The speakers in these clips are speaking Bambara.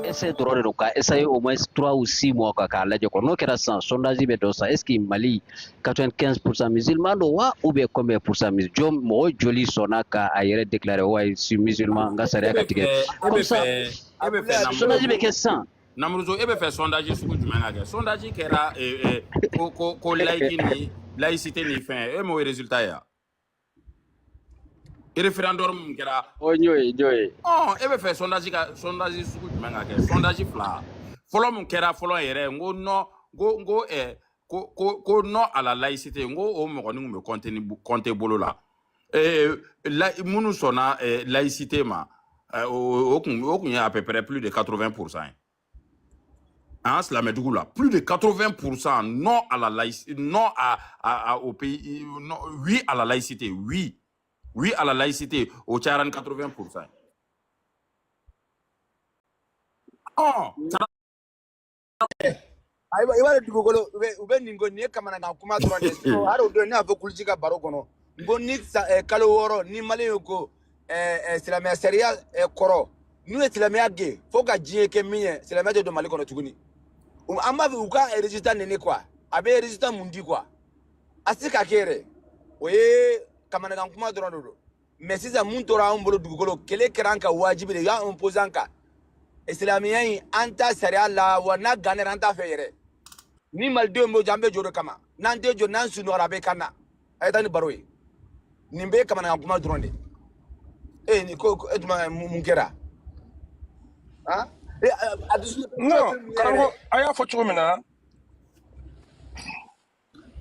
Essai dɔrɔn de don, ka essayer au moins 3 ou 6 mois quoi, k'a lajɛ quoi. N'o kɛra sisan, sondage bɛ dɔn sisan, est ce que Mali 95% musulman don wa, ou bien combien pour cent musulman, jɔn, mɔgɔ joli sɔnna ka a yɛrɛ déclarer wa je suis musulman, n ka E sariya bɛ ka tigɛ fɛ e bɛ comme ça. fɛ e bɛ fɛ Sondage bɛ kɛ sisan. Namuruzo, e bɛ fɛ sondage sugu jumɛn ka kɛ? Sondage kɛra ko laïque ni laïcité ni fɛn, e m'o résultat ye wa? Référendum min kɛra. O n y'o ye, n y'o ye. Ɔn, e bɛ fɛ sondage ka sondage sugu jumɛn ka kɛ? Sondage fila fɔlɔ mun kɛra fɔlɔ yɛrɛ, n ko non, n ko ko non à la laïcité, n ko o mɔgɔnin kun bɛ compter ni compter bolo la. La minnu sɔnna laïcité ma, o kun ye à peu près plus de 80% ye an silamɛdugu la, plus de 80% non à la laïcité, non à au pays, non, oui à la laïcité, oui, oui à la laïcité, o cayara ni 80% ye. Ɔn. Ayiwa, i b'a dɔn, dugukolo u bɛ nin ko nin ye kamanagan kuma dɔrɔn de ye. Sinon hali o don, ne y'a fɔ kulusi ka baro kɔnɔ, n ko ni kalo 6 ni maliyɛn ko silamɛya sariya kɔrɔ, n'u ye silamɛya gɛn fo ka diɲɛ kɛ min ye, silamɛya tɛ don Mali kɔnɔ tuguni. An b'a fɛ u ka résultat nɛni quoi. A bɛ résultat mun di quoi? A tɛ se ka kɛ yɛrɛ, o ye kamanagan kuma dɔrɔn de don. Mais sisan mun tora anw bolo, dugukolo kɛlɛ kɛra an ka wajibi de ye, u y'a imposer an kan. Silamɛya in, an ta sariya la wa, n'a gannera, an t'a fɛ yɛrɛ. Ni malidenw bɛ jɔ, an bɛ jɔ o de kama. N'an tɛ jɔ, n'an sunɔgɔra, a bɛ kan na. A ye taa ni baro ye, nin bɛɛ ye kamanagan kuma dɔrɔn de e nin ko e tuma mun kɛra han e a dusu Non, karamɔgɔ, a y'a fɔ cogo min na,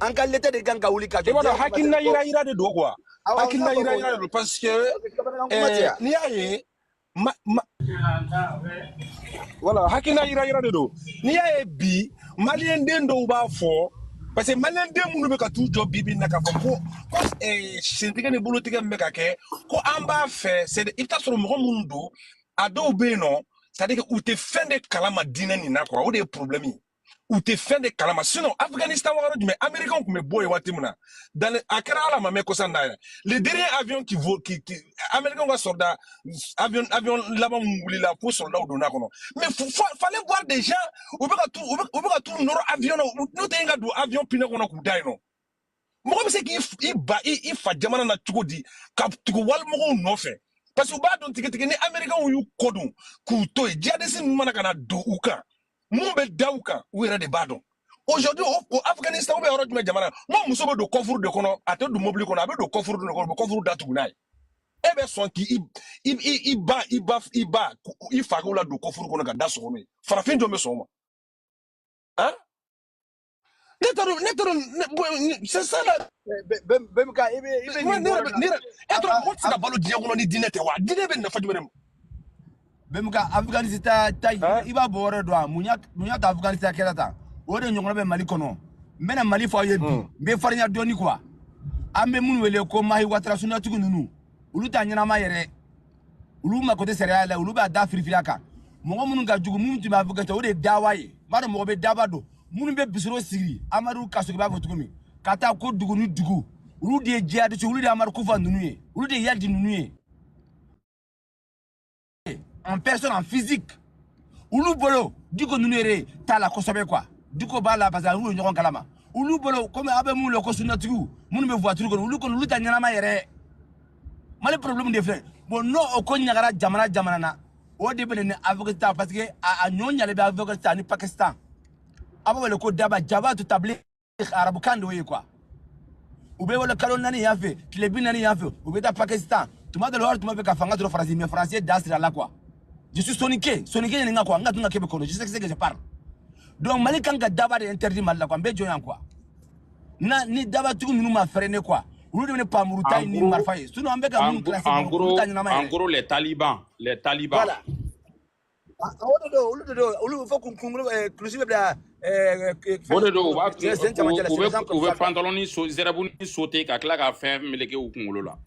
an ka leta de kan ka wuli ka i jɔ b'a dɔn diɲɛ kuma tɛ hakilina ko yira yira de don quoi. Awɔ, n Hakilina y'a fɔ yira ko yira de don parce que kamanagan kuma tɛ yan. n'i y'a ye ma, ma, voilà, hakilina yira yira de don. N'i y'a ye bi, maliyɛn den dɔw b'a fɔ, parce que maliyɛn den minnu bɛ ka t'u jɔ bi bi in na k'a fɔ ko sentigɛ ni bolotigɛ min bɛ ka kɛ, ko an b'a fɛ, c'est i bɛ taa sɔrɔ mɔgɔ minnu don, a dɔw bɛ yen nɔ, c'est à dire que u tɛ fɛn de kalama diinɛ nin na quoi, o de ye problème ye. U tɛ fɛn de kalama. Sinon Afghanistan wagati jumɛn américain tun bɛ bɔ yen waati min na, dans a kɛra ala ma mɛn kɔsa in na yɛrɛ, le dernier avion qui vaut qui américain ka soldat avion laban mun wulila fo soldat donna kɔnɔ, mais fallait voir des gens, u bɛ ka t'u nɔrɔ avion na, n'o tɛ yen ka don avion pinɛ kɔnɔ k'u da yen nɔ. Mɔgɔ bɛ se k'i i ba i fa jamana na cogo di ka tugu walimɔgɔw nɔfɛ? Parce que u b'a dɔn tigitigi ni américains y'u kɔ don k'u to yen, djihadistes ninnu mana ka na don u kan, mun bɛ da u kan, u yɛrɛ de b'a dɔn. Aujourd'hui o Afghanistan ou bien yɔrɔ jumɛn jamana, n ko muso bɛ don coffre de kɔnɔ, a tɛ don mobili kɔnɔ, a bɛ don coffre de kɔnɔ, u bɛ coffre datugu n'a ye. E bɛ sɔn k'i i i i ba i ba i ba i fakɛw la don coffre kɔnɔ ka da sɔgɔ n'o ye? Farafin jɔn bɛ sɔn o ma? Han, ne t'a dɔn, ne t'a dɔn bon, c'est ça là. Bɛɛ bɛ ka i bɛ Ne nin ne bɔrɔ yɛrɛ na ne yɛrɛ e t'a dɔn mɔgɔ tɛ se ka balo diɲɛ kɔnɔ ni diinɛ tɛ wa? Diinɛ bɛ nafa jumɛn de ma? Bɛɛ bɛ ka Afghanistan ta Han. I b'a bɔ yɔrɔ dɔn a mun y'a to Afghanistan kɛra tan? O de ɲɔgɔnna bɛ Mali kɔnɔ. N bɛna Mali fɔ aw ye bi. N bɛ farinya dɔɔni quoi. An bɛ minnu wele ko Mahi Watara, sunatigi ninnu, olu t'a ɲɛnama yɛrɛ, olu mako tɛ sariya la, olu b'a da firifiri a kan. Mɔgɔ minnu ka jugu, minnu tun bɛ Afghanistan, o de ye dawa ye. N b'a dɔn mɔgɔ bɛ daba don, minnu bɛ bisiro sigi Amadu Kasoge b'a fɔ cogo min ka taa ko dugu ni dugu, olu de ye jihadiste, olu de ye Amadu Kufa ninnu ye, olu de ye Yadi ninnu ye en personne, en physique. Olu bolo, Diko ninnu yɛrɛ t'a la kosɛbɛ quoi. Diko b'a la parce que olu ye ɲɔgɔn kalama. Olu bolo, komi aw bɛ mun wele ko sunnatigiw, minnu bɛ voiture kɔnɔ, olu kɔni, olu ta ɲɛnama yɛrɛ. Mali problème de filɛ. Bon, n'o o ko ɲagara jamana jamana na, o de bɛ na ni Afghanistan, parce que a ɲɔ ɲalen bɛ Afghanistan ni Pakistan. A b'a wele ko daba jabatu tabligh, arabukan de o ye quoi. U bɛ wele kalo 4 yan fɛ, tile 40 yan fɛ, u bɛ taa Pakistan. Tuma dɔ la, o yɛrɛ tun b'a fɛ ka fanga sɔrɔ Faransi, mais Faransi ye da siri a la quoi. Je suis soninké, soninké ɲininka quoi, n ka tun ka kɛ bɛ kɔnɔ, je sais ce que je parle. Donc Mali kan ka daba de interdit Mali la quoi. N bɛ jɔ yan quoi. Na ni dabatigi ninnu ma freiner quoi, olu de bɛ ni pamuru ta En ni gros, marifa ye. Sinon an bɛ ka en minnu gros, classé en Bamakɔ, olu ta gros, ɲɛnama en yɛrɛ. gros, les talibans, les talibans. Voilà. Ah, o de don, olu de don, olu fo kun kunkolo kulusi bɛ bila O fɛn de don, u b'a sen sen camancɛ la, u c'est bɛ des gens u comme bɛ ça quoi. Pantalon ni so zɛrɛbu ni sauter ka tila ka fɛn meleke u kunkolo la.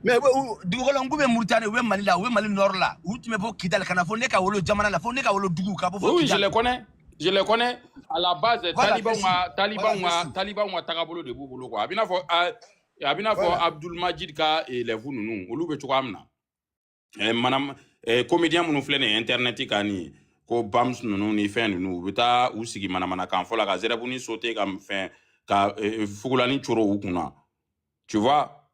Mais dugukolo n k'u bɛ Mauritanie, u bɛ Mali la, u bɛ Mali nord la, u tun bɛ bɔ Kidali ka na fo ne ka wolo jamana la, fo ne ka wolo dugu ka bɔ Oui, fo oui, je Kidali. les connais. Je les connais. À la base, Voilà, talibanw merci. ka Voilà, talibanw ka merci. talibanw ka tagabolo de b'u bolo quoi. A b'i n'a fɔ a b'i n'a fɔ Voilà. Abdul Majid ka élève ninnu, olu bɛ cogoya min na. Manam comédien minnu filɛ nin ye internet kan nin ye, ko Bams ninnu ni fɛn ninnu, u bɛ taa u sigi manamanakan fɔ la ka zɛrɛbuni sauter ka fɛn ka fugulani coro u kunna. Tu vois,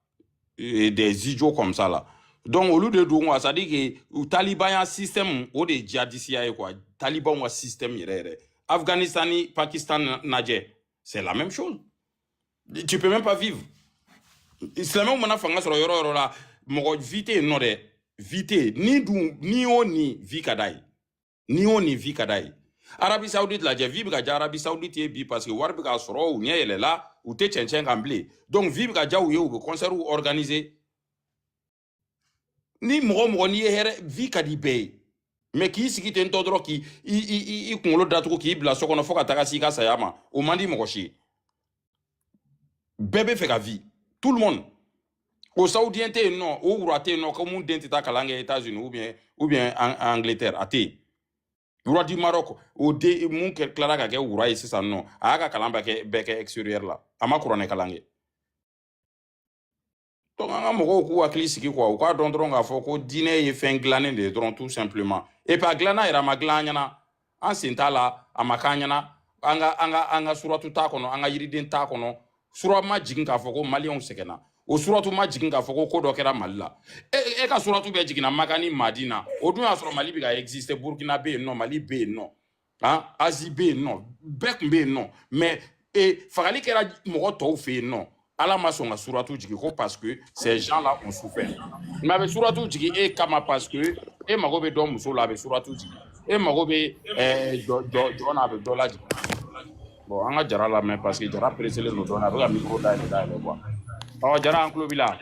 des idiots comme ça là. Donc olu de don quoi, c'est à dire que u talibanya système o de ye djihadisiya ye quoi. Talibanw ka système yɛrɛ yɛrɛ. Afghanistan ni Pakistan lajɛ, c'est la même chose. Tu peux même pas vivre. Silamɛw mana fanga sɔrɔ yɔrɔ o yɔrɔ la, mɔgɔ vie tɛ yen nɔ dɛ. Vie tɛ yen. Ni dun ni o ni vie ka d'a ye. Ni o ni vie ka d'a ye. Arabie Saoudite lajɛ, vie bɛ ka diya Arabie Saoudite ye bi parce que wari bɛ ka sɔrɔ, u ɲɛ yɛlɛla, u tɛ cɛncɛn kan bilen. Donc vie bɛ ka diya u ye, u bɛ concert organiser. Ni mɔgɔ o mɔgɔ n'i ye hɛrɛ, vie ka di bɛɛ ye. Mais k'i sigi ten tɔ dɔrɔn k'i i i i kunkolo datugu k'i bila so kɔnɔ fo ka taga s'i ka saya ma, o man di mɔgɔ si ye. Bɛɛ bɛ fɛ ka vie. Tout le monde. O saoudien tɛ yen nɔ, o wura tɛ yen nɔ ko mun den tɛ taa kalan kɛ États-Unis ou bien Angleterre, a tɛ yen. Roi du Maroc, o den mun kɛ tilara ka kɛ wura ye sisan nɔ, a y'a ka kalan bɛɛ kɛ extérieur la, a ma kuranɛ kalan kɛ. Donc an ka mɔgɔw k'u hakili sigi quoi, u k'a dɔn dɔrɔn k'a fɔ ko diinɛ ye fɛn dilannen de ye dɔrɔn, tout simplement. Et puis a dilanna yɛrɛ, a ma dilan an ɲɛna, an sen t'a la, a ma k'an ɲɛna, an ka suratu t'a kɔnɔ, an ka yiriden t'a kɔnɔ, sura ma jigin k'a fɔ ko maliyɛnw sɛgɛnna, o suratu ma jigin k'a fɔ ko ko dɔ kɛra Mali la. E ka suratu bɛɛ jiginna Maka ni Madina, o dun y'a sɔrɔ Mali bɛ ka exister, Burkina bɛ yen nɔ, Mali bɛ yen nɔ, han, Asie bɛ yen nɔ, bɛɛ tun bɛ yen nɔ, mais fagali kɛra mɔgɔ tɔw fɛ yen nɔ, Ala ma sɔn ka suratu jigin ko parce que ces gens-là ont souffert. Mais a bɛ suratu jigin e kama parce que e mago bɛ dɔ muso la, a bɛ suratu jigin. E mago bɛ jɔ jɔ jɔn na, a bɛ dɔ lajigin. Bon, an ka Jara lamɛn parce que Jara pressé don dɔɔnin, a bɛ ka micro dayɛlɛ dayɛlɛ quoi. Ɔ Jara, an tulo b'i la.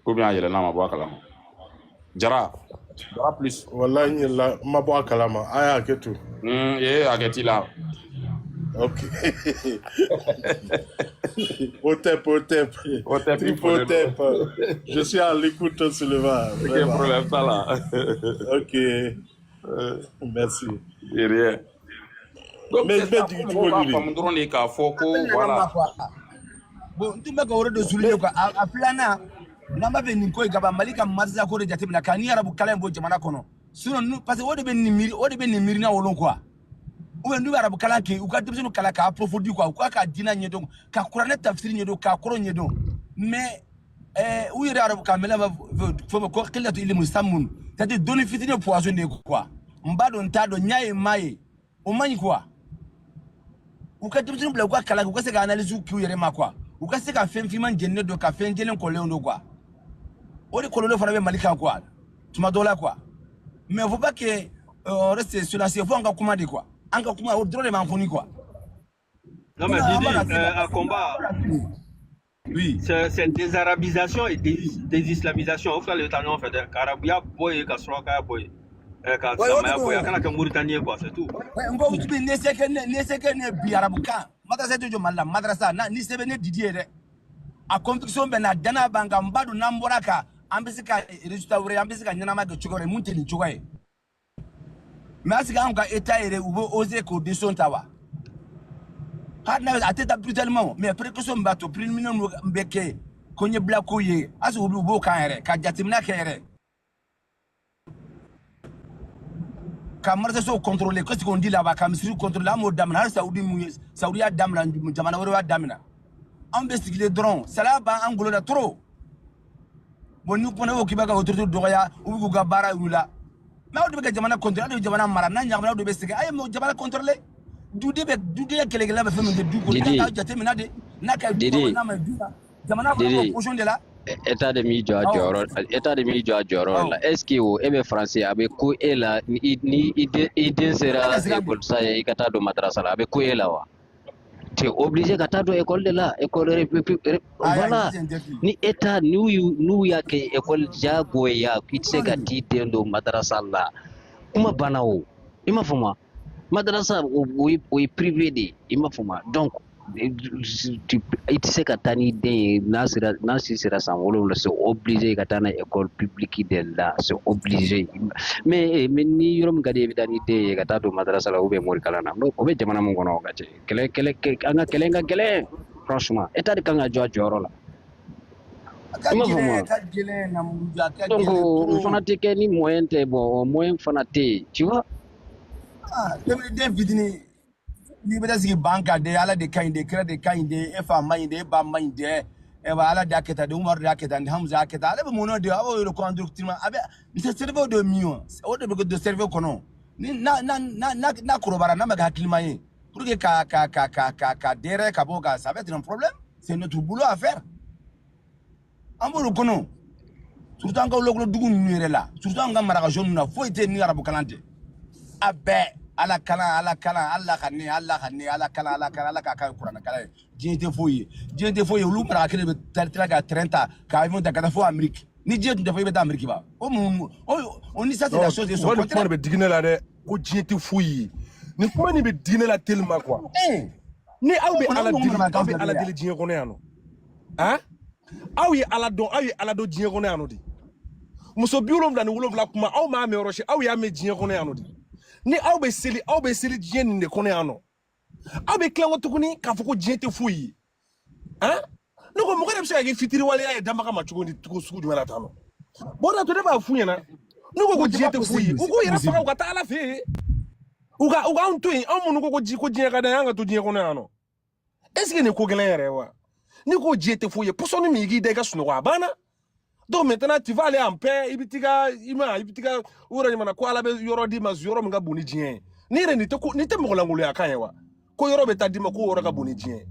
Ou bien a yɛlɛnna a ma bɔ a kalama. Jara, Jara plus. Wallahi n yɛlɛla, n ma bɔ a kalama, a y'a kɛ to. Ee hakɛ t'i la. Ok. Otep, otep. O tɛ i folen don. Tripotep. Je suis à l'écoute, Sylvain, Ok, vraiment. problème t'a la. Ok, merci. De rien. Donc Mais c'est je bɛ ça, fo jigin mɔgɔw cogo k'a di de? faamu dɔrɔn de k'a fɔ ko An bɛ ɲɔgɔn voilà. ma quoi. Bon, n tun bɛ ka o de Mais souligner quoi. A filanan, n'an b'a fɛ nin ko in ka ban, Mali ka madrasa ko de jateminɛ ka ni arabu kalan in bɔ jamana kɔnɔ. Sinon, parce que o de bɛ nin miiri, o de bɛ nin miirina wolo quoi. Ou bien n'u bɛ arabu kalan kɛ, u ka denmisɛnninw kalan k'a approfondir quoi, u ka diinɛ ɲɛdɔn, ka kuranɛ tafsiri ɲɛdɔn, k'a kɔrɔ ɲɛdɔn. Mais u yɛrɛ arabu kan mɛnna b'a fɔ ko qillatu ilmu samun, c'est à dire dɔnni fitinin ye poison de ye quoi. N b'a dɔn, n t'a dɔn, n y'a ye, n m'a ye, o man ɲi quoi. U ka denmisɛnninw bila u ka kalan kɛ, u ka se ka analyse k'u yɛrɛ ma quoi, u ka se ka fɛn finman jeninen don ka fɛn jɛlen kɔlɔlen don quoi. O de kɔlɔlɔ fana bɛ Mali kan quoi tuma dɔw la quoi. Mais faut pas que on reste silencieux, fo an ka kuma de quoi, an ka kuma, o dɔrɔn de b'an kɔni quoi. Non, mais Sinon an Didi, b'a ka se à combat, oui. C'est désarabisation et désislamisation. Au fait, le talon fait Karabouya boy, Kasroka boy, Ouais, o de Kasamaya boy, don. Akana Mauritanie, quoi, c'est tout. Ouais, n ko utubi ne se kɛ ne ne se kɛ ne bi arabukan madrasa tɛ jɔ Mali la, madrasa na ni sɛbɛn ne Didi ye dɛ, a conviction bɛ na, danaya b'an kan, n b'a dɔn n'an bɔra kan an bɛ se ka résultat wɛrɛ, an bɛ se ka ɲɛnama kɛ cogo wɛrɛ mun tɛ nin cogoya ye. Mais est-ce que anw ka état yɛrɛ u bɛ oser k'o décision ta wa? Hali n'a a tɛ taa brutalement, mais précaution min b'a to préliminaire min bɛ kɛ ko ɲɛbila ko ye, est-ce que u b'o kan yɛrɛ ka jateminɛ kɛ yɛrɛ ka marché contrôler? Qu'est-ce qu'on dit là-bas, ka misiri contrôler, an m'o daminɛ hali Saoudi mun ye, Saoudi y'a daminɛ, jamana wɛrɛ y'a daminɛ, anw bɛ sigilen dɔrɔn, salaya b'an golo la trop. Bon, ni kumana ko k'i b'a ka autorité dɔgɔya, u bɛ k'u ka baara y'u la, mais aw de bɛ ka jamana contrôler, aw de bɛ jamana mara, n'a ɲagamina aw de bɛ sɛgɛn. A ye jamana contrôler, duden bɛ duden kɛlɛkɛla bɛ fɛn min kɛ du kɔnɔ, i kan Didi, k'aw jateminɛ de n'a ka ɲi du ma Didi, n'a ma ɲi du ma, jamana fana b'o Didi, position de la. État de m'i jɔ a Awɔ. jɔyɔrɔ, état de m'i jɔ a jɔyɔrɔ Awɔ. la. Est ce que o e bɛ faransi, a bɛ ku e la ni i den O bɛ sera ka siran de. école sa ye, i ka taa don madrasa la, a bɛ ku e la wa? Tu es obligé ka taa don école de la, école Ayi ayi, voilà. c'est interdit. Ni état n'u y'a kɛ école diyagoya k'i tɛ se Dɔrɔn de ka don. t'i den don madrasa la, kuma banna o. I m'a faamu wa? Madrasa o ye privé de ye, i m'a faamu wa? Donc I tɛ se ka taa n'i den ye n'a sera, n'a si sera san 7, c'est obligé ka taa n'a ye école publique de la, c'est obligé. Mais ni yɔrɔ min ka di i ye, i bɛ taa n'i den ye ka taa don madarasa la ou bien morikalan na. O bɛ jamana min kɔnɔ, o ka cɛ kɛlɛ kɛlɛ, an ka kɛlɛ ka gɛlɛn. Franchement, état de kan ka jɔ a jɔyɔrɔ la. A ka I m'a faamu gɛlɛn, wa? a ka gɛlɛn Namuruju, a ka Donc gɛlɛn o fana trop. tɛ kɛ ni moyen tɛ. Bon, o moyen fana tɛ yen, tu vois. Ah, den fitinin n'i bɛ taa sigi ban kan de, Ala de ka ɲi de, kira de ka ɲi de, e fa ma ɲi de, e ba ma ɲi de, e ba Ala de y'a kɛ tan de, Umaru de y'a kɛ tan de, Hamusa y'a kɛ tan, ale bɛ mun de, a b'o yɛrɛ ko endoctrinement, a bɛ nin cerveau de min o, o de bɛ kɛ don cerveau kɔnɔ ni n'a n'a n'a n'a n'a kɔrɔbayara, n'a ma kɛ hakilima ye pour que ka derrière ka bɔ o kan, ça va être un problème. C'est notre boulot à faire. An b'o de kɔnɔ, surtout an ka wulakolo dugu ninnu yɛrɛ la, surtout an ka marakaso ninnu na, foyi tɛ yen ni arabu kalan tɛ. A bɛɛ Ala kalan, Ala kalan, Ala ka ne, Ala ka ne, Ala kalan, Ala kalan, Ala k'a kɛ kuranɛ kalan ye. Diɲɛ tɛ foyi ye, diɲɛ tɛ foyi ye. Olu maraka kelen bɛ taa tila ka train ta, ka avion ta ka taa fo Amérique. Ni diɲɛ tun tɛ fo, i bɛ taa Amérique ba o mun o ni ça, c'est la Non, chose et u son ka nin kuma contraire. nin bɛ digi ne la dɛ, ko diɲɛ tɛ foyi ye. Nin kuma nin bɛ digi ne la tellement quoi. Eh, Ni aw o bɛ fana Ala o deli, manamanakan aw bɛ filɛ Ala nin ye. deli diɲɛ kɔnɔ yan nɔ. Han? Aw ye Ala dɔn, aw ye Ala dɔn diɲɛ kɔnɔ yan nɔ de. Muso 77 kuma, aw m'a mɛn yɔrɔ si, aw y'a mɛn diɲɛ kɔnɔ yan nɔ de. Ni aw bɛ seli, aw bɛ seli diɲɛ nin de kɔnɔ yan nɔ. Aw bɛ tila kɔ tuguni k'a fɔ ko diɲɛ tɛ foyi ye. Han? Ne ko mɔgɔ de bɛ se ka kɛ fitiriwaleya ye danbaga ma cogo ni cogo sugu jumɛn na tan nɔ? Bon, o de y'a to ne b'a f'u ɲɛna. N'u ko ko Non, c'est diɲɛ pas tɛ foyi ye, possible, u c'est k'u pas yɛrɛ faga possible. u ka taa Ala fɛ yen. U k'anw to yen, anw minnu ko ko ji ko diɲɛ ka d'an ye, an ka to diɲɛ kɔnɔ yan nɔ. Est ce que nin ko gɛlɛn yɛrɛ ye wa? N'i ko diɲɛ tɛ foyi ye, pɔsɔni min i k'i da i ka sunɔgɔ, a banna. Donc maintenant tu vas aller en paix, i bɛ t'i ka i ma i bɛ t'i ka u yɛrɛ ɲuman na ko Ala bɛ yɔrɔ d'i ma, yɔrɔ min ka bon ni diɲɛ ye. Ni yɛrɛ nin tɛ ko nin tɛ mɔgɔ lankolonya kan ye wa? Ko yɔrɔ bɛ taa d'i ma, ko yɔrɔ ka bon ni diɲɛ ye.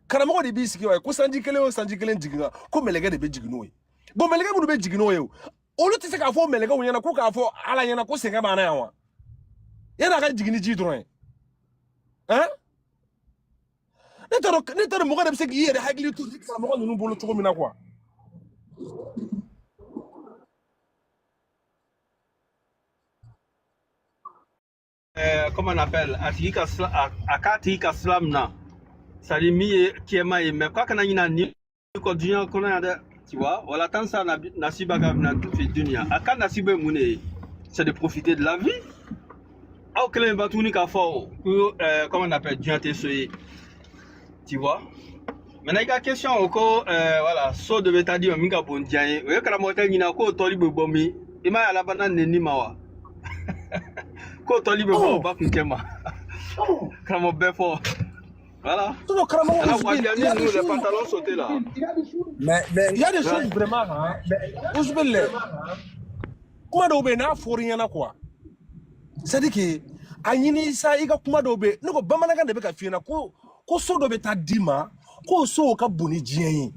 Karamɔgɔ de b'i sigi wa ko sanji kelen o sanji kelen jiginna ko mɛlɛkɛ de bɛ jigin n'o ye. Bon, mɛlɛkɛ minnu bɛ jigin n'o ye o, olu tɛ se k'a fɔ mɛlɛkɛw ɲɛna ko k'a fɔ Ala ɲɛna ko sɛgɛn b'an na yan wa? Yan'a ka jigin ni ji dɔrɔn ye. Han? Ne t'a dɔn mɔgɔ de bɛ se k'i yɛrɛ hakili to ni karamɔgɔ ninnu bolo cogo min na quoi. Comment on appelle, a tigi ka sila, a k'a tigi ka sila min na, c'est à dire min ye kɛma ye, mais k'a kana ɲina ni kɔ diɲɛ kɔnɔ yan dɛ, tu vois. Wala tansa nasibaka mina fi dunya, a ka nasiba ye mun de ye? C'est de profiter de la vie. Aw kelen ba tuguni k'a fɔ o ko comment on appelle, diɲɛ tɛ so ye, tu vois. Maintenant i ka question o ko voilà, so de bɛ taa di ma min ka bon diɲɛ ye, o ye karamɔgɔ tɛ ɲina k'o tɔli bɛ bɔ min, i m'a ye a labanna nɛni ma wa, k'o tɔli bɛ bɔ o Ɔ ba kun cɛ ma, karamɔgɔ bɛɛ fɔ, voilà. Sinon karamɔgɔ Maintenant, Ousmane, il y Wabiani, a des nous, les choses, pantalons sautés là. Mais il y a des Ouais. choses vraiment, hein. Ousmane, lɛ, kuma dɔw bɛ yen n'a fɔr'i ɲɛna quoi. C'est à dire que a ɲini sa i ka kuma dɔw bɛ yen, ne ko bamanankan de bɛ ka f'i ɲɛna ko so dɔ bɛ taa d'i ma, k'o so ka bon ni diɲɛ ye.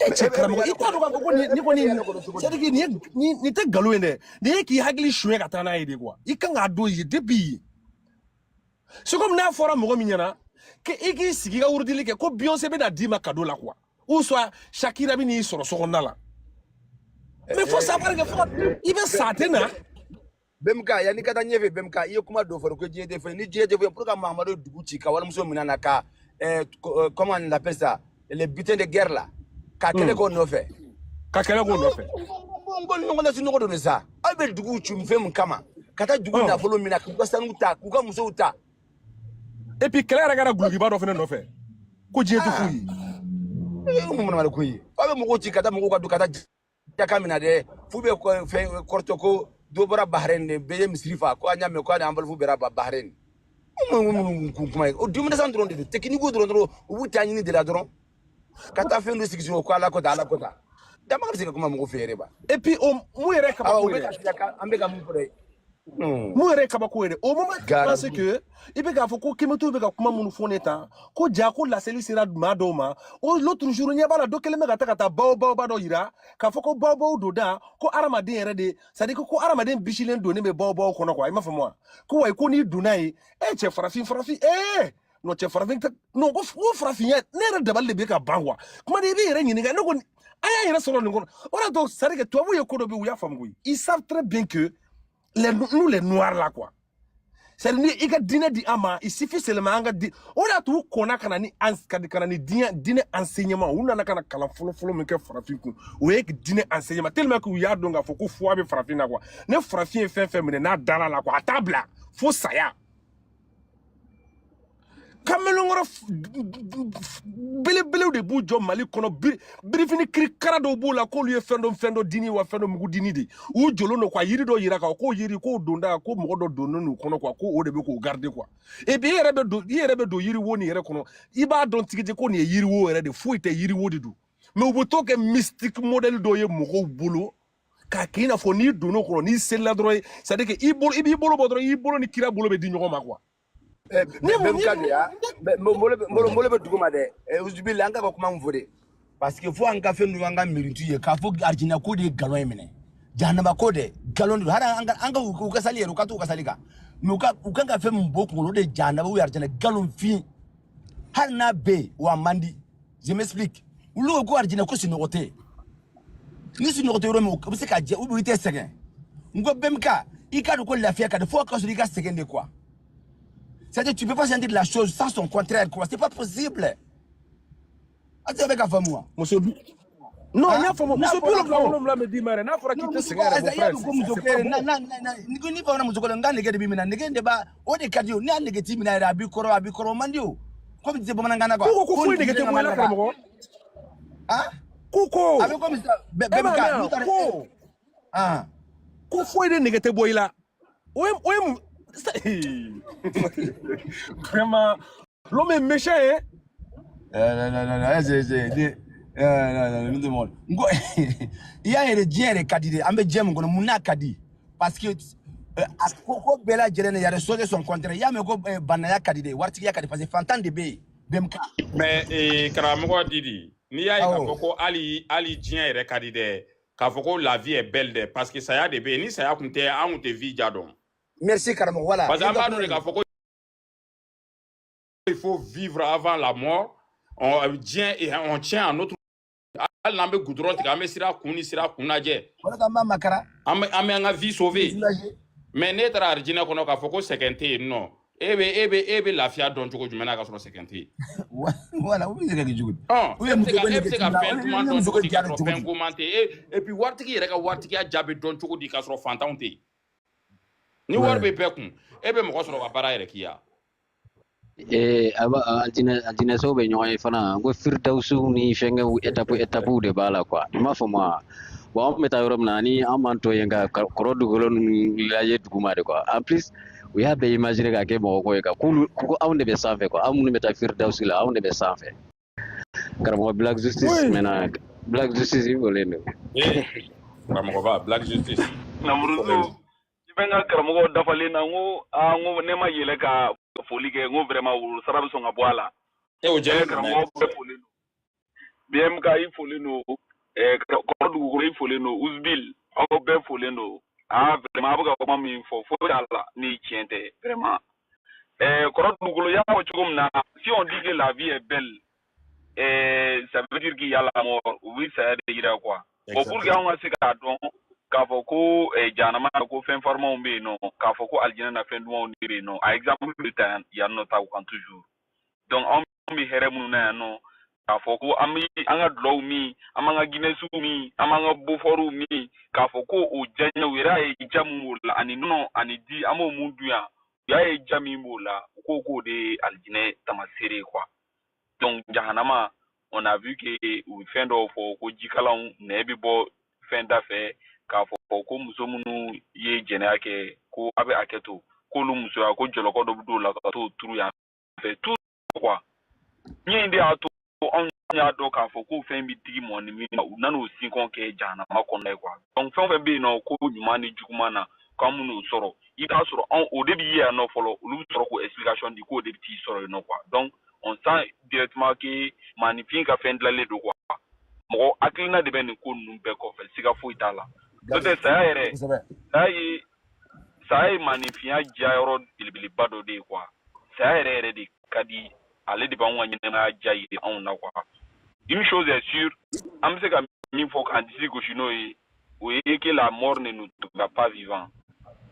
E mais cɛ e bɛ karamɔgɔ, i yɛlɛ t'a kɔnɔ, dɔn k'a fɔ ko e nin e nin e kɔni bɛ yɛlɛ kɔnɔ cogo c'est à di? dire que nin ye nin tɛ nkalon ye dɛ, nin ye k'i hakili suɲɛ ka taa n'a ye de quoi. I kan k'a dɔn yen depuis yen. C'est comme n'a fɔra mɔgɔ min ɲɛna k'i k'i sigi i ka wurudili kɛ ko Beyoncé bɛna d'i ma cadeau la quoi, ou soit Shakira bɛ n'i sɔrɔ sokɔnɔna la. Mais faut savoir que fo i bɛ sa a tɛ na. BMK, yanni ka taa ɲɛfɛ, BMK, i ye kuma dɔ fɔ ko diɲɛ tɛ fɛn, ni diɲɛ tɛ fɛn, pour que Mahamadu ye dugu ci ka walimuso minɛ na ka comment on appelle ça, les butins de guerre là, ka kɛlɛ k'o nɔfɛ. Ka kɛlɛ k'o nɔfɛ. N ko ɲɔgɔn lase ɲɔgɔn don sa, aw bɛ dugu ci fɛn mun kama, ka taa dugu nafolo minɛ, k'u ka sanu ta, k'u ka musow ta. Et puis kɛlɛ yɛrɛ kɛra gulokiba dɔ fana nɔfɛ ko diɲɛ tɛ foyi ye. Ee, mun mana ko ye, aw bɛ mɔgɔw ci ka taa mɔgɔw ka du ka taa jaka minɛ dɛ, f'u bɛ fɛn kɔrɔtɔ ko dɔ bɔra Bahrain de, bɛɛ ye misiri fa, ko an y'a mɛn ko ani an balifu bɛra Bahrain. Mun kun kuma ye o, dumuni san dɔrɔn de don, technique dɔrɔn u b'u ta ɲini de la dɔrɔn ka taa fɛn dɔ sigi sigi ko Ala ko tan, Ala ko tan, dama bɛ se ka kuma mɔgɔ fɛ yɛrɛ ba. Et puis o mun yɛrɛ ye Awa, kabako u ye bɛ dɛ. ka sira an bɛ ka mun fɔ dɛ. Mun yɛrɛ ye kabako ye dɛ, au moment tu penses Garanti. que i bɛ k'a fɔ ko Kemeto bɛ ka kuma minnu fɔ ne tan ko ja ko laseli sera maa dɔw ma, o l'autre jour ɲɛ b'a la dɔ kelen bɛ ka taa bawo dɔ yira k'a fɔ ko bawo don da ko hadamaden yɛrɛ de, c'est à dire ko hadamaden bisilen donnen bɛ bawo kɔnɔ quoi, i m'a faamu wa? Ko wa ko n'i donna yen, e cɛ farafin farafin ee non, cɛ farafin tɛ non, ko farafinya ne yɛrɛ dabali de bɛ ka ban quoi. Kuma de i b'i yɛrɛ ɲininka, ne ko an y'an yɛrɛ sɔrɔ nin kɔnɔ, o de y'a to c'est à dire que tubabuw ye ko dɔ bɛ yen, u y'a faamu koyi, ils savent très bien que les, nous les noirs là quoi. C'est à dire ni i ka diinɛ di an ma, il suffit seulement an ka di. O de y'a to u kɔnna ka na ni an ka na ni diinɛ diinɛ enseignement. U nana ka na kalan fɔlɔ fɔlɔ min kɛ farafin kun, o ye diinɛ enseignement, tellement que u y'a dɔn k'a fɔ ko foi bɛ farafin na quoi. Ne farafin ye fɛn fɛn minɛ n'a dara la quoi, a t'a bila fo saya. Kamalenkɔrɔ belebelew de b'u jɔ Mali kɔnɔ, birifini kirikara dɔw b'u la k'olu ye fɛn dɔ fɛn dɔ dini wa fɛn dɔ mugu dini de. U jɔlen don quoi, yiri dɔ yira kan k'o yiri k'o donda ko mɔgɔ dɔ donnen don kɔnɔ quoi, ko o de bɛ k'o garder quoi. Et puis i yɛrɛ bɛ don yiriwo nin yɛrɛ kɔnɔ, i b'a dɔn tigiti ko nin ye yiriwo yɛrɛ de, foyi tɛ, yiriwo de don. Mais u bɛ t'o kɛ mystique modèle dɔ ye mɔgɔw bolo k'a kɛ i n'a fɔ n'i donn'o kɔnɔ, n'i selila dɔrɔn, c'est à dire que i bolo, i b'i bolo bɔ dɔrɔn, i bolo ni kira bolo bɛ di ɲɔgɔn ma quoi. Ni Bɛɛ mun bɛ ni ka de ya n bolo bɛ dugu ma dɛ. Uzubili an ka ka kuma min fɔ de, parce que fo an ka fɛn dɔ, an ka miirintu ye k'a fɔ arijinɛ ko de ye nkalon ye minɛ, jahanama ko dɛ nkalon de don. Hali an ka u ka sali yɛrɛ, u ka t'u ka sali kan, mais u kan ka fɛn min bɔ kunkolo de, jahanama u arijinɛ nkalon fin, hali n'a bɛ yen wa a man di. Je m'explique: olu ko ko arijinɛ ko sunɔgɔ tɛ yen. Ni sunɔgɔ tɛ yɔrɔ min, u bɛ se ka jɛ ou bien i tɛ sɛgɛn. N ko BMK, i k'a dɔn ko lafiya ka di fo ka sɔrɔ i ka sɛgɛn de quoi. C'est-à-dire, tu peux pas sentir la chose sans son contraire, quoi. C'est pas possible. A tɛ bɛ ka faamu wa? Muso bi non, n Hein? y'a faamu. N'a Muso bi fɔra wolonwula ko wolonwula bɛ d'i ma yɛrɛ, n'a fɔra k'i non tɛ muso ko sɛgɛn yɛrɛ, mon ayi, i y'a frère, dɔn ko c'est muso c'est pas kelen na bon. na na ni ko ni fana muso kelen n ka nege de b'i minɛ, nege de b'a o de ka di o. Ni a nege t'i minɛ yɛrɛ, a b'i kɔrɔ, a b'i kɔrɔ, o man di o. Komi tɛ bamanankan na Ko quoi. ko ko Ko foyi nege nege tɛ ka bɔ i man la la karamɔgɔ. ah Ko ko a bɛ komi sisan e bɛɛ bɛ b'a ka mɛn n'u wa taara ko ah ko foyi de nege tɛ bɔ i la. O ye mun? Vraiment, l'homme est méchant, hein. Non, non, non, non, c'est, non, non, non, demande. N ko, i y'a yɛrɛ, diɲɛ yɛrɛ ka di dɛ. An bɛ diɲɛ min kɔnɔ, mun n'a ka di? Parce que a ko ko bɛɛ lajɛlen de, y a des choses et son contraire. I y'a mɛn ko banaya ka di dɛ, waritigiya ka di, parce que fantan de bɛ yen. BMK. Mais karamɔgɔ Didi, n'i y'a ye k'a Awɔ. fɔ ko hali hali diɲɛ yɛrɛ ka di dɛ, k'a fɔ ko la vie est belle dɛ, parce que saya de bɛ yen. Ni saya kun tɛ, an kun tɛ vie ja dɔn. Merci karamɔgɔ, voilà. Parce que E an ka b'a kuma dɔn de ye. k'a fɔ ko il faut vivre avant la mort. On diɲɛ et on tient à notre, hali n'an bɛ goudron tigɛ, an bɛ sira kun ni sira kun lajɛ. Wala ka ma makara. An bɛ an ka vie I bɛ sauver. soulager. Mais n'e taara arijinɛ kɔnɔ k'a fɔ ko sɛgɛn tɛ yen nɔ, e bɛ lafiya dɔn cogo jumɛn na k'a sɔrɔ sɛgɛn tɛ yen? Voilà, o bɛ se ka kɛ cogo di? Ɔn U e ye bɛ se muso ka ko e bɛ nege se t'i ka la, fɛn duman ni dɔn muso cogo ko di k'a diya sɔrɔ cogo fɛn di? goman tɛ yen? Et puis waritigi yɛrɛ ka waritigiya ja bɛ dɔn cogo di k'a sɔrɔ fantanw tɛ yen? Ni wari Ouais. bɛ bɛɛ kun, e bɛ mɔgɔ sɔrɔ ka baara yɛrɛ k'i ya. A b'a alijinɛsow bɛ ɲɔgɔn ye fana n ko firidawusiw ni fɛnkɛw, étape étape de b'a la quoi, i m'a faamu wa? Bon, an bɛ taa yɔrɔ min na ni an m'an to yen ka kɔrɔ dugukolo ninnu lajɛ duguma de quoi. En plus, u y'a bɛɛ imaginer k'a kɛ mɔgɔ ko ye kan k'olu ko anw de bɛ sanfɛ quoi, anw minnu bɛ taa firidawusi la, anw de bɛ sanfɛ. Karamɔgɔ Black Justice Oui. Maintenant, Black Justice, i folen don. Ee, karamɔgɔba Black Justice. Namuruzu, i bɛ n ka karamɔgɔ dafalen na. N ko aa, n ko ne ma yɛlɛ ka foli kɛ, n ko vraiment woro sara bɛ sɔn ka bɔ a la. E o jɛlen don dɛ. Karamɔgɔ bɛɛ folen don. BMK, i folen don. Kɔrɔ dugukolo, i folen don. Uzbil, aw bɛɛ folen don. Aa, vraiment, a bɛ ka kuma min fɔ, foyi t'a la ni tiɲɛ tɛ, vraiment. Kɔrɔ dugukolo y'a fɔ cogo min na, si on dit que la vie est belle, ça veut dire qu'il y a la mort. U bɛ saya de yira quoi. Bon, pour que Exactement. anw ka se k'a dɔn k'a fɔ ko jahanama na ko fɛn farimanw bɛ yen nɔ, k'a fɔ ko alijinɛ na fɛn dumanw de bɛ yen nɔ, a exemple bɛ ta yan nɔ ta u kan toujours. Donc anw bɛ hɛrɛ minnu na yan nɔ, k'a fɔ ko an bɛ an ka dulɔw min, an b'an ka Guinnessw min, an b'an ka Beaufortw min, k'a fɔ ko o diyaɲɛ, u yɛrɛ y'a ye ja mun b'o la, ani nɔnɔ ani di, an b'o mun dun yan, u y'a ye ja min b'o la, u ko k'o de ye alijinɛ tamaseere ye quoi. Donc jahanama, on a vu que u bɛ fɛn dɔw fɔ ko jikalanw nɛ bɛ bɔ fɛn da fɛ, k'a fɔ ko muso minnu ye jɛnɛya kɛ, ko a bɛ hakɛ to, k'olu musoya ko jɔlɔkɔ dɔ bɛ d'o la ka t'o turu yan fɛ tout quoi. Ɲɛ in de y'a to anw y'a dɔn k'a fɔ ko fɛn bɛ digi mɔgɔ ni min na, u nan'o sinkɔn kɛ jahanama kɔnɔ ye quoi. Donc fɛn o fɛn bɛ yen nɔ ko ɲuman ni juguman na, k'an min'o sɔrɔ, i b'a sɔrɔ anw o de bɛ ye yan nɔ fɔlɔ, olu bɛ sɔrɔ k'o explication di k'o de bɛ t'i sɔrɔ yen nɔ quoi. Donc on sent directement que maaninfin ka fɛn dilanlen don quoi. Mɔgɔ hakilina de bɛ nin ko ninnu bɛɛ kɔfɛ, siga foyi t'a la. N'o tɛ, saya yɛrɛ, Kosɛbɛ. saya ye maaninfinya diyayɔrɔ belebeleba dɔ de ye quoi. Saya yɛrɛ yɛrɛ de ka di ale de b'anw ka ɲɛnɛmaya diya yiri anw na quoi. Une chose est sûre, an bɛ se ka min fɔ k'an disi gosi n'o ye, o ye que la mort ne nous trouvera pas vivant.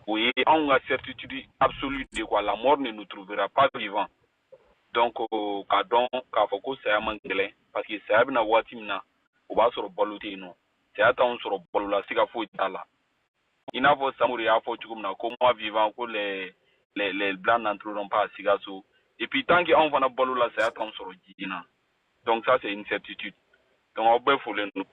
O ye anw ka certitude absolue de quoi, la mort ne nous trouvera pas vivant. Donc k'a dɔn k'a fɔ ko saya man gɛlɛn, parce que saya bɛna waati min na, o b'a sɔrɔ balo tɛ yen nɔ. Saya t'anw sɔrɔ balo la, siga foyi t'a la. I n'a fɔ Samori y'a fɔ cogo min na ko moi vivant, ko les blancs n'entreront pas à Sikasso. Et puis tant que anw fana balo la, saya t'anw sɔrɔ ji na. Donc ça, c'est une certitude. Donc aw bɛɛ folen don.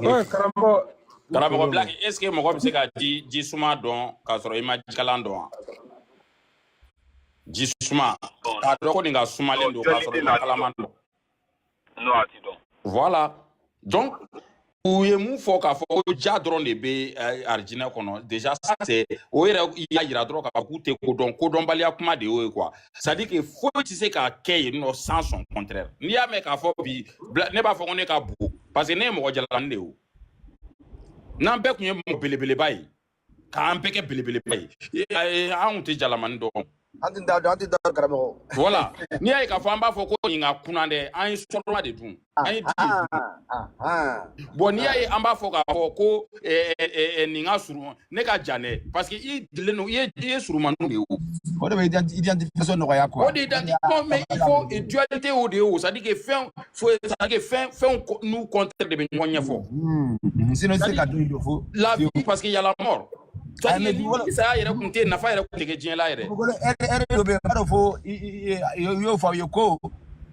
Ouais, karamɔgɔ. Karamɔgɔ Black, est ce que mɔgɔ bɛ se ka ji suma dɔn k'a sɔrɔ i ma jikalan dɔn wa? Ji suma, k'a dɔn ko nin ka sumalen don k'a sɔrɔ i ma kalaman dɔn. Non, a ti dɔn. Voilà. Donc u ye mun fɔ k'a fɔ ko ja dɔrɔn de bɛ arijinɛ kɔnɔ? Déjà, ça c'est, o yɛrɛ y'a yira dɔrɔn k'a fɔ k'u tɛ ko dɔn, kodɔnbaliya kuma de y'o ye quoi. C'est à dire que foyi tɛ se ka kɛ yen nɔ sans son contraire. N'i y'a mɛn k'a fɔ bi ne b'a fɔ ko ne ka bon parce que ne ye mɔgɔ jalani de ye. O n'an bɛɛ tun ye mɔgɔ belebeleba ye, k'an bɛɛ kɛ belebeleba ye, an tun tɛ jalamani dɔn. An tɛ t'a dɔn, an tɛ t'a dɔn, karamɔgɔ. Voilà. N'i y'a ye k'a fɔ an b'a fɔ ko nin ka kunna dɛ, an ye sɔrɔma de dun, an ye di de dun. Bon, n'i y'a ye an b'a fɔ k'a fɔ ko nin ka surun, ne ka jan dɛ, parce que i delilen don, i ye surumaniw de ye o. O de bɛ identification nɔgɔya quoi. O de ye. Non, mais il faut dualité, o de ye o. C'est à dire que fɛn fo, c'est à dire que fɛn fɛnw n'u contraire de bɛ ɲɔgɔn ɲɛfɔ. Sinon i tɛ se ka don don fo. La vie, parce qu'il y a la mort. C'est à dire que ni saya yɛrɛ kun tɛ yen, nafa yɛrɛ kun tɛ kɛ diɲɛ la yɛrɛ. Dugukolo ɛri dɔ bɛ yen, i b'a dɔn fo i y'o fɔ aw ye ko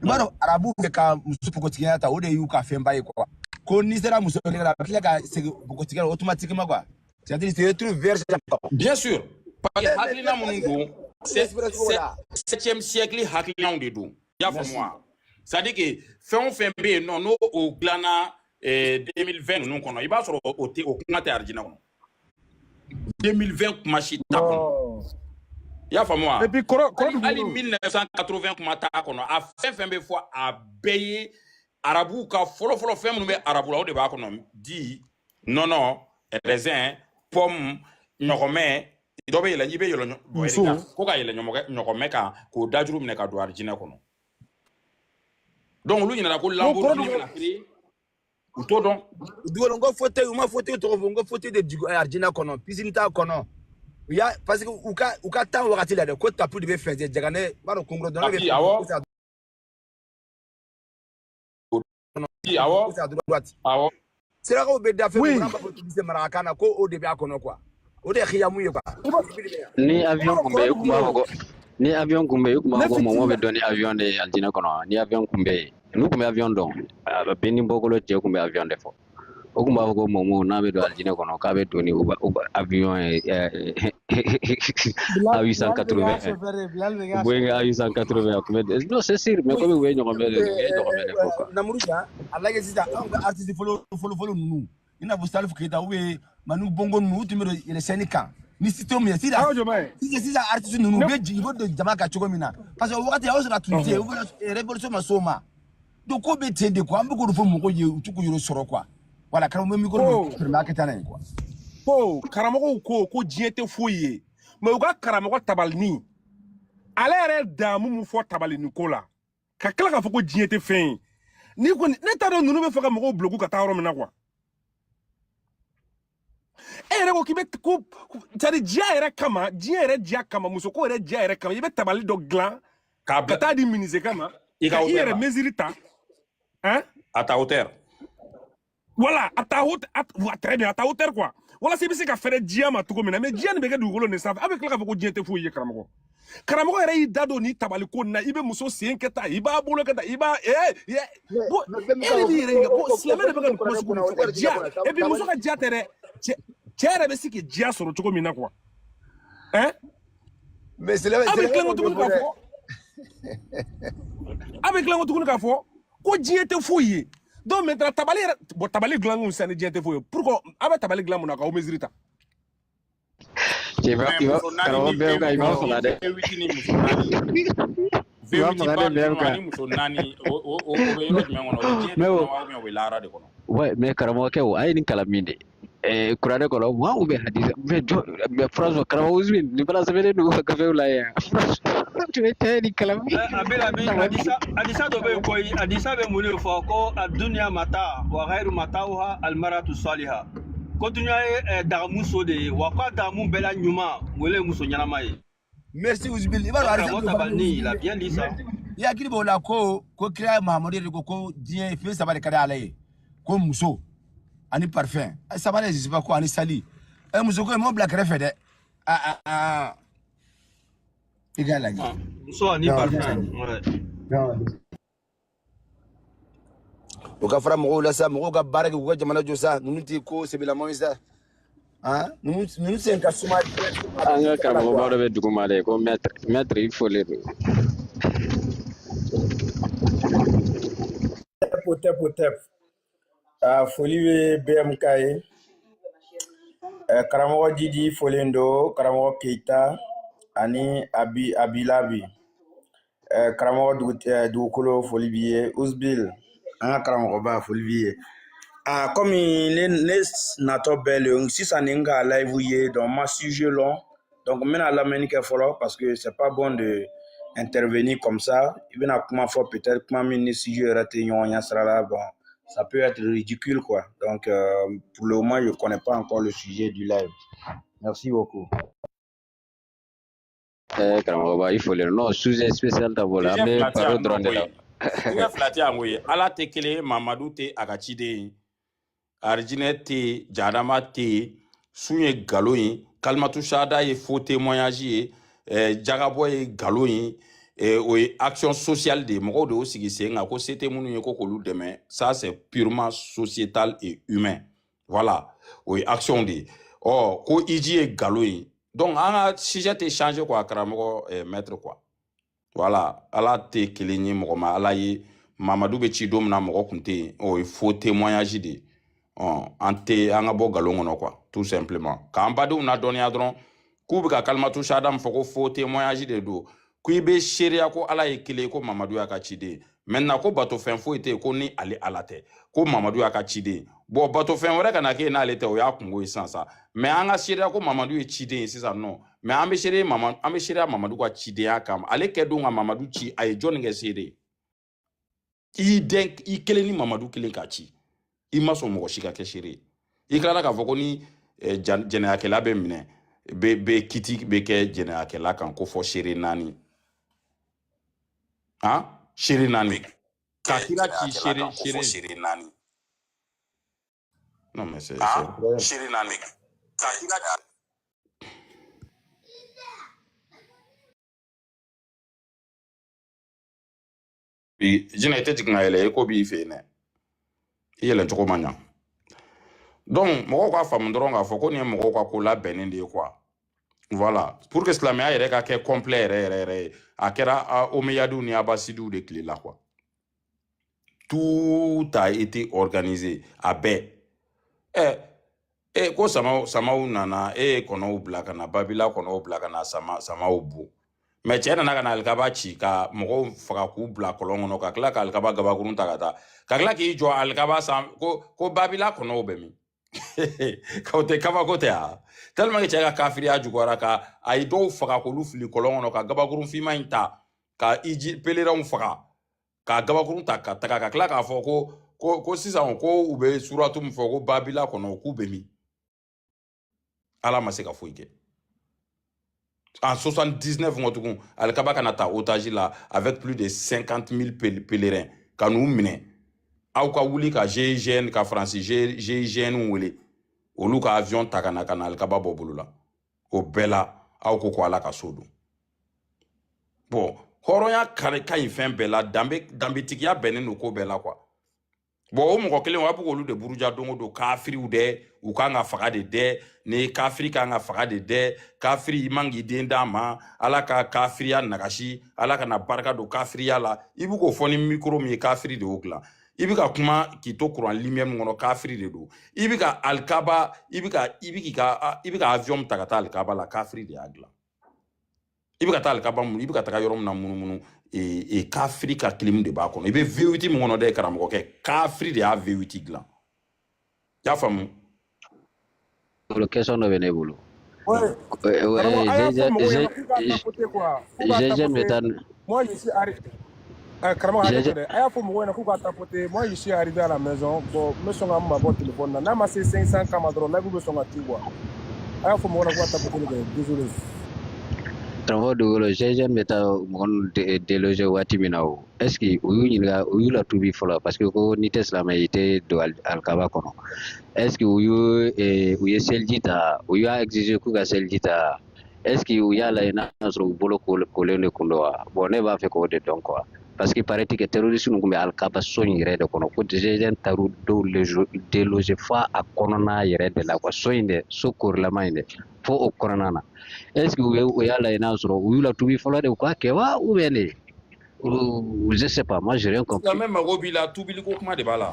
i b'a dɔn arabuw bɛ ka muso npogotigiya ta, o de y'u ka fɛnba ye quoi. Ko n'i sera muso la, a bɛ tila ka segin npogotigiya la automatiquement quoi. C'est à dire tu te retrouves vierge quoi. Bien sûr, parce que hakilina minnu don, c'est septième siècle hakilinaw de don. I y'a faamu wa? C'est à dire que fɛn o fɛn bɛ yen nɔ, n'o o dilanna 2020 ninnu kɔnɔ, i b'a sɔrɔ o tɛ, o kuma tɛ arijinɛ kɔnɔ. 2020 kuma si t'a kɔnɔ. I y'a faamu wa? Et puis kɔrɔ kɔrɔ. Hali 1980 kuma t'a kɔnɔ. A fɛn fɛn bɛ fɔ, a bɛɛ ye arabuw ka fɔlɔfɔlɔ fɛn minnu bɛ arabu la, o de b'a kɔnɔ: di, nɔnɔ, raisin, pomme, ɲɔgɔmɛ. Dɔ bɛ yɛlɛ, i bɛ yɛlɛ Muso. ko ka yɛlɛ ɲɔgɔmɛ kan k'o dajuru minɛ ka don arijinɛ kɔnɔ. Donc olu ɲinɛna ko Lamborghini bɛna créer, u t'o dɔn. Dugukolo n ko fauteuil, u ma fauteuil tɔgɔ fɔ. N ko fauteuil de dugu arijinɛ kɔnɔ, piscine t'a kɔnɔ. U y'a, parce que u ka temps wagati la dɛ, ko tapis de bɛ fɛnsɛ jaganɛ, i b'a dɔn kungolo dɔnna bɛ Tapis, awɔ. fɛnsɛ Awɔ. à droite. Awɔ. Sirakaw bɛ da fɛn min kɔnɔ, an b'a fɔ tubise marakakan na ko o de b'a kɔnɔ quoi. O de ye xiyamu ye quoi. Ni avion kun bɛ yen, i kun b'a fɔ ko ni avion kun bɛ yen, i kun b'a Ne fɔ ko mɔgɔ bɛ fitinin dɔn ni avion de ye alijinɛ kɔnɔ. Ni avion kun bɛ yen, n'u kun bɛ avion dɔn, a bɛ ni bɔkolo cɛ kun bɛ avion de fɔ. O kun b'a fɔ ko mɔmɔ n'a bɛ don alijinɛ kɔnɔ, k'a bɛ don ni avion ye Bilal Bilal bɛ k'a A880 chauffeur ye, Bilal bɛ k'a Boeing chauffeur ye. A880, a kun bɛ. Non, c'est sûr, mais komi u ye ɲɔgɔn bɛɛ de, u ye ɲɔgɔn bɛɛ de fɔ quoi. Namuruja, a lajɛ sisan, anw ka artiste fɔlɔ fɔlɔ fɔlɔ ninnu, i n'a fɔ Salif Keita ou bien Manu Bongo ninnu, u tun bɛ don yɛlɛ scène kan ni système ye sisan. Aw jɔ ye. Sisan artiste ninnu, u Ne bɛ jigin, u bɛ don jama kan cogo min na, parce que o wagati a y'o sɔrɔ a tun tɛ yen, u bɛ révolution ma s'o ma. Donc ko bɛ ten de quoi. An bɛ k'o de fɔ mɔgɔw ye, u t'u k'u yɛrɛ sɔrɔ quoi. Voilà, karamɔgɔ bɛ micro Ko min a kɛ taa n'a ye quoi. Ko karamɔgɔw ko diɲɛ tɛ foyi ye, mais u ka karamɔgɔ tabalini, ale yɛrɛ damu mun fɔ tabalini ko la, ka tila k'a fɔ ko diɲɛ tɛ fɛn ye. Ni kɔni ne t'a dɔn ninnu bɛ fɛ ka mɔgɔw bloquer ka taa yɔrɔ min na quoi. E yɛrɛ ko k'i bɛ ko, c'est à dire diya yɛrɛ kama, diɲɛ yɛrɛ diya kama, musoko yɛrɛ diya yɛrɛ kama, i bɛ tabali dɔ dilan k'a ka bila taa di menuisier ma i ka ka i hauteur yɛrɛ la mesure ta, hein. À ta hauteur. Voilà, à ta hauteur, très bien, à ta hauteur quoi. Walasa i bɛ se ka fɛrɛ diya ma cogo min na, mais diya nin bɛ kɛ dugukolo nin sanfɛ, a bɛ tila k'a fɔ ko diɲɛ tɛ foyi ye. Karamɔgɔ, karamɔgɔ yɛrɛ y'i da don nin tabali ko nin na, i bɛ muso sen kɛ tan, i b'a bolo kɛ tan, i b'a bon, Mais e de b'i yɛrɛ ɲininka ko silamɛ de bɛ ka nin kuma sugu ninnu fɔ quoi. Diya, et puis muso ka diya tɛ dɛ, cɛ yɛrɛ bɛ se k'i diya sɔrɔ cogo min na quoi, hein. Mais silamɛ A bɛ silamɛ tila ko b'o tuguni ɲɛfɔ k'a dɛ. fɔ, a bɛ tila ko tuguni k'a fɔ ko diɲɛ tɛ foyi ye. Donc maintenant tabali yɛrɛ, bon, tabali dilan kun sisan ni diɲɛ tɛ foyi ye, pourquoi a bɛ tabali dilan mun na k'aw mesure ta? Cɛ, i b'a Mais i b'a muso naani karamɔgɔ ni bɛɛ kan, i b'a faga dɛ. V8 ni muso naani, I b'a V8 faga ba dɛ, bɛɛ ninnu kan. ani muso naani, o bɛ yɔrɔ jumɛn kɔnɔ? O bɛ diɲɛ de Mais kɔnɔ o wa, ou bien o bɛ lahara de kɔnɔ? Ouais, mais karamɔgɔkɛ, o a ye nin kalan min de kuranɛ kɔnɔ wa, ou bien hadisa, mais jɔ, mais franchement, karamɔgɔ Usmane, nin fana sɛbɛnnen don gafew la yan. Tu bɛ cɛ ye nin kalan min. Abila bi hadisa dɔ bɛ yen koyi. Hadisa bɛ mun de fɔ? Ko adunya mata wa ghairu matauha almaratu saliha. Ko dunuya ye dagamu so de ye, wa ko a dagamu bɛɛ la ɲuman, o le ye muso ɲɛnama ye. Merci Ousmane. I b'a dɔn Donc hadisa karamɔgɔ dɔ fana bɛ Tabalini, il a Ousmane. bien dit ça. I hakili b'o la ko kira Mahamadu de ko diɲɛ fɛn saba de ka di Ala ye. Ko muso ani parfum. Saba de, je sais pas quoi, ani sali. Muso ko in m'o bila kɛrɛfɛ dɛ. Ah ah ah. I k'a lajɛ. Ah, muso ani Non, parfum, ouais. O ka fara mɔgɔw la sa, mɔgɔw ka baara kɛ k'u ka jamana jɔ sa, ninnu tɛ ko sɛbɛlamaw ye sa. Han, ninnu sen ka suma a An bɛ ka tɛgɛ la karamɔgɔba quoi. dɔ bɛ duguma de ko maître, maître, i folen don. Tep o tep. Foli bɛ BMK ye. Karamɔgɔ Didi folen don, karamɔgɔ Keita ani Abi Abilabi. Karamɔgɔ dugukolo foli b'i ye. Usbil, an ka karamɔgɔba foli b'i ye. Komi ne natɔ bɛɛ le sisan nin ka live ye, donc ma sujet long. Donc n bɛna lamɛnni kɛ fɔlɔ parce que c'est pas bon de intervenir comme ça. I bɛna kuma fɔ peut-être kuma min ni sujet yɛrɛ tɛ ɲɔgɔn ɲɛ sira la. Bon, ça peut être ridicule quoi. Donc pour le moment, je connais pas encore le sujet du live. Merci beaucoup. Karamɔgɔba, i folen don. Non, sujet spécial t'a bolo, an Sujet bɛ fila tɛ baro yan nɔ dɔrɔn de la. koyi. Sujet fila tɛ yan koyi. Ala tɛ kelen ye, Mamadu tɛ a ka ciden ye. Arijinɛ tɛ yen, jahanama tɛ yen, sun ye nkalon ye, kalimatu sahada ye faux témoignage ye, jagabɔ ye nkalon ye, o ye action sociale de ye. Mɔgɔw de y'o sigi sen kan ko se tɛ minnu ye ko k'olu dɛmɛ. Ça c'est purement sociétal et humain. Voilà, o ye action de ye. Ɔ ko iji ye nkalon ye. Donc an ka sujet tɛ changer quoi, karamɔgɔ maître quoi. Voilà, Ala tɛ kelen ye mɔgɔ ma Ala ye. Mamadu bɛ ci don min na mɔgɔ kun tɛ yen, o ye faux témoignage de ye. Ɔ an tɛ an ka bɔ nkalon kɔnɔ quoi, tout simplement. K'an badenw ladɔnniya dɔrɔn k'u bɛ ka kalimatu sahada min fɔ ko faux témoignage de don, ko i bɛ seereya ko Ala ye kelen ye, ko Mamadu y'a ka ciden ye. Maintenant ko batofɛn foyi tɛ yen ko ni ale Ala tɛ, ko Mamadu y'a ka ciden ye. Bon, batofɛn wɛrɛ kana kɛ yen n'ale tɛ, o y'a kungo ye sisan sa. Mais an ka seereya ko Mamadu ye ciden ye sisan nɔ. Mais an bɛ seereya Mama, an bɛ seereya Mamadu ka cidenya kama. Ale kɛ don ka Mamadu ci, a ye jɔnni kɛ seere ye? I den i kelen ni Mamadu kelen k'a ci. I ma sɔn mɔgɔ si ka kɛ seere ye. I tilala k'a fɔ ko ni jɛnɛyakɛla bɛ minɛ, bɛ kiti bɛ kɛ jɛnɛyakɛla kan ko fɔ seere naani. Han? Seere naani. Ka kira ci seere seere naani. Non mais c'est incroyable. Bi jinɛ i tɛ jigin ka yɛlɛ i ko b'i fɛ yen dɛ. I yɛlɛ cogo man ɲa. Donc mɔgɔw k'a faamu dɔrɔn k'a fɔ ko nin ye mɔgɔw ka ko labɛnnen de ye quoi. Voilà, pour que silamɛya yɛrɛ ka kɛ complet yɛrɛ yɛrɛ yɛrɛ ye, a kɛra Omeyadiw ni Abasidiw de tile la quoi. Tout a été organisé a bɛɛ. Ko samaw nana e ye kɔnɔw bila ka na Babila kɔnɔw bila ka na samaw bon. Mais cɛ nana ka na alikaba ci ka mɔgɔw faga k'u bila kɔlɔn kɔnɔ ka tila ka alikaba gabakurun ta ka taa ka tila k'i jɔ alikaba san ko Babila kɔnɔw bɛ min? K'o tɛ kabako tɛ wa? Tellement que cɛ ka kafiriya juguyara ka a ye dɔw faga k'olu fili kɔlɔn kɔnɔ ka gabakurun finman in ta ka iji pèlerinw faga ka gabakurun ta ka taga ka tila k'a fɔ ko sisan ko u bɛ suratu min fɔ ko Babila kɔnɔ k'u bɛ min? Ala ma se ka foyi kɛ. En 79 kɔ tugun alikaba kana ta otage la avec plus de 50 000 pèlerins ka n'u minɛ aw ka wuli ka GIGN ka Faransi GIGN wele olu ka avion ta ka na alikaba bɔ bolo la. O bɛɛ la aw ko Ala ka so don. Bon, hɔrɔnya ka ɲi fɛn bɛɛ la, danbetigiya bɛnnen don ko bɛɛ la quoi. Bon, o mɔgɔ kelen a bɛ k'olu de buruja don o don kafiriw dɛ, u kan ka faga de dɛ, ni kafiri kan ka faga de dɛ, kafiri i man k'i den d'a ma, Ala ka kafiriya nagasi, Ala kana barika don kafiriya la. I bɛ k'o fɔ ni micro min ye, kafiri de y'o dilan. I bɛ ka kuma k'i to kuran lumière min kɔnɔ, kafiri de don. I bɛ ka alikaba, i bɛ ka i bɛ k'i ka i bɛ ka avion ta ka taa alikaba la, kafiri de y'a dilan. I bɛ ka taa alikaba mun, i bɛ ka taga yɔrɔ min na munumunu, kafiri ka clim de b'a kɔnɔ. I bɛ V8 min kɔnɔ dɛ karamɔgɔkɛ, kafiri de y'a V8 dilan. I y'a faamu? Bolo question dɔ bɛ ne bolo. Ouais. Karamɔgɔ, a y'a fɔ mɔgɔw ɲɛna k'u k'a tapoter quoi. K'u k'a GGN bɛ tapoter. taa Moi, je suis arrêté. Ah, karamɔgɔ hakɛ to GIGN dɛ, a y'a fɔ mɔgɔw ɲɛna k'u ka tapoter. Moi, je suis arrivé à la maison. Bon, n bɛ sɔn ka n mabɔ téléphone na, n'a ma se 500 kama dɔrɔn, live bɛ sɔn ka ci quoi. A y'a fɔ mɔgɔw ɲɛna k'u ka tapoter kɛ, désolé. Karamɔgɔ Dugukolo, GIGN bɛ taa mɔgɔ ninnu déloger waati min na, o est ce que u y'u ɲininka, u y'u latubi fɔlɔ? Parce que ko n'i tɛ silamɛ ye, i tɛ don alikaba kɔnɔ. Est ce que u y'u u ye seliji ta, u y'a exiger k'u ka seliji ta? Est ce que u y'a lajɛ n'a sɔrɔ u bolo kolen de kun don wa? Bon, ne b'a fɛ k'o de dɔn quoi, parce que paraît-il que terroriste ninnu tun bɛ alikaba so in yɛrɛ de kɔnɔ, ko GIGN taar'u dɔw déloger fo a kɔnɔna yɛrɛ de la quoi, so in dɛ, so korilama in dɛ, fo o kɔnɔna na. Est ce que u y'a lajɛ n'a sɔrɔ u y'u latubi fɔlɔ de, u k'a kɛ wa, ou bien de ou je sais pas, moi j'ai rien compris. Silamɛ mago b'i la, tubiliko kuma de b'a la.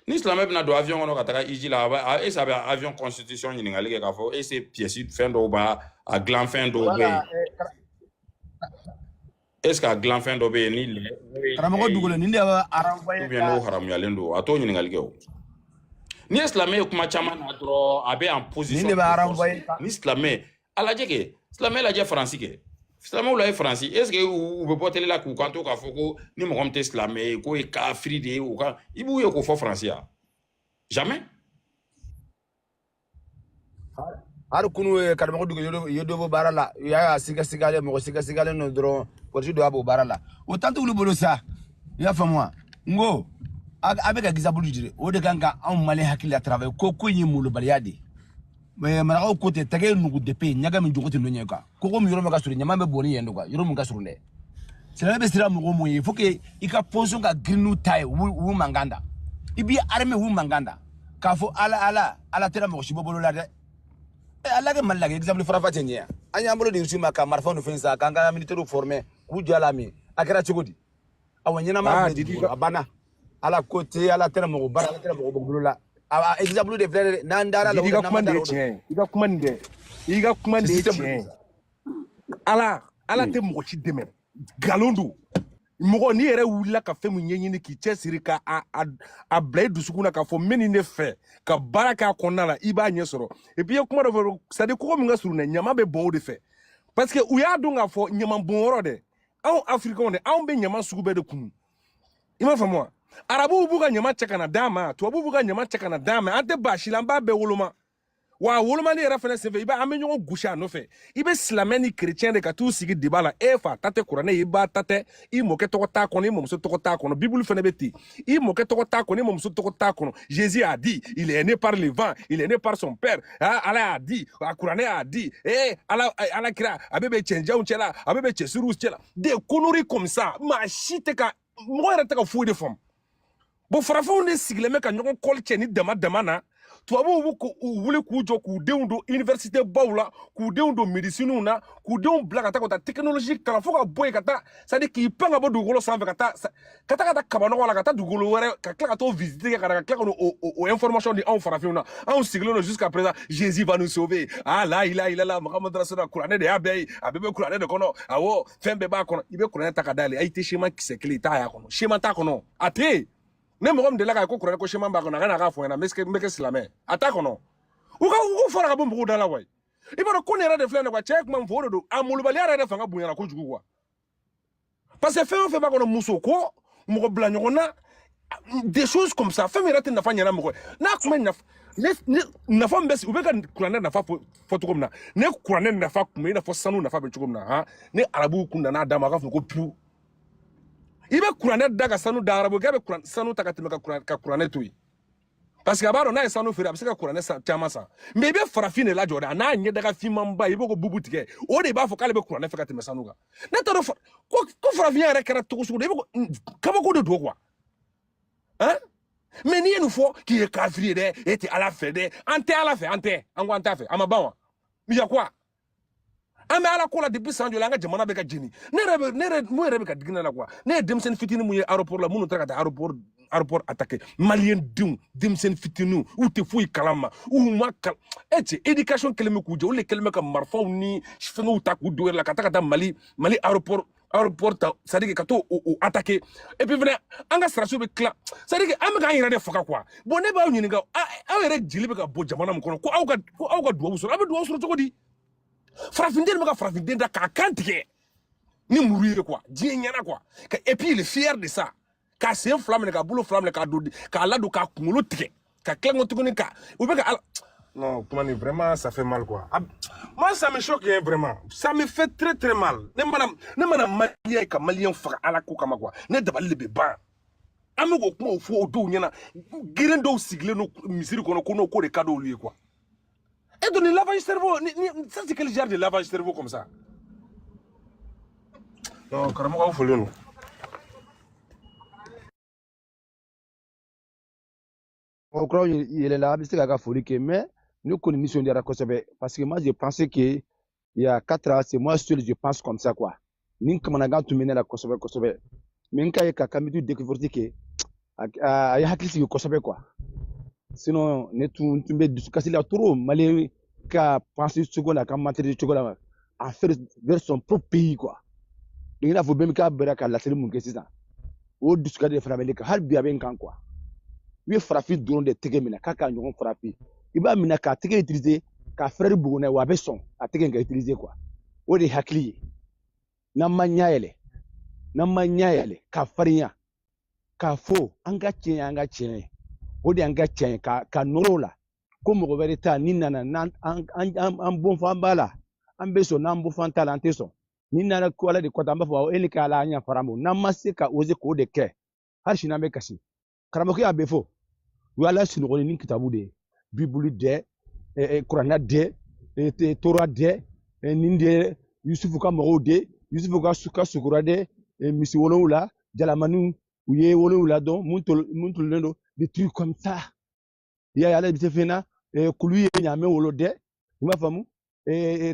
Ni silamɛ bɛna don avion kɔnɔ ka taga hiji la, a bɛ est ce que a bɛ avion constitution ɲininkali kɛ k'a fɔ est ce que pièce fɛn dɔw b'a a dilan, fɛn dɔw bɛ yen, Voilà. est ce que a dilan fɛn dɔ bɛ yen ni lɛ n'o ye Karamɔgɔ lɛ ye Dugukolo, nin de b'a ou renvoyer bien n'o ka haramuyalen don, a t'o ɲininkali kɛ. O n'i ye silamɛ ye kuma caman na dɔrɔn, a bɛ en Nin position de b'a de force. renvoyer ka Ni silamɛ a lajɛ kɛ, silamɛ lajɛ Faransi kɛ, silamɛw la ye Faransi, est ce que u bɛ bɔ télé la k'u kanto k'a fɔ ko ni mɔgɔ min tɛ silamɛ ye, k'o ye kafiri de ye? U ka i b'u ye k'o fɔ Faransi ya? Jamais. Hali kunu ye karamɔgɔ Dugukolo ye dɔ bɔ baara la, u y'a siga sigalen, mɔgɔ siga sigalen don dɔrɔn, polisi dɔ y'a bɔ baara la, o tan t'olu bolo sa. I y'a faamu wa? N ko a bɛ ka exemple jiri, o de kan ka anw malien hakili la travailler ko ko in ye molobaliya de ye. Mais marakaw ko tɛ tɛgɛ ye nugu depe ɲaga min jogo tɛ n'o ɲɛ quoi. Koko min yɔrɔ min ka surun, ɲama bɛ bɔn ni yen de quoi, yɔrɔ min ka surun dɛ. Silamɛ bɛ siran mɔgɔ mun ye? Il faut que i ka position ka girin n'u ta ye, u b'u mankan da, i b'i armé, u mankan da k'a fɔ ala ala ala tɛna mɔgɔ si bɔ bolo la dɛ. Ala kɛ Mali la kɛ exemple farafa tɛ ɲɛ yan. An y'an bolo di Rusi ma ka marifaw ni fɛn san, k'an ka militaires former k'u jɔ a la min a kɛra cogo di? Awa ɲɛnama Ah, filɛ Didi dugukolo ka a banna. Ala ko tɛ ala tɛna mɔgɔ baara, ala tɛna mɔgɔ bɔ bolo la. A exemple de filɛ dɛ, n'an dara la Didi o de ka n'an kuma ma nin de da la ye o de. tiɲɛ ye. I ka kuma nin dɛ, i ka kuma nin C'est de ye système de tiɲɛ ye. ça. Ala ala tɛ mɔgɔ si dɛmɛ, nkalon don. Mɔgɔ n'i yɛrɛ wulila ka fɛn min ɲɛɲini k'i cɛsiri ka a bila i dusukun na k'a fɔ n bɛ nin de fɛ ka baara k'a kɔnɔna la, i b'a ɲɛ sɔrɔ. Et puis i ye kuma dɔ fɔ, c'est à dire kɔgɔ min ka surun dɛ, ɲama bɛ bɔn o de fɛ, parce que u y'a dɔn k'a fɔ ɲama bɔnyɔrɔ dɛ, anw Afirikɛnw dɛ, anw bɛ ɲama sugu bɛɛ de kun. I m'a faamu wa? Arabuw b'u ka ɲama cɛ ka na d'an ma, tubabuw b'u ka ɲama cɛ ka na d'an ma, an tɛ baasi la, an b'a bɛɛ woloma. Wa a wolomali yɛrɛ fɛnɛ senfɛ, i b'a an bɛ ɲɔgɔn gosi a nɔfɛ. I bɛ silamɛ ni kerecɛn de ka t'u sigi débat la. E fa ta tɛ kuranɛ ye, i ba ta tɛ, i mɔkɛ tɔgɔ t'a kɔnɔ, i mɔmuso tɔgɔ t'a kɔnɔ. Bibulu fɛnɛ bɛ ten, i mɔkɛ tɔgɔ t'a kɔnɔ, i mɔmuso tɔgɔ t'a kɔnɔ. Jésus a dit, il est né par le vent, il est né par son père. Ah, Ala y'a dit, a kuranɛ y'a dit, ala ala kira a bɛ bɛn cɛnjanw cɛ la, a bɛ bɛn cɛsiriw cɛ la, des conneries comme ça. Maa si tɛ ka mɔgɔ yɛrɛ tɛ ka foyi de faamu. Bon, farafinw de sigilen bɛ ka ɲɔgɔn kɔli cɛ ni dama dama na. Tubabuw b'u k'u wuli k'u jɔ k'u denw don université baw la, k'u denw don médecine na, k'u denw bila ka taa technologie kalan fo ka bɔ yen ka taa, c'est à dire k'i pan ka bɔ dugukolo sanfɛ ka taa kabanɔgɔ la, ka taa dugukolo wɛrɛ, ka tila ka t'o visiter kɛ ka na, ka tila ka n'o o information di anw farafinw na. Anw sigilen don jusqu'à présent, Jésus va nous sauver. Ah, la ilaha illallah Muhammad rasulullah. Kuranɛ de y'a bɛɛ ye, a bɛɛ bɛ kuranɛ de kɔnɔ. Awɔ, fɛn bɛɛ b'a kɔnɔ. I bɛ kuranɛ ta ka dayɛlɛ, i tɛ schéma kisɛ kelen i t'a y'a kɔnɔ, schéma t'a kɔnɔ, a tɛ yen. Ne mɔgɔ min delila k'a ye ko kuranɛ ko schéma b'a kɔnɔ, a ka na k'a fɔ n ɲɛna, n bɛ kɛ silamɛ. A t'a kɔnɔ. U ko fara ka bɔ mɔgɔw da la wa. I b'a dɔn ko nin yɛrɛ de filɛ nin ye quoi, cɛ ye kuma min fɔ, o de don. A molobaliya yɛrɛ de fanga bonyana kojugu quoi, parce que fɛn o fɛn b'a kɔnɔ, muso ko, mɔgɔ bila ɲɔgɔn na, des choses comme ça, fɛn min yɛrɛ tɛ nafa ɲɛna mɔgɔ ye n'a kuma nafa ne nafa min bɛ u bɛ ka kuranɛ nafa fɔ cogo min na, ne kuranɛ nafa kun bɛ i n'a fɔ sanu nafa bɛ cogo min na. Han, ni arabuw kun nana d'a ma, a k'a fɔ ko piwu, i bɛ kuranɛ da ka sanu da, arabu kɛ bɛ sanu ta ka tɛmɛ ka kuranɛ to yen, parce que a b'a dɔn n'a ye sanu feere, a bɛ se ka kuranɛ san caman san. Mais i bɛ farafin de lajɔ dɛ, a n'a ɲɛdaga finmanba, i b'o ko bubu tigɛ, o de b'a fɔ k'ale bɛ kuranɛ fɛ ka tɛmɛ sanu kan. Ne t'a dɔn ko farafinya yɛrɛ kɛra cogo sugu dɔ, i bɛ ko kabako de don quoi. Han, mais n'i ye nin fɔ k'i ye kafiri ye dɛ, e tɛ Ala fɛ dɛ. An tɛ Ala fɛ, an tɛ, an ko an t'a fɛ, a ma ban wa? Mais y a quoi? An bɛ Ala ko la depuis san joli, an ka jamana bɛ ka jeni. Ne yɛrɛ bɛ, ne yɛrɛ mun yɛrɛ bɛ ka digi ne la quoi, ne ye denmisɛnnin fitinin mun ye aéroport la, minnu taara ka taa aéroport attaquer, malien denw, denmisɛnnin fitininw, u tɛ foyi kalama, u ma kal e cɛ éducation kɛlen bɛ k'u jɛ, olu de kɛlen bɛ ka marifaw ni fɛngɛw ta k'u don yɛrɛ la ka taa Mali aéroport ta, c'est à dire ka t'o o attaquer. Et puis fɛnɛ an ka sɔrɔdasiw bɛ tila, c'est à dire que an bɛ k'an yɛrɛ de faga quoi. Bon, ne b'aw ɲininka, aw yɛrɛ jeli bɛ ka bɔ jamana min kɔnɔ, ko aw ka duwawu sɔrɔ, aw bɛ duwawu sɔrɔ cogo di? Farafinden bɛ ka farafinden da k'a kan tigɛ. Ni muru ye quoi, diɲɛ ɲɛna quoi. Et puis il est fier de ça. K'a sen fila minɛ, k'a bolo fila minɛ, k'a don, k'a ladon, k'a kunkolo tigɛ, ka tila ko tuguni ka u bɛ ka ala. Non, kuma nin, vraiment, ça fait mal quoi. Ah, moi, ça me choque hein, vraiment. Ça me fait très très mal. Ne mana malien ka malien faga ala ko kama quoi. Ne dabali de bɛ ban. An bɛ k'o kumaw fɔ o dɔw ɲɛna. Geren dɔw sigilen don misiri kɔnɔ ko n'o ko de ka d'olu ye quoi. Et donc, le lavage cerveau, ça c'est quel genre de lavage cerveau comme ça? Non, karamɔgɔ, aw folilen don. O kuraw yɛlɛla, a bɛ se k'a ka foli kɛ, mais ne kɔni nisɔndiyara kosɛbɛ parce que moi je pensais que il y a 4 ans, c'est moi seul je pense comme ça quoi. Nin kamanagan tun bɛ ne la kosɛbɛ kosɛbɛ, mais n ka ye ka Kamitu découverte kɛ, a ye hakili sigi kosɛbɛ quoi. Sinon ne tun bɛ dusukasi la trop, malien ka penser cogo la, ka mentalité cogo la à faire vers son propre pays quoi. Donc i n'a fɔ bɛɛ bɛ k'a bɛrɛ ka laseli mun kɛ sisan, o dusukasi de fana bɛ ne kan hali bi, a bɛ n kan quoi. I bɛ farafin dɔrɔn de tɛgɛ minɛ k'a ka ɲɔgɔn farafin, i b'a minɛ k'a tɛgɛ utiliser k'a frère bugu n'a ye, wa a bɛ sɔn a tɛgɛ in ka utiliser quoi. O de ye hakili ye. N'an ma ɲɛ yɛlɛ, n'an ma ɲɛ yɛlɛ ka farinya k'a fɔ an ka tiɲɛ ye, an ka tiɲɛ ye, o de y'an ka tiɲɛ ye, ka nɔrɔ o la ko mɔgɔ wɛrɛ ta ni nana n'an an bɔnfan b'a la, an bɛ sɔn, n'an bɔnfan t'a la, an tɛ sɔn. Ni nana ko ala de kɔtɛ, an b'a fɔ e ni k'ala an yafara ma. N'an ma se ka oser k'o de kɛ, hali sini an bɛ kasi. Karamɔgɔkɛ y'a bɛɛ fɔ, u y'ala sunɔgɔ ni kitabu de ye, bibulu dɛ, kuranna dɛ, tora dɛ, nin de Yusufu ka mɔgɔw de, Yusufu ka sukura dɛ, misi 7, jalamaniw u ye 7 dɔn, mun tolilen don, des trucs comme ça. I y'a ye, ala bɛ se fɛn na, kulu ye ɲaamɛ wolo dɛ, i m'a faamu,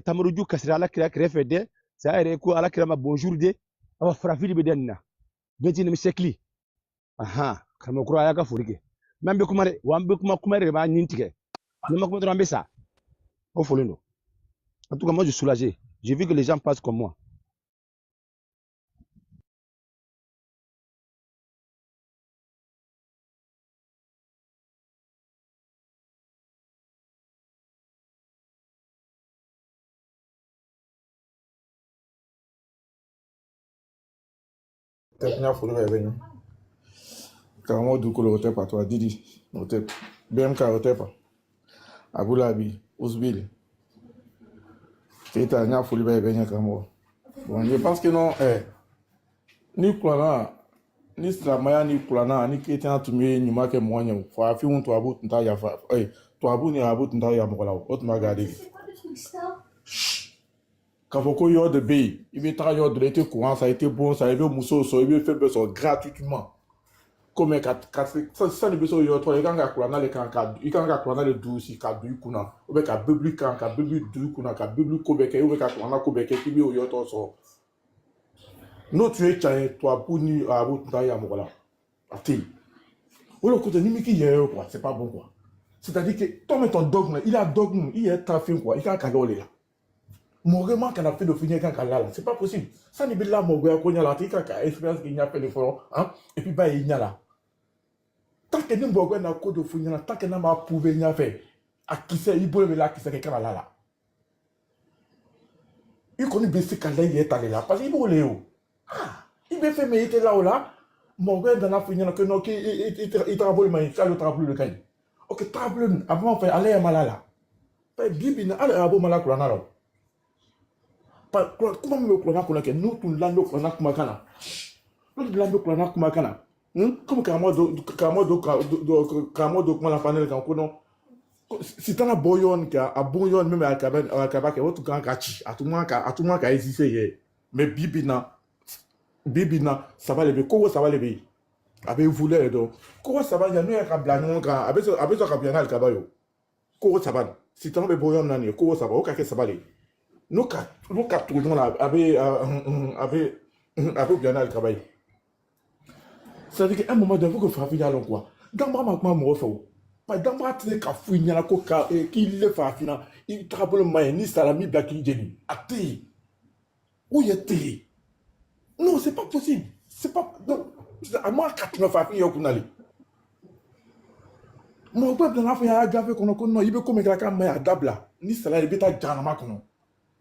tamaruju kasira ala kira kɛrɛfɛ dɛ, saya yɛrɛ ko ala kira ma bonjour de, awa farafin de bɛ da nin na 21e siècle. Ahan, karamɔgɔ kura y'a ka foli kɛ, mais an bɛ kuma dɛ, wa an bɛ kuma, kuma yɛrɛ de b'a ɲin tigɛ, ni ma kuma dɔrɔn an bɛ sa. O foli don. En tout cas, moi je suis soulagé, j'ai vu que les gens passent comme moi. Tɛ n ka foli bɛ bɛ ɲɛ. Karamɔgɔ Dukolo, o tɛ patɔ, Didi, o tɛ BMK, o tɛ pa. Abulabi, Ousbil, Keita, n ka foli bɛ bɛ ɲɛ karamɔgɔ. Bon, je pense que non, ni kuranna, ni silamɛya ni kuranna ni keretiyɛnya tun bɛ ɲuman kɛ mɔgɔ ɲɛ, farafinw tubabu tun t'a yafa, tubabu ni arabu tun t'a ya mɔgɔ la, o tun b'a garder. K'a fɔ ko yɔrɔ de bɛ yen, i bɛ taga yɔrɔ dɔ la, i tɛ courant san, i tɛ bon san, i bɛ musow sɔrɔ, i bɛ fɛn bɛɛ sɔrɔ gratuitement. Ko mɛ ka se sani bɛ se o yɔrɔ tɔ la, i kan ka kuranna de kan ka i kan ka kuranna de durusi ka don i kunna, ou bien ka bibili kan ka bibili don i kunna, ka bibili ko bɛɛ kɛ, ou bien ka kuranna ko bɛɛ kɛ k'i bɛ o yɔrɔ tɔ sɔrɔ. N'o tun ye tiɲɛ ye, tubabu ni arabu tun t'a yira mɔgɔ la, a tɛ yen. O de kosɔn n'i m'i k'i yɛrɛ ye quoi, c'est pas bon quoi. C'est-à-dire que toi-même ton dogme, il a dogme, i yɛrɛ ta fɛn quoi, i kan ka kɛ o de la. Mɔgɔ man kana fɛn dɔ f'i ɲɛ, i kan ka la la, c'est pas possible. Sani bɛ la mɔgɔya ko ɲɛ la, a tigi kan ka expérience kɛ ɲɛfɛ de fɔlɔ, hein, et puis ba y'i ɲɛ la. Tant que ni mɔgɔ na ko dɔ f'i ɲɛna, tant que n'a ma prouver ɲɛfɛ, a kisɛ i bolo bɛ la kisɛ kɛ i kana la la. I kɔni bɛ se ka la i yɛrɛ ta de la, parce que i b'o le ye o. Ah, i bɛ fɛn min i tɛ la o la, mɔgɔ nana f'i ɲɛna ko non, k'i i tagabolo man ɲi, k'ale tagabolo de ka ɲi. Ok, tagabolo nin, a b'a fɛ ale yɛrɛ ma la la. Bi bi in na, hali arabu ma la kuranna la o. Kuma min bɛ kuranna kɔnɔ kɛ, n'u tun lan bɛ kuranna kumakan na, n'u tun lan bɛ kuranna kumakan na, komi karamɔgɔ dɔ kuma la panel kan ko non, ko sitana bɔ yɔrɔ nin kan, a bon yɔrɔ min bɛ alikaba kɛ, o tun kan ka ci, a tun man ka exister yɛrɛ. Mais bi bi in na, bi bi in na, saba de bɛ yen, koko saba de bɛ yen, a bɛ évoluer yɛrɛ dɔn. Koko saba ɲɛ n'o ye ka bila ɲɔgɔn kan, a bɛ sɔrɔ ka bila n'alikaba ye o. Koko saba nin, sitana bɛ bɔ yɔrɔ min na nin ye, koko saba, o ka kɛ saba de ye. N'o ka tugu ɲɔgɔn na, a bɛ bila n'alikaba ye. C'est-à-dire qu'à un moment donné, il faut que farafin y'a lɔn quoi. Danbaga ma kuma mɔgɔ fɛ o. Parce que danbaga tɛ se ka fɔ i ɲɛna ko ka k'i le farafinna, i tagabolo man ɲi, n'i sara min bila k'i jeni. A tɛ yen. O yɛrɛ tɛ yen. Non, c'est pas possible. C'est pas, non. A ma ka tɛmɛ farafin yɛrɛ kunna de. Mɔgɔ bɛɛ nana fɔ y'a gafe kɔnɔ ko non, i bɛ ko min kɛ k'a man ɲi, a dabila. N'i sara i bɛ taa jahanama kɔnɔ.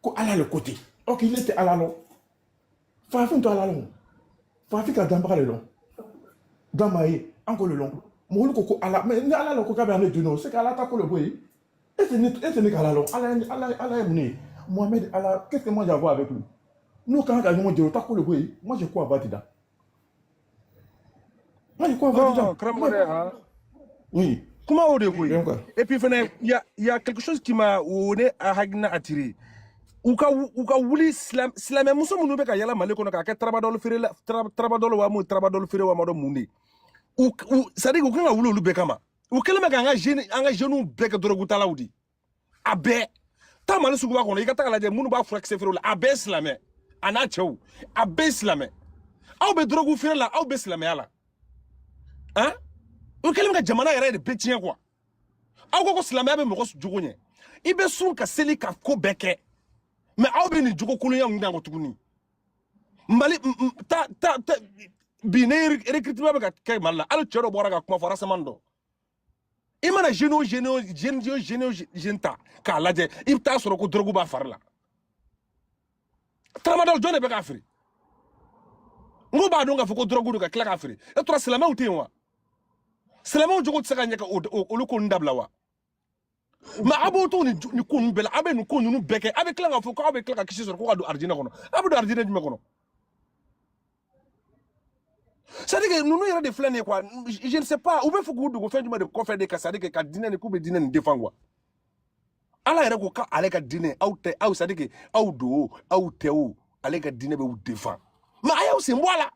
Ko ala le ko ten. Ok, ile tɛ ala lɔ. Farafin tɛ Ala lɔn. Farafin ka danbaga le lɔn. Dan ma ye an k'o le lɔn. Mɔgɔlu ko ko Ala, mais ni Ala le ko k'a bɛ ale dun o, c'est que Ala ta ko le bɔ yen. E tɛ ne e tɛ ne ka Ala lɔn. Ala ye mun ye? Mohamed Ala, qu'est-ce que moi j'ai à voir avec lui? N'o kan ka ɲɔgɔn jɛ o ta ko le bɔ yen. Moi j'ai quoi à voir dedans? Moi j'ai quoi à voir Non, dedans? karamɔgɔ dɛ, han. Oui. Kuma o de koyi. Bien quoi. Et puis fɛnɛ, il y a quelque chose qui m'a o ne hakilina attiré. U ka wuli silamɛmuso minnu bɛ ka yala Mali kɔnɔ k'a kɛ trabadɔli feere la, trabadɔli wa mun trabadɔli feere wa ma dɔn mun de. U c'est à dire u kan ka wuli olu bɛɛ kama. U kɛlen bɛ k'an ka jeune an ka jeunes bɛɛ kɛ dɔrɔgutalaw de. A bɛɛ. Taa Mali suguba kɔnɔ, i ka taga lajɛ minnu b'a furakisɛ feere la, a bɛɛ ye silamɛ. A n'a cɛw, a bɛɛ ye silamɛ. Aw bɛ dɔrɔgu feere la, aw bɛ silamɛya la. Han? U kɛlen bɛ ka jamana yɛrɛ de bɛɛ tiɲɛ quoi. Aw ko ko silamɛya bɛ mɔgɔ jogo ɲɛ. I bɛ sun ka seli ka ko bɛɛ kɛ. Mais aw bɛ nin jogo kolonya ninnu kan tuguni. Mali ta ta ta bi ne recrutement bɛ ka kɛ Mali la, hali cɛ dɔ bɔra ka kuma fɔ rassemblement dɔ. I mana jeune o jeune o jeune o jeune o jeune ta k'a lajɛ, i bɛ taa sɔrɔ ko drogue b'a fari la. Tramadol jɔn de bɛ k'a feere? N ko b'a dɔn k'a fɔ ko drogue don ka tila k'a feere. E tora silamɛw tɛ yen wa? Silamɛw jogo tɛ se ka ɲɛ ka olu ko ninnu dabila wa? Mais aw b'o to nin ko ninnu bɛɛ la, aw bɛ nin ko ninnu bɛɛ kɛ, aw bɛ tila k'a fɔ k'aw bɛ tila ka kisi sɔrɔ ko ka don arijinɛ kɔnɔ. Aw bɛ don arijinɛ jumɛn kɔnɔ? C'est-à-dire que ninnu yɛrɛ de filɛ nin ye quoi, je ne sais pas, u bɛ fɛ k'u dogo fɛn jumɛn de kɔfɛ de ka c'est à dire que ka diinɛ nin k'u bɛ diinɛ nin défend quoi. Ala yɛrɛ ko k'ale ka diinɛ aw tɛ aw c'est à dire que aw don o aw tɛ o ale ka diinɛ bɛ u défend. Mais a y'aw sen bɔ a la.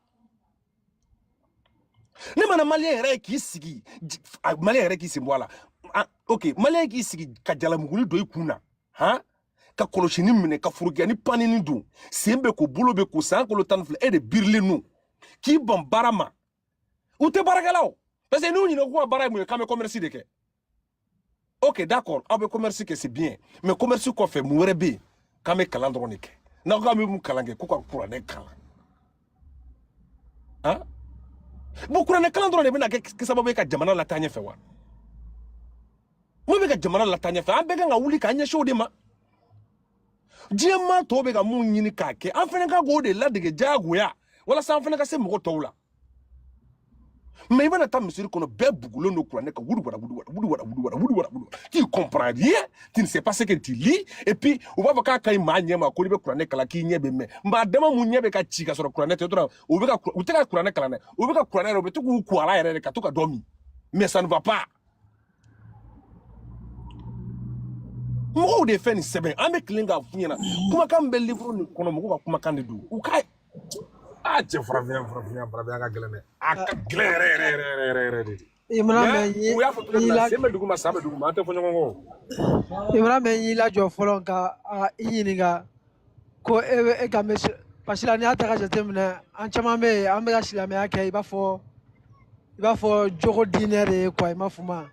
Ne mana maliyɛn yɛrɛ ye k'i sigi, maliyɛn yɛrɛ k'i sen bɔ a la. Ah, ok, maliyɛn k'i sigi ka jalamuguni don i kun na, han, ka kɔlɔsini minɛ ka forokiyani panini don, sen bɛ ko bolo bɛ ko san kalo 12 e de birilen don k'i ban baara ma. U tɛ baarakɛla o, parce que n'u ɲininka k'u ka baara ye mun ye, k'an bɛ commerce de kɛ. Ok, d'accord, aw bɛ commerce kɛ, c'est bien, mais commerce kɔfɛ mun wɛrɛ bɛ yen? K'an bɛ kalan dɔrɔn de kɛ. N'aw k'an bɛ mun kalan kɛ? K'u ka kuranɛ kalan. Han, bon, kuranɛ kalan dɔrɔn de bɛna kɛ sababu ye ka jamana lataa ɲɛfɛ wa? Mun bɛ ka jamana lataa ɲɛfɛ? An bɛɛ kan ka wuli k'an ɲɛsin o de ma. Diɲɛ maa tɔw bɛ ka mun ɲini k'a kɛ, an fana kan k'o de ladege diyagoya walasa an fana ka se mɔgɔ tɔw la. Mais i mana taa misiri kɔnɔ, bɛɛ bugulen don kuranɛ kan, wudu wada wudu wada wudu wada wudu wada wudu wada wudu. Tu comprends rien, tu ne sais pas ce que tu lis. Et puis u b'a fɔ k'a ka ɲi maa ɲɛ ma ko n'i bɛ kuranɛ kalan k'i ɲɛ bɛ mɛn. Maa dama mun ɲɛ bɛ ka ci ka sɔrɔ kuranɛ tɛ dɔrɔn, u bɛ ka u tɛ ka kuranɛ kalan dɛ, u bɛ ka kuranɛ yɛrɛ, u bɛ to k'u ko ala yɛrɛ de ka to ka dɔ min. Mais ça ne va pas. Mɔgɔw de ye fɛn nin sɛbɛn, an bɛ tilen k'a f'u ɲɛna. Kumakan min bɛ livre nin kɔnɔ, mɔgɔw ka kumakan de don. U ka a cɛ farafinya farafinya farafinya ka gɛlɛn dɛ, a ka gɛlɛn yɛrɛ yɛrɛ yɛrɛ yɛrɛ yɛrɛ yɛrɛ de. Imran Mais bɛ u y'a fɔ cogo min y'i na, la sen bɛ dugu ma, sa bɛ dugu ma, an tɛ fɔ ɲɔgɔn kɔ. Imran bɛ y'i lajɔ fɔlɔ ka a i ɲininka ko e bɛ e ka mɛ parce que la n'i y'a ta ka jateminɛ, an caman bɛ yen, an bɛ ka silamɛya kɛ i b'a fɔ jogo diinɛ de ye quoi, i m'a fɔ ma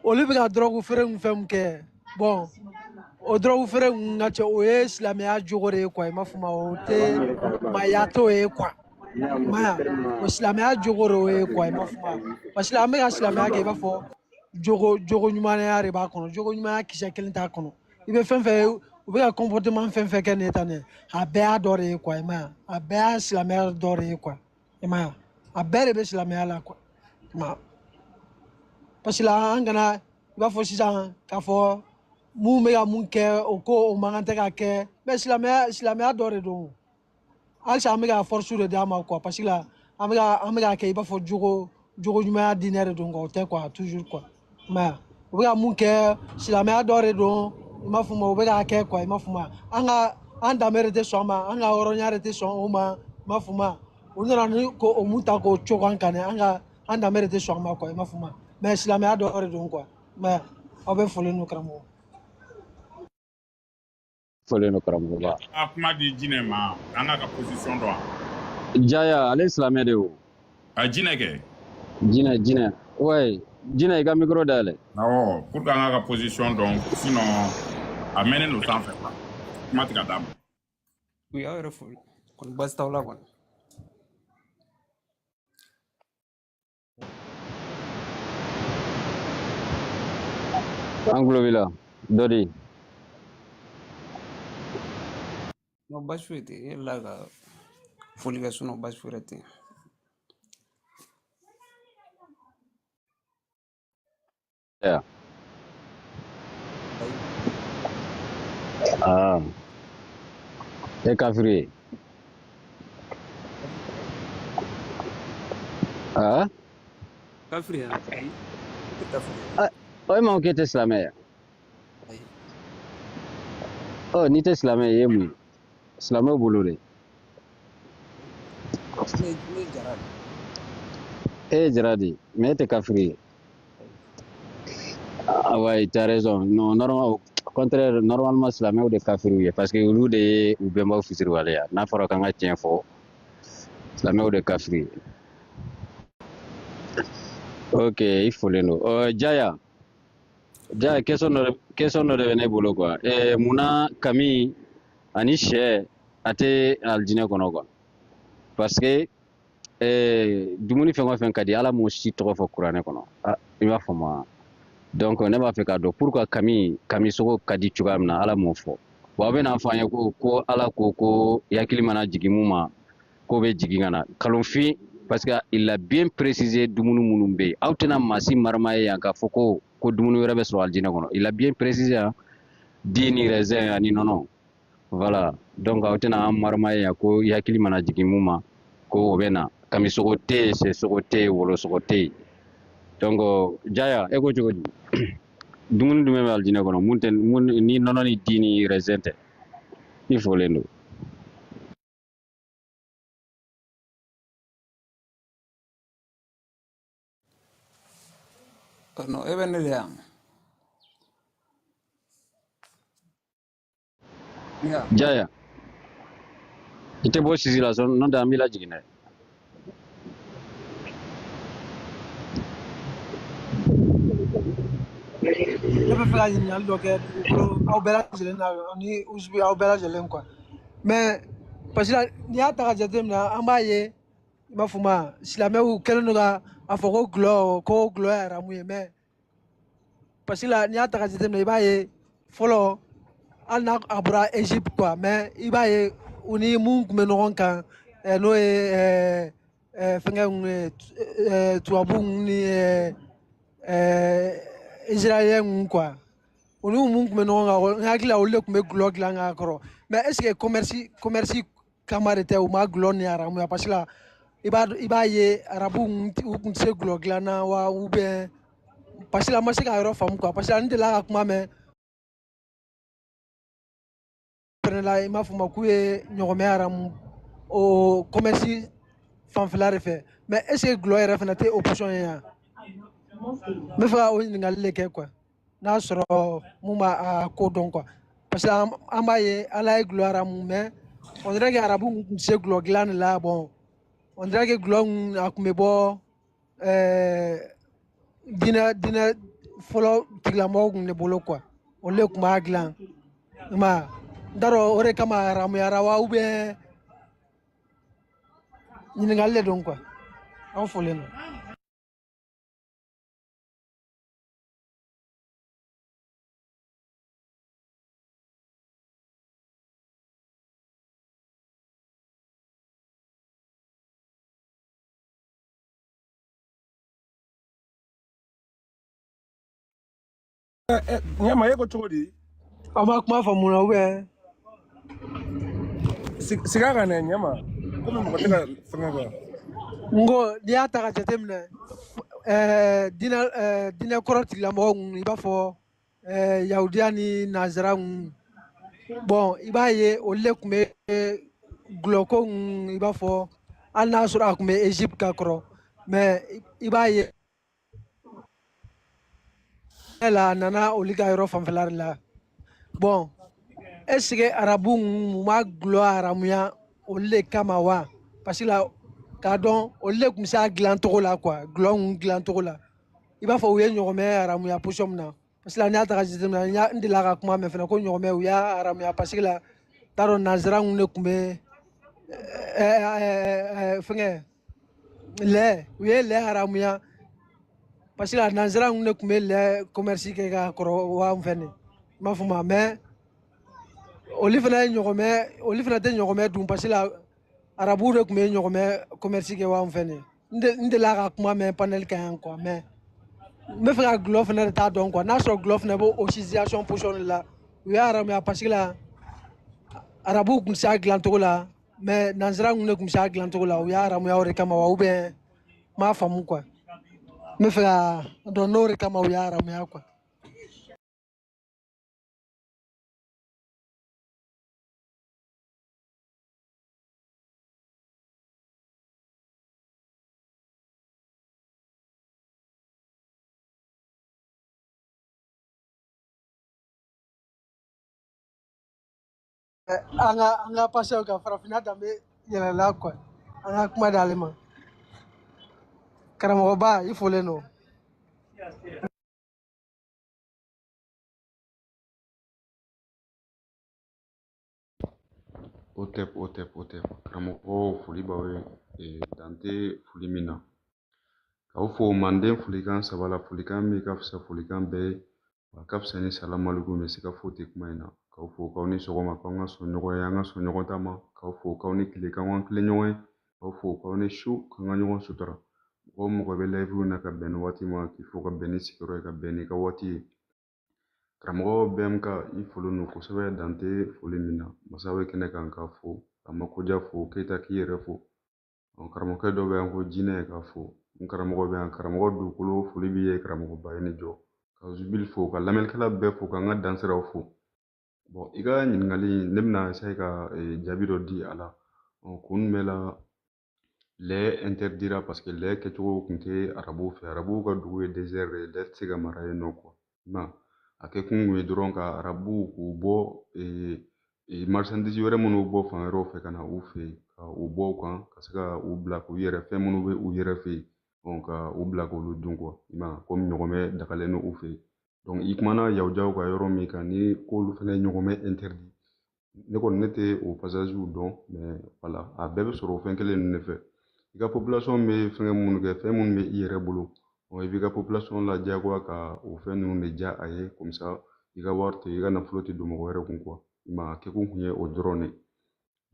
olu bɛ ka dɔrɔgu feere ni fɛn mun kɛ. Bon, o dɔrɔgu feere ninnu ka cɛ, o ye silamɛya jogo de ye quoi, i m'a fɔ ma o tɛ maaya t'o ye quoi, i m'a ye wa? O silamɛya jogo de o ye quoi, i m'a fɔ ma parce que an bɛ ka silamɛya kɛ i b'a fɔ jogo ɲumanya de b'a kɔnɔ, jogo ɲumanya kisɛ kelen t'a kɔnɔ. I bɛ fɛn fɛn ye, u bɛ ka comportement fɛn fɛn kɛ nin ye tan nin ye, a bɛɛ y'a dɔ de ye quoi, i m'a ye wa? A bɛɛ y'a silamɛya dɔ de ye quoi, i m'a ye wa? A bɛɛ de bɛ silamɛya la quoi, i m'a ye wa? Parce que la an kana i b'a fɔ sisan k'a fɔ mun bɛ ka mun kɛ o ko o man kan tɛ ka kɛ, mais silamɛya dɔ de don. Halisa an bɛ ka force de d'a ma quoi, parce que la an bɛ ka kɛ i b'a fɔ jogo ɲumanya diinɛ de don quoi, o tɛ quoi, toujours quoi, i m'a ye wa? U bɛ ka mun kɛ silamɛya dɔ de don, i m'a fɔ ma u bɛ k'a kɛ quoi, i m'a fɔ ma an ka an danbe de tɛ sɔn a ma, an ka hɔrɔnya de tɛ sɔn o ma, i m'a fɔ ma u nana ni ko o mun ta k'o cogo an kan dɛ, an ka an danbe de tɛ sɔn a ma quoi, i m'a fɔ ma mais silamɛya dɔ de don quoi, i m'a ye wa? Aw bɛ foli n'o karamɔgɔ. Fɔlen don karamɔgɔba. A kuma di jinɛ ma, an k'a ka position dɔn wa? Jaya, ale ye silamɛ de ye o. A jinɛ kɛ. Jinɛ ouais, jinɛ i ka micro dayɛlɛ. Awɔ, pour que an k'a ka position dɔn, sinon a mɛnnen don sanfɛ quoi, kuma tɛ ka d'a ma. Oui, aw yɛrɛ foli kɔni baasi t'aw la kɔni. An tulo b'i la dɔ di. Non, baasi foyi tɛ e la ka Foli kɛ sinon baasi foyi yɛrɛ tɛ yen. Yeah. Ayi, Ah, e kafiri ye. Ah, kafiri ya? Ayi, ne tɛ kafiri ye. ah, o e ma ko k'e tɛ silamɛ ye. Ayi, Ɔ, n'i tɛ silamɛ ye, i ye mun ye? Silamɛw bolo de. Ne ye jara de. E ye jara de ye, mais e tɛ kafiri ye. Ayi, Ah ouais, tu as raison. Non, normalement, au contraire, normalement, silamɛw de kafiriw ye parce que olu de ye u bɛnbaw fitiriwaleya. N'a fɔra k'an ka tiɲɛ fɔ, silamɛw de kafiri ye. Ok, i folen don. Ɔ, Jaya, Jaya, question dɔ de bɛ ne bolo quoi. Munna kami ani sɛ a tɛ alijinɛ kɔnɔ quoi? Parce que dumuni fɛn o fɛn ka di Ala m'o si tɔgɔ fɔ kuranɛ kɔnɔ. Ah, i b'a faamu wa? Donc ne b'a fɛ k'a dɔn pourquoi kami sogo ka di cogoya min na Ala m'o fɔ. Wa aw bɛna fɔ an ye ko Ala ko i hakili mana jigin mun ma k'o bɛ jigin ka na kalonfin, parce que il a bien précisé dumuni minnu bɛ yen. Aw tɛna maa si marama ye yan k'a fɔ ko dumuni wɛrɛ bɛ sɔrɔ alijinɛ kɔnɔ. Il a bien précisé hein, di ni raisin ani nɔnɔ. Voilà. Donc aw tɛna an marama ye yan ko i hakili mana jigin mun ma ko o bɛ na. Kami sogo tɛ yen, sɛ sogo tɛ yen, wolo sogo tɛ yen. Donc Jaya, e ko cogo di? Dumuni jumɛn bɛ alijinɛ kɔnɔ mun tɛ mun ni nɔnɔ ni di ni raisin tɛ? I folen don. Ɔ, non, e bɛ ne de yan. Ne ya. Jaya, i tɛ bɔ sisi la sɔn, n'o tɛ an b'i lajigin dɛ. Ne bɛ fɛ ka ɲininkali dɔ kɛ dugukolo aw bɛɛ lajɛlen na ani Usubi aw bɛɛ lajɛlen quoi. Mais parce que n'i y'a ta ka jateminɛ an b'a ye i b'a fɔ ma silamɛw kɛlen don ka a fɔ ko gulɔ ye haramu ye, mais parce que la n'i y'a ta ka jateminɛ i b'a ye fɔlɔ hali n'a a bɔra Égypte quoi, mais i b'a ye u ni mun tun bɛ ɲɔgɔn kan n'o ye fɛnkɛ ninnu ye tubabu ninnu ni israélien ninnu quoi, olu mun tun bɛ ɲɔgɔn kan, n hakili la olu de tun bɛ gulɔ dilan ka kɔrɔ. Mais est ce que commerce kama de tɛ u ma gulɔ ni haramuya? Parce que la i b'a ye arabu ninnu u tun tɛ se gulɔ dilan na wa, ou bien parce que la n ma se k'a yɔrɔ faamu quoi, parce que n delila ka kuma mɛn fɛnɛ la, i m'a fɔ ma k'u ye ɲɔgɔmɛ haramu o commerce fanfɛla de fɛ. Mais est ce que gulɔ yɛrɛ fɛnɛ tɛ option ye yan? N bɛ fɛ ka o ɲininkali de kɛ quoi, n'a sɔrɔ mun b'a a ko dɔn quoi, parce que an b'a ye Ala ye gulɔ haramu, mais on dirait que arabu tun tɛ se gulɔ dilan de la. Bon, on dirait que gulɔ ninnu a tun bɛ bɔ diinɛ fɔlɔ tigilamɔgɔw kun de bolo quoi, olu de tun b'a dilan. I m'a ye, n t'a dɔn o de kama haramuyara wa, ou bien ɲininkali de don quoi. Aw folen don. Ɲama, e ko cogo di? Aw ma kuma faamu na ou bien? Sig'a kan dɛ, ɲama, komi mɔgɔ tɛ ka fɛngɛ quoi. N ko n'i y'a ta ka jateminɛ diinɛ kɔrɔ tigilamɔgɔw ninnu, i b'a fɔ yahudiya ni nanzara ninnu, bon, i b'a ye olu de tun bɛ gulɔko ninnu, i b'a fɔ hali n'a sɔrɔ a tun bɛ Égypte ka kɔrɔ, mais i b'a ye la a nana olu ka yɔrɔ fanfɛla de la. Bon, est ce que arabu ninnu ma gulɔ haramuya olu de kama wa? Parce que la k'a dɔn olu de tun bɛ se a dilan cogo la quoi, gulɔ ninnu dilan cogo la, i b'a fɔ u ye ɲɔgɔmɛ haramuya position min na. Parce que la n'i y'a ta ka jateminɛ, n delila ka kuma mɛn fana ko ɲɔgɔmɛ u y'a haramuya parce que la t'a dɔn nanzara ninnu de tun bɛ fɛngɛ lɛ, u ye lɛ haramuya parce que la nanzara ninnu de tun bɛ lɛ commerce kɛ ka kɔrɔ wa fɛn de, i m'a fɔ ma. Mais olu fana ye ɲɔgɔmɛ, olu fana tɛ ɲɔgɔmɛ dun parce que la Arabuw de tun bɛ ɲɔgɔmɛ commerce kɛ wa fɛn ne n delila ka kuma mɛn panel kan yan quoi, mais n bɛ fɛ ka gulɔ fana de t'a dɔn quoi. N'a sɔrɔ gulɔ fana b'o o situation position de la, u y'a haramuya parce que la arabuw tun tɛ se a dilan cogo la, mais nanzara ninnu de tun bɛ se a dilan cogo la, u y'a haramuya o de kama wa, ou bien n m'a faamu quoi. N bɛ fɛ ka dɔn n'o de kama u y'a haramuya quoi. An ka pasɛw kan farafinna danbe yɛlɛla quoi. An ka kuma d'ale ma. Karamɔgɔba, i folen don. Otep, otep, otep. Karamɔgɔ, foli b'aw ye dan tɛ foli min na. K'aw fo manden folikan saba la, folikan min ka fisa folikan bɛɛ ye, wa a ka fisa ni salamalekum ye, siga foyi tɛ kuma in na. K'aw fo k'aw ni sɔgɔma, k'aw ka sɔn ɲɔgɔn ye, an ka sɔn ɲɔgɔn ta ma. K'aw fo k'aw ni tile, k'aw ka tile ɲɔgɔn ye. K'aw fo k'aw ni su, k'an ka ɲɔgɔn sutura. Mɔgɔ o mɔgɔ bɛ live na ka bɛn ni waati ma, k'i fo ka bɛn ni sigiyɔrɔ ye, ka bɛn n'i ka waati ye. Karamɔgɔ BMK, i folen don kosɛbɛ, dan tɛ foli min na. Masa bɛ kɛnɛ kan k'a fo, ka Makoja fo, Keyita k'i yɛrɛ fo. Karamɔgɔkɛ dɔ bɛ yan ko Jinɛ k'a fo. N karamɔgɔ bɛ yan, karamɔgɔ dugukolo foli b'i ye, karamɔgɔba ye ni jɔ. Ka Zubili fo, ka lamɛnnikɛla bɛɛ fo, ka n ka dansiraw fo. Bon, i ka ɲininkali ne bɛna essayer ka jaabi dɔ di a la. Kun jumɛn la lɛ interdira? Parce que lɛ kɛcogo tun tɛ arabuw fɛ. Arabuw ka dugu ye désert de ye, lɛ tɛ se ka mara yen nɔ quoi. I m'a ye, a kɛ kun ye dɔrɔn ka arabuw k'u bɔ marchandise wɛrɛ minnu bɔ fan wɛrɛw fɛ ka na u fɛ yen, ka u bɔ u kan, ka se ka u bila k'u yɛrɛ fɛn minnu bɛ u yɛrɛ fɛ yen, ka u bila k'olu dun quoi. I m'a ye, komi ɲɔgɔmɛ dagalen don u fɛ yen. Donc i kumana yahudiyaw ka yɔrɔ min kan, ni k'olu fana ye ɲɔgɔmɛ interdit, ne kɔni ne tɛ o passage dɔn, mais voilà, a bɛɛ bɛ sɔrɔ o fɛn kelen ninnu de fɛ. I ka population bɛ fɛngɛ minnu kɛ, fɛn minnu bɛ i yɛrɛ bolo, i b'i ka population la diyagoya ka o fɛn ninnu de diya a ye, comme ça i ka wari tɛ, i ka nafolo tɛ don mɔgɔ wɛrɛ kun quoi. I m'a ye, a kɛkun kun ye o dɔrɔn de ye.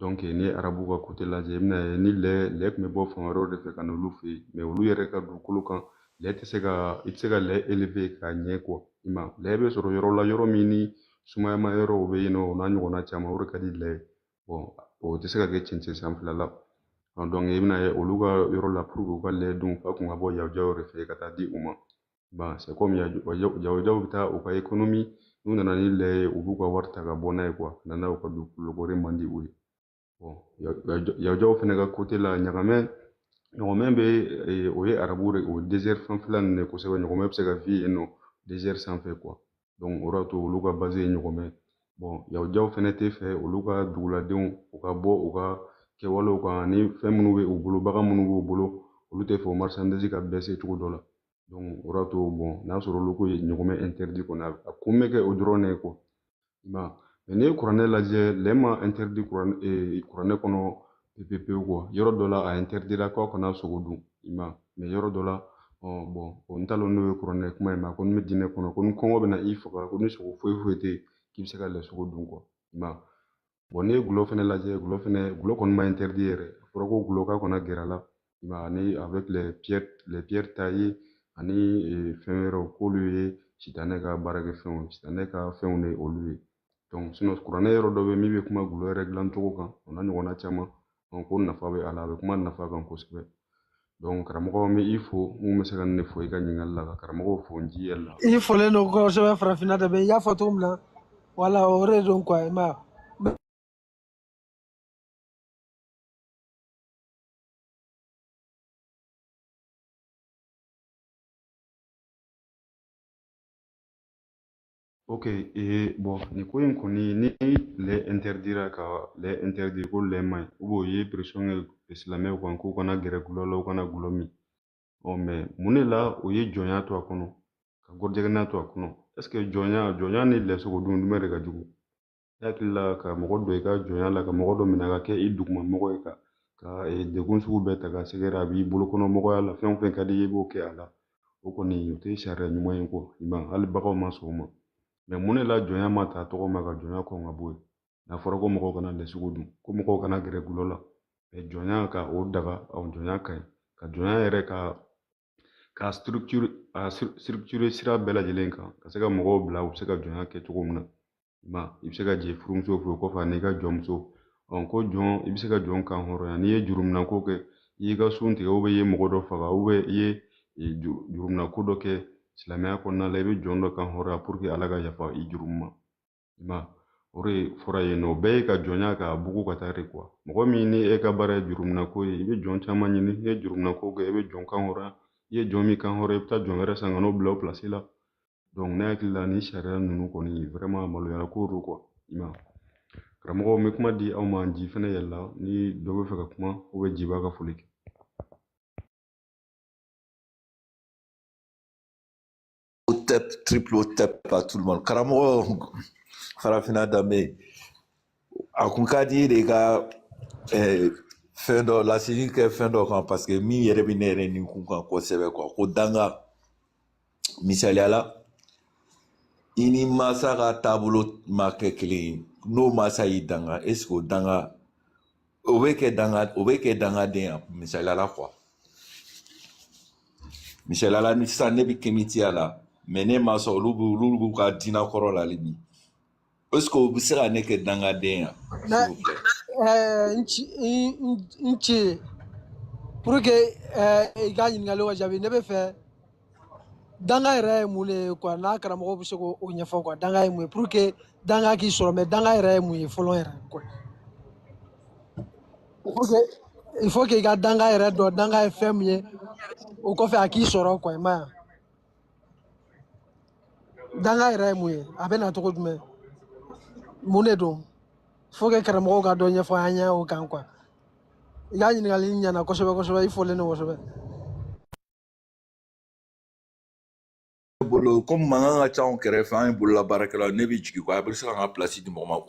Donc n'i ye arabuw ka côté lajɛ, i bɛna ye ni lɛ tun bɛ bɔ fan wɛrɛw de fɛ ka na olu fɛ yen, mais olu yɛrɛ ka dugukolo kan, lɛ tɛ se ka, i tɛ se ka lɛ élever k'a ɲɛ quoi. I m'a ye, lɛ bɛ sɔrɔ yɔrɔ la, yɔrɔ min ni sumayama yɔrɔw bɛ yen nɔ, o n'a ɲɔgɔnna caman, o de ka di lɛ ye. Bon, o tɛ se ka kɛ cɛncɛn sanfɛla la. Donc i bɛna ye olu ka yɔrɔ la, pour que u ka lɛ dun, fa kun ka bɔ yahudiyaw de fɛ yen ka taa di u ma. Bon, c'est comme yahudiyaw bɛ taa u ka économie, n'u nana ni lɛ ye, u b'u ka wari ta ka bɔ n'a ye quoi, ka na n'a ye u ka dugukolo ko de man di u ye. Bon, yahudiyaw fana ka côté la, ɲɔgɔmɛ bɛ, o ye arabuw de, o désert fanfɛla ninnu de kosɛbɛ. Ɲɔgɔmɛ bɛ se ka vivre yen nɔ désert sanfɛ quoi. Donc o de y'a to olu ka base ye ɲɔgɔmɛ. Bon, yahudiyaw fana tɛ fɛ olu ka duguladenw u ka bɔ u ka kɛwalew kan, ani fɛn minnu bɛ u bolo, bagan minnu b'u bolo, olu tɛ fɛ o marchandise ka baisser cogo dɔ la. Donc o de y'a to, bon, n'a sɔrɔ olu ko ye ɲɔgɔmɛ interdit kɔni, a kun bɛ kɛ o dɔrɔn de ye quoi. I m'a ye, mais n'i ye kuranɛ lajɛ, lɛ ma interdit kuranɛ kɔnɔ pewu pewu quoi. Yɔrɔ dɔ la a interdira k'aw kana sogo dun, i m'a ye, mais yɔrɔ dɔ la, bon, o n t'a dɔn n'o ye kuranɛ kuma ye, mais a kɔni bɛ diinɛ kɔnɔ ko ni kɔngɔ bɛna i faga, ko ni sogo foyi foyi tɛ yen, k'i bɛ se ka lɛ sogo dun quoi. I m'a ye. Bon, n'i ye gulɔ fɛnɛ lajɛ, gulɔ fɛnɛ, gulɔ kɔni ma interdit yɛrɛ. A fɔra ko gulɔ k'a kana gɛrɛ a la, i m'a ye, ani avec les pierres taillées ani fɛn wɛrɛw, k'olu ye sitanɛ ka baarakɛfɛnw ye, sitanɛ ka fɛnw de ye olu ye. Donc sinon kuranɛ yɔrɔ dɔ bɛ min bɛ kuma gulɔ yɛrɛ dilan cogo kan, o n'a ɲɔgɔnna caman. Donc ko nafa bɛ a la, a bɛ kuma nafa kan kosɛbɛ. Donc karamɔgɔ, n bɛ i fo, n kun bɛ se ka nin de fɔ i ka ɲininkali la, ka karamɔgɔw fo n ji yɛrɛ la. I folen don kosɛbɛ farafinna de bɛ, i y'a fɔ cogo min na, wala o de don quoi, i m'a ye. Ok, bon, nin ko in kɔni, ni lɛ interdira, ka lɛ interdit ko lɛ man ɲi, ou bien u ye pression kɛ silamɛw kan k'u kana gɛrɛ gulɔ la, u kana gulɔ min. Ɔ, mais mun de la o ye jɔnya to a kɔnɔ, ka gɔrɔjɛgɛnna to a kɔnɔ? Est ce que jɔnya ni lɛ sogo dun jumɛn de ka jugu? Ne hakili la, ka mɔgɔ don i ka jɔnya la, ka mɔgɔ dɔ minɛ ka kɛ i duguma mɔgɔ ye, ka degun sugu bɛɛ ta ka sɛgɛrɛ, a b'i bolo kɔnɔ mɔgɔya la, fɛn o fɛn ka di i ye i b'o kɛ a la, o kɔni o tɛ sariya ɲuman ye quoi. I m'a ye, hali baganw ma sɔn o ma. Mais mun de la jɔnya ma ta tɔgɔ ma ka jɔnya kɔn ka bɔ yen? N'a fɔra ko mɔgɔw kana lɛ sogo dun, ko mɔgɔw kana gɛrɛ gulɔ la, Jɔnya ka o daga, jɔnya ka ɲi. Ka jɔnya yɛrɛ ka structure a structure sira bɛɛ lajɛlen kan, ka se ka mɔgɔw bila u bɛ se ka jɔnya kɛ cogo min na. I ma i bɛ se ka jɛ furumuso fɛ, o kɔfɛ ani ka jɔnmuso. Ko jɔn, i bɛ se ka jɔn kan hɔrɔnya. N'i ye juruminako kɛ, i y'i ka sun tigɛ, i ye mɔgɔ dɔ faga, i ye juruminako dɔ kɛ silamɛya kɔnɔna la, i bɛ jɔn dɔ kan hɔrɔnya pour que Ala ka yafa i jurumu ma. I ma o de fɔra yen nɔ, o bɛɛ ye ka jɔnya k'a bugu ka taa de kuwa. Mɔgɔ min ni e ka baara ye juruminako ye, i bɛ jɔn caman ɲini. N'i ye juruminako kɛ, i bɛ jɔn kan hɔrɔnya. I ye jɔn min kan hɔrɔnya, i bɛ taa jɔn wɛrɛ san ka n'o bila o place la. Donc ne hakili la, ni sariya ninnu kɔni, vraiment maloyala ko don quoi. I ma karamɔgɔ, n bɛ kuma di aw ma. Ji fɛnɛ yɛlɛla, ni dɔ bɛ fɛ ka kuma, jiba ka foli kɛ. Hotep, triple hotep à tout le monde. Karamɔgɔ Farafina Danbe, a kun ka di de ka fɛn dɔ laseli kɛ fɛn dɔ kan, parce que min yɛrɛ bɛ ne yɛrɛ ni kun kan kosɛbɛ quoi, ko danga. Misaliya la, i ni masa ka taabolo ma kɛ kelen ye, n'o masa y'i danga, est ce que o danga o bɛ kɛ danga, o bɛ kɛ dangaden ya? Misaliya la quoi, misaliya la, ni sisan ne bɛ kemitiya la, mais ne ma sɔn, olu b'u ka diinɛ kɔrɔ la hali bi, est ce que o bɛ se ka ne kɛ dangaden ya, s'il Mais vous plaît? N ci pour que i ka ɲininkali ka jaabi, ne bɛ fɛ danga yɛrɛ ye mun de ye quoi, n'a karamɔgɔ bɛ se k'o ɲɛfɔ quoi, danga ye mun ye pour que danga k'i sɔrɔ, mais danga yɛrɛ ye mun ye fɔlɔ yɛrɛ quoi. Il faut que i ka danga yɛrɛ dɔn, danga ye fɛn min ye, o kɔfɛ a k'i sɔrɔ quoi. I ma ye wa? Danga yɛrɛ ye mun ye, a bɛ na cogo jumɛn, mun de don? Il faut que karamɔgɔw ka dɔ ɲɛfɔ an ɲɛ o kan quoi. I ka ɲininkali ɲɛna kosɛbɛ kosɛbɛ, i folen don kosɛbɛ. Bolo comme mankan ka ca anw kɛrɛfɛ, an ye bololabaarakɛlaw, ne bɛ jigin quoi, a bɛ se ka n ka place di mɔgɔ ma.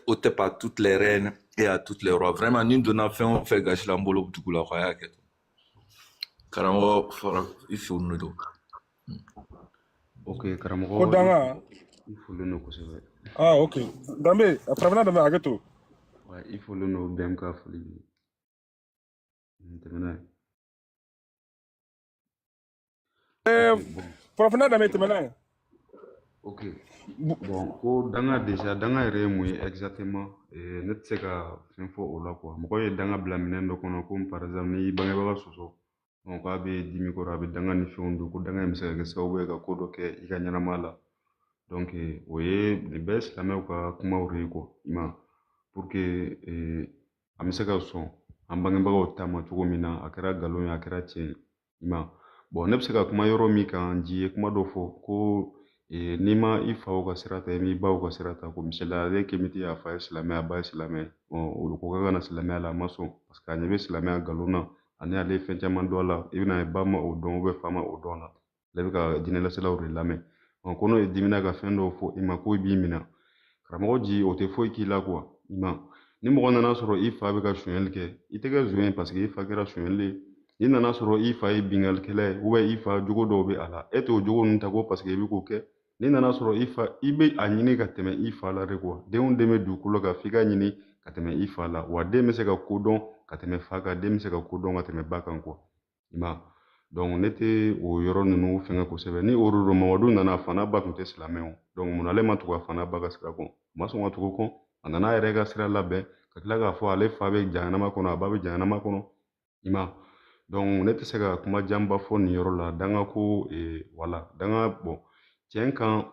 Hotep à toutes les reines et à toutes les rois. Vraiment, ni donna fɛn o fɛn gasi la n bolo dugu la quoi, a y'a kɛ ten. Karamɔgɔ fara i folen don. Ok Ko karamɔgɔ, i danga. i folen don kosɛbɛ. Ah, ok. Danbe, Farafina Danbe, hakɛ to. Wa i folen don, bɛn ka foli bi tɛmɛ n'a ye. Ok, bon. Farafina Danbe, tɛmɛ n'a ye. Ok, bon, ko danga déjà, danga yɛrɛ ye mun ye exactement? Ne tɛ se ka fɛn fɔ o la quoi. Mɔgɔ ye danga bila minɛn dɔ kɔnɔ, comme par exemple n'i y'i bangebaga sɔsɔ, bon, k'a bɛ dimi kɔrɔ, a bɛ danga ni fɛnw don, ko danga in bɛ se ka kɛ sababu ye ka ko dɔ kɛ i ka ɲɛnamaya la. Donc o ye nin bɛɛ ye silamɛw ka kumaw de ye quoi. I ma pour que an bɛ se ka sɔn an bangebagaw ta ma cogo min na, a kɛra nkalon ye, a kɛra tiɲɛ ye. I ma bon, ne bɛ se ka kuma yɔrɔ min kan, ji ye kuma dɔ fɔ ko n'i ma i faw ka sira ta, i m'i baw ka sira ta, ko misaliya ale kemiti, a fa ye silamɛ, a ba ye silamɛ. Bon, olu ko k'a ka na silamɛya la, a ma sɔn, parce que a ɲɛ bɛ silamɛya nkalon na, ani ale ye fɛn caman dɔn a la. I bɛna ye ba ma o dɔn, fa ma o dɔn la, ale bɛ ka diinɛlaselaw de lamɛn. Ko n'o ye dimina ka fɛn dɔw fɔ i ma, ko i b'i minɛ. Karamɔgɔ ji, o tɛ foyi k'i la quoi. I ma ni mɔgɔ nana sɔrɔ i fa bɛ ka sonyali kɛ, i tɛ kɛ zon ye parce que i fa kɛra sonyali ye. N'i nana sɔrɔ i fa ye binkannikɛla ye, i fa jogo dɔw bɛ a la, e t'o jogo ninnu ta ko parce que i bɛ k'o kɛ. N'i nana sɔrɔ i fa, i bɛ a ɲini ka tɛmɛ i fa la de quoi. Den o den bɛ dugukolo kan, f'i ka ɲini ka tɛmɛ i fa la. Wa den bɛ se ka ko dɔn ka tɛmɛ fa kan, den bɛ se ka ko dɔn ka tɛmɛ ba kan quoi. I ma donc ne tɛ o yɔrɔ ninnu fɛngɛ kosɛbɛ. Ni o de don, Mamadu nana, a fa n'a ba tun tɛ silamɛ o. Donc mun ale ma tugu a fa n'a ba ka sira kɔ? A ma sɔn ka tugu kɔ, a nana a yɛrɛ ka sira labɛn, ka tila k'a fɔ ale fa bɛ jahanama kɔnɔ, a ba bɛ jahanama kɔnɔ. I ma donc ne tɛ se ka kuma janba fɔ nin yɔrɔ la. Danga ko, wala danga, bon, tiɲɛ kan,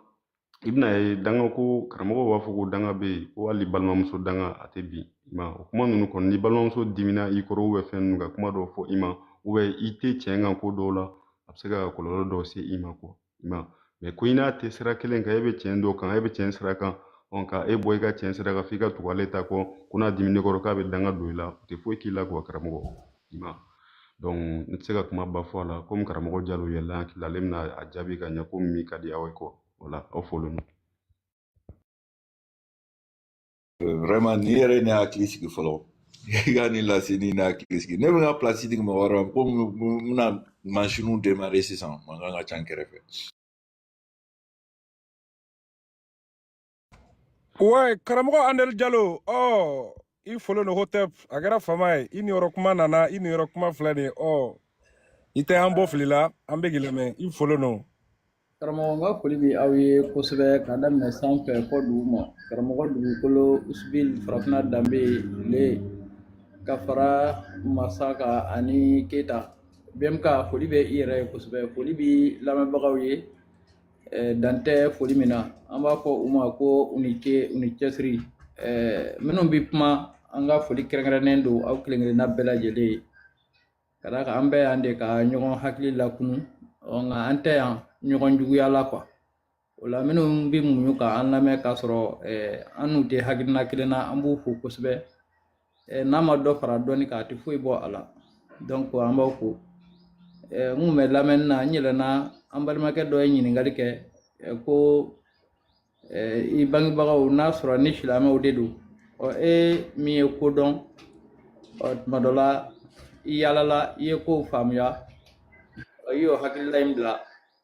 i bɛna ye danga ko, karamɔgɔw b'a fɔ ko danga bɛ yen, ko hali balimamuso danga a tɛ bin. I ma o kuma ninnu kɔni, ni balimamuso dimina i kɔrɔ, fɛn ninnu ka kuma dɔw fɔ i ma, i tɛ tiɲɛ kan ko dɔw la, a bɛ se ka kɔlɔlɔ dɔw se i ma quoi. I ma mais ko i n'a tɛ sira kelen kan, e bɛ tiɲɛ dɔ kan, e bɛ tiɲɛ sira kan, ka e bɔ i ka tiɲɛ sira kan f'i ka tugu ale ta kɔ, ko n'a diminen kɔrɔ k'a bɛ danga don i la, o tɛ foyi k'i la quoi karamɔgɔ. I ma donc n tɛ se ka kuma ba fɔ a la, komi karamɔgɔ Jalo yɛlɛla hakili la, ale bɛna a jaabi ka ɲɛ ko min ka di aw ye quoi. Voilà, aw folen don. Vraiment, ni yɛrɛ ne hakili sigi fɔlɔ. I ka nin laseli ne hakili sigi. Ne bɛ n ka place di mɔgɔ wɛrɛ ma, ko n bɛna mansinw démarrer sisan, mankan ka ca n kɛrɛfɛ. Ouais, karamɔgɔ Andel Jalo, ɔ I folen don Hotep, a kɛra fama ye. I niyɔrɔ kuma nana, i niyɔrɔ kuma filɛ nin ye. Ɔ, i tɛ an bɔ fili la, an bɛ k'i lamɛn. I folen don. Karamɔgɔ, n ka foli bɛ aw ye kosɛbɛ k'a daminɛ sanfɛ fɔ duguma. Karamɔgɔ Dugukolo, Usbil, Farafinna danbe le ka fara Masa kan ani Keyita BMK, foli bɛ i yɛrɛ ye kosɛbɛ. Foli bɛ lamɛnbagaw ye. Dan tɛ foli min na, an b'a fɔ u ma ko u ni ce, u ni cɛsiri. Minnu bɛ kuma, an ka foli kɛrɛnkɛrɛnnen don aw kelen kelenna bɛɛ lajɛlen ye, ka d'a kan an bɛɛ yan de ka ɲɔgɔn hakili lakunu. Ɔ, nka an tɛ yan ɲɔgɔn juguya la quoi. O la, minnu bɛ muɲu ka an lamɛn k'a sɔrɔ an n'u tɛ hakilina kelen na, an b'u fo kosɛbɛ. N'a ma dɔ fara dɔɔni kan, a tɛ foyi bɔ a la. Donc an b'aw fo. N kun bɛ lamɛnni na, n yɛlɛnna, an balimakɛ dɔ ye ɲininkali kɛ ko i bangebagaw n'a sɔrɔ ni silamɛw de don. Ɔ, e min ye ko dɔn, ɔ, tuma dɔ la i yaalala, i ye kow faamuya, ɔ, i y'o hakilila in bila,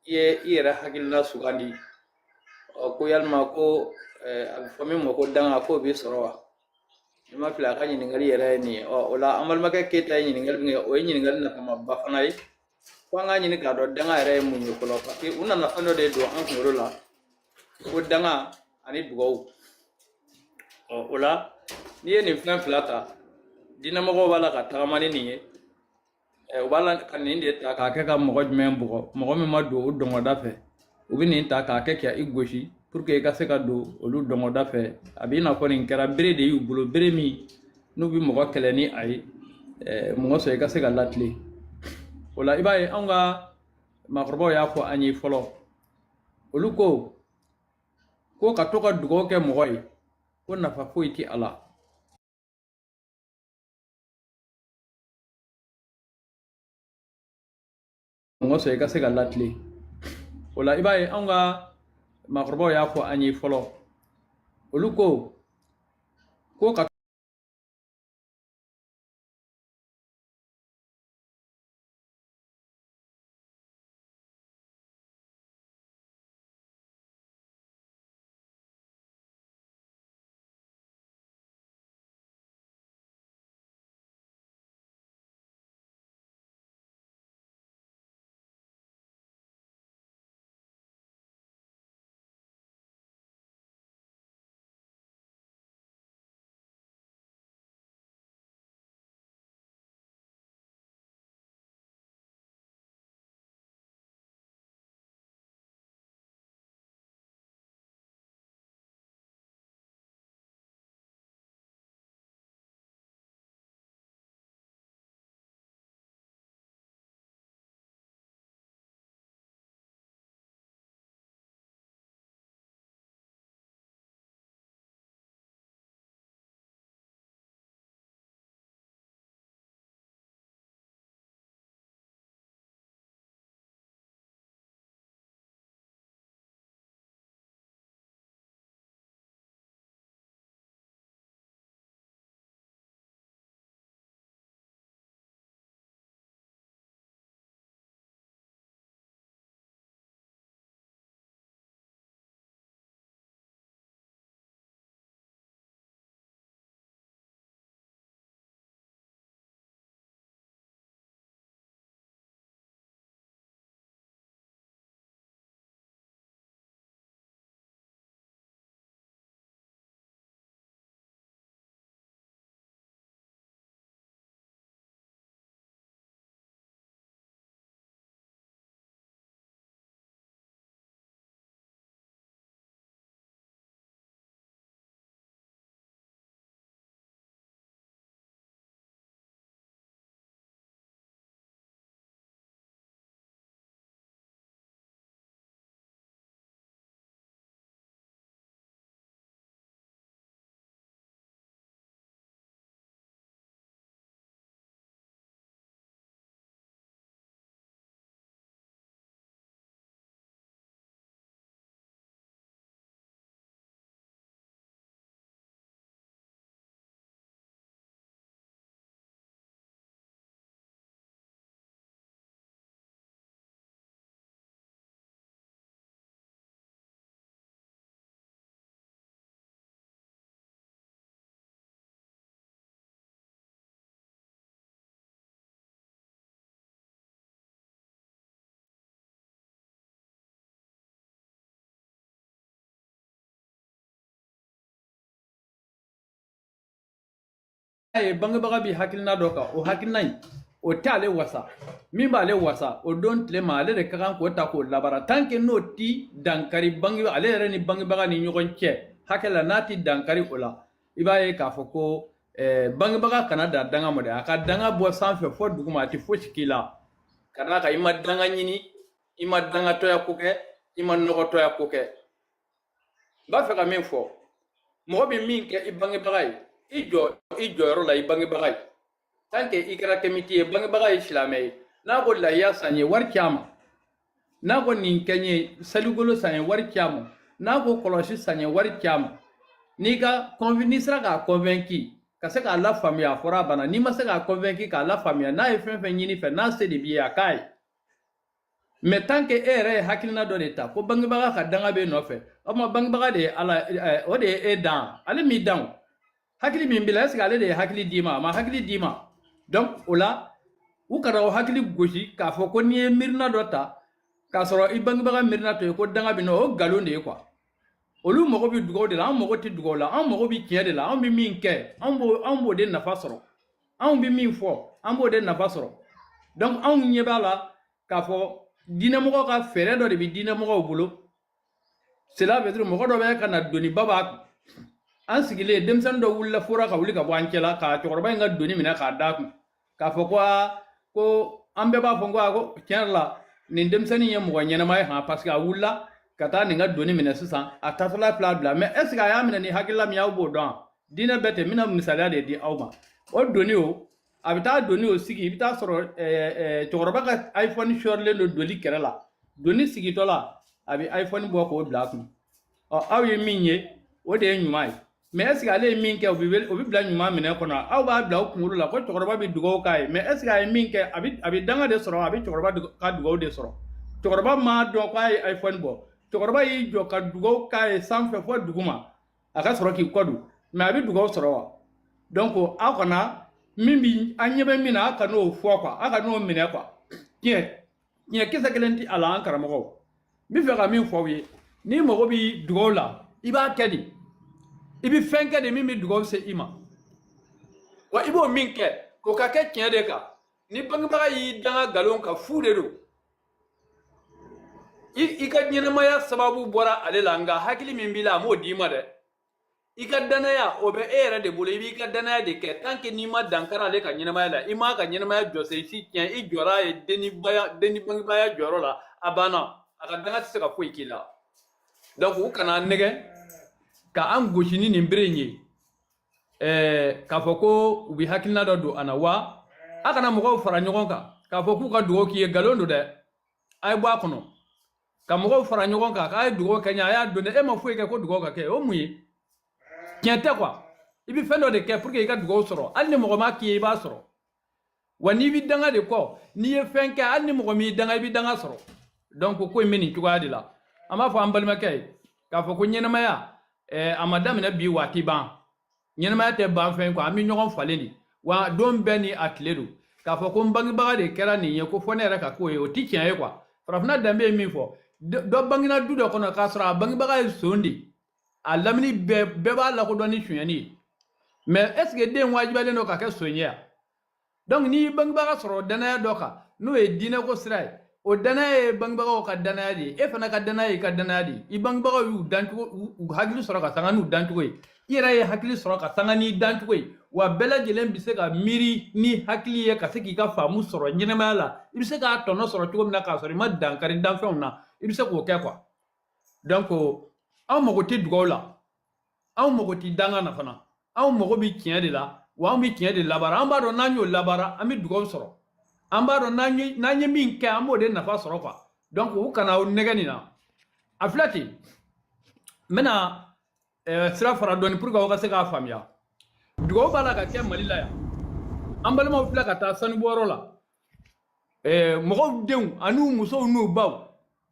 i ye i yɛrɛ hakilina sugandi. Ɔ, ko yalima ko a bɛ fɔ min ma ko danga, k'o bɛ sɔrɔ wa? Ni ma fili, a ka ɲininkali yɛrɛ ye nin ye. Ɔ, o la an balimakɛ Keyita ye ɲininkali min kɛ, o ye ɲininkali nafamaba fana ye, fo an k'a ɲini k'a dɔn danga yɛrɛ ye mun ye fɔlɔ, parce que u nana fɛn dɔ de don an kunkolo la ko danga ani dugawu. Ɔ, o la n'i ye nin fɛn fila ta, diinɛmɔgɔw b'a la ka tagama ni nin ye. U b'a la ka nin de ta k'a kɛ ka mɔgɔ jumɛn bugɔ? Mɔgɔ min ma don o dɔngɔda fɛ, u bɛ nin ta k'a kɛ ka i gosi pour que i ka se ka don olu dɔngɔda fɛ. A b'i n'a fɔ nin kɛra bere de y'u bolo, bere min n'u bɛ mɔgɔ kɛlɛ ni a ye, mɔgɔ sɔrɔ i ka se ka latilen. O la i b'a ye, anw ka maakɔrɔbaw y'a fɔ an ye fɔlɔ, olu ko ko ka to ka dugawu kɛ mɔgɔ ye, ko nafa foyi tɛ a la. Mɔgɔ sɔrɔ i ka se ka latilen. O la i b'a ye, anw ka maakɔrɔbaw y'a fɔ an ye fɔlɔ, olu ko ko ka ye bangebaga bi hakilina dɔ kan, o hakilina in o tɛ ale wasa. Min b'ale wasa o don tile ma, ale de ka kan k'o ta k'o labaara, tant que n'o ti dankari bange ale yɛrɛ ni bangebaga ni ɲɔgɔn cɛ hakɛ la, n'a ti dankari o la. I b'a ye k'a fɔ ko bangebaga kana dan danga ma dɛ, a ka danga bɔ sanfɛ fɔ duguma, a ti fosi k'i la, ka d'a kan i ma danga ɲini, i ma dangatɔya ko kɛ, i ma nɔgɔtɔya ko kɛ. N b'a fɛ ka min fɔ, mɔgɔ bɛ min kɛ i bangebaga ye, i jɔ i jɔyɔrɔ la i bangebaga ye. Tant que i kɛra kɛmiti ye, bangebaga ye silamɛ ye, n'a ko lahiya san ye, wari ci a ma. N'a ko nin kɛ n ye, saligolo san ye, wari ci a ma. N'a ko kɔlɔsi san ye, wari ci a ma. N'i ka n'i sera k'a convaincu ka se k'a lafaamuya, a fɔra a banna. N'i ma se k'a convaincu k'a lafaamuya, n'a ye fɛn fɛn ɲini fɛ, n'a se de b'i ye, a k'a ye. Mais tant que e yɛrɛ ye hakilina dɔ de ta ko bangebaga ka danga b'e nɔfɛ, o tuma bangebaga de ye Ala, o de ye e dan, ale m'i dan. O hakili min b'i la, est ce que ale de ye hakili d'i ma? A ma hakili d'i ma. Donc o la, u kana o hakili gosi k'a fɔ ko n'i ye miirina dɔ ta k'a sɔrɔ i bangebaga miirina to ye ko danga bɛ nɔ, o nkalon de ye quoi. Olu mago bɛ dugawu de la, an mago tɛ dugawu la, an mago bɛ tiɲɛ de la. Anw bɛ min kɛ, anw b'o de nafa sɔrɔ. Anw bɛ min fɔ, an b'o de nafa sɔrɔ. Donc anw ɲɛ b'a la k'a fɔ diinɛmɔgɔ ka fɛɛrɛ dɔ de bɛ diinɛmɔgɔw bolo. Cela veut dire mɔgɔ dɔ bɛ ka na, doniba b'a kun. An sigilen, denmisɛnnin dɔ wulila fora ka wuli ka bɔ an cɛla ka cɛkɔrɔba in ka doni minɛ k'a d'a kun, k'a fɔ ko aa, ko an bɛɛ b'a fɔ ko aa, ko tiɲɛ yɛrɛ la nin denmisɛnnin ye mɔgɔ ɲɛnama ye han, parce que a wulila ka taa nin ka doni minɛ sisan, a taatɔla filɛ a bila. Mais est ce que a y'a minɛ ni hakilila min ye, aw b'o dɔn? Diinɛ bɛɛ tɛ. N bɛna misaliya de di aw ma. O doni o, a bɛ taa doni o sigi, i bɛ taa sɔrɔ cɛkɔrɔba ka iPhone sɔrilen don doni kɛrɛ la. Doni sigitɔ la, a bɛ iPhone bɔ k'o bila a kun. Ɔ, aw ye min ye, o de ye ɲuman ye. Mais est ce que ale ye min kɛ, o bɛ bila ɲuman minɛ kɔnɔ? Aw b'a bila aw kunkolo la ko cɛkɔrɔba bɛ dugawu k'a ye, mais est ce que a ye min kɛ, a bɛ danga de sɔrɔ, a bɛ cɛkɔrɔba ka dugawu de sɔrɔ? Cɛkɔrɔba m'a dɔn k'a ye iPhone bɔ. Cɛkɔrɔba y'i jɔ ka dugawu k'a ye sanfɛ fɔ duguma, a ka sɔrɔ k'i kɔ don, mais a bɛ dugawu sɔrɔ wa? Donc aw kana min bi an ɲɛ bɛ min na, aw ka n'o fɔ quoi, aw ka n'o minɛ quoi. Tiɲɛ tiɲɛ kisɛ kelen ti a la. An karamɔgɔw, n bɛ fɛ ka min fɔ aw ye, n'i mago bɛ dugawu la, i b'a kɛ de, i bɛ fɛn kɛ de min bɛ dugawu se i ma. Wa i b'o min kɛ, o ka kɛ tiɲɛ de kan. Ni bangebaga y'i danga nkalon kan, fu de don. I ka ɲɛnamaya sababu bɔra ale la, nka hakili min b'i la, a m'o d'i ma dɛ. I ka danaya, o bɛ e yɛrɛ de bolo. I b'i ka danaya de kɛ. Tant que n'i ma dankari ale ka ɲɛnamaya la, i m'a ka ɲɛnamaya jɔsen si tiɲɛ, i jɔra ye denibaya denni bangebaya jɔyɔrɔ la, a banna, a ka danga tɛ se ka foyi k'i la. Donc u kana nɛgɛ ka an gosi ni nin bere in ye, k'a fɔ ko u bɛ hakilina dɔ don a na wa. A kana mɔgɔw fara ɲɔgɔn kan k'a fɔ k'u ka dugawu k'i ye, nkalon don dɛ. A ye bɔ a kɔnɔ ka mɔgɔw fara ɲɔgɔn kan k'a ye dugawu kɛ ɲɛ, a y'a don dɛ. E ma foyi kɛ ko dugawu ka kɛ, o mun ye? Tiɲɛ tɛ quoi. I bɛ fɛn dɔ de kɛ pour que i ka dugawu sɔrɔ. Hali ni mɔgɔ ma k'i ye, i b'a sɔrɔ. Wa n'i bɛ danga de kɔ, n'i ye fɛn kɛ, hali ni mɔgɔ m'i danga, i bɛ danga sɔrɔ. Donc ko in bɛ nin cogoya de la. An b'a fɔ an balimakɛ ye k'a fɔ ko ɲɛnamaya, a ma daminɛ bi waati ban. Ɲɛnamaya tɛ ban fɛn quoi, an bɛ ɲɔgɔn falen de wa, don bɛɛ ni a tile don. K'a fɔ ko n bangebaga de kɛra nin ye, ko fɔ ne yɛrɛ ka k'o ye, o ti tiɲɛ ye quoi. Farafinna danbe ye min fɔ, dɔ bangena du dɔ kɔnɔ k'a sɔrɔ a bangebaga ye son de, a lamini bɛɛ bɛɛ b'a lakodɔn ni sonyɛni ye. Mais est ce que den wajibiyalen don ka kɛ son ye wa? Donc n'i y'i bangebaga sɔrɔ danaya dɔ kan, n'o ye diinɛko sira ye, o danaya ye bangebagaw ka danaya de ye, e fana ka danaya y'i ka danaya de ye. I bangebagaw y'u dancogo, u hakili sɔrɔ ka sanga n'u dancogo ye, i yɛrɛ ye hakili sɔrɔ ka sanga n'i dancogo ye. Wa bɛɛ lajɛlen bɛ se ka miiri ni hakili ye ka se k'i ka faamu sɔrɔ ɲɛnamaya la. I bɛ se k'a tɔnɔ sɔrɔ cogo min na k'a sɔrɔ i ma dankari danfɛnw na, i bɛ se k'o kɛ quoi. Donc anw mago tɛ dugawu la, anw mago tɛ danga na fana, anw mago bɛ tiɲɛ de la. Wa anw bɛ tiɲɛ de labaara. An b'a dɔn n'an y'o labaara, an bɛ dugawu sɔrɔ. An b'a dɔn n'an ye min kɛ, an b'o de nafa sɔrɔ quoi. Donc u kana aw nɛgɛ nin na. A filɛ ten, n bɛna sira fara dɔɔni pour que aw ka se k'a faamuya. Dugawu b'a la ka kɛ Mali la yan. An balimaw filɛ ka taa sanubɔyɔrɔ la, mɔgɔw denw an'u musow n'u baw,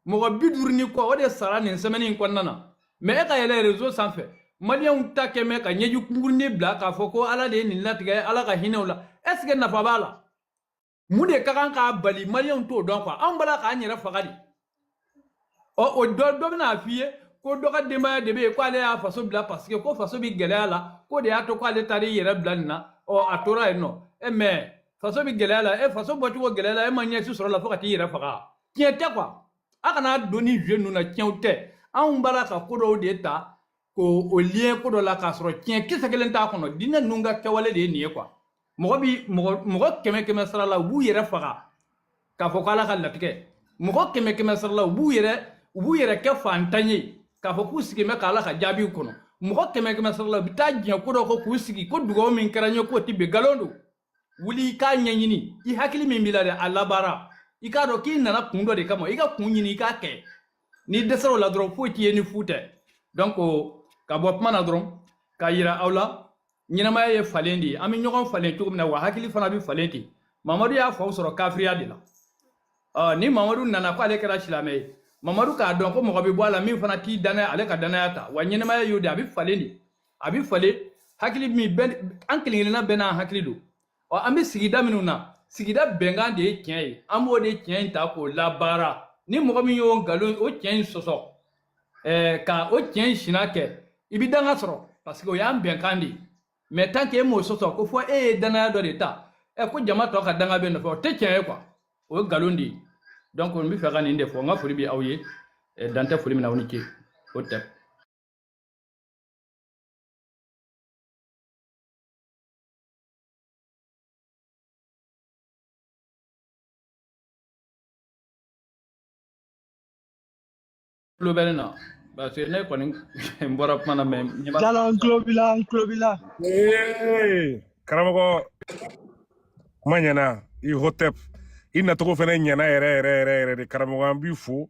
mɔgɔ 50 ni kɔ, o de sara nin semaine in kɔnɔna na. Mais e ka yɛlɛ réseau sanfɛ, maliyɛnw ta kɛ mɛ ka ɲɛji kunkurunin bila k'a fɔ ko Ala de ye nin latigɛ, Ala ka hinɛ u la. Est ce que nafa b'a la? Mun de ka kan k'a bali? Maliyɛnw t'o dɔn quoi. Anw b'a la k'an yɛrɛ faga de. Ɔ, o dɔ dɔ bɛna f'i ye ko dɔ ka denbaya de bɛ yen, ko ale y'a faso bila parce que ko faso bɛ gɛlɛya la, k'o de y'a to k'ale taara i yɛrɛ bila nin na. Ɔ, a tora yen nɔ. E mais faso bɛ gɛlɛya la, e faso bɔcogo gɛlɛya la, e ma ɲɛsi sɔrɔ la fo ka t'i yɛrɛ faga. Tiɲɛ tɛ quoi. A kana don ni jeu ninnu na, tiɲɛw tɛ. Anw b'a la ka ko dɔw de ta k'o o lien ko dɔ la k'a sɔrɔ tiɲɛ kisɛ kelen t'a kɔnɔ. Diinɛ ninnu ka kɛwale de ye nin ye quoi. Mɔgɔ bi mɔgɔ kɛmɛ kɛmɛ sara la, u b'u yɛrɛ faga k'a fɔ ko Ala ka latigɛ. Mɔgɔ kɛmɛ kɛmɛ sara la, u b'u yɛrɛ kɛ fantan ye k'a fɔ k'u sigilen bɛ k'Ala ka jaabiw kɔnɔ. Mɔgɔ kɛmɛ kɛmɛ sara la, u bɛ taa diɲɛ ko dɔ kɔ k'u sigi ko dugawu min kɛra n ye k'o tɛ bɛn. Nkalon don. Wuli i k'a ɲɛɲini. I hakili min b'i la dɛ, a labaara. I k'a dɔn k'i nana kun dɔ de kama, i ka kun ɲini, i k'a kɛ. N'i dɛsɛra o la dɔrɔn, foyi t'i ye ni fu tɛ. Donc ka bɔ kuma na dɔrɔn k'a yira aw la, ɲɛnamaya ye falen de ye. An bɛ ɲɔgɔn falen cogo min na, wa hakili fana bɛ falen ten. Mamadu y'a faw sɔrɔ kafiriya de la. Ɔ, ni Mamadu nana ko ale kɛra silamɛ ye, Mamadu k'a dɔn ko mɔgɔ bɛ bɔ a la min fana t'i danaya, ale ka danaya ta. Wa ɲɛnamaya y'o de, a bɛ falen de, a bɛ falen. Hakili min bɛɛ, an kelen kelenna bɛɛ n'an hakili don. Ɔ, an bɛ sigida minnu na, sigida bɛnkan de ye tiɲɛ ye. An b'o de tiɲɛ in ta k'o labaara. Ni mɔgɔ min y'o nkalon, o tiɲɛ in sɔsɔ, ka o tiɲɛ in sina kɛ, i bɛ danga sɔrɔ, parce que o y'an bɛnkan de ye. Mais tant que e m'o sɔsɔ ko fɔ e ye danaya dɔ de ta, ko jama tɔ ka danga bɛ nɔfɛ, o tɛ tiɲɛ ye quoi, o ye nkalon de ye. Donc n bɛ fɛ ka nin de fɔ. N ka foli bɛ aw ye. Dan tɛ foli min na, aw ni ce. O tɛ. Tulo bɛ ne na, parce que ne kɔni n bɔra kuma na, mais ɲɛ b'a. Jalo, n tulo b'i la, n tulo b'i la. Ee, karamɔgɔ, kuma ɲɛna. I hotep, i nacogo fɛnɛ ɲɛna yɛrɛ yɛrɛ yɛrɛ yɛrɛ de. Karamɔgɔ, an b'i fo.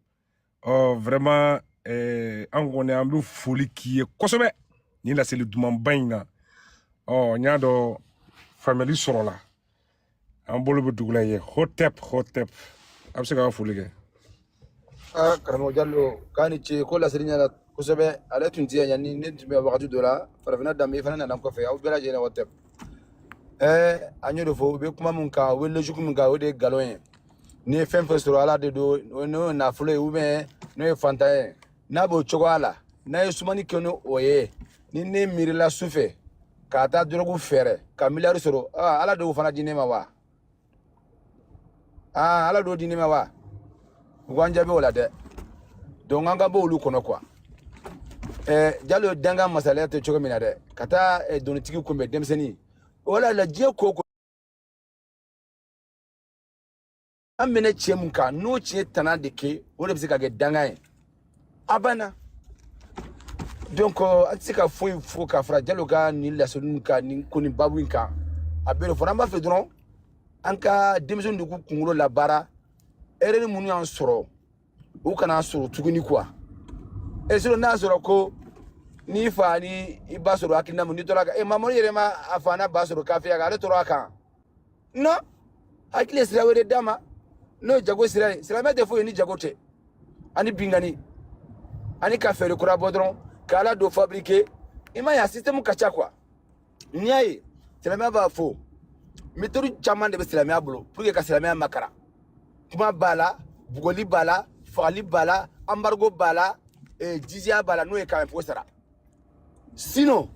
Ɔ, vraiment, an kɔni an bɛ foli k'i ye kosɛbɛ nin laseli dumanba in na. Ɔ, n y'a dɔn faamuyali sɔrɔla. An bolo bɛ dugu la ye. Hotep, hotep, a bɛ se k'a foli kɛ. Aa, karamɔgɔ Jalo, k'a ni ce. Ko laseli ɲɛna kosɛbɛ. Ale tun tɛ yan yanni ne tun bɛ wagati dɔ la. Farafinna danbe, i fana nana kɔfɛ. Aw bɛɛ lajɛlen, o tɛ. An y'o de fɔ, u bɛ kuma min kan, u bɛ logique min kan, o de ye nkalon ye. N'i ye fɛn fɛn sɔrɔ, Ala de don. N'o ye nafolo ye ou bien n'o ye fantan ye, n'a b'o cogoya la, n'a ye sumani kɛ ni o ye, ni ne miirila su fɛ k'a taa dɔrɔgu fɛɛrɛ ka miliyari sɔrɔ, aa, Ala de y'o fana di ne ma wa? Aa, Ala d'o di ne ma wa? U k'an jaabi o la dɛ. Donc an ka bɔ olu kɔnɔ quoi. Jalo, danga masalaya tɛ cogo min na dɛ, ka taa dɔnnitigi kunbɛn denmisɛnnin o la diɲɛ ko ko an bɛnɛ cɛ mun kan, n'o cɛ tana de kɛ, o de bɛ se ka kɛ danga ye. A banna. Donc an tɛ se ka foyi fo ka fara Jalo ka nin laseliw kan, nin ko nin babu in kan. A bɛɛ de fɔra. An b'a fɛ dɔrɔn an ka denmisɛnninw de k'u kunkolo labaara. Erreur minnu y'an sɔrɔ, u kana sɔrɔ tuguni quoi. Et sinon, n'a sɔrɔ ko n'i fa ni i ba sɔrɔ hakilina mun, n'i tora ka e Mamadu yɛrɛ ma, a fa n'a ba sɔrɔ kafiya kan, ale tora a kan. Non, hakili ye sira wɛrɛ d'a ma, n'o ye jago sira ye. Silamɛ tɛ foyi ye ni jago tɛ, ani bingani, ani ka fɛɛrɛ kura bɔ dɔrɔn k'Ala dɔ fabriquer. I m'a ye, a système ka ca quoi. N'i y'a ye silamɛya b'a fɔ, méthode caman de bɛ silamɛya bolo pour que ka silamɛya makara. Kuma b'a la, bugɔli b'a la, fagali b'a la, embargo b'a la, jizya b'a la, n'o ye ka impôt sara. Sinon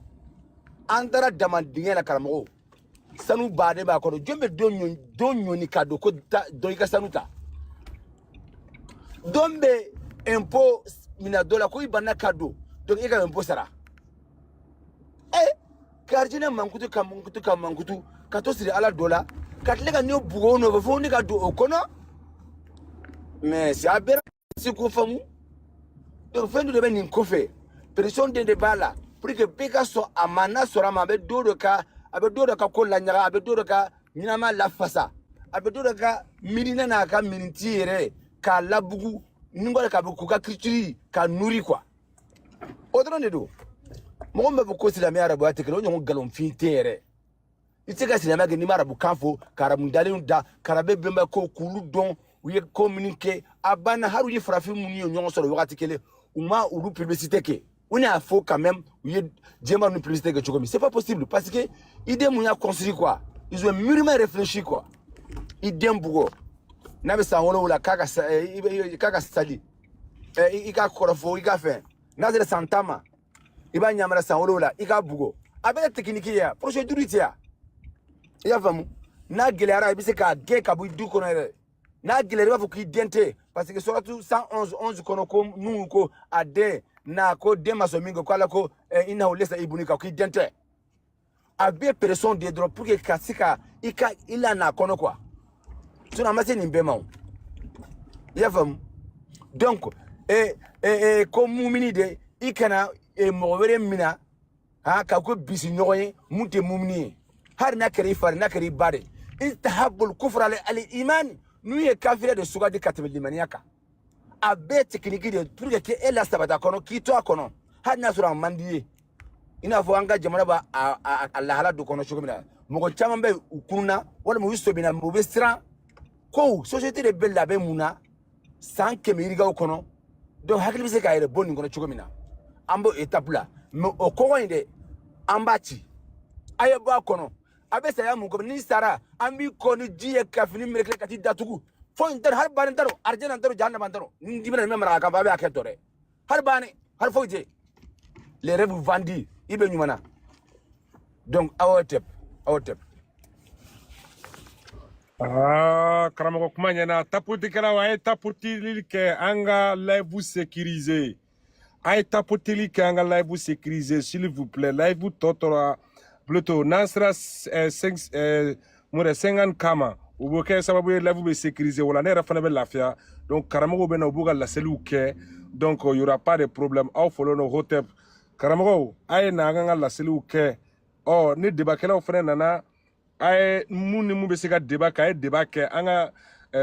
an taara dama dingɛ la. Karamɔgɔw, sanu baden b'a kɔnɔ. Jɔn bɛ don don ɲɔni ka don ko dɔn i ka sanu ta? Don bɛ impôt minɛ dɔ la ko i banna ka don, donc i ka impôt sara. Ka arijinɛ mankutu, ka mankutu, ka mankutu, ka to siri Ala dɔ la, ka tila ka ne bugɔ o nɔfɛ fo ne ka don o kɔnɔ. Mais c'est aberrant. Se k'o faamu. Donc fɛn dɔ de bɛ nin kɔfɛ, pression de b'a la pour que bɛɛ ka sɔn a ma. N'a sɔrɔ a ma, a bɛ don dɔ ka, a bɛ don dɔ ka ko laɲaga, a bɛ don dɔ ka ɲɛnama lafasa, a bɛ don dɔ ka miirina n'a ka mirinti yɛrɛ k'a labugu ni k'a bɛ k'u ka culture k'a nourri quoi. O dɔrɔn de don. Mɔgɔ min b'a fɔ ko silamɛya arabuya tɛ kelen, o ɲɔgɔn nkalonfin tɛ yɛrɛ. I tɛ se ka silamɛya kɛ n'i ma arabukan fɔ, ka arabu dalenw da, ka arabe bɛnba ko k'olu dɔn, u ye ko minnu kɛ. A banna. Hali u ye farafin minnu ye ɲɔgɔn sɔrɔ wagati kelen, u ma olu publicité kɛ. U n'a fɔ quand même u ye jɛman ninnu publicité kɛ cogo min, c'est pas possible, parce que idée mun y'a construit quoi, ils ont mûrement réfléchi quoi. I den bugɔ n'a bɛ san 7 k'a ka k'a ka sali, i ka kɔrɔfɔ, i ka fɛn. N'a sera san 10 ma, i b'a ɲamara san 7, i k'a bugɔ. A bɛɛ ye technique ye, procédure tɛ yan. I y'a faamu? N'a gɛlɛyara, i bɛ se k'a gɛn ka bɔ i du kɔnɔ yɛrɛ. N'a gɛlɛyara, i b'a fɔ k'i den tɛ, parce que suratu 111 11 kɔnɔ ko Nuhu ko a den n'a ko den ma sɔn min kɛ, ko Ala ko innahu laysa ibnika, k'i den tɛ. A bɛ pression de dɔrɔn pour que ka se ka i ka i la n'a kɔnɔ quoi. Sinon a ma se nin bɛɛ ma o. I y'a faamu? Donc ko mumini de, i kana mɔgɔ wɛrɛ mina han ka ko bisi ɲɔgɔn ye mun tɛ mumini ye, hali n'a kɛra i fa de, n'a kɛra i ba de. Istahabul kufra al iman, n'u ye kafiriya de sugandi ka tɛmɛ limaniya kan. A bɛɛ technique de pour que k'e la sabati a kɔnɔ, k'i to a kɔnɔ hali n'a sɔrɔ a man di ye. I n'a fɔ an ka jamana b'a a lahala dɔ kɔnɔ cogo min na, mɔgɔ caman bɛ u kunna walima u sɔmina, u bɛ siran ko société de bɛ labɛn mun na san 100 yirikaw kɔnɔ. Donc hakili bɛ se k'a yɛrɛ bɔ nin kɔnɔ cogo min na, an b'o étape la. Mais o kɔgɔ in dɛ, an b'a ci, a ye bɔ a kɔnɔ. A bɛ saya mun kɔnɔ? N'i sara, an b'i kɔ ni ji ye ka fini meleke ka t'i datugu. Foyi n t'a dɔn, hali baani n t'a dɔn, arijɛnɛ n t'a dɔn, jahanama n t'a dɔn. Ni dimina nin bɛ mara a kan, a bɛ hakɛ tɔ dɛ, hali baani, hali foyi tɛ. Les rêves vendus, i bɛ ɲuman na. Donc aw tɛ, aw tɛ. Ah, karamɔgɔ, kuma ɲɛna. Tapotikɛlaw, a ye tapotili kɛ, an ka live sécuriser. A ye tapotili kɛ, an ka live sécuriser, s'il vous plaît. Live tɔ tora plutôt n'an sera 5 mun yɛrɛ 50 kama, o bɛ kɛ sababu ye live bɛ sécuriser. O la ne yɛrɛ fana bɛ lafiya. Donc karamɔgɔw bɛ na, u b'u ka laseliw kɛ, donc il y aura pas de problème. Aw fɔlen don hotep. Karamɔgɔw, a ye na an ka laseliw kɛ. Ɔ ni débatkɛlaw fana nana, a ye mun ni mun bɛ se ka débat kɛ, a ye débat kɛ, an ka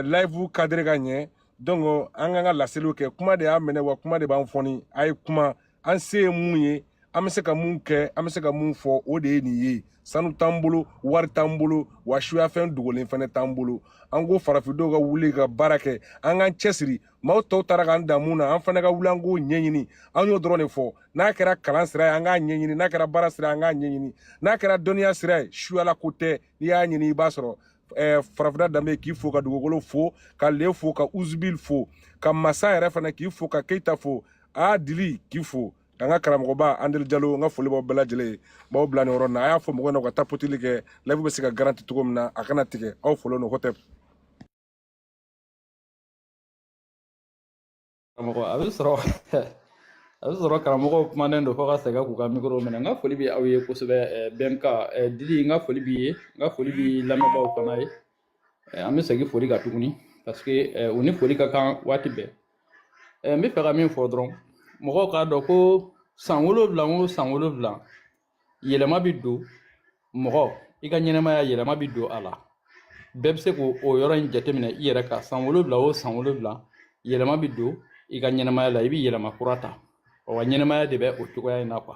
live cadre ka ɲɛ. Donc an k'an ka laseliw kɛ. Kuma de y'a minɛ wa, kuma de b'an fɔni. A ye kuma, an se ye mun ye, an bɛ se ka mun kɛ, an bɛ se ka mun fɔ, o de ye nin ye. Sanu t'an bolo, wari t'an bolo, wa suyafɛn dogolen fɛnɛ t'an bolo. An ko farafindenw ka wuli ka baara kɛ, an k'an cɛsiri. Maaw tɔw taara k'an dan mun na, an fana ka wuli an k'o ɲɛɲini. An y'o dɔrɔn de fɔ. N'a kɛra kalan sira ye, an k'a ɲɛɲini. N'a kɛra baara sira ye, an k'a ɲɛɲini. N'a kɛra dɔnniya sira ye, suyala ko tɛ, n'i y'a ɲini i b'a sɔrɔ. Farafinna danbe, k'i fo, ka dugukolo fo, ka le fo, ka Uzubil fo, ka masa yɛrɛ fana k'i fo, ka Keyita fo, a dili k'i fo, ka n ka karamɔgɔba Andel Jalo, n ka foli b'aw bɛɛ lajɛlen ye. N b'aw bila nin yɔrɔ in na. A y'a fɔ mɔgɔw ɲɛna u ka tapotili kɛ, live bɛ se ka garanti cogo min na, a kana tigɛ. Aw fɔlen don hotep. Karamɔgɔ, a bɛ sɔrɔ a bɛ sɔrɔ karamɔgɔw kumanen don fo ka sɛgɛn k'u ka mikoro minɛ. N ka foli bɛ aw ye kosɛbɛ. Bɛnka Didi, n ka foli b'i ye, n ka foli b'i lamɛnbaaw fana ye. An bɛ segin foli kan tuguni parce que u ni foli ka kan waati bɛɛ. N bɛ fɛ ka min fɔ dɔrɔn, mɔgɔw k'a dɔn ko san 7 o san 7, yɛlɛma bɛ don mɔgɔ i ka ɲɛnɛmaya, yɛlɛma bɛ don a la. Bɛɛ bɛ se k'o yɔrɔ in jateminɛ i yɛrɛ kan. San 7 o san 7, yɛlɛma bɛ don i ka ɲɛnɛmaya la, i bɛ yɛlɛma kura ta. Wa ɲɛnɛmaya de bɛ o cogoya in na quoi.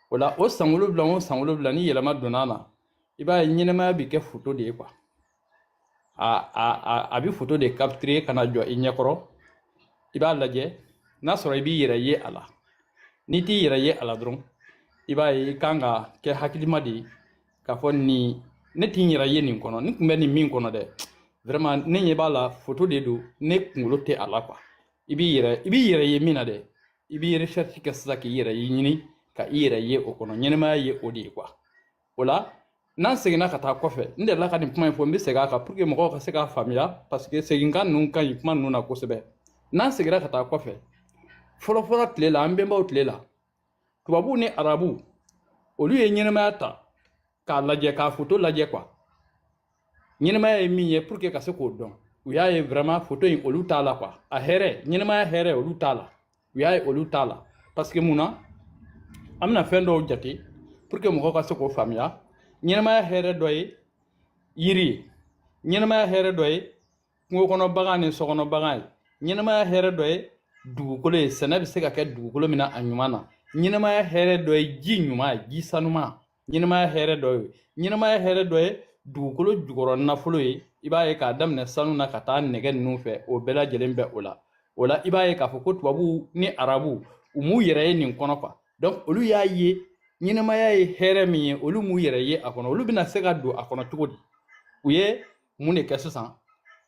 O la, o san 7 o san 7, ni yɛlɛma donna a na, i b'a ye ɲɛnɛmaya bɛ kɛ foto de ye quoi. A bɛ foto de capturer ka na jɔ i ɲɛkɔrɔ, i b'a lajɛ n'a sɔrɔ i b'i yɛrɛ ye a la. N'i t'i yɛrɛ ye a la dɔrɔn, i b'a ye i kan ka kɛ hakilima de ye k'a fɔ nin ne t'i yɛrɛ ye nin kɔnɔ, ne tun bɛ nin min kɔnɔ dɛ, vraiment ne ɲɛ b'a la, foto de don, ne kunkolo tɛ a la quoi. I b'i yɛrɛ ye min na dɛ, i b'i recherche kɛ sisan k'i yɛrɛ ɲini ka i yɛrɛ ye o kɔnɔ. Ɲɛnɛmaya ye o de ye quoi. O la, n'an seginna ka taa kɔfɛ, n delila ka nin kuma in fɔ, n bɛ segin a kan pour que mɔgɔw ka se k'a faamuya, parce que seginkan ninnu ka ɲi kuma ninnu na kosɛbɛ. N'an seginna ka taa kɔfɛ, fɔlɔfɔlɔ tile la, an bɛnbaw tile la, tubabuw ni arabuw, olu ye ɲɛnɛmaya ta k'a lajɛ, k'a foto lajɛ quoi. Ɲɛnɛmaya ye min ye, pour que ka se k'o dɔn, u y'a ye vraiment foto in, olu t'a la quoi. A hɛrɛ, ɲɛnɛmaya hɛrɛ, olu t'a la. U y'a ye olu t'a la parce que mun na, an bɛna fɛn dɔw jate pour que mɔgɔw ka se k'o faamuya. Ɲɛnɛmaya hɛrɛ dɔ ye yiri ye, ɲɛnɛmaya hɛrɛ dɔ ye kungo kɔnɔ bagan ni sokɔnɔ bagan ye, ɲɛnɛmaya hɛrɛ dɔ ye dugukolo ye, sɛnɛ bɛ se ka kɛ dugukolo min na a ɲuman na, ɲɛnɛmaya hɛrɛ dɔ ye ji ɲuman ye, ji sanuman, ɲɛnɛmaya hɛrɛ dɔ ye, ɲɛnɛmaya hɛrɛ dɔ ye dugukolo jukɔrɔ nafolo ye. I b'a ye k'a daminɛ sanu na ka taa nɛgɛ ninnu fɛ, o bɛɛ lajɛlen bɛ o la. O la, i b'a ye k'a fɔ ko tubabuw ni arabuw, u m'u yɛrɛ ye nin kɔnɔ quoi. Donc olu y'a ye ɲɛnɛmaya ye hɛrɛ min ye, olu m'u yɛrɛ ye a kɔnɔ. Olu bɛna se ka don a kɔnɔ cogo di? U ye mun de kɛ sisan?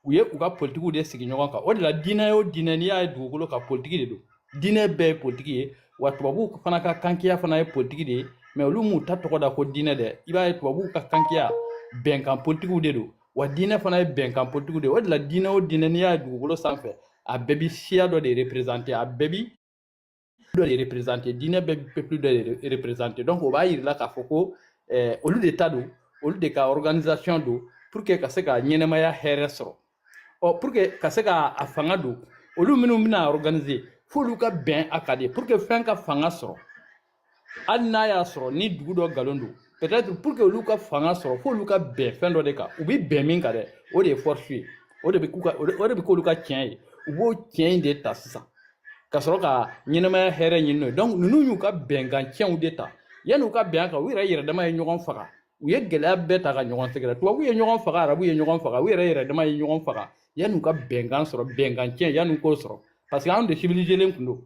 U ye u ka politikiw de sigi ɲɔgɔn kan. O de la, diinɛ o diinɛ, n'i y'a ye dugukolo kan, politiki de don. Diinɛ bɛɛ ye politiki ye. Wa tubabuw fana ka kankiya fana ye politiki de ye, mais olu m'u ta tɔgɔ da ko diinɛ dɛ. I b'a ye tubabuw ka kankiya, Bɛnkan politikiw de don wa, diinɛ fana ye bɛnkan politikiw de ye. O de la, diinɛ o diinɛ, n'i y'a ye dugukolo sanfɛ, a bɛɛ bi siya dɔ de représenter, a bɛɛ bi dɔ de représenter, diinɛ bɛɛ bi peuple dɔ de représenter. Donc o b'a yir'i la k'a fɔ ko olu de ta don, olu de ka organisation don pour que ka se ka ɲɛnɛmaya hɛrɛ sɔrɔ. Ɔ, pour que ka se ka a fanga don, olu minnu bɛna organiser, f'olu ka bɛn a kan de pour que fɛn ka fanga sɔrɔ. Hali n'a y'a sɔrɔ ni dugu dɔ nkalon don peut-être, pour que olu ka fanga sɔrɔ, f'olu ka bɛn fɛn dɔ de kan. U bɛ bɛn min kan dɛ, o de ye force ye, o de bɛ k'u ka o de bɛ k'olu ka tiɲɛ ye. U b'o tiɲɛ in de ta sisan ka sɔrɔ ka ɲɛnɛmaya hɛrɛ ɲini n'o ye. Donc ninnu y'u ka bɛnkan tiɲɛw de ta. Yanni u ka bɛn a kan, u yɛrɛ yɛrɛ dama ye ɲɔgɔn faga, u ye gɛlɛya bɛɛ ta ka ɲɔgɔn sɛgɛrɛ. Tubabu ye ɲɔgɔn faga, arabu ye ɲɔgɔn faga, u yɛrɛ yɛrɛ dama ye ɲɔgɔn faga yanni u ka bɛnkan sɔrɔ, bɛnkan tiɲɛ, yanni u k'o sɔrɔ, parce que anw de civilisé kun don.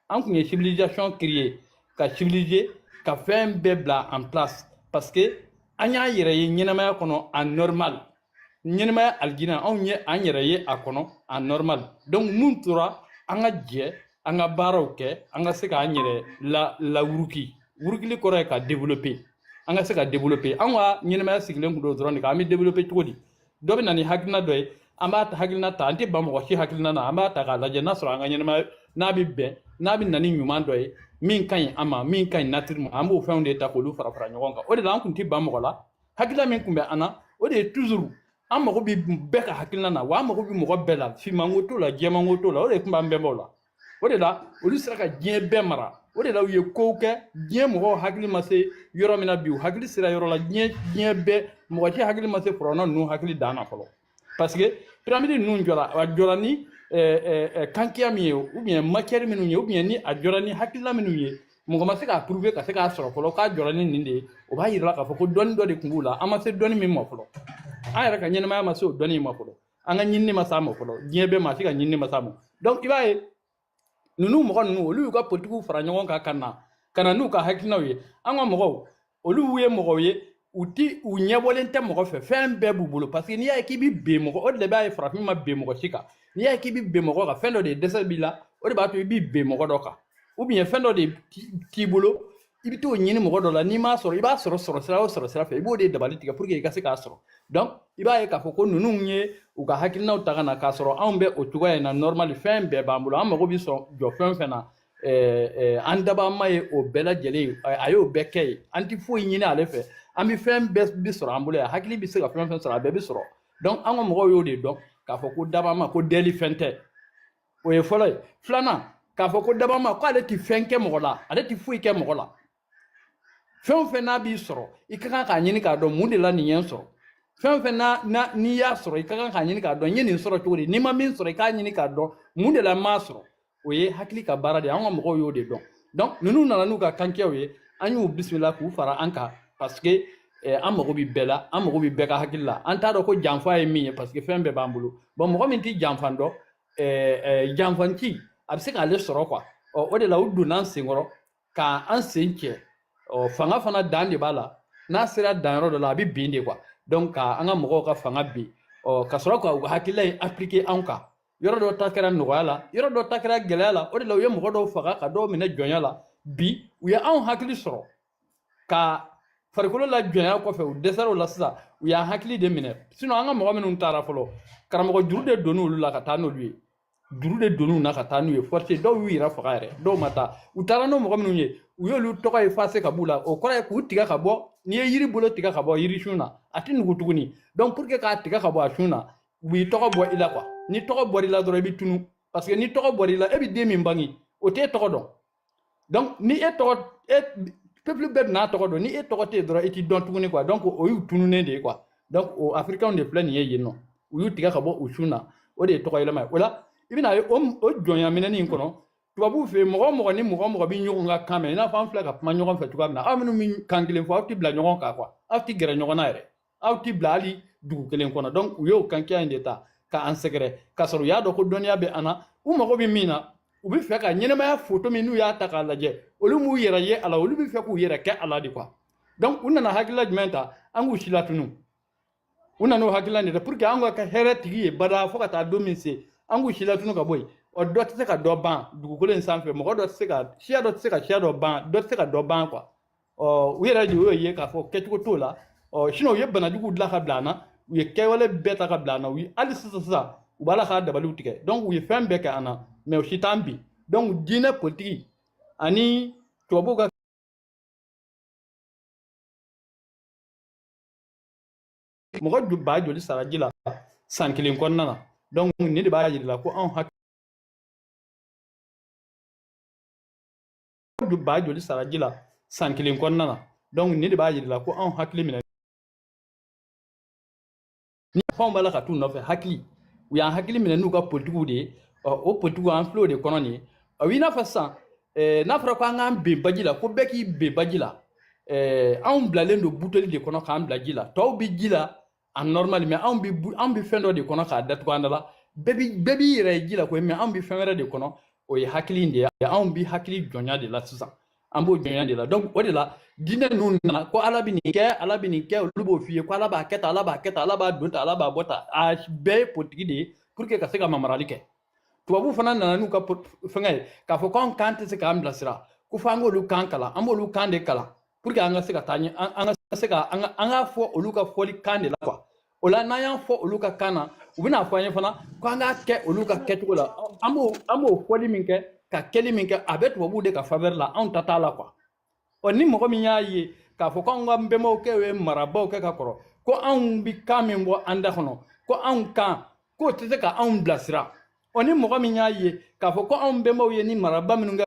An kun ye civilisation créer, ka civiliser, ka fɛn bɛɛ bila en place, parce que an y'an yɛrɛ ye ɲɛnɛmaya kɔnɔ en normal. Ɲɛnɛmaya alijinɛ, anw ye an yɛrɛ ye a kɔnɔ en normal. Donc mun tora? An ka jɛ, an ka baaraw kɛ, an ka se k'an yɛrɛ la lawuruki. Wurukili kɔrɔ ye ka développer, an ka se ka développer. An ka ɲɛnɛmaya sigilen kun don dɔrɔn de kan. An bɛ développer cogo di? Dɔ bɛ na ni hakilina dɔ ye, an b'a hakilina ta, an tɛ ban mɔgɔ si hakilina na, an b'a ta k'a lajɛ n'a sɔrɔ an ka ɲɛnɛmaya n'a bɛ bɛn, n'a bɛ na ni ɲuman dɔ ye, min ka ɲi an ma, min ka ɲi nature ma. An b'o fɛnw de ta k'olu fara fara ɲɔgɔn kan. O de la, an kun tɛ ban mɔgɔ la. Hakilina min kun bɛ an na, o de ye toujours an mago bɛ bɛɛ ka hakilina na, wa an mago bɛ mɔgɔ bɛɛ la, finmanko t'o la, jɛmanko t'o la. O de tun b'an bɛnbaw la. O de la, olu sera ka diɲɛ bɛɛ mara. O de la, u ye kow kɛ, diɲɛ mɔgɔw hakili ma se yɔrɔ min na bi, u hakili sera yɔrɔ la. Diɲɛ bɛɛ, mɔgɔ si hakili ma se fɔrɔnɔ ninnu hakili dan na fɔlɔ, parce que pyramide ninnu jɔra, a jɔra ni kankiya min ye, ou bien matière minnu ye, ou bien ni a jɔra ni hakilina minnu ye, mɔgɔ ma se k'a prouver, ka se k'a sɔrɔ fɔlɔ k'a jɔra ni nin de ye. O b'a yira k'a fɔ ko dɔnni dɔ de tun b'u la, an ma se dɔnni min ma fɔlɔ. An yɛrɛ ka ɲɛnɛmaya ma se o dɔnni ma fɔlɔ, an ka ɲinini ma s'a ma fɔlɔ, diɲɛ bɛɛ maa si ka ɲinini ma s'a ma. Donc i b'a ye, ninnu mɔgɔ ninnu, olu y'u ka politikiw fara ɲɔgɔn kan ka na n'u ka hakilinaw ye. An ka mɔgɔw, olu ye mɔgɔw ye, u ti u ɲɛbɔlen tɛ mɔgɔ fɛ, fɛn bɛɛ b'u bolo. Parce que n'i y'a ye k'i bɛ ben mɔgɔ, o de b'a ye farafin ma ben mɔgɔ si kan. N'i y'a ye k'i bɛ ben mɔgɔ kan, fɛn dɔ de dɛsɛ b'i la, o de b'a to i bɛ ben mɔgɔ dɔ kan, ou bien fɛn dɔ de t'i bolo, i bɛ t'o ɲini mɔgɔ dɔ la. N'i m'a sɔrɔ, i b'a sɔrɔ sɔrɔ sira o sɔrɔ sira fɛ, i b'o de dabali tigɛ pour que i ka se k'a sɔrɔ. Donc i b'a ye k'a fɔ ko ninnu ye u ka hakilinaw ta ka na, k'a sɔrɔ anw bɛ o cogoya in na normal, fɛn bɛɛ b'an bolo. An mago bɛ sɔrɔ jɔ fɛn o fɛn na, an dabama ye o bɛɛ lajɛlen ye, a y'o bɛɛ kɛ ye. An ti foyi ɲini ale fɛ, an bɛ fɛn bɛɛ bi sɔrɔ an bolo yan. Hakili bɛ se ka fɛn o fɛn sɔrɔ, a bɛɛ bɛ sɔrɔ. Donc an ka mɔgɔw y'o de dɔn k'a fɔ ko dabama ko dɛli fɛn tɛ. O ye fɔlɔ ye. Filanan, k'a fɔ ko dabama ko ale ti fɛn kɛ mɔgɔ la, ale ti foyi kɛ mɔgɔ la. Fɛn o fɛn n'a b'i sɔrɔ, i ka kan k'a ɲini k'a dɔn mun de la nin ye n sɔrɔ. Fɛn o fɛn n'a n'i y'a sɔrɔ, i ka kan k'a ɲini k'a dɔn n ye nin sɔrɔ cogo di. N'i ma min sɔrɔ, i k'a ɲini k'a dɔn mun de la n m'a sɔrɔ. O ye hakili ka baara de ye. An ka mɔgɔw y'o de dɔn. Donc ninnu nana n'u ka kankiyaw ye, an y'u bisimila k'u fara an kan, parce que an mago bɛ bɛɛ la, an mago bɛ bɛɛ ka hakili la. An t'a dɔn ko janfa ye min ye, parce que fɛn bɛɛ b'an bolo. Bon, mɔgɔ min tɛ janfa dɔn, janfanci a bɛ se k'ale sɔrɔ quoi. Ɔ, o de la, u donna an senkɔrɔ k'an sen cɛ. Ɔ, fanga fana dan de b'a la, n'a sera danyɔrɔ dɔ la, a bɛ bin de quoi. Donc ka an ka mɔgɔw ka fanga bin, ɔ, ka sɔrɔ ka u ka hakilila in appliquer anw kan. Yɔrɔ dɔw ta kɛra nɔgɔya la, yɔrɔ dɔw ta kɛra gɛlɛya la. O de la, u ye mɔgɔ dɔw faga, ka dɔw minɛ jɔnya la. Bi u ye anw hakili sɔrɔ ka farikolo la jɔnya kɔfɛ, u dɛsɛra o la sisan, u y'an hakili de minɛ. Sinon an ka mɔgɔ minnu taara fɔlɔ, karamɔgɔ, juru de donn'olu olu la ka taa n'olu ye, juru de donn'u na ka taa n'u ye forcé. Dɔw y'u yɛrɛ faga yɛrɛ, dɔw ma taa. U taara n'o mɔgɔ minnu ye, u y'olu tɔgɔ effacer ka b'u la. O kɔrɔ ye k'u tigɛ ka bɔ. N'i ye yiri bolo tigɛ ka bɔ yirisun na, a tɛ nugu tuguni. Donc pour que k'a tigɛ ka bɔ a sun na, u b'i tɔgɔ bɔ i la quoi. Ni tɔgɔ bɔr'i la dɔrɔn, i bɛ tunu, parce que ni tɔgɔ bɔr'i la, e bɛ den min bange, o t'e tɔgɔ dɔn. Donc ni e tɔgɔ, e peuple bɛɛ bɛn'a tɔgɔ dɔn. Ni e tɔgɔ tɛ yen dɔrɔn, i t'i dɔn tuguni quoi. Donc o y'u tununnen de ye quoi. Donc o africains de filɛ nin ye yen nɔ, u y'u tigɛ ka bɔ u sun na. O de ye tɔgɔ yɛlɛma ye. O la, i bɛna ye o jɔnya minɛni in kɔnɔ, tubabuw fɛ yen, mɔgɔ o mɔgɔ ni mɔgɔ o mɔgɔ bɛ ɲɔgɔn ka kan mɛn, i n'a fɔ an filɛ ka kuma ɲɔgɔn fɛ cogoya min na, aw minnu bɛ kan kelen fɔ, aw tɛ bila ɲɔgɔn kan quoi, aw tɛ gɛrɛ ɲɔgɔn na yɛrɛ, aw tɛ bila hali dugu kelen kɔnɔ. Donc u y'o kankiya in de ta k'an sɛgɛrɛ, k'a sɔrɔ u y'a dɔn ko dɔnniya bɛ an na. U mago bɛ min na, u bɛ fɛ ka ɲɛnɛmaya foto min n'u y'a ta k'a lajɛ, olu m'u yɛrɛ ye a la, olu bɛ fɛ k'u yɛrɛ kɛ a la de quoi. Donc u nana hakilila jumɛn ta? An k'u si latunu. U nana o hakilila de ta pour que an ka kɛ hɛrɛ tigi ye bada fo ka taa don min se, an k'u si latunu ka bɔ yen. Ɔ, dɔ tɛ se ka dɔ ban dugukolo in sanfɛ, mɔgɔ dɔ tɛ se ka siya dɔ tɛ se ka siya dɔ ban, dɔ tɛ se ka dɔ ban quoi. Ɔ, u yɛrɛ de y'o ye k'a fɔ kɛcogo t'o la. Ɔ, sinon u ye banajuguw dilan ka bila an na, u ye kɛwale bɛɛ ta ka bila an na, u ye hali sisan sisan u b'a la k'a dabaliw tigɛ. Donc u ye fɛn bɛɛ kɛ an na, mais o si t'an bin. Donc diinɛ politiki ani tubabuw ka mɔgɔ ba joli sara ji la san kelen kɔnɔna na. Donc nin de b'a yira la ko anw hakili ba joli sara ji la san kelen kɔnɔna na. Donc nin de b'a yira la ko anw hakili minɛ ni fɛnw b'a la ka t'u nɔfɛ. Hakili, u y'an hakili minɛ n'u ka politikiw de ye. Ɔ, o politikiw an filɛ o de kɔnɔ nin ye. O i n'a fɔ sisan, n'a fɔra ko an k'an ben baji la, ko bɛɛ k'i ben baji la, anw bilalen don buteli de kɔnɔ k'an bila ji la. Tɔw bɛ ji la a normal, mais anw bɛ fɛn dɔ de kɔnɔ k'a datugu an da la. Bɛɛ b'i yɛrɛ ye ji la koyi, mais anw bɛ fɛn wɛrɛ de kɔnɔ, o ye hakili in de ye. Anw bɛ hakili jɔnya de la sisan, an b'o jɔnya de la. Donc o de la diinɛ ninnu nana ko Ala bɛ nin kɛ, Ala bɛ nin kɛ, olu b'o f'i ye ko Ala b'a kɛ tan, Ala b'a kɛ tan, Ala b'a don tan, Ala b'a bɔ tan. A bɛɛ ye politiki de ye pour que ka se ka mamarali kɛ. Tubabu fana nana n'u ka fɛngɛ ye k'a fɔ k'anw kan tɛ se k'an bilasira, ko f'an k'olu kan kalan. An b'olu kan de kalan pour que an ka se ka taa ɲɛ, an ka se ka an k'a fɔ olu ka fɔli kan de la quoi. O la n'an y'an fɔ olu ka kan na, u bɛna fɔ an ye fana ko an k'a kɛ olu ka kɛcogo la. An b'o fɔli min kɛ ka kɛli min kɛ, a bɛ tubabuw de ka faveur la, anw ta t'a la quoi. Ɔ, ni mɔgɔ min y'a ye k'a fɔ k'anw ka bɛnbaw kɛ ye marabaw kɛ ka kɔrɔ, ko anw bi kan min bɔ an da kɔnɔ, ko anw kan k'o tɛ se ka anw bilasira. Ɔ, ni mɔgɔ min y'a ye k'a fɔ ko anw bɛnbaw ye ni maraba minnu kɛ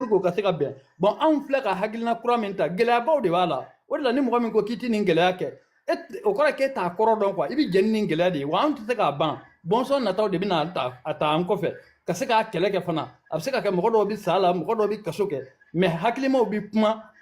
pour que o ka se ka bɛn. Bon, anw filɛ ka hakilina kura min ta, gɛlɛyabaw de b'a la. O de la ni mɔgɔ min ko k'i ti nin gɛlɛya kɛ, o kɔrɔ ye k'e t'a kɔrɔ dɔn quoi. I bɛ jɛn ni nin gɛlɛya de ye wa. Anw tɛ se k'a ban. Bɔnsɔn nataw de bɛna a ta an kɔfɛ ka se k'a kɛlɛ kɛ fana. A bɛ se ka kɛ mɔgɔ dɔw bɛ sa a la, mɔgɔ dɔw bɛ kaso kɛ, mais hakilimaw bɛ kuma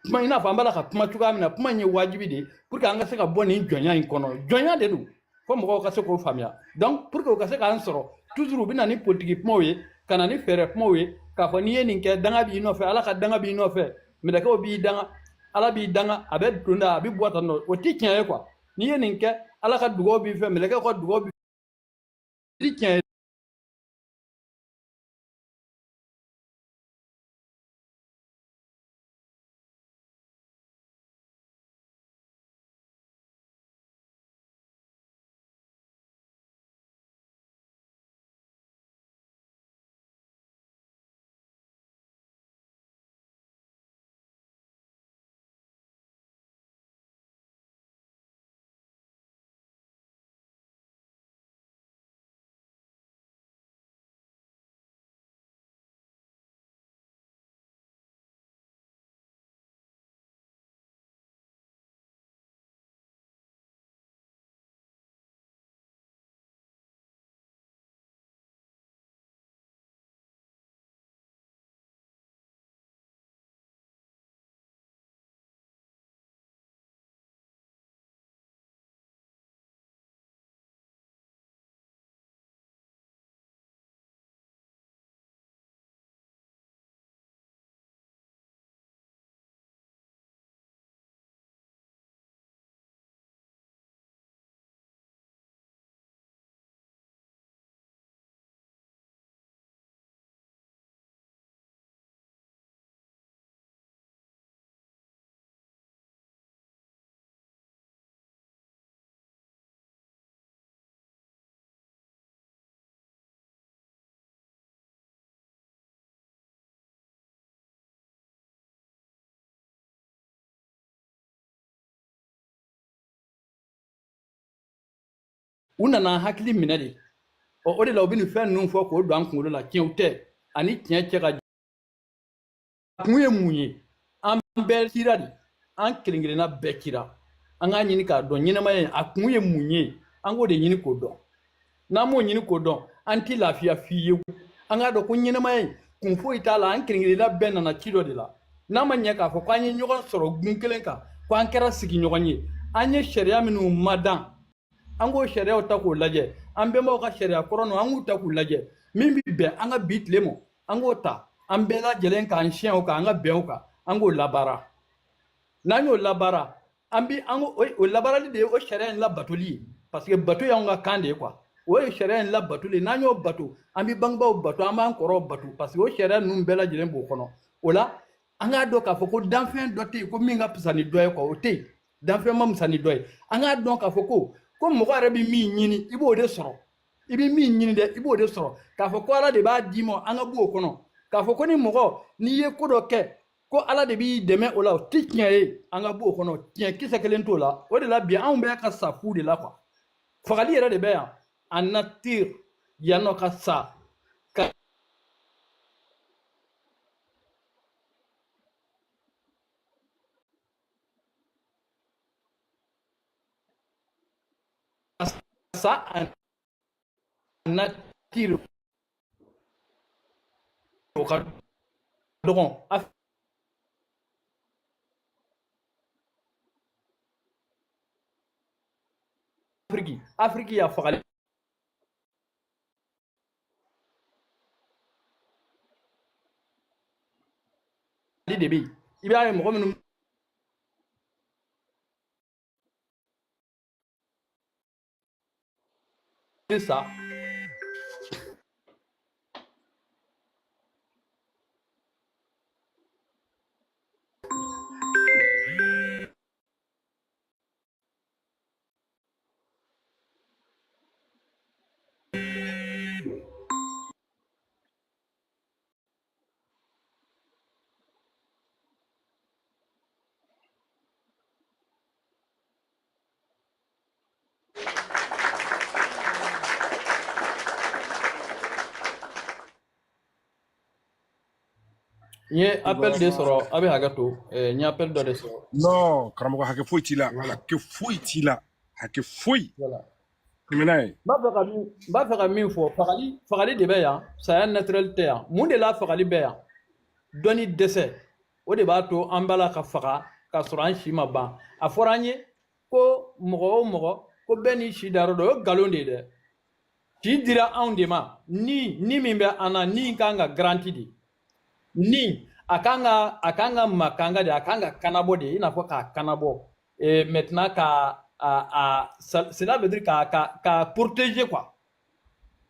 kuma i n'a fɔ an b'a la ka kuma cogoya min na. Kuma in ye wajibi de ye pour que an ka se ka bɔ nin jɔnya in kɔnɔ. Jɔnya de don fo mɔgɔw ka se k'o faamuya. Donc pour que u ka se k'an sɔrɔ toujours, u bɛ na ni politiki kumaw ye, ka na ni fɛɛrɛ kumaw ye, k'a fɔ n'i ye nin kɛ, danga b'i nɔfɛ, Ala ka danga b'i nɔfɛ, mɛlɛkɛw b'i danga, Ala b'i danga, a bɛ don da, a bɛ bɔ tan nɔ. O ti tiɲɛ ye quoi. N'i ye nin kɛ, Ala ka dugawu b'i fɛ, mɛlɛkɛw ka dugawu b'i ti tiɲɛ ye. U nana hakili minɛ de. Ɔ, o de la u bɛ nin fɛn ninnu fɔ k'o don an kunkolo la. Tiɲɛw tɛ, ani tiɲɛ cɛ ka kun ye mun ye? An bɛɛ cira de, an kelen kelenna bɛɛ cira. An k'a ɲini k'a dɔn ɲɛnamaya in a kun ye mun ye, an k'o de ɲini k'o dɔn. N'an m'o ɲini k'o dɔn, an tɛ lafiya fiyewu. An k'a dɔn ko ɲɛnamaya in kun foyi t'a la, an kelen kelenna bɛɛ nana ci dɔ de la. N'a ma ɲɛ k'a fɔ k'an ye ɲɔgɔn sɔrɔ gun kelen kan, ko an kɛra sigiɲɔgɔn ye, an ye sariya minnu madan, an k'o sariyaw ta k'o lajɛ. An bɛnbaw ka sariya kɔrɔ ninnu, an k'u ta k'u lajɛ, min bɛ bɛn an ka bi tile ma, an k'o ta. An bɛɛ lajɛlen k'an siɲɛ o kan, an ka bɛn o kan, an k'o labaara. N'an y'o labaara, an bi an ko o labaarali de ye o sariya in labatoli ye, parce que bato y'anw ka kan de ye quoi. O ye sariya in labatoli ye. N'an y'o bato, an bi bangebaaw bato, an b'an kɔrɔw bato, parce que o sariya ninnu bɛɛ lajɛlen b'o kɔnɔ. O la an k'a dɔn k'a fɔ ko danfɛn dɔ tɛ yen ko min ka fisa ni dɔ ye quoi, o tɛ yen. Danfɛn ma fisa ni dɔ ye. An k'a dɔn k'a fɔ ko mɔgɔ yɛrɛ bɛ min ɲini, i b'o de sɔrɔ. I bɛ min ɲini dɛ, i b'o de sɔrɔ. K'a fɔ ko Ala de b'a d'i ma, an ka bɔ o kɔnɔ. K'a fɔ ko ni mɔgɔ n'i ye ko dɔ kɛ ko Ala de b'i dɛmɛ o la, o tɛ tiɲɛ ye. An ka bɔ o kɔnɔ, tiɲɛ kisɛ kelen t'o la. O de la bi anw bɛ ka sa fu de la quoi. Fagali yɛrɛ de bɛ yan en nature yan nɔ, ka sa ka sa en nature, o ka dɔgɔn. Afiriki y'a fagali de bɛ yen. I b'a ye mɔgɔ minnu bɛ sa. N ye appel de sɔrɔ, a bɛ hakɛ to, n ye appel dɔ de sɔrɔ. Non, karamɔgɔ, hakɛ foyi t'i la, hakɛ foyi t'i la, hakɛ foyi. Voilà. Tɛmɛ n'a ye. N b'a fɛ ka min fɔ, fagali de bɛ yan, saya naturel tɛ yan. Mun de la fagali bɛ yan? Dɔnni dɛsɛ, o de b'a to an b'a la ka faga k'a sɔrɔ an si ma ban. A fɔra an ye ko mɔgɔ o mɔgɔ ko bɛɛ n'i si dayɔrɔ dɔn, o ye nkalon de ye dɛ. Si dira anw de ma, ni min bɛ an na, ni kan ka garanti de, ni a kan ka makanga de, a kan ka kanabɔ de, i n'a fɔ k'a kanabɔ. Et maintenant ka a cela veut dire ka protéger quoi.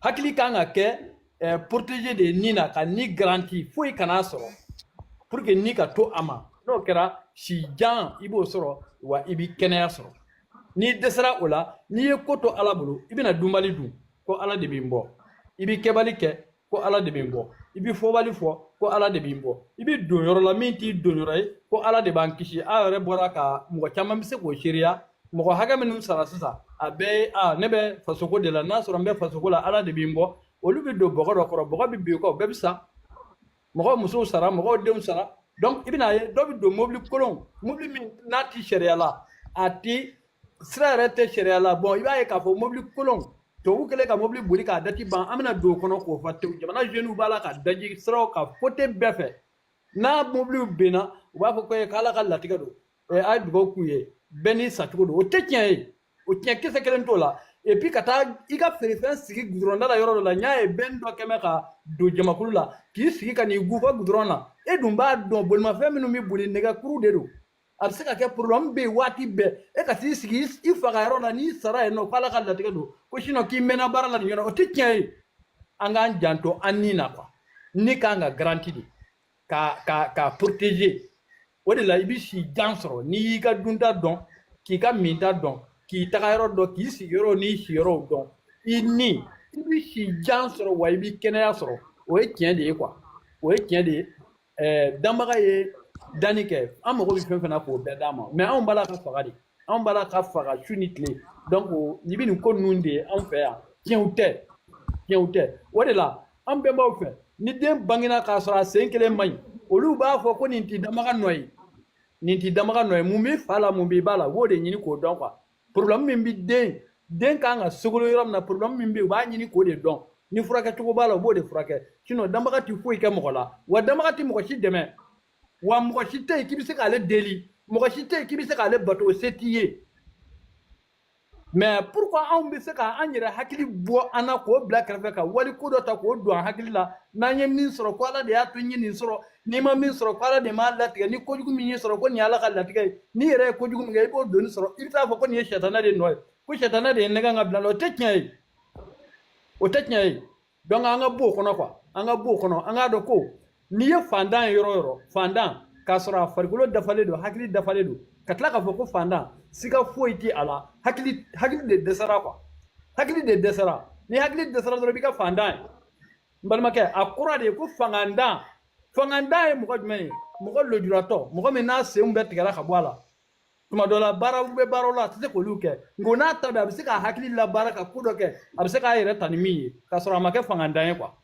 Hakili kan ka kɛ protéger de ni na, ka ni garanti, foyi kana sɔrɔ pour que ni ka to a ma. N'o kɛra, si jan i b'o sɔrɔ, wa i b'i kɛnɛya sɔrɔ. N'i dɛsɛra o la, n'i ye ko to Ala bolo, i bɛna dunbali dun ko Ala de b'i bɔ, i b'i kɛbali kɛ ko Ala de b'i bɔ, i b'i fɔbali fɔ ko Ala de b'i bɔ, i b'i don yɔrɔ la min t'i don yɔrɔ ye ko Ala de b'an kisi. A yɛrɛ bɔra ka mɔgɔ caman bɛ se k'o seereya. Mɔgɔ hakɛ minnu sara sisan, a bɛɛ ye a ne bɛ fasoko de la, n'a sɔrɔ n bɛ fasoko la, Ala de b'i bɔ. Olu bɛ don bɔgɔ dɔ kɔrɔ, bɔgɔ bɛ bin u kan, o bɛɛ bɛ sa. Mɔgɔw musow sara, mɔgɔw denw sara. Donc i bɛna ye dɔ bɛ don mobili kolon, mobili min n'a ti sariya la, a ti sira yɛrɛ tɛ sariya la. Bon, i b'a ye k'a fɔ mobili kolon, tubabu kɛlen ka mobili boli k'a dati ban, an bɛna don o kɔnɔ k'o fa tewu. Jamana jeunes b'a la ka daji siraw kan côté bɛɛ fɛ. N'a mobiliw benna, u b'a fɔ ko k'Ala ka latigɛ don, a ye dugawu k'u ye, bɛɛ n'i sacogo don. O tɛ tiɲɛ ye, o tiɲɛ kisɛ kelen t'o la. Et puis ka taa i ka feerefɛn sigi goudron da la yɔrɔ dɔ la, n y'a ye bɛn dɔ kɛmɛ ka don jamakulu la k'i sigi ka n'i gufa goudron na. E dun b'a dɔn bolimafɛn minnu bɛ boli nɛgɛkuru de don, a bɛ se ka kɛ problème bɛ yen waati bɛɛ. E ka t'i sigi i faga yɔrɔ la, n'i sara yen nɔ k'Ala ka latigɛ don, ko sinon k'i mɛnna baara la nin yɔrɔ, o tɛ tiɲɛ ye. An k'an janto an ni na quoi. Ni kan ka garanti de ka protéger. O de la i bɛ si jan sɔrɔ n'i y'i ka dunta dɔn, k'i ka minta dɔn, k'i taga yɔrɔ dɔn, k'i sigiyɔrɔ n'i siyɔrɔw dɔn. I ni i bɛ si jan sɔrɔ, wa i bɛ kɛnɛya sɔrɔ. O ye tiɲɛ de ye quoi, o ye tiɲɛ de ye. Danbaga ye danni kɛ, an mago bɛ fɛn fɛn na k'o bɛɛ d'a ma, mais anw b'a la ka faga de, anw b'a la ka faga su ni tile. Donc i bɛ nin ko ninnu de ye anw fɛ yan, tiɲɛw tɛ, tiɲɛw tɛ. O de la an bɛnbaw fɛ, ni den bangena k'a sɔrɔ a sen kelen man ɲi, Olu b'a fɔ ko nin t'i damaga nɔ ye, nin t'i damaga nɔ ye. Mun b'i fa la, mun b'i ba la, u b'o de ɲini k'o dɔn quoi. Problème min bɛ den kan ka sogolo yɔrɔ min na, problème min bɛ yen, u b'a ɲini k'o de dɔn. Ni furakɛcogo b'a la, u b'o de furakɛ. Sinon damaga tɛ foyi kɛ mɔgɔ la, wa damaga tɛ mɔgɔ si dɛmɛ, wa mɔgɔ si tɛ yen k'i bɛ se k'ale deli, mɔgɔ si tɛ yen k'i bɛ se k'ale bato, o se t'i ye. Mais pourquoi anw bɛ se k'an yɛrɛ hakili bɔ an na k'o bila kɛrɛfɛ, ka wali ko dɔ ta k'o don an hakili la? N'an ye min sɔrɔ, ko Ala de y'a to n ye nin sɔrɔ. N'i ma min sɔrɔ, ko Ala de m'a latigɛ. Ni kojugu min y'i sɔrɔ, ko nin ye Ala ka latigɛ ye. N'i yɛrɛ ye kojugu min kɛ, i b'o doni sɔrɔ, i bɛ taa fɔ ko nin ye sɛtanɛ de nɔ ye, ko sɛtanɛ de ye nɛgɛn ka bila la. O tɛ tiɲɛ ye, o tɛ tiɲɛ ye. Donc an ka bɔ o kɔnɔ quoi, an ka bɔ o kɔnɔ. An k'a dɔn ko n'i ye fantan ye yɔrɔ o yɔrɔ, fantan k'a sɔrɔ a farikolo dafalen don, hakili dafalen don, ka tila k'a fɔ ko fantan, siga foyi tɛ a la, hakili de dɛsɛra quoi, hakili de dɛsɛra. Ni hakili dɛsɛra dɔrɔn, i b'i ka fantan ye. N balimakɛ, a kɔrɔ de ye ko fangantan. Fangantan ye mɔgɔ jumɛn ye? Mɔgɔ lujuratɔ, mɔgɔ min n'a senw bɛɛ tigɛra ka bɔ a la. Tuma dɔ la, baaraw bɛ baaraw la, a tɛ se k'olu kɛ, nka o n'a ta bɛɛ, a bɛ se k'a hakili labaara ka ko dɔ kɛ, a bɛ se k'a yɛrɛ ta ni min ye, k'a sɔrɔ a ma kɛ fangantan ye quoi.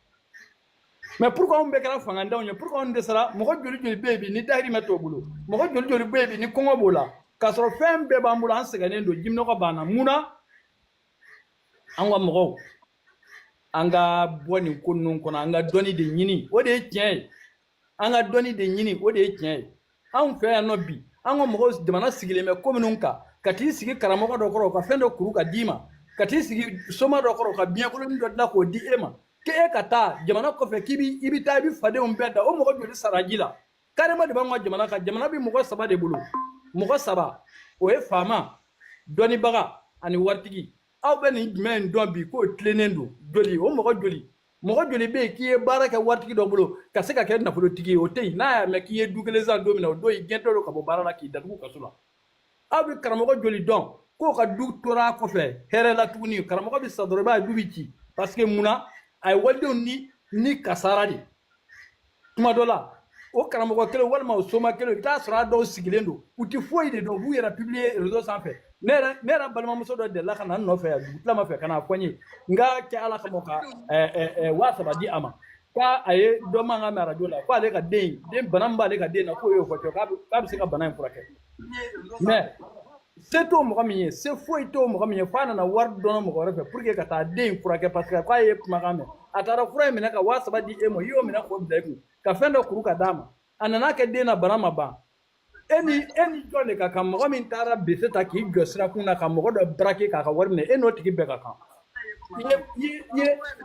Mais pourquoi anw bɛɛ kɛra fangantanw ye? Pourquoi anw dɛsɛra? Mɔgɔ joli joli bɛ yen bi ni dahirimɛ t'o bolo? Mɔgɔ joli joli bɛ yen bi ni kɔngɔ b'o la, k'a sɔrɔ fɛn bɛɛ b'an bolo? An sɛgɛnnen don, jiminɔgɔ b'an na. Mun na? An ka mɔgɔw, an ka bɔ nin ko ninnu kɔnɔ, an ka dɔnni de ɲini, o de ye tiɲɛ ye. An ka dɔnni de ɲini, o de ye tiɲɛ ye. Anw fɛ yan nɔ bi, an ka mɔgɔw, jamana sigilen bɛ ko minnu kan, ka t'i sigi karamɔgɔ dɔ kɔrɔ ka fɛn dɔ kuru ka d'i ma, ka t'i sigi soma dɔ kɔrɔ ka biɲɛkolonin dɔ dilan k'o di e ma, k'e ka taa jamana kɔfɛ, k'i bi i bɛ taa i bɛ fadenw bɛɛ da. O mɔgɔ joli sara ji la? Carrément de b'an ka jamana kan. Jamana bɛ mɔgɔ saba de bolo, mɔgɔ saba, o ye faama, dɔnnibaga ani waritigi. Aw bɛ nin jumɛn in dɔn bi k'o tilennen don? Joli o mɔgɔ joli, mɔgɔ joli bɛ yen k'i ye baara kɛ waritigi dɔ bolo ka se ka kɛ nafolotigi ye? O tɛ yen. N'a y'a mɛn k'i ye du kelen san don min na, o don i gɛntɔ don ka bɔ baara la k'i datugu kaso la. Aw bɛ karamɔgɔ joli dɔn k'o ka du tora a kɔfɛ hɛrɛ la tuguni? Karamɔgɔ bɛ sa dɔrɔn, i b'a ye du bɛ ci, parce que munna? A ye walidenw ni kasara de. Tuma dɔ la, o karamɔgɔ kelen walima o soma kelen, i bɛ taa sɔrɔ a dɔw sigilen don, u tɛ foyi de dɔn, u b'u yɛrɛ publier réseau sanfɛ. Ne yɛrɛ balimamuso dɔ delila ka na n nɔfɛ yan dugutilama fɛ ka na fɔ n ye n ka kɛ Ala kama ka 3000 di a ma, k'a a ye dɔ man ka mɛn arajo la, ko ale ka den bana min b'ale ka den na, k'o y'o fɔ k'a bɛ se ka bana in furakɛ. Mais se t'o mɔgɔ min ye, se foyi t'o mɔgɔ min ye, f'a nana wari dɔn mɔgɔ wɛrɛ fɛ pour que ka taa den in furakɛ, parce que k'a ye kumakan mɛn. A taara fura in minɛ ka 3000 di e ma, i y'o minɛ k'o bila i kun ka fɛn dɔ kuru ka d'a ma, a nana kɛ den na bana ma ban. E ni jɔn de ka kan? Mɔgɔ min taara bese ta k'i jɔ sirakun na ka mɔgɔ dɔ braquer k'a ka wari minɛ, e n'o tigi bɛɛ ka kan. I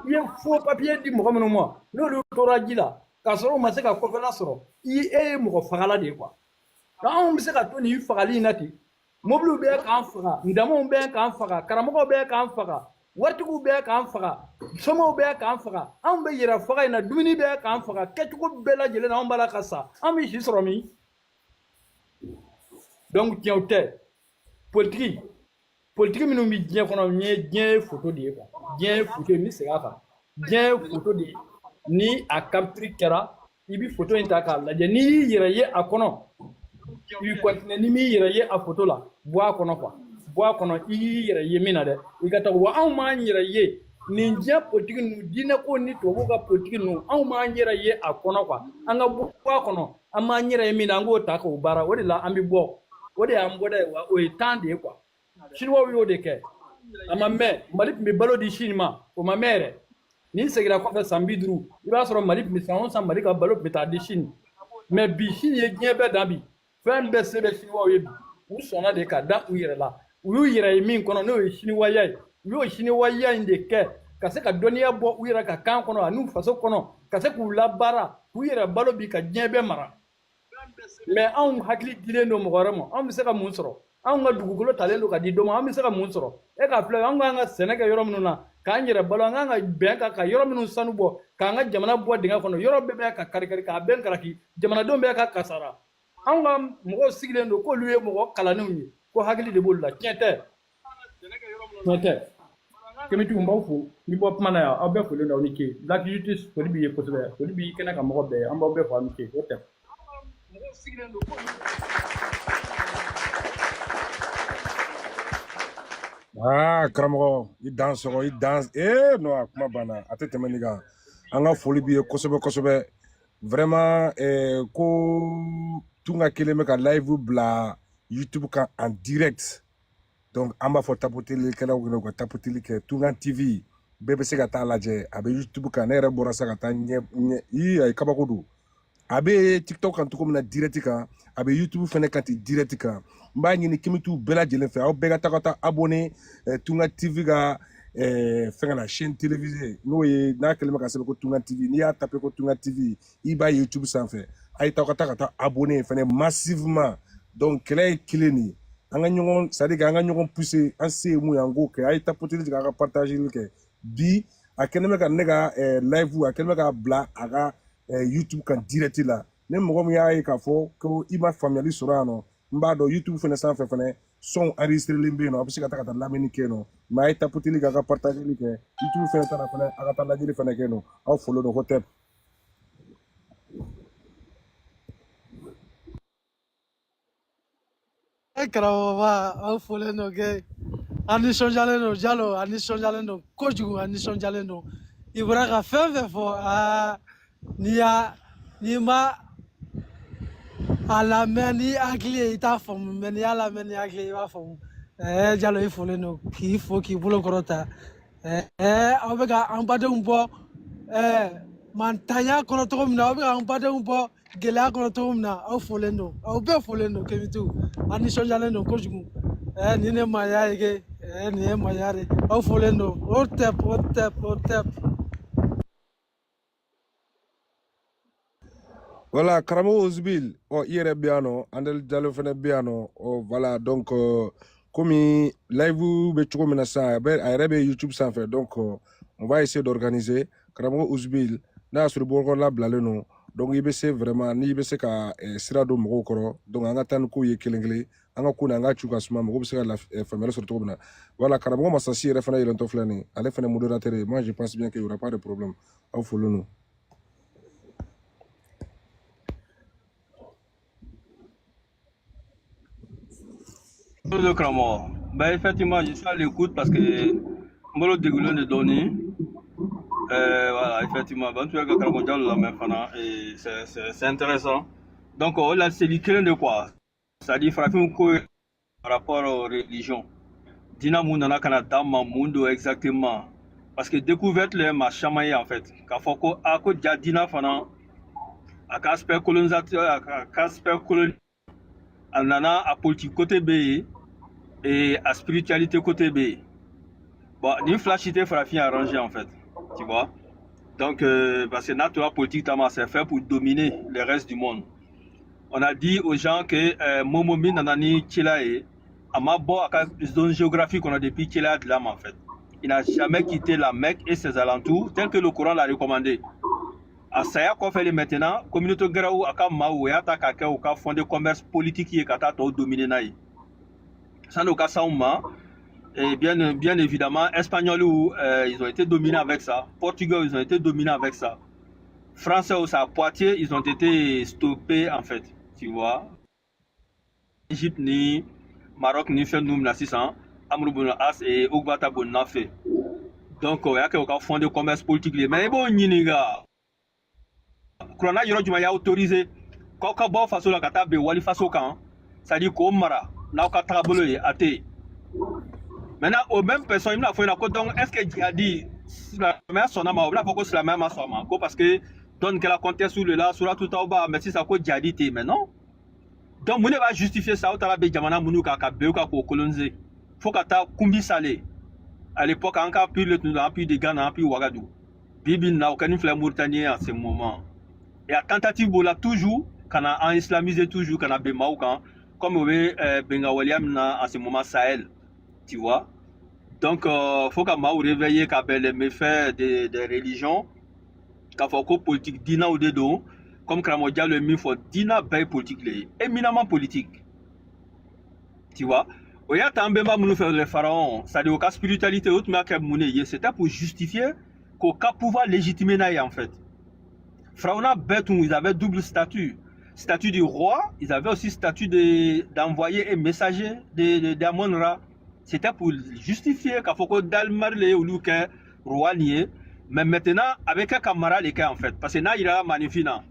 ye faux papier di mɔgɔ minnu ma, n'olu tora ji la k'a sɔrɔ u ma se ka kɔfɛla sɔrɔ, e ye mɔgɔ fagala de ye quoi. Donc anw bɛ se ka to nin fagali in na ten? Mobiliw bɛ k'an faga, ndamaw bɛ k'an faga, karamɔgɔw bɛ k'an faga, waritigiw bɛ k'an faga, somɔgɔw bɛ k'an faga. Anw bɛ yɛrɛ faga in na, dumuni bɛ k'an faga, kɛcogo bɛɛ lajɛlen na anw b'a la ka sa. An bɛ si sɔrɔ min? Donc tiɲɛw tɛ. Politiki minnu bɛ diɲɛ kɔnɔ, nin ye diɲɛ ye photo de ye quoi. Diɲɛ ye photo ye, n bɛ segin a kan, diɲɛ ye photo de ye. Ni a capture kɛra, i bɛ photo in ta k'a lajɛ. N'i y'i yɛrɛ ye a kɔnɔ, i bɛ continuer. N'i m'i yɛrɛ ye a photo la, bɔ a kɔnɔ quoi, bɔ a kɔnɔ. I y'i yɛrɛ ye min na dɛ, i ka taa. Wa anw m'an yɛrɛ ye nin diɲɛ politiki ninnu, diinɛ ko ni tubabuw ka politiki ninnu, anw m'an yɛrɛ ye a kɔnɔ quoi. An ka bɔ a kɔnɔ, an m'an yɛrɛ ye min na, an k'o ta k'o baara. O de la an bɛ bɔ, o de y'an bɔda ye, wa o ye temps de ye quoi. Chinois y'o de kɛ, a ma mɛn, Mali tun bɛ balo di Chine ma, o ma mɛn yɛrɛ. N'i seginna kɔfɛ san 50, i b'a sɔrɔ Mali tun bɛ san o san, Mali ka balo tun bɛ taa di Chine. Mais bi, Chine ye diɲɛ bɛɛ dan bi, fɛn bɛɛ se bɛ Chinois ye bi. U sɔnna de ka da u yɛrɛ la, u y'u yɛrɛ ye min kɔnɔ, n'o ye chinoisya ye. U y'o chinoisya in de kɛ ka se ka dɔnniya bɔ u yɛrɛ ka kan kɔnɔ ani u faso kɔnɔ, ka se k'u labaara, k'u yɛrɛ balo bi, ka diɲɛ bɛɛ mara. Mais anw hakili dilen don mɔgɔ wɛrɛ ma, anw bɛ se ka mun sɔrɔ? Anw ka dugukolo talen don ka di dɔ ma, an bɛ se ka mun sɔrɔ? E k'a filɛ, an k'an ka sɛnɛ kɛ yɔrɔ minnu na k'an yɛrɛ balo, an k'an ka bɛn kan ka yɔrɔ minnu sanu bɔ, k'an ka jamana bɔ dingɛ kɔnɔ, yɔrɔ bɛɛ bɛ ka kari kari, k'a bɛn karaki, jamanadenw bɛɛ ka kasara. Anw ka mɔgɔw sigilen don k'olu ye mɔgɔ kalannenw ye, ko hakili de b'olu la. Tiɲɛ tɛ, tiɲɛ tɛ. Kemitigiw, n b'aw fo. N bɛ bɔ kuma na yan. Aw bɛɛ folen don, aw ni ce. Black Justice, foli b'i ye kosɛbɛ, foli b'i kɛnɛ ka mɔgɔ bɛɛ ye. An b'aw bɛɛ fo, aw ni ce. O tɛ. Aa karamɔgɔ, i dan sɔgɔ, i dan non, a kuma banna, a tɛ tɛmɛ nin kan. An ka foli b'i ye kosɛbɛ kosɛbɛ. Vraiment ko Tunga kelen bɛ ka live bila YouTube kan en direct. Donc an b'a fɔ tapotelikɛlaw ɲɛna u ka tapoteli kɛ Tunga TV bɛɛ bɛ se ka taa lajɛ a bɛ YouTube kan ne yɛrɛ bɔra sa ka taa ɲɛ ɲɛ ii ayi kabako don a bɛ TikTok kan cogo min na direct kan a bɛ YouTube fɛnɛ kan ten direct kan n b'a ɲini kimitiw bɛɛ lajɛlen fɛ aw bɛɛ ka taa ka taa abonné Tunga TV ka fɛngɛ la chaîne télévisée n'o ye n'a kɛlen bɛ ka sɛbɛn ko Tunga TV n'i y'a tapé ko Tunga TV i b'a ye YouTube sanfɛ a ye taa ka taa ka taa abonné fɛnɛ massivement. Donc kɛlɛ ye kelen de ye an ka ɲɔgɔn c'est à dire que an ka ɲɔgɔn pousser an se ye mun ye an k'o kɛ a ye tapoteli kɛ a ka partageli kɛ bi a kɛlen bɛ ka ne ka live a kɛlen bɛ k'a bila a ka YouTube kan direct la ni mɔgɔ min y'a ye k'a fɔ ko i ma faamuyali sɔrɔ yan nɔ n b'a dɔn YouTube fɛnɛ sanfɛ fɛnɛ son enregistrelen bɛ yen nɔ a bɛ se ka taa ka taa lamɛnni kɛ yen nɔ mais a ye tapoteli kɛ a ka partageli kɛ YouTube fɛnɛ ta la fɛnɛ a ka taa lajɛli fɛnɛ kɛ yen nɔ aw folo don ko tɛ. E karamɔgɔba aw folen don kɛ an nisɔndiyalen don Jalo an nisɔndiyalen don kojugu an nisɔndiyalen don i bɔra ka fɛn fɛn fɔ aa n'i y'a n'i ma a lamɛn ni hakili ye i t'a faamu mɛ n'i y'a lamɛn ni hakili ye i b'a faamu ɛɛ Jalo i folen don k'i fo k'i bolo kɔrɔta ɛɛ aw bɛ ka an badenw bɔ ɛɛ mantanya kɔnɔ cogo min na aw bɛ ka an badenw bɔ gɛlɛya kɔnɔ cogo min na aw folen don aw bɛɛ folen don kemitiw an nisɔndiyalen don kojugu ɛɛ nin de maaya ye kɛ ɛɛ nin ye maaya de aw folen don o tɛ o tɛ o tɛ. Voilà, karamɔgɔ Ozbil, ɔ i yɛrɛ bɛ yan nɔ, Andel Jalo fɛnɛ bɛ yan nɔ, ɔ voilà donc komi live bɛ cogo min na sisan, a bɛ a yɛrɛ bɛ YouTube sanfɛ, donc on va essayer d'organiser. Karamɔgɔ Ozbil, n'a y'a sɔrɔ i bolokɔrɔla bilalen don, donc i bɛ se vraiment n'i bɛ se ka sira don mɔgɔw kɔrɔ, donc an ka taa ni kow ye kelen kelen, an ka ko nin an ka cu ka suma, mɔgɔw bɛ se ka faamuyali sɔrɔ cogo min na. Voilà, karamɔgɔ Masasi yɛrɛ fɛnɛ yɛlɛntɔ filɛ nin ye, ale fɛnɛ modérateur ye, moi je pense bien qu'il y aura pas de problème. Aw folen don. Le karamɔgɔ. Ben, effectivement, je suis à l'écoute parce que n bolo degunnen de dɔɔni. Voilà, effectivement, ben, tu vois que karamɔgɔ Jalo lamɛn fana, et c'est intéressant. Donc, o laseli kelen de quoi. C'est-à-dire farafin ko par rapport aux religions. Dina mun nana ka na d'an ma mun don exactement. Parce que découverte le ma caman ye en fait. K'a fɔ ko a ko ja dina fana a ka aspect colonisateur a ka aspect colonial a nana a politique côté bɛ yen et a spiritualité côté bɛ yen. Bon, ni fila si tɛ farafin arrangé en fait, tu vois. Donc, parce que n'a tora politique tama, c'est fait pour dominer le reste du monde. On a dit aux gens que Momo min nana ni cila ye, a ma bɔ a ka zone géographique kɔnɔ depuis cila dilan en fait. Il n'a jamais quitté la Mecque et ses alentours tel que le Coran l'a recommandé. A saya kɔfɛ de maintenant, communauté gɛrɛw a ka maaw o y'a ta k'a kɛ u ka fonds de commerce politique ye ka taa tɔw dominer n'a ye. Sanni u ka s'anw ma, et bien, bien évidemment, Espagnols, ils ont été dominés avec ça. Portugais, ils ont été dominés avec ça. Français, ça à Poitiers, ils ont été stoppés en fait. Tu vois. Égypte ni Maroc ni fɛn ninnu mina sisan Amr ibn As et Ugbata ibn Nafi. Donc o y'a kɛ u ka fonds de commerce politique ye. Mais i b'o ɲininka kuranna yɔrɔ jumɛn y'a autorisé k'aw ka bɔ aw faso la ka taa bin wali faso kan, c'est à dire k'o mara n'aw ka tagabolo ye a tɛ yen. Maintenant, aux mêmes personnes, i bɛna fɔ ɲɛna ko donc est ce que jihadi silamɛya sɔnna ma o bɛna fɔ ko silamɛya ma sɔn a ma ko parce que dɔnni kɛla contexte de la suratu tawba mais sisan ko jihadi tɛ yen mais non. Donc mun de b'a justifier ça aw taara bin jamana minnu kan ka bin u kan k'o coloniser fo ka taa Kumbi Salé à l'époque an ka empire le tun don empire de Ghana empire Ouagadougou bi bi in na o kɛ ni filɛ Mauritanie en ce moment et a tentative b'o la toujours ka na an islamiser toujours ka na bin maaw kan comme o bɛ bɛnkan min na en ce moment Sahel, tu vois. Donc faut ka maaw réveiller ka bɛn les méfaits des religions k'a fɔ ko politique diinɛw de don comme karamɔgɔ Jalo ye min fɔ diinɛ bɛɛ ye politique le ye éminemment politique, tu vois. O y'a ta an bɛnba minnu fɛ les pharaons, c'est à dire o ka spiritualité o tun b'a kɛ mun de ye, c'était pour justifier k'o ka pouvoir légitimer n'a ye en fait. Pharaon bɛɛ tun ils avaient double statut, statut du roi, ils avaient aussi statut d'envoyé et messager de d'Amon-Ra. C'était pour justifier k'a fɔ ko Dalmar le ye olu kɛ roi nin ye. Mais maintenant a bɛ kɛ ka mara de kɛ en fait parce que n'a yirala maninfin na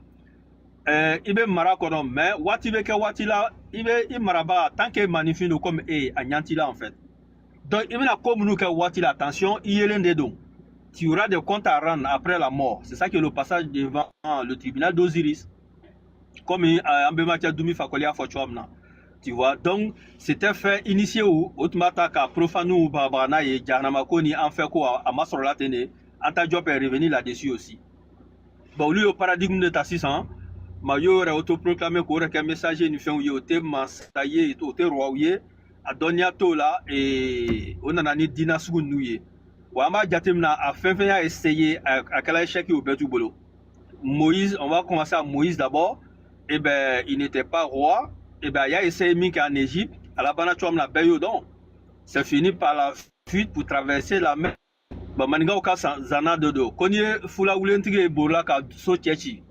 I bɛ mara kɔnɔ, mais waati bɛ kɛ waati la, i bɛ i marabaga, tant que maninfin don comme e, a ɲɛ t'i la en fait. Donc i bɛna ko minnu kɛ waati la, attention, i yelen de don, tu auras des comptes à rendre après la mort. C'est ça qui est le passage devant le tribunal d'Osiris, comme an bɛnbakɛ Dumi Fakɔli y'a fɔ cogoya min na, tu vois. Donc c'était fait initier o tun b'a ta ka profanew bagabaga n'a ye, jahanama ko ni an fɛ ko a ma sɔrɔ la ten de. Anta Diop est revenu là-dessus aussi. Bon, olu y'o paradigme de ta sisan, ma y'o yɛrɛ autoproclamé k'o yɛrɛ kɛ messager ni fɛnw ye. O tɛ masa ye, o tɛ roi ye, a dɔnniya t'o la. O nana ni diina sugu ninnu ye. Wa an b'a jateminɛ, a fɛn fɛn y'a essayé, a kɛla échec ye o bɛɛ t'u bolo. Moïse, on va commencer à Moïse d'abord. Eh ben, il n'était pas roi. Eh ben, il a essayé min kɛ en Égypte. A labanna cogoya min na, bɛɛ y'o dɔn. C'est fini par la fuite pour traverser la mer. Bon, maninkaw ka zana de don ko n'i ye fula wulentigi ye borila ka so cɛ ci,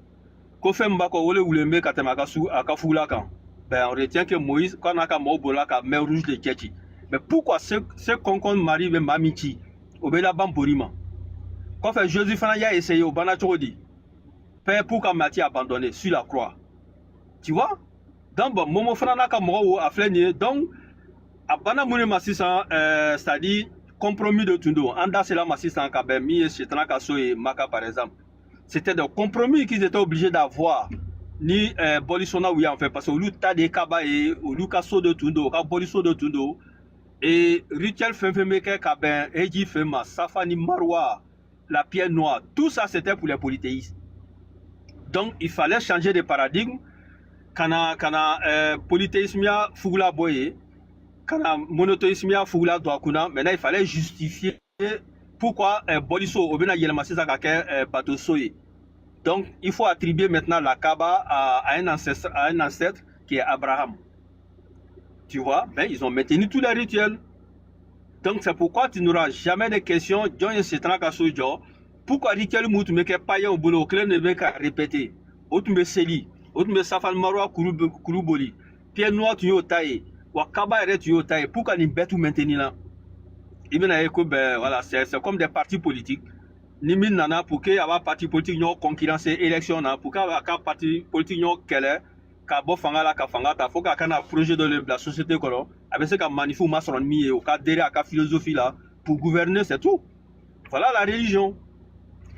ko fɛn min b'a kɔ, o le wulen bɛ ka tɛmɛ a ka su a ka fugula kan. Ben, on retient que Moïse, quand n'a ka mɔgɔw bolila ka mer Rouge de cɛ ci. Mais pourquoi ce concombre mari bɛ maa min ci, o bɛ laban bori ma? Kɔfɛ, Jésus fana y'a essayé, o banna cogo di? Père, pourquoi m'as-tu abandonné sur la croix? Tu vois? Donc bon, Momo fana n'a ka mɔgɔw, a filɛ nin ye. Donc a banna mun de ma sisan? C'est à dire compromis de tun don. An da sera ma sisan ka bɛn min ye Sitana ka so ye Maka par exemple, c'était des compromis qu'ils étaient obligés d'avoir ni bɔlisɔnnaw ye en fait, parce que olu ta de ye kaba ye, olu ka so de tun don, u ka bɔliso de tun don. Et rituel fɛn fɛn bɛ kɛ ka bɛn Heji fɛn ma, Safa ni Marwa, la pierre noire, tout ça, c'était pour les polythéistes. Donc il fallait changer de paradigme, kana kana polythéisme ya fugula bɔ yen, kana monothéisme ya fugula don a kunna. Maintenant, il fallait justifier pourquoi bɔliso o bɛna yɛlɛma sisan ka kɛ batoso ye. Donc il faut attribuer maintenant la Kaaba à un ancêtre, à un ancêtre qui est Abraham, tu vois. Mais ils ont maintenu tous les rituels. Donc c'est pourquoi tu n'auras jamais de questions: jɔn ye Sitana ka so jɔ? Pourquoi rituel mun tun bɛ kɛ païen bolo, o kelen de bɛ ka répéter? O tun bɛ seli, o tun bɛ Safa ni Marwa kuru boli, pierre noire tun y'o ta ye, wa Kaba yɛrɛ tun y'o ta ye. Pourquoi nin bɛɛ tun maintenir la? I bɛna ye ko ben voilà, c'est comme des partis politiques. Ni min nana pour que a b'a parti politique ɲɔgɔn concurrencer élection na, pour que a b'a ka parti politique ɲɔgɔn kɛlɛ ka bɔ fanga la ka fanga ta, fo k'a kana projet dɔ de bila société kɔnɔ, a bɛ se ka manifinw masɔrɔ ni min ye, o ka adhérer a ka philosophie la pour gouverner, c'est tout. Voilà la religion.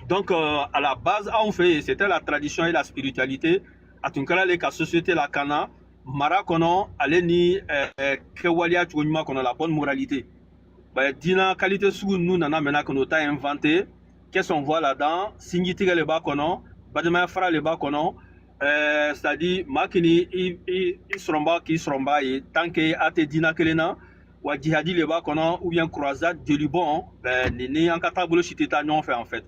Donc à la base, anw fɛ yen, c'était la tradition et la spiritualité. A tun kɛra le ka société lakana mara kɔnɔ, ale ni kɛwaleya cogo ɲuman kɔnɔ, la bonne moralité. Ben, diinɛ qualité sugu ninnu nana maintenant ka n'o ta inventé. Qu'est-ce qu'on voit là-dedans? Sinjitigɛ le b'a kɔnɔ, balimaya fara le b'a kɔnɔ, c'est-à-dire maa k'i i i i sɔrɔba k'i sɔrɔba ye, tant que a tɛ diinɛ kelen na. Wa jihadi le b'a kɔnɔ, ou bien croisade, jolibɔn. Ben, nin ni an ka taabolo si tɛ taa ɲɔgɔn fɛ en fait.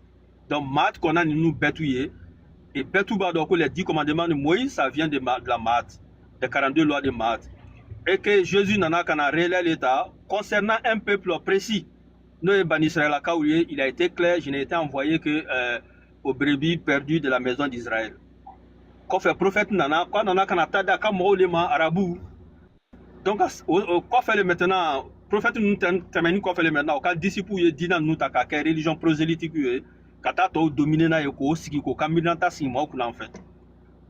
Donc Maat kɔnna ninnu bɛɛ t'u ye. Et bɛɛ t'u b'a dɔn ko les 10 commandements de Moïse, ça vient de la Maat, des 42 lois de Maat, et que Jésus nana ka na relais l'État concernant un peuple précis, n'o ye Bani Israɛlakaw ye. Il a été clair: je n'ai été envoyé que aux brebis perdues de la maison d'Israël. Kɔfɛ, prophète nana k'a nana ka na ta di a ka mɔgɔw de ma, arabu. Donc o kɔfɛ le maintenant, prophète ninnu tɛmɛni kɔfɛ le maintenant, o ka disciples ye diinɛ ninnu ta k'a kɛ religion prosélytique ye, ka taa tɔw dominer n'a ye, k'o sigi, k'o ka miirinata sigi maaw kunna en fait.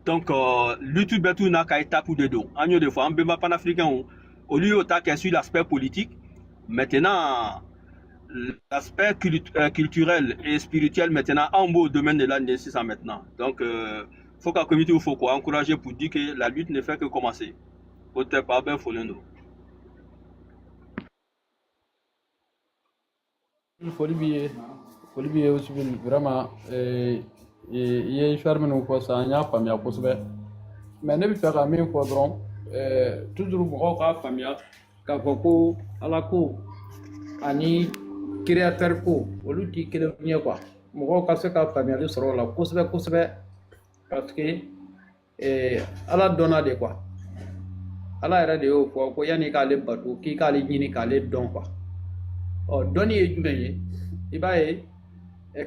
Donc lutte bɛɛ t'u n'a ka étape de don. An y'o de fɔ an bɛnba panafricains, olu y'o ta kɛ sur l'aspect politique. Maintenant, l'aspect culturel et spirituel maintenant, anw b'o domaine de la nin sisan maintenant. Donc faut ka comité fo k'o encourager pour dire que la lutte ne fait que commencer. O tɛ pas bɛɛ folen don. Foli b'i ye, foli b'i ye Usubili. Vraiment, i ye histoire minnu fɔ sisan, an y'a faamuya kosɛbɛ. Mais ne bɛ fɛ ka min fɔ dɔrɔn, toujours mɔgɔw k'a faamuya k'a fɔ ko Ala ko ani créateur ko, olu ti kelen ye quoi. Mɔgɔw ka se ka faamuyali sɔrɔ o la kosɛbɛ kosɛbɛ, parce que Ala dɔnna de quoi. Ala yɛrɛ de y'o fɔ ko yanni k'ale bato, k'i k'ale ɲini k'ale dɔn quoi. Ɔ, dɔnni ye jumɛn ye? I b'a ye,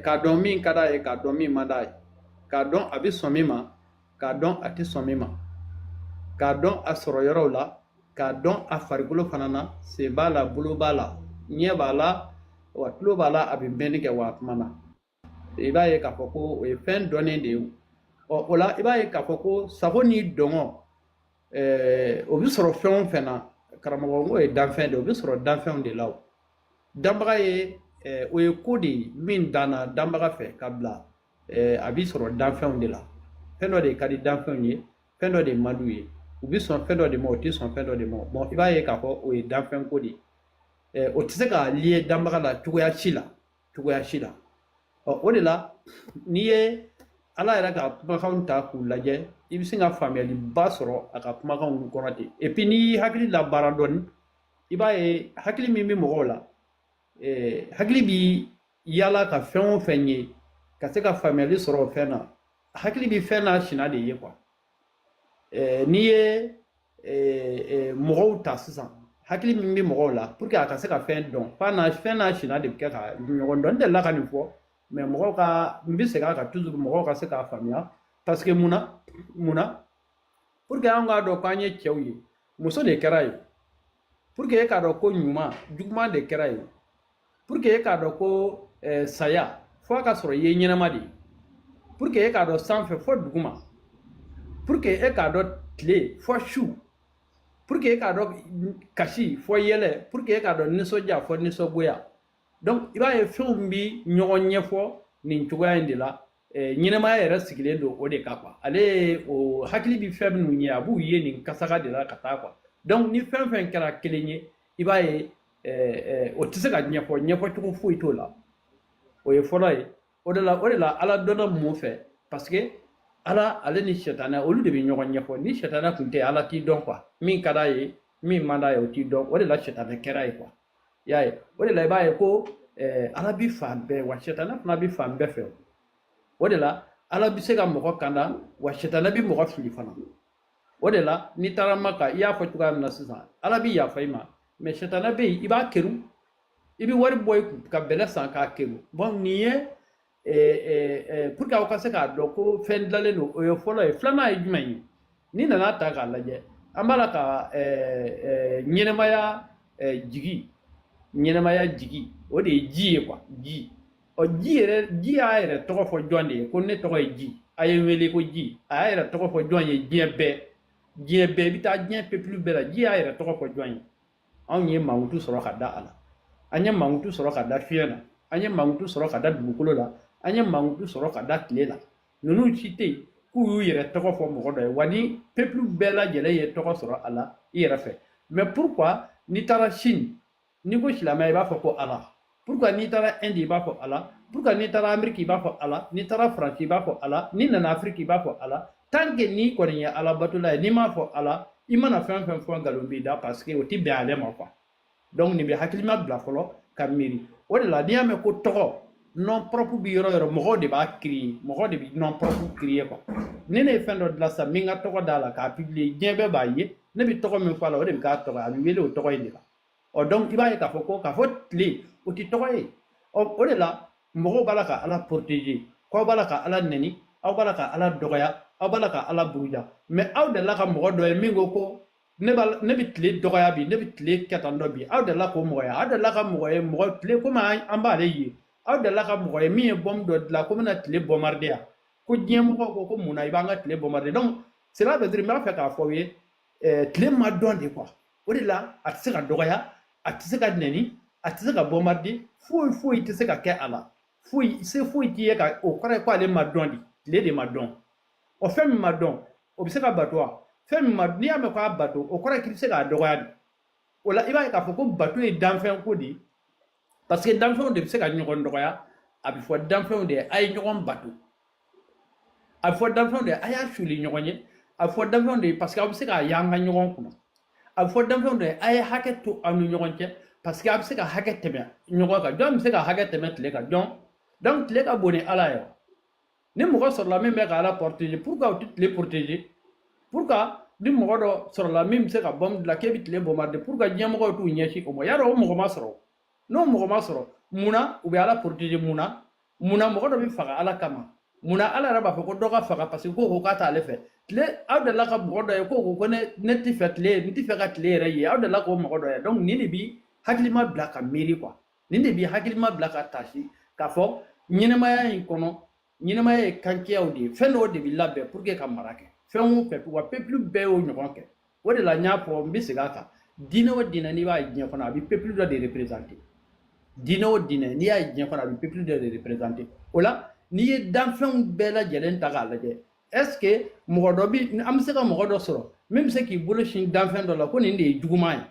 k'a dɔn min ka d'a ye, k'a dɔn min man d'a ye, k'a dɔn a bɛ sɔn min ma, k'a dɔn a tɛ sɔn min ma, k'a dɔn a sɔrɔ yɔrɔw la, k'a dɔn a farikolo fana na, sen b'a la, bolo b'a la, ɲɛ b'a la, wa tulo b'a la, a bɛ mɛnni kɛ, wa a kuma na. I b'a ye k'a fɔ ko o ye fɛn dɔnnen de ye. Ɔ, o la i b'a ye k'a fɔ ko sago ni dɔngɔ, o bɛ sɔrɔ fɛn o fɛn na, karamɔgɔ, n k'o ye danfɛn de ye, o bɛ sɔrɔ danfɛnw de la. O danbaga ye, o ye ko de ye min danna danbaga fɛ ka bila, a bɛ sɔrɔ danfɛnw de la. Fɛn dɔ de ka di danfɛnw ye, fɛn dɔ de man d'u ye, u bɛ sɔn fɛn dɔ de ma, u tɛ sɔn fɛn dɔ de ma. Bon, i b'a ye k'a fɔ o ye danfɛn ko de ye. O tɛ se ka lié danbaga la cogoya si la, cogoya si la. Ɔ, o de la n'i ye Ala yɛrɛ ka kumakanw ta k'u lajɛ, i bɛ se ka faamuyaliba sɔrɔ a ka kumakanw kɔnɔ ten. Et puis n'i y'i hakili labaara dɔɔni, i b'a ye hakili min bɛ mɔgɔw la, hakili bi yala ka fɛn o fɛn ye ka se ka faamuyali sɔrɔ o fɛn na, hakili bɛ fɛn n'a sina de ye quoi. N'i ye mɔgɔw ta sisan, hakili min bɛ mɔgɔw la pour que a ka se ka fɛn dɔn, f'a n'a fɛn n'a sina de bɛ kɛ ka ɲɔgɔn dɔn. N delila ka nin fɔ, mais mɔgɔw ka, n bɛ segin a kan toujours, mɔgɔw ka se k'a faamuya. Parce que mun na pour que an k'a dɔn k'an ye cɛw ye, muso de kɛra ye? Pour que e k'a dɔn ko ɲuman, juguman de kɛra ye? Pour que e k'a dɔn ko saya, fo a ka sɔrɔ i ye ɲɛnama de ye? Pour que e k'a dɔn sanfɛ fo duguma? Pour que e k'a dɔn tile fo su? Pour que e k'a dɔn kasi fo yɛlɛ? Pour que e k'a dɔn nisɔndiya fo nisɔngoya? Donc i b'a ye fɛnw bi ɲɔgɔn ɲɛfɔ nin cogoya in de la. Ɲɛnɛmaya yɛrɛ sigilen don o de kan quoi. Ale o hakili bi fɛn minnu ye, a b'u ye nin kasaga de la ka taa quoi. Donc ni fɛn fɛn kɛra kelen ye, i b'a ye o tɛ se ka ɲɛfɔ, ɲɛfɔcogo foyi t'o la. O ye fɔlɔ ye. O de la Ala dɔnna mun fɛ? Parce que Ala, ale ni sɛtanɛ, olu de bɛ ɲɔgɔn ɲɛfɔ. Ni sɛtanɛ tun tɛ, Ala t'i dɔn quoi. Min ka d'a ye, min man d'a ye, o t'i dɔn. O de la sɛtanɛ kɛra ye quoi, i y'a ye. O de la i b'a ye ko Ala bi fan bɛɛ, wa sɛtanɛ fana bi fan bɛɛ fɛ. O de la Ala bɛ se ka mɔgɔ kanda, wa sɛtanɛ bi mɔgɔ fili fana. O de la n'i taara Maka, i y'a fɔ cogoya min na sisan, Ala bi yafa i ma, mais sɛtanɛ bɛ yen, i b'a keru, i bɛ wari bɔ i kun ka bɛlɛ san k'a keru. Bon, nin ye pour que aw ka se k'a dɔn ko fɛn dilanlen don. O ye fɔlɔ ye. Filanan ye jumɛn ye? N'i nana ta k'a lajɛ, an b'a la ka ɲɛnɛmaya jigi, ɲɛnɛmaya jigi, o de ye ji ye quoi, ji. Ɔ, ji yɛrɛ, ji y'a yɛrɛ tɔgɔ fɔ jɔn de ye ko ne tɔgɔ ye ji, a ye n wele ko ji? A y'a yɛrɛ tɔgɔ fɔ jɔn ye? Diɲɛ bɛɛ, diɲɛ bɛɛ, i bɛ taa diɲɛ peuple bɛɛ la, ji y'a yɛrɛ tɔgɔ fɔ jɔn ye? Anw ye mankutu sɔrɔ ka da a la, an ye mankutu sɔrɔ ka da fiɲɛ na, an ye mankutu sɔrɔ ka da dugukolo la, an ye mankutu sɔrɔ ka da tile la. Ninnu si tɛ yen k'u y'u yɛrɛ tɔgɔ fɔ mɔgɔ dɔ ye. Wa ni peuple bɛɛ lajɛlen ye tɔgɔ sɔrɔ a la i yɛrɛ fɛ. Mais pourquoi n'i taara Chine, n'i ko silamɛya, i b'a fɔ ko Ala? Pourquoi n'i taara Inde, i b'a fɔ Ala? Pourquoi n'i taara Amérique, i b'a fɔ Ala? N'i taara France, i b'a fɔ Ala? N'i nana Afrique, i b'a fɔ Ala? Tant que n'i kɔni ye Ala batola ye, n'i m'a fɔ Ala, i mana fɛn fɛn fɔ, nkalon b'i da, parce que o ti bɛn ale ma quoi. Donc nin bɛ hakilima bila fɔlɔ ka miiri. O de la n'i y'a mɛn ko tɔgɔ, nom propre bi yɔrɔ yɔrɔ, mɔgɔw de b'a créer, mɔgɔ de bɛ nom propre créer quoi. Ni ne ye fɛn dɔ dilan sisan, min ka tɔgɔ d'a la k'a publier, diɲɛ bɛɛ b'a ye, ne bɛ tɔgɔ min fɔ a la, o de bɛ k'a tɔgɔ ye, a bɛ wele o tɔgɔ in de la. Ɔ, donc i b'a ye k'a fɔ ko k'a fɔ tile, o tɛ tɔgɔ ye. Ɔ, o de la mɔgɔw b'a la ka Ala protéger, k'aw b'a la ka Ala nɛni, aw b'a la ka Ala dɔgɔya, aw b'a la ka Ala buruja. Mais aw delila ka mɔgɔ dɔ ye min ko ko ne b'a ne bɛ tile dɔgɔya bi, ne bɛ tile kɛ tan dɔ bi? Aw delila k'o mɔgɔ ye? Aw delila ka mɔgɔ ye, mɔgɔ tile komi an b'ale ye, aw delila ka mɔgɔ ye min ye bombe dɔ dilan ko bɛna tile bombarder yan, ko diɲɛ mɔgɔw ko ko mun na i b'an ka tile bombarder? Donc cela veut dire, n b'a fɛ k'a fɔ aw ye, tile ma dɔn de quoi. O de la a tɛ se ka dɔgɔya, a tɛ se ka nɛni, a tɛ se ka bombarder, foyi foyi tɛ se ka kɛ a la, foyi se foyi t'i ye ka o kɔrɔ ye ko ale ma dɔn de, tile de ma dɔn. Ɔ, fɛn min ma dɔn, o bɛ se ka bato wa? Fɛn min ma, n'i y'a mɛn k'a bato, o kɔrɔ ye k'i bɛ se k'a dɔgɔya de. O la i b'a ye k'a fɔ ko bato ye danfɛn ko de ye, parce que danfɛnw de bɛ se ka ɲɔgɔn dɔgɔya. A bɛ fɔ danfɛnw de ye a ye ɲɔgɔn bato, a bɛ fɔ danfɛnw de ye a y'a suli ɲɔgɔn ye, a bɛ fɔ danfɛnw de ye parce que aw bɛ se k'a y'an ka ɲɔgɔn kunna, a bɛ fɔ danfɛnw de ye a ye hakɛ to aw ni ɲɔgɔn cɛ, parce que a bɛ se ka hakɛ tɛmɛ ɲɔgɔn kan. Jɔn bɛ se ka hakɛ tɛmɛ tile kan? Jɔn? Donc tile ka bon ni Ala ye wa? Ni mɔgɔ sɔrɔla min bɛ ka Ala protéger, pourquoi o tɛ tile protéger? Pourquoi ni mɔgɔ dɔ sɔrɔla min bɛ se ka bombe dilan k'e bɛ tile bombarder, pourquoi diɲɛmɔgɔw t'u ɲɛsin o ma? Yarɔ, o mɔgɔ ma sɔrɔ. N'o mɔgɔ ma sɔrɔ, munna u bɛ Ala protéger? Munna mɔgɔ dɔ bɛ faga Ala kama? Munna Ala yɛrɛ b'a fɔ ko dɔ ka faga parce que ko k'a t'ale fɛ tile? Aw delila ka mɔgɔ dɔ ye ko ne tɛ fɛ tile, n tɛ fɛ ka tile yɛrɛ ye? Aw delila k'o mɔgɔ dɔ ye? Donc nin de bi hakilima bila ka miiri quoi, nin de bi hakilima bila ka tasi k'a fɔ ɲɛnɛmaya in kɔnɔ. Ɲɛnamaya ye kankiyaw de ye, fɛn dɔw de bɛ labɛn pour que ka mara kɛ fɛn o fɛn, wa peuple bɛɛ y'o ɲɔgɔn kɛ. O de la n y'a fɔ, n bɛ segin a kan, diinɛ o diinɛ n'i b'a ye diɲɛ kɔnɔ, a bɛ peuple dɔ de représenter. Diinɛ o diinɛ n'i y'a ye diɲɛ kɔnɔ, a bɛ peuple dɔ de représenter. O la n'i ye danfɛnw bɛɛ lajɛlen ta k'a lajɛ, est ce que mɔgɔ dɔ bi, an bɛ se ka mɔgɔ dɔ sɔrɔ min bɛ se k'i bolo sin danfɛn dɔ la ko nin de ye juguman ye,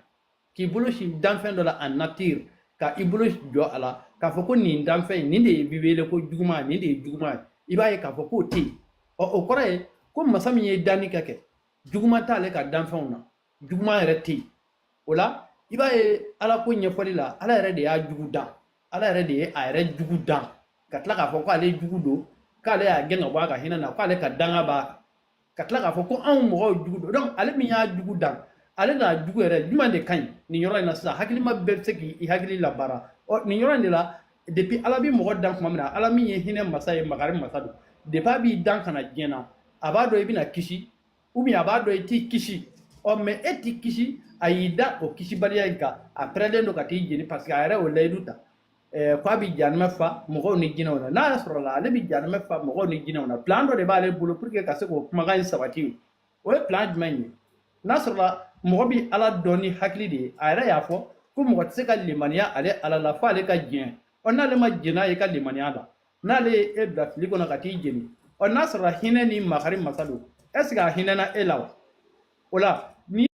k'i bolo sin danfɛn dɔ la en nature, ka i bolo jɔ a la k'a fɔ ko nin danfɛn in, nin de ye bi wele ko juguman, nin de ye juguman ye? I b'a ye k'a fɔ k'o tɛ yen. Ɔ, o kɔrɔ ye ko masa min ye danni kɛ, juguman t'ale ka danfɛnw na, juguman yɛrɛ tɛ yen. O la i b'a ye Ala ko ɲɛfɔli la, Ala yɛrɛ de y'a jugu dan, Ala yɛrɛ de ye a yɛrɛ jugu dan, ka tila k'a fɔ k'ale jugu don, k'ale y'a gɛn ka bɔ a ka hinɛ na, k'ale ka danga b'a kan, ka tila k'a fɔ ko anw mɔgɔw jugu don. Donc ale min y'a jugu dan, ale n'a jugu yɛrɛ, jumɛn de ka ɲi nin yɔrɔ in na sisan? Hakilima bɛɛ bɛ se k'i hakili labaara. Ɔ, nin yɔrɔ in de la, depuis Ala bɛ mɔgɔ dan tuma min na, Ala min ye hinɛ masa ye, makari masa don, depuis a b'i dan ka na diɲɛ na, a b'a dɔn i bɛna kisi ou bien a b'a dɔn i t'i kisi. Ɔ, mais e t'i kisi, a y'i da o kisibaliya in kan, a pɛrɛlen don ka t'i jeni, parce que a yɛrɛ y'o layidu ta k'a bɛ jahanamɛ fa mɔgɔw ni jinɛw na. N'a y'a sɔrɔ la ale bɛ jahanamɛ fa mɔgɔw ni jinɛw na, plan dɔ de b'ale bolo pour que ka se k'o kumakan in sabati. O ye plan jumɛn ye? N'a sɔrɔla mɔgɔ bɛ Ala dɔn ni hakili de ye, a yɛrɛ y'a fɔ ko mɔgɔ tɛ se ka limaniya ale Ala la f'ale ka diɲɛ. Ɔ, n'ale ma jɛn n'a ye ka limaniya la, n'ale ye e bila fili kɔnɔ ka t'i jeni, ɔ, n'a sɔrɔla hinɛ ni makari masa don, est ce que a hinɛna e la wa? O la ni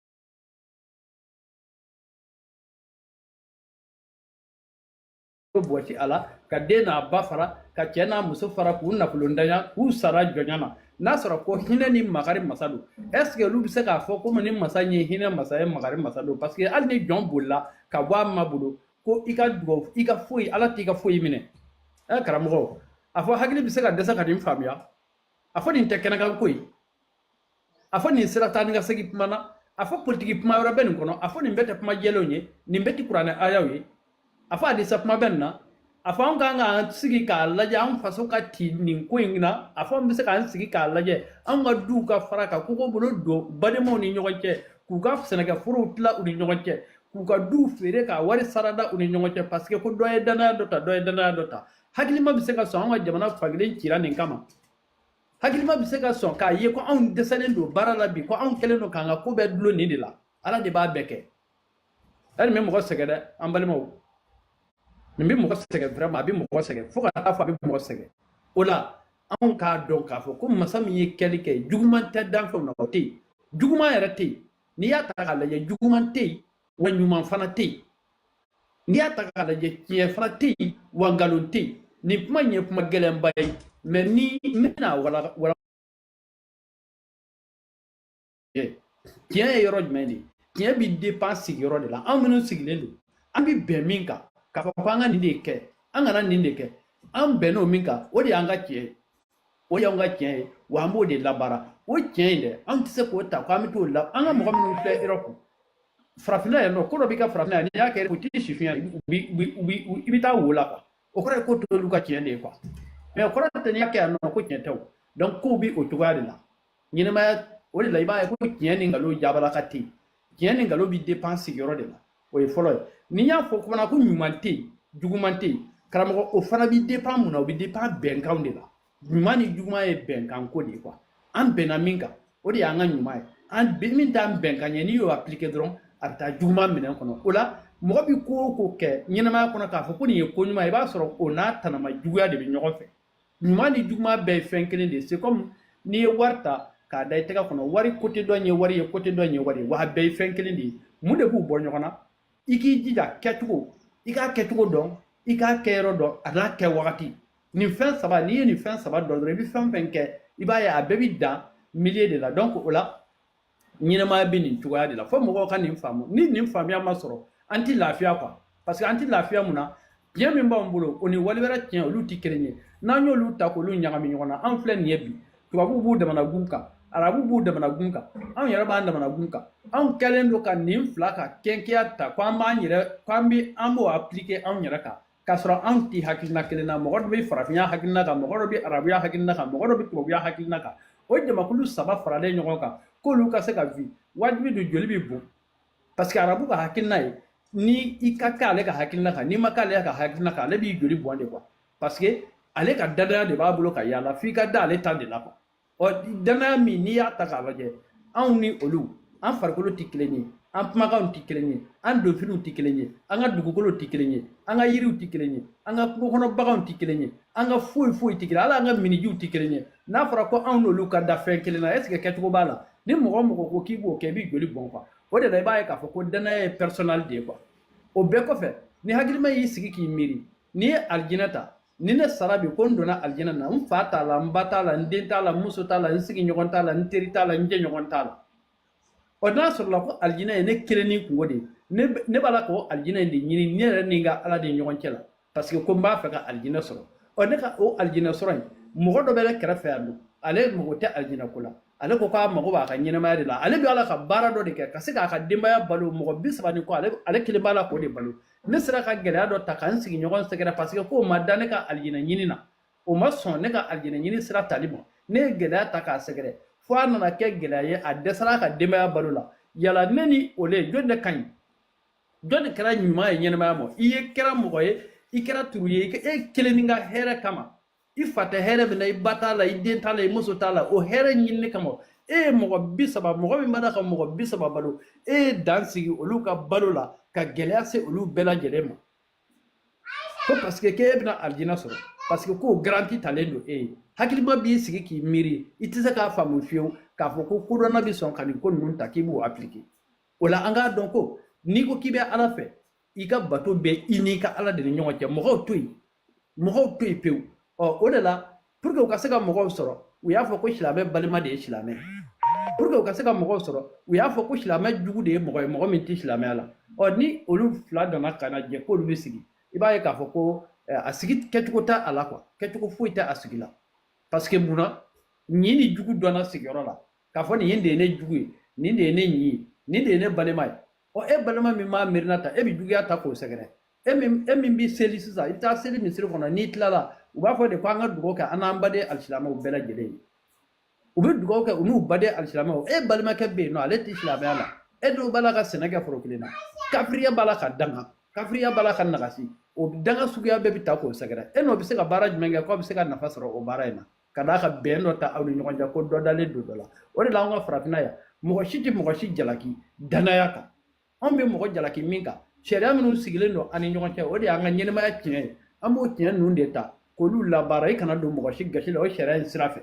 bɔsi a la ka den n'a ba fara, ka cɛ n'a muso fara, k'u nafolondanya, k'u sara jɔnya na, n'a sɔrɔ ko hinɛ ni makari masa don, est ce que olu bɛ se k'a fɔ ko ni masa in ye hinɛ masa ye, makari masa don? Parce que hali ni jɔn bolila ka bɔ a ma bolo ko i ka dugawu, i ka foyi, Ala t'i ka foyi minɛ. Ɛ, karamɔgɔ, a fɔ hakili bɛ se ka dɛsɛ ka nin faamuya. A fɔ nin tɛ kɛnɛkan ko ye, a fɔ nin sira taa ni ka segin kuma na, a fɔ politiki kuma wɛrɛ bɛ nin kɔnɔ, a fɔ nin bɛɛ tɛ kuma jɛlenw ye, nin bɛɛ tɛ kuranɛ ayaw ye, a fɔ hadisa kuma bɛ nin na. A fɔ anw kan k'an sigi k'a lajɛ, an faso ka ci nin ko in na. A fɔ an bɛ se k'an sigi k'a lajɛ, anw ka duw ka fara ka kogo bolo don balimaw ni ɲɔgɔn cɛ, k'u ka sɛnɛkɛforow tila u ni ɲɔgɔn cɛ, k'u ka duw feere k'a wari sarada u ni ɲɔgɔn cɛ, parce que ko dɔ ye danaya dɔ ta, dɔ ye danaya dɔ ta. Hakilima bɛ se ka sɔn anw ka jamana fankelen cira nin kama? Hakilima bɛ se ka sɔn k'a ye ko anw dɛsɛlen don baara la bi, ko anw kɛlen don k'an ka ko bɛɛ dulon nin de la? Ala de b'a bɛɛ kɛ. Hali nin bɛ mɔgɔ sɛgɛn dɛ, an balimaw, nin bɛ mɔgɔ sɛgɛn vraiment, a bɛ mɔgɔ sɛgɛn fo ka taa fɔ a bɛ mɔgɔ sɛgɛn. O la anw k'a dɔn k'a fɔ ko masa min ye kɛli kɛ, juguman tɛ danfɛnw na, o tɛ yen, juguman yɛrɛ tɛ yen. N'i y'a ta k'a lajɛ, juguman tɛ yen, wa ɲuman fana tɛ yen. N'i y'a ta k'a lajɛ, tiɲɛ fana tɛ yen, wa nkalon tɛ yen. Nin kuma in ye kuma gɛlɛnba ye, mais ni n bɛna wala wala, tiɲɛ ye yɔrɔ jumɛn de ye? Tiɲɛ bi dépend sigiyɔrɔ de la. Anw minnu sigilen don, an bi bɛn min kan k'a fɔ ko an ka nin de kɛ, an kana nin de kɛ, an bɛnn'o min kan, o de y'an ka tiɲɛ ye, o y'anw ka tiɲɛ ye, wa an b'o de labaara. O tiɲɛ in dɛ, anw tɛ se k'o ta ko an bɛ t'o la. An ka mɔgɔ minnu filɛ Europe, farafinna yan nɔ, ko dɔ b'i ka farafinna yan, n'i y'a kɛ o t'i sifinya, i bɛ taa wo la quoi. O kɔrɔ ye ko t'olu ka tiɲɛ de ye quoi. Mais o kɔrɔ tɛ n'i y'a kɛ yan nɔ ko tiɲɛ tɛ o. Donc kow bɛ o cogoya de la ɲɛnɛmaya. O de la i b'a ye ko tiɲɛ ni nkalon jabalaka tɛ yen, tiɲɛ ni nkalon bɛ dépend sigiyɔrɔ de la. O ye fɔlɔ ye. N'i y'a fɔ fana ko ɲuman tɛ yen, juguman tɛ yen, karamɔgɔ, o fana bɛ dépend mun na? O bɛ dépend bɛnkanw de la. Ɲuman ni juguman ye bɛnkan ko de ye quoi. An bɛnna min kan, o de y'an ka ɲuman ye. An min t'an bɛnkan ye, n'i y'o appliquer dɔrɔn, a bɛ taa juguman minɛn kɔnɔ. O la mɔgɔ bɛ ko o ko kɛ ɲɛnamaya kɔnɔ k'a fɔ ko nin ye ko ɲuman ye, i b'a sɔrɔ o n'a tanama juguya de bɛ ɲɔgɔn fɛ. Ɲuman ni juguman bɛɛ ye fɛn kelen de ye. C'est comme n'i ye wari ta k'a da i tɛgɛ kɔnɔ, wari côté dɔ ye wari ye, côté dɔ ye wari ye, wa a bɛɛ ye fɛn kelen de ye. Mun de b'u bɔ ɲɔgɔn na? I k'i jija kɛcogo, i k'a kɛcogo dɔn, i k'a kɛyɔrɔ dɔn, a n'a kɛ wagati. Nin fɛn saba, n'i ye nin fɛn saba dɔn dɔrɔn, i bɛ fɛn fɛn kɛ, i b'a ye a bɛɛ bɛ dan milieu de la. Donc o la ɲɛnamaya bɛ nin cogoya de la. Fo mɔgɔw ka nin faamu. Ni nin faamuya ma sɔrɔ, an ti lafiya quoi. Parce que an ti lafiya mun na? Tiɲɛ min b'anw bolo, o ni wali wɛrɛ tiɲɛ, olu ti kelen ye. N'an y'olu ta k'olu ɲagami ɲɔgɔn na, an filɛ nin ye bi, tubabuw b'u damana gun kan, arabuw b'u damana gun kan, anw yɛrɛ b'an damana gun kan. Anw kɛlen don ka nin fila ka kɛnkɛya ta ko an b'an yɛrɛ, ko an bɛ an b'o appliquer anw yɛrɛ kan, k'a sɔrɔ anw ti hakilina kelen na. Mɔgɔ dɔ bɛ farafinya hakilina kan, mɔgɔ dɔ bɛ arabuya hakilina kan, mɔgɔ dɔ bɛ tubabuya hakilina kan. O jamakulu saba faralen ɲɔgɔn kan k'olu ka se ka vi, wajibi don joli bɛ bon. Parce que arabu ka hakilina ye ni i ka kɛ ale ka hakilina kan, n'i ma k'ale ka hakilina kan, ale b'i joli bɔn de quoi. Parce que Ale ka danaya de b'a bolo ka yaala f'i ka da ale ta de la quoi. Ɔ, danaya min n'i y'a ta k'a lajɛ, anw ni olu, an farikolo tɛ kelen ye, an kumakanw tɛ kelen ye, an donfiniw tɛ kelen ye, an ka dugukolow tɛ kelen ye, an ka yiriw tɛ kelen ye, an ka kungo kɔnɔ baganw tɛ kelen ye, an ka foyi foyi tɛ kelen ye, hali an ka minijiw tɛ kelen ye. N'a fɔra ko anw n'olu ka da fɛn kelen na, est ce que kɛcogo b'a la? Ni mɔgɔ o mɔgɔ ko k'i b'o kɛ, i b'i joli bɔn quoi. O de la i b'a ye k'a fɔ ko danaya ye personnel de ye quoi. O bɛɛ kɔfɛ, ni hakilima y'i sigi k'i miiri, n'i ye alijinɛ ta, ni ne sara bi ko n donna alijinɛ na, n fa t'a la, n ba t'a la, n den t'a la, n muso t'a la, n sigiɲɔgɔn t'a la, n teri t'a la, n jɛɲɔgɔn t'a la. Ɔ, n'a sɔrɔla ko alijinɛ ye ne kelen ni kungo de ye, ne b'a la k'o alijinɛ in de ɲini ne yɛrɛ ni n ka Ala de ɲɔgɔn cɛ la, parce que ko n b'a fɛ ka alijinɛ sɔrɔ. Ɔ, ne ka o alijinɛ sɔrɔ in, mɔgɔ dɔ bɛ ne kɛrɛfɛ yan nɔ, ale mago tɛ alijinɛ ko la, ale ko k'a mago b'a ka ɲɛnamaya de la, ale bɛ ala ka baara dɔ de kɛ ka se k'a ka denbaya balo, mɔgɔ 30 ni kɔ, ale kelen b'a la k'o de balo. Ne sera ka gɛlɛya dɔ ta ka n sigiɲɔgɔn sɛgɛrɛ, parce que k'o ma da ne ka alijinɛ ɲini na, o ma sɔn ne ka alijinɛ ɲini sira tali ma. Ne ye gɛlɛya ta k'a sɛgɛrɛ fo a nana kɛ gɛlɛya ye, a dɛsɛra a ka denbaya balo la. Yala ne ni o le, jɔn de ka ɲi? Jɔn de kɛra ɲuman ye ɲɛnamaya ma? I ye kɛra mɔgɔ ye, i kɛra turu ye, e kelen ni ka hɛrɛ kama, i fa tɛ hɛrɛ min na, i ba t'a la, i den t'a la, i muso t'a la, o hɛrɛ ɲinini kama, e ye mɔgɔ 30, mɔgɔ min b'a la ka mɔgɔ 30 balo, e ye dan sigi olu ka balo la ka gɛlɛya se olu bɛɛ lajɛlen ma, ko parce que k'e bɛna alijinɛ sɔrɔ, parce que k'o garanti talen don e ye. Hakilima b'i sigi k'i miiri, i tɛ se k'a faamu fiyewu k'a fɔ ko kodɔnna bɛ sɔn ka nin ko ninnu ta k'i b'o appliquer. O la an k'a dɔn ko n'i ko k'i bɛ Ala fɛ, i ka bato bɛ i n'i ka Ala de ni ɲɔgɔn cɛ, mɔgɔw to yen, mɔgɔw to yen pewu. Ɔ, o de la, pour que u ka se ka mɔgɔw sɔrɔ, u y'a fɔ ko silamɛ balima de ye silamɛ. Pour que u ka se ka mɔgɔw sɔrɔ, u y'a fɔ ko silamɛ jugu de ye mɔgɔ ye, mɔgɔ min tɛ silamɛya la. Ɔ, ni olu fila nana ka na jɛ k'olu bɛ sigi, i b'a ye k'a fɔ ko a sigi kɛcogo tɛ a la quoi, kɛcogo foyi tɛ a sigi la. Parce que mun na ɲin ni jugu dɔnna sigiyɔrɔ la k'a fɔ nin de ye ne jugu ye, nin de ye ne ɲin ye, nin de ye ne balima ye. Ɔ, e balima min m'a miirina ta, e bɛ juguya ta k'o sɛgɛrɛ. E min bɛ seli sisan, i bɛ taa seli misiri kɔnɔ, n'i tilala, u b'a fɔ de ko an ka dugawu kɛ an n'an baden alisilamɛw bɛɛ lajɛlen ye. U bɛ dugawu kɛ u n'u baden alisilamɛw. E balimakɛ bɛ yen nɔ, ale tɛ silamɛya la, e dɔw b'a la ka sɛnɛ kɛ foro kelen na, kafiriya b'a la ka danga, kafiriya b'a la ka nagasi, o danga suguya bɛɛ bɛ ta k'o sɛgɛrɛ. E n'o bɛ se ka baara jumɛn kɛ k'aw bɛ se ka nafa sɔrɔ o baara in na, ka d'a kan bɛn dɔ ta aw ni ɲɔgɔn cɛ ko dɔ dalen don dɔ la. O de la an ka farafinna yan, mɔgɔ si tɛ mɔgɔ si jalaki danaya kan. Anw bɛ mɔgɔ jalaki min kan, sariya minnu sigilen don an ni ɲɔgɔn cɛ, o de y'an ka ɲɛnɛmaya tiɲɛ ye. An b'o tiɲɛ ninnu de ta k'olu labaara. I kana don mɔgɔ si gasi la o sariya in sira fɛ.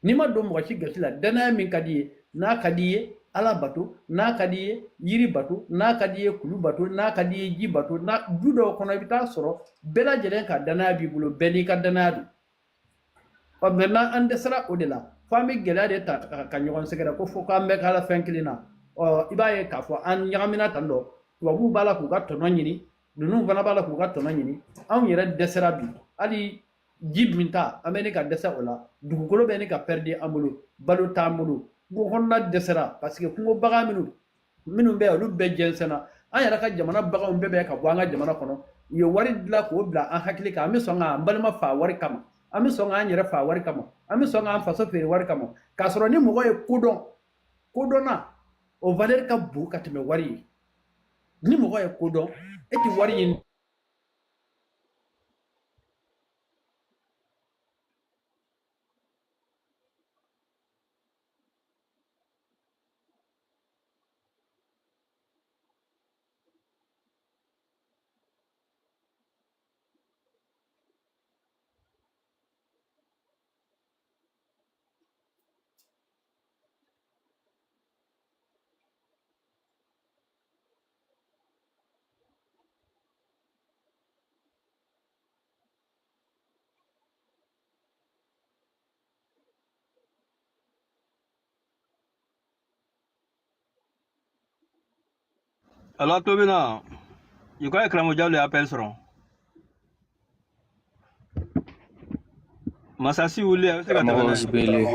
N'i ma don mɔgɔ si gasi la, danaya min ka di i ye, n'a ka di i ye Ala bato, n'a ka di i ye yiri bato, n'a ka di i ye kulu bato, n'a ka di i ye ji bato, n'a du dɔw kɔnɔ i bɛ taa sɔrɔ bɛɛ lajɛlen ka danaya b'i bolo, bɛɛ n'i ka danaya don. Ɔ, maintenant an dɛsɛra o de la, fo an bɛ gɛlɛya de ta ka ɲɔgɔn sɛgɛrɛ ko fo k'an bɛɛ k'ala fɛn kelen na. Ɔ, i b'a ye k'a fɔ an ɲagamina tan dɔ, tubabuw b'a la k'u ka tɔnɔ ɲini, ninnu fana b'a la k'u ka tɔnɔ ɲini. Anw yɛrɛ dɛsɛra bi, hali ji min ta an bɛ ne ka dɛsɛ o la, dugukolo bɛ ne ka pɛridi an bolo, balo t'an bolo, kungo kɔnɔna dɛsɛra, parce que kungo bagan minnu bɛ yen, olu bɛɛ jɛnsɛnna. An yɛrɛ ka jamana baganw bɛɛ bɛ ka bɔ an ka jamana kɔnɔ. U ye wari dilan k'o bila an hakili kan, an bɛ sɔn k'an balima faa wari kama, an bɛ sɔn k'an yɛrɛ faa wari kama, an bɛ sɔn k'an faso feere wari kama, k'a sɔrɔ ni mɔgɔ ye kodɔn, kodɔnna o valeur ka bon ka tɛmɛ wari ye. Ni mɔgɔ ye kodɔn, e tɛ wari ɲini. Alors, tulo bɛ na, i ko a ye karamɔgɔ Jalo ye appel sɔrɔ. Masasi wuli, a bɛ se ka tɛmɛ Karamɔgɔ n'a ye. Osbeli,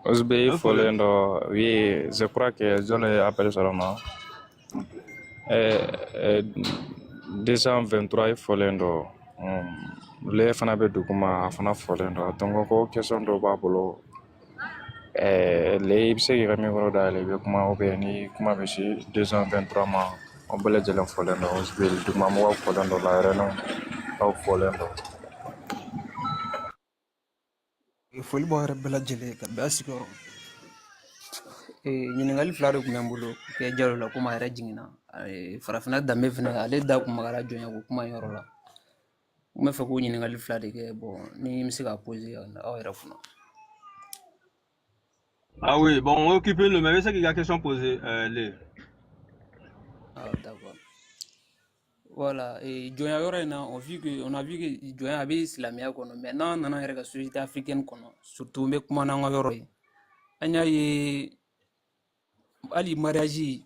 Osbeli A bɛ foli. fɔlen dɔ, oui, je crois que Jalo ye appel sɔrɔ ma. 223 i fɔlen dɔ. Le fana bɛ duguma, a fana fɔlen dɔ. Donc ko question dɔ b'a bolo. Le i bɛ se k'i ka micro dayɛlɛ, i bɛ kuma ou bien ni kuma bɛ se 223 ma, o bɛɛ lajɛlen fɔlen dɔ. Osbeli dugumamɔgɔw fɔlen dɔ la yɛrɛ aw fɔlen dɔ. Foli b'aw yɛrɛ bɛɛ lajɛlen ka bɛn a sigiyɔrɔ. Ɲininkali fila de tun bɛ n bolo kɛ Jalo la komi a yɛrɛ jiginna. Farafinna danbe fɛnɛ ale da kun magara jɔnya ko kuma in yɔrɔ la. N bɛ fɛ k'o ɲininkali fila de kɛ ni n bɛ se k'a poser aw yɛrɛ kunna. Ah oui, bon, on est occupé le mais c'est qu'il y a question posée, Lé. Ah, d'accord. Voilà, et jɔnya yɔrɔ in na, on a vu que jɔnya a bɛ silamɛya kɔnɔ, mais n'an nana yɛrɛ ka société africaine kɔnɔ, surtout n bɛ kuma n'an ka yɔrɔ ye. An y'a ye hali mariage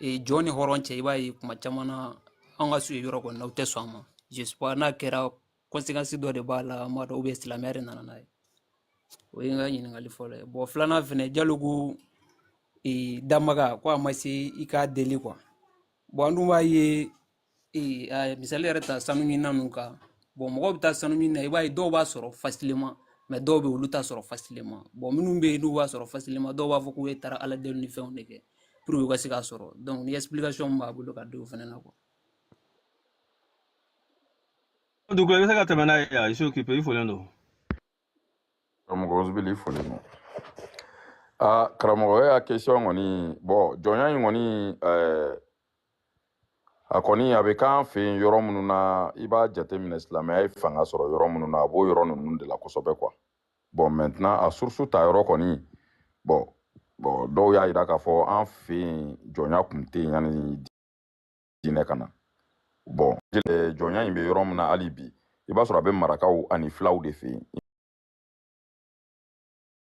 jɔn ni hɔrɔn cɛ, i b'a ye kuma caman na an ka so yɔrɔ kɔni na u tɛ sɔn a ma. Je sais pas n'a kɛra conséquence dɔ de b'a la, an b'a dɔn, ou bien silamɛya de nana n'a ye. O ye n ka ɲininkali fɔlɔ ye. Bon, filanan fɛnɛ, Jalo ko damaga ko a ma se i k'a deli quoi. Bon, an dun b'a ye a misali yɛrɛ ta sanu ɲinina ninnu kan. Bon, mɔgɔw bɛ taa sanu ɲini na, i b'a ye dɔw b'a sɔrɔ facilement, mais dɔw bɛ yen olu t'a sɔrɔ facilement. Bon, minnu bɛ yen n'u b'a sɔrɔ facilement, dɔw b'a fɔ k'u ye taara ala deli ni fɛnw de kɛ pour que u ka se k'a sɔrɔ. Donc ni explication min b'a bolo ka di o fɛnɛ na quoi. Du coup, i bɛ se ka tɛmɛ n'a ye, je suis occupé, il faut le don. Karamɔgɔ Ozibili, foli no. Ah, karamɔgɔ, e y'a question kɔni, bon, jɔnya in kɔni, a kɔni a bɛ k'an fɛ yen yɔrɔ minnu na, i b'a jateminɛ silamɛya ye fanga sɔrɔ yɔrɔ minnu na, a b'o yɔrɔ ninnu de la kosɛbɛ quoi. Bon, maintenant a source ta yɔrɔ kɔni, bon, dɔw y'a jira k'a fɔ an fɛ yen jɔnya kun tɛ yen yanni diinɛ ka na. Bon, jɔnya in bɛ yɔrɔ min na hali bi, i b'a sɔrɔ a bɛ marakaw ani filaw de fɛ yen.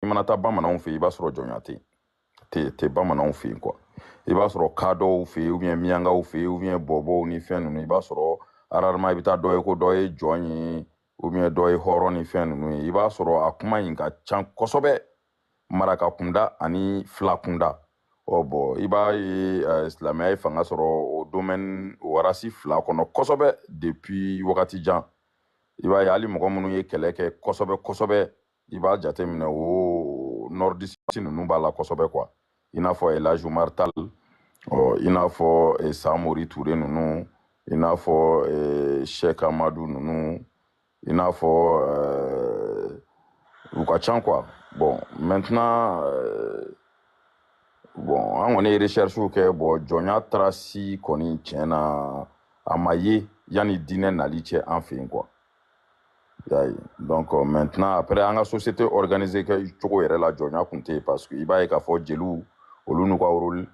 I mana taa bamananw fɛ yen, i b'a sɔrɔ jɔnya tɛ yen, tɛ bamananw fɛ yen quoi. I b'a sɔrɔ kadɔw fɛ yen, ou bien miyankaw fɛ yen, ou bien bɔbɔw ni fɛn ninnu, i b'a sɔrɔ rarement i bɛ taa dɔ ye ko dɔ ye jɔn ye, ou bien dɔ ye hɔrɔn ni fɛn ninnu ye. I b'a sɔrɔ a kuma in ka ca kosɛbɛ maraka kunda ani fila kunda. Ɔ bon, i b'a ye silamɛya ye fanga sɔrɔ o domaine o race fila kɔnɔ kosɛbɛ depuis wagati jan. I b'a ye hali mɔgɔ minnu ye kɛlɛ kɛ kosɛbɛ kosɛbɛ, i b'a jateminɛ o nordiste ninnu b'a la kosɛbɛ quoi. I n'a fɔ El Hadj Umar Tall, ɔ i n'a fɔ Samori Ture ninnu, i n'a fɔ Cheikh Amadou ninnu, i n'a fɔ u ka ca quoi. Bon, maintenant bon, an kɔni ye recherche kɛ. Bon, jɔnya trace kɔni tiɲɛ na a ma ye yanni diinɛ nali cɛ an fɛ yen quoi. Y'a ye. Donc maintenant après an ka société organisée kɛ cogo yɛrɛ la, jɔnya kun tɛ yen, parce que i b'a ye k'a fɔ jeliw olu n'u ka rôle,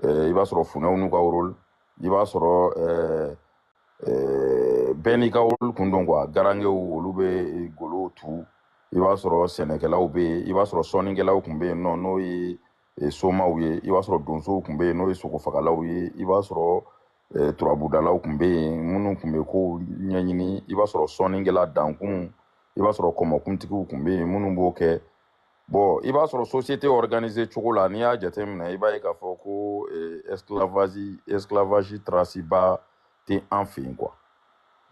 i b'a sɔrɔ funɛw n'u ka rôle, i b'a sɔrɔ bɛɛ n'i ka rôle kun don quoi. Garangew olu bɛ golow tu, i b'a sɔrɔ sɛnɛkɛlaw bɛ yen, i b'a sɔrɔ sɔnnikɛlaw kun bɛ yen nɔ n'o ye somaw ye, i b'a sɔrɔ donsow kun bɛ yen n'o ye sogofagalaw ye, i b'a sɔrɔ turabudalaw kun bɛ yen minnu kun bɛ kow ɲɛɲini, i b'a sɔrɔ sɔnnikɛla dankun, i b'a sɔrɔ kɔmɔkuntigiw kun bɛ yen minnu b'o kɛ. Bon, i b'a sɔrɔ société organisée cogo la, n'i y'a jateminɛ, i b'a ye k'a fɔ ko esclavage trace ba tɛ an fɛ yen quoi.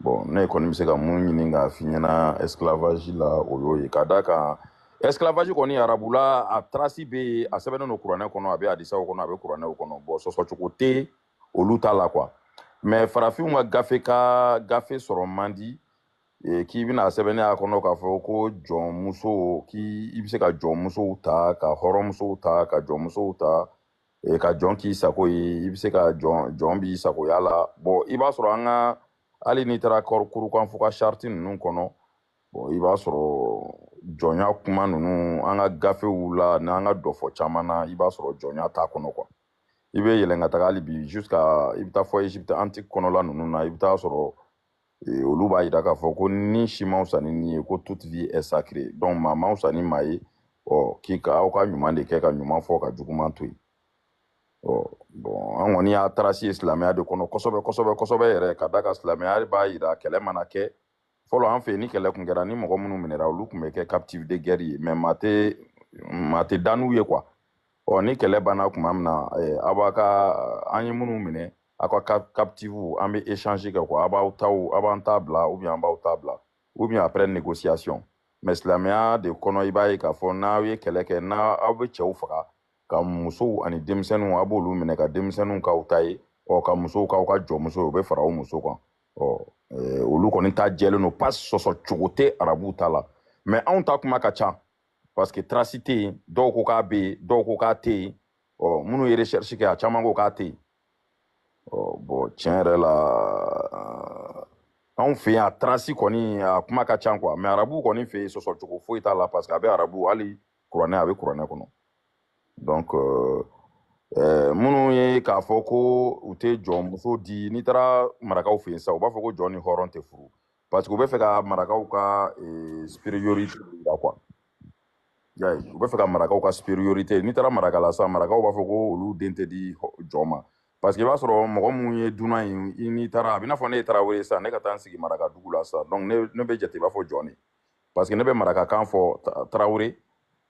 Bon, ne kɔni bɛ se ka mun ɲini k'a f'i ɲɛna esclavage la, o y'o ye. Ka d'a kan esclavage kɔni arabula a trace bɛ yen, a sɛbɛnnen don kuranɛ kɔnɔ, a bɛ hadisaw kɔnɔ, a bɛ kuranɛw kɔnɔ. Bon, sɔsɔcogo tɛ olu ta la quoi. Mais farafinw ka gafe sɔrɔ man di k'i bɛna sɛbɛnni a kɔnɔ k'a fɔ ko jɔnmuso, k'i bɛ se ka jɔnmusow ta, ka hɔrɔnmusow ta, ka jɔnmusow ta, ka jɔn k'i sago ye, i bɛ se ka jɔn b'i sagoya la. Bon, i b'a sɔrɔ an ka hali n'i taara kurukanfu ka charte ninnu kɔnɔ, bon, i b'a sɔrɔ jɔnya kuma ninnu an ka gafew la n'an ka dɔfɔ caman na, i b'a sɔrɔ jɔnya t'a kɔnɔ quoi. I bɛ yɛlɛn ka taga hali bi jusqu'à i bɛ taa fɔ Égypte antique kɔnɔla ninnu na, i bɛ taa sɔrɔ olu b'a jira k'a fɔ ko ni si ma fisa ni nin ye, ko toute vie est sacrée. Donc maa ma fisa ni maa ye, ɔ k'i ka aw ka ɲuman de kɛ ka ɲuman fɔ ka juguman to yen. Ɔ bon, an kɔni y'a trace ye silamɛya de kɔnɔ kosɛbɛ kosɛbɛ kosɛbɛ yɛrɛ, ka d'a kan silamɛya b'a jira kɛlɛ mana kɛ fɔlɔ an fɛ yen, ni kɛlɛ kun kɛra, ni mɔgɔ minnu minɛra, olu tun bɛ kɛ captive de guerre ye, mais maa tɛ da n'u ye quoi. Ɔ ni kɛlɛ banna tuma min na, aw b'a ka an ye minnu minɛ, aw ka captive an bɛ échange kɛ quoi, aw b'aw taw, aw b'an ta bila, ou bien an b'aw ta bila, ou bien après négociation. Mais silamɛya de kɔnɔ, i b'a ye k'a fɔ n'aw ye kɛlɛ kɛ, n'aw bɛ cɛw faga, ka musow ani denmisɛnninw, aw b'olu minɛ ka denmisɛnninw k'aw ta ye, ɔ ka musow k'aw ka jɔnmuso ye, u bɛ fara aw muso kan. Ɔ olu kɔni ta jɛlen don, pas sɔsɔ cogo tɛ arabuw ta la. Mais anw ta kuma ka ca parce que trace tɛ yen. Dɔw ko k'a bɛ yen, dɔw ko k'a tɛ yen. Ɔ, minnu ye recherche kɛ, a caman ko k'a tɛ yen. Ɔ bon, tiɲɛ yɛrɛ la, anw fɛ yan, a trace kɔni, a kuma ka ca quoi. Mais arabuw kɔni fɛ yen, sɔsɔ cogo foyi t'a la, parce que a bɛ arabu, hali kuranɛ, a bɛ kuranɛ kɔnɔ. Donc minnu ye k'a fɔ ko u tɛ jɔnmuso di, n'i taara marakaw fɛ yen sisan, u b'a fɔ ko jɔn ni hɔrɔn tɛ furu, parce que u bɛ fɛ ka marakaw ka supériorité yira quoi. Y'a ye, u bɛ fɛ ka marakaw ka supériorité. N'i taara maraka la sisan, marakaw b'a fɔ ko olu den tɛ di jɔn ma, parce que i b'a sɔrɔ mɔgɔ mun ye dunan ye, i n'i taara, a bɛ i n'a fɔ ne ye tarawele sisan, ne ka taa n sigi maraka dugu la sisan. Donc ne bɛ jate i b'a fɔ jɔn de, parce que ne bɛ marakakan fɔ, tarawele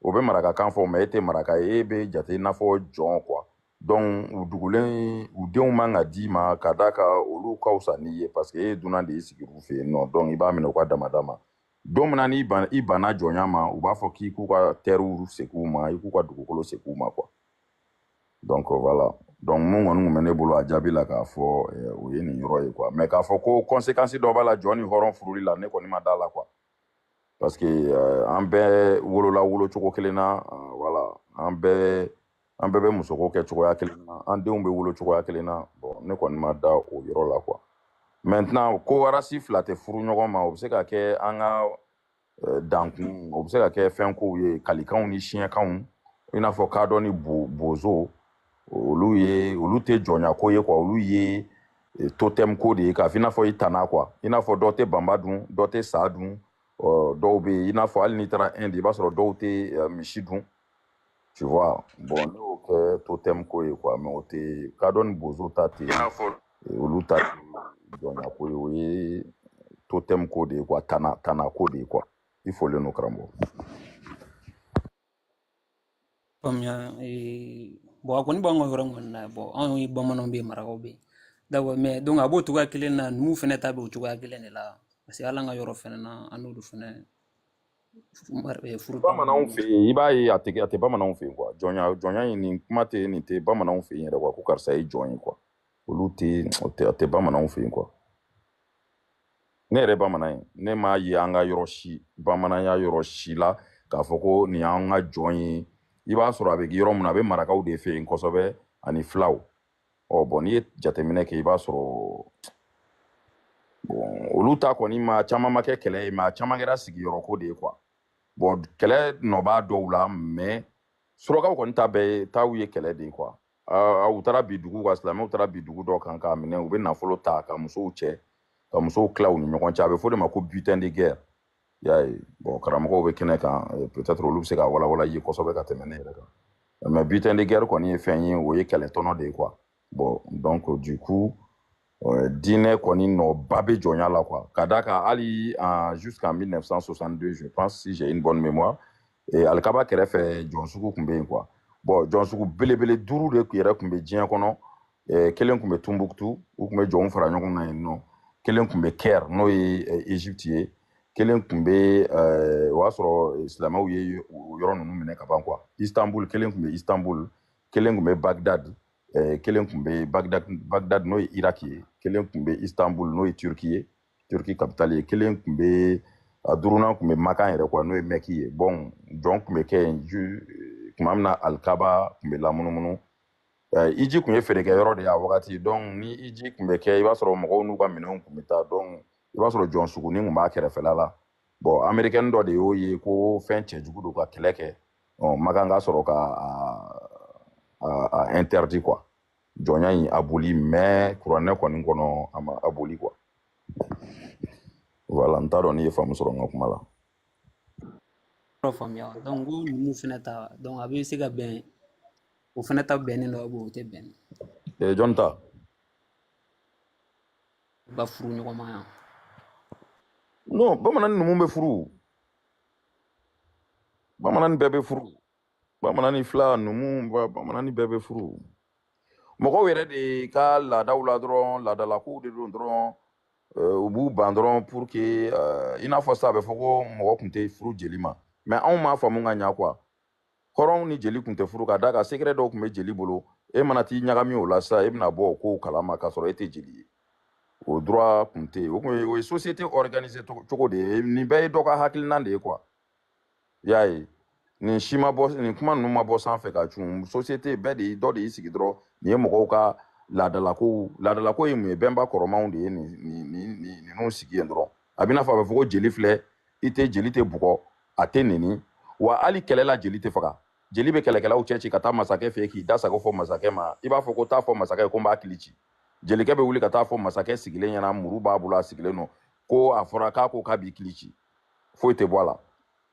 o bɛ marakakan fɔ, mais e tɛ maraka ye, e bɛ jate i n'a fɔ jɔn quoi. Donc u dugulen, u denw man ka d'i ma, ka d'a kan olu ka fisa n'i ye, parce que e ye dunan de ye, sigi u fɛ yen nɔ. Donc i b'a minɛ u ka damada ma. Don min na n'i ban, i banna jɔnya ma, u b'a fɔ k'i k'u ka terrew segin u ma, i k'u ka dugukolo segin u ma quoi. Donc voilà. Donc mun kɔni tun bɛ ne bolo a jaabi la k'a fɔ, o ye nin yɔrɔ ye quoi. Mais k'a fɔ ko conséquence dɔ b'a la jɔn ni hɔrɔn furuli la, ne kɔni ma da la quoi, parce que an bɛɛ wolola wolocogo kelen na. Voilà, an bɛɛ bɛ musoko kɛ cogoya kelen na, an denw bɛ wolo cogoya kelen na. Bon, ne kɔni ma da o yɔrɔ la quoi. Maintenant, ko race fila tɛ furu ɲɔgɔn ma, o bɛ se ka kɛ an ka dankun, o bɛ se ka kɛ fɛn kow ye, kalikanw ni siɲɛkanw, i n'a fɔ kadɔ ni bozo, olu ye, olu tɛ jɔnya ko ye quoi. Olu ye totem ko de ye, k'a fɔ i n'a fɔ i tana quoi, i n'a fɔ dɔ tɛ banba dun, dɔ tɛ sa dun. Ɔ, dɔw bɛ yen, i n'a fɔ hali n'i taara Inde, i b'a sɔrɔ dɔw tɛ misi dun, tu vois. Bon, ne y'o kɛ totem ko ye quoi, mais o tɛ kadɔ ni bozo ta tɛ, olu ta tɛ jɔnya ko ye, o ye totem ko de ye quoi, tana tana ko de ye quoi. I folen don, karamɔgɔ. Faamuya. Bon, a kɔni b'an ka yɔrɔ kɔni na. Bon, anw ye bamananw bɛ yen, marakaw bɛ yen, d'accord. Mais donc a b'o cogoya kelen na, numuw fɛnɛ ta bɛ o cogoya kelen de la, parce que hali an ka yɔrɔ fɛnɛ na, an n'olu fɛnɛ furu t'an ni Bamananw ɲɔgɔn fɛ cɛ. yen, i b'a ye, a tɛ bamananw fɛ yen quoi. Jɔnya in, nin kuma tɛ, nin tɛ bamananw fɛ yen yɛrɛ quoi, ko karisa ye jɔn ye quoi. Olu tɛ, o tɛ, a tɛ bamananw fɛ yen quoi. Ne yɛrɛ bamanan ye, ne m'a ye an ka yɔrɔ si, bamananya yɔrɔ si la, k'a fɔ ko nin y'an ka jɔn ye. I b'a sɔrɔ a bɛ yɔrɔ min na, a bɛ marakaw de fɛ yen kosɛbɛ, ani filaw. Ɔ bon, n'i ye jateminɛ kɛ, i b'a sɔrɔ, bon, olu ta kɔni ma caman ma kɛ kɛlɛ ye, mais a caman kɛra sigiyɔrɔko de ye quoi. Bon, kɛlɛ nɔ b'a dɔw la, mais surakaw kɔni ta bɛɛ taw ye kɛlɛ de ye quoi. U taara bi dugu kan, silamɛw taara bi dugu dɔ kan k'a minɛ, u bɛ nafolo ta, ka musow cɛ, ka musow tila u ni ɲɔgɔn cɛ. A bɛ fɔ o de ma ko butin de guerre, i y'a ye. Bon, karamɔgɔw bɛ kɛnɛ kan, peut-être olu bɛ se ka walawala i ye kosɛbɛ ka tɛmɛ ne yɛrɛ kan. Mais butin de guerre kɔni ye fɛn ye, o ye kɛlɛ tɔnɔ de ye quoi. Bon, donc du coup, diinɛ kɔni nɔba bɛ jɔnya la quoi, ka d'a kan hali jusqu'en 1962, je pense, si j'ai une bonne mémoire, et alikaba kɛrɛfɛ, jɔnsugu tun bɛ yen quoi. Bon, jɔnsugu belebele duuru de yɛrɛ tun bɛ diɲɛ kɔnɔ. Kelen tun bɛ Tumbuktu, u tun bɛ jɔnw fara ɲɔgɔn kan yen nɔ. Kelen tun bɛ Caire, n'o ye Égypte ye. Kelen tun bɛ, o y'a sɔrɔ silamɛw ye o yɔrɔ ninnu minɛ ka ban quoi, Istanbul. Kelen tun bɛ Istanbul, kelen tun bɛ Bagdad, kelen tun bɛ Bagdad, Bagdad n'o ye Irak ye. Kelen tun bɛ Istanbul, n'o ye Turki ye, Turki capitale ye. Kelen tun bɛ, a duurunan tun bɛ Makan yɛrɛ quoi, n'o ye Mɛki ye. Bon, jɔn tun bɛ kɛ yen tuma min na alikaba tun bɛ lamunumunu. Iji tun ye feerekɛyɔrɔ de ye a wagati. Donc ni iji tun bɛ kɛ, i b'a sɔrɔ mɔgɔw n'u ka minɛnw tun bɛ taa. Donc i b'a sɔrɔ jɔn sugunin tun b'a kɛrɛfɛla la. Bon, américain dɔ de y'o ye ko fɛn cɛjugu don ka kɛlɛ kɛ. Ɔ, Makan ka sɔrɔ ka a interdit quoi, jɔnya in aboli. Mais kuranɛ kɔni kɔnɔ, a ma aboli quoi. Voilà, n t'a dɔn n'i ye faamu sɔrɔ n ka kuma la. Yɔrɔ faamuya. Donc ko ninnu fɛnɛ ta, donc a bɛ se ka bɛn, o fɛnɛ ta bɛnnen don, o tɛ bɛn? Jɔn ta? U ka furu ɲɔgɔn ma yan. Non, bamanan ni numu bɛ furu, bamanan ni bɛɛ bɛ furu, bamanan ni fila, numu, bamanan ni bɛɛ bɛ furu. Mɔgɔw yɛrɛ de ka laadaw la dɔrɔn, laadalakow de don dɔrɔn, u b'u ban dɔrɔn pour que i n'a fɔ sisan, a bɛ fɔ ko mɔgɔ tun tɛ furu jeli ma, mais anw m'a faamu ka ɲa quoi. Hɔrɔnw ni jeli tun tɛ furu, ka d'a kan secret dɔw tun bɛ jeli bolo. E mana t'i ɲagami o la sisan, e bɛna bɔ o kow kalama k'a sɔrɔ e tɛ jeli ye. O droit tun tɛ yen. O kun ye, o ye société organisée cogo de ye. Nin bɛɛ ye dɔ ka hakilina de ye quoi. I y'a ye, nin si ma bɔ, nin kuma ninnu ma bɔ sanfɛ ka cun. Société bɛɛ de, dɔ de y'i sigi dɔrɔn. Nin ye mɔgɔw ka laadalako. Laadalako ye mun ye? Bɛnba kɔrɔmanw de ye nin nin nin nin ninnu sigi yen dɔrɔn. A bɛ n'a fɔ, a bɛ fɔ ko jeli filɛ, i tɛ jeli tɛ bugɔ, a tɛ neni, wa hali kɛlɛ la jeli tɛ faga. Jeli bɛ kɛlɛkɛlaw cɛ ci ka taa masakɛ fɛ yen k'i da sago fɔ masakɛ ma. I b'a fɔ ko taa fɔ masakɛ ye ko n b'a kili ci. Jelikɛ bɛ wuli ka taa fɔ masakɛ sigilen ɲɛna, muru b'a bolo, a sigilen don, ko a fɔra k'a ko k'a b'i kili ci. Foyi tɛ bɔ a la,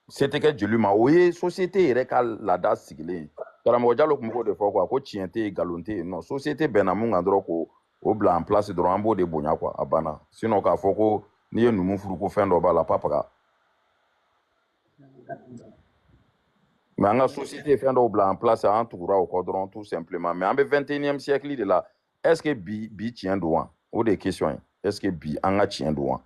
se tɛ kɛ jeli ma. O ye société yɛrɛ ka laada sigilen ye. Karamɔgɔ Jalo tun b'o de fɔ quoi, ko tiɲɛ tɛ yen, nkalon tɛ yen. Non, société bɛnna mun kan dɔrɔn, ko o bila en place dɔrɔn, an b'o de bonya quoi, a banna. Sinon k'a fɔ ko n'i ye numu furu ko fɛn dɔ b'a la, papaga. Mais an ka société ye fɛn dɔw bila en place, an tugura o kɔ dɔrɔn, tout simplement. Mais an bɛ 21e siècle de la. Est ce que bi tiɲɛ don wa? O de ye question ye. Est ce que bi an ka tiɲɛ don wa?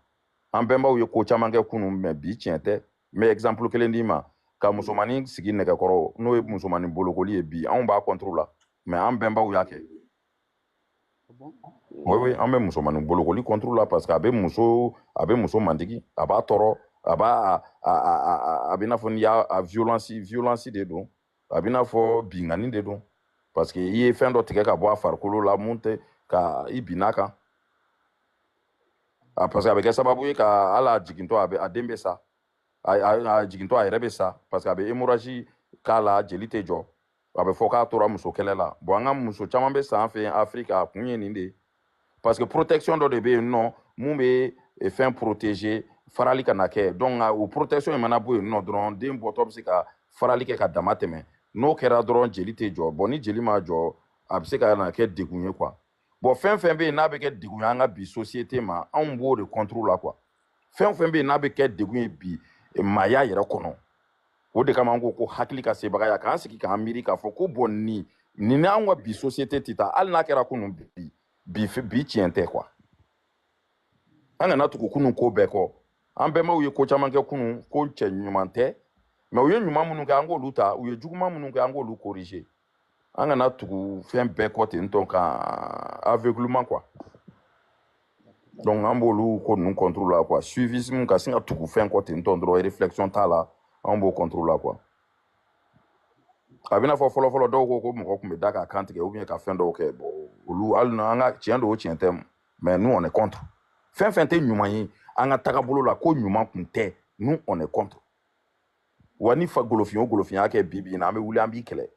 An bɛnbaw ye ko caman kɛ kunun, mais bi tiɲɛ tɛ. N bɛ exemple kelen d'i ma: ka musomanin sigi nɛgɛkɔrɔ, n'o ye musomanin bolokoli ye, bi anw b'a contre la, mais an bɛnbaw y'a kɛ. Oui, oui, an bɛ musomanin bolokoli contre la, parce que a bɛ muso mandigi, a b'a tɔɔrɔ, a b'a a a a a bɛ i n'a fɔ n'i y'a a violence de don, a bɛ i n'a fɔ binkani de don, parce que i ye fɛn dɔ tigɛ ka bɔ a farikolo la mun tɛ ka i binna kan a, parce que a bɛ kɛ sababu ye ka hali a jigintɔ, a bɛ a den bɛ sa, a jigintɔ a yɛrɛ bɛ sa, parce que a bɛ hémorragie k'a la, jeli tɛ jɔ. A bɛ fɔ k'a tora muso kɛlɛ la. Bon, an ka muso caman bɛ sa an fɛ yen Afiriki, a kun ye nin de ye, parce que protection dɔ de bɛ yen nɔ mun bɛ fɛn protéger farali kana kɛ. Donc o protection in mana bɔ yen nɔ dɔrɔn, den bɔtɔ bɛ se ka farali kɛ ka dama tɛmɛ. N'o kɛra dɔrɔn, jeli tɛ jɔ. Bon, ni jeli ma jɔ, a bɛ se ka na kɛ degun ye quoi. Bon, fɛn fɛn bɛ yen n'a bɛ kɛ degun ye an ka bi société ma, anw b'o de contre la quoi. Fɛn o fɛn bɛ yen n'a bɛ kɛ degun ye bi maaya yɛrɛ kɔnɔ, o de kama an ko ko hakili ka sebagaya, k'an sigi k'an miiri k'a fɔ ko bon, nin ni anw ka bi société tɛ taa. Hali n'a kɛra kunun, bi tiɲɛ tɛ quoi. An kana tugu kunun ko bɛɛ kɔ. An bɛnbaw ye ko caman kɛ kunun, ko cɛ ɲuman tɛ, mais u ye ɲuman minnu kɛ, an k'olu ta. U ye juguman minnu kɛ, an k'olu corriger. An kana tugu fɛn bɛɛ kɔ ten tɔ ka aveuglement quoi. Donc an b'olu ko ninnu contre la quoi. Suivisme, ka sin ka tugu fɛn kɔ ten tɔ dɔrɔn, réflexion t'a la, an b'o contre la quoi. A bɛna fɔ fɔlɔ fɔlɔ, dɔw ko ko mɔgɔ tun bɛ da k'a kan tigɛ ou bien ka fɛn dɔw kɛ. Bon, olu hali n'an ka tiɲɛ don, o tiɲɛ tɛ, mais nous on est contre. Fɛn fɛn tɛ ɲuman ye an ka tagabolo la, ko ɲuman kun tɛ, nous on est contre. Wa ni fa golofin o golofin y'a kɛ bi bi in na, an bɛ wuli, an b'i kɛlɛ,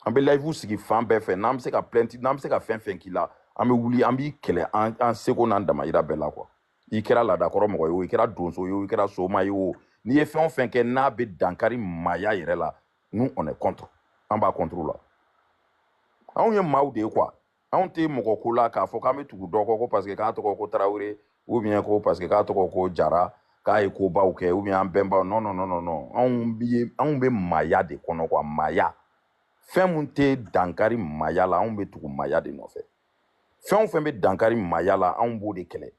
an bɛ live sigi fan bɛɛ fɛ. N'an bɛ se ka plainte, n'an bɛ se ka fɛn fɛn k'i la, an bɛ wuli, an b'i kɛlɛ an seko n'an damayira bɛɛ la quoi. I kɛra laadakɔrɔ mɔgɔ ye o, i kɛra donso ye o, i kɛra soma ye o, n'i ye fɛn o fɛn kɛ n'a bɛ dankari maaya yɛrɛ la, nous on est contre, an b'a contre la. Anw ye maaw de ye quoi. Anw tɛ mɔgɔ ko la k'a fɔ k'an bɛ tugu dɔ kɔ ko parce que k'a tɔgɔ ko Tarawele, ou bien ko parce que k'a tɔgɔ ko Jara, k'a ye kobaw kɛ, ou bien an bɛnbaw. Non, non, non, non, non, anw bɛ maaya de kɔnɔ quoi. Maaya, fɛn mun tɛ dankari maaya la, anw bɛ tugu maaya de nɔfɛ. Fɛn o fɛn bɛ dankari maaya la, anw b'o de kɛlɛ.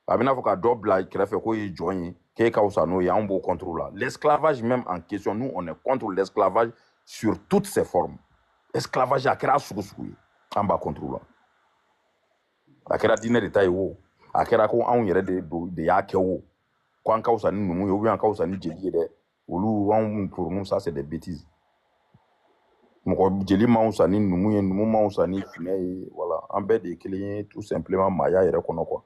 A bɛ n'a fɔ ka dɔ bila kɛrɛfɛ k'o ye jɔn ye, k'e ka fisa n'o ye, anw b'o contre la. L'esclavage même en question, nous on est contre l'esclavage sur toutes ses formes. Esclavage, a kɛra sugu sugu ye, an b'a contre la. A kɛra diinɛ de ta ye o, a kɛra ko anw yɛrɛ de don de y'a kɛ o, ko an ka fisa ni numu ye ou bien an ka fisa ni jeli ye dɛ, olu anw, pour nous ça c'est des bêtises. Mɔgɔ jeli man fisa ni numu ye, numu man fisa ni funɛ ye. Voilà, an bɛɛ de ye kelen ye, tout simplement, maaya yɛrɛ kɔnɔ quoi.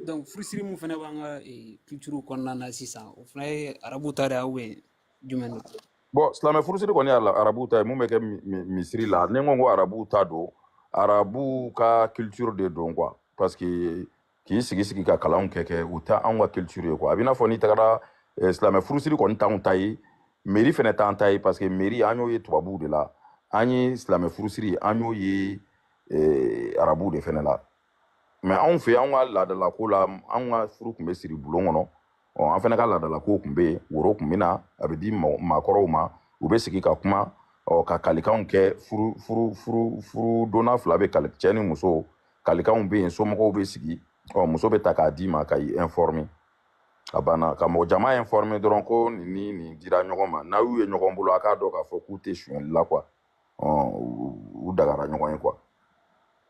Donc furusiri mun fana b'an ka culture kɔnɔna na sisan, o fana ye arabu ta de ye ou bien jumɛn don? Bon, silamɛ furusiri kɔni ye arabu ta ye. Mun bɛ kɛ misiri la, ni n ko arabu ta don, arabu ka culture de don quoi, parce que k'i sigi sigi ka kalanw kɛ, u tɛ anw ka culture ye quoi. A bɛ i n'a fɔ n'i tagara silamɛ furusiri kɔni t'anw ta ye, mairie fɛnɛ t'an ta ye, parce que mairie an y'o ye tubabuw de la. An ye silamɛ furusiri, an y'o ye arabuw de fɛnɛ la. Mais anw fɛ, anw ka laadalako la, anw ka furu tun bɛ siri bulon kɔnɔ. Ɔ, an fɛnɛ ka laadalako tun bɛ yen, woro tun bɛ na, a bɛ di maakɔrɔw ma, u bɛ sigi ka kuma, ɔ, ka kalikanw kɛ. Furu donna fila bɛ kali, cɛ ni muso, kalikanw bɛ yen, somɔgɔw bɛ sigi. Ɔ, muso bɛ ta k'a d'i ma, ka i informer, a banna. Ka mɔgɔ jama informer dɔrɔn ko nin ni nin dira ɲɔgɔn ma. N'a y'u ye ɲɔgɔn bolo, a k'a dɔn k'a fɔ k'u tɛ sonyɛli la quoi. Ɔ, u dagara ɲɔgɔn ye quoi.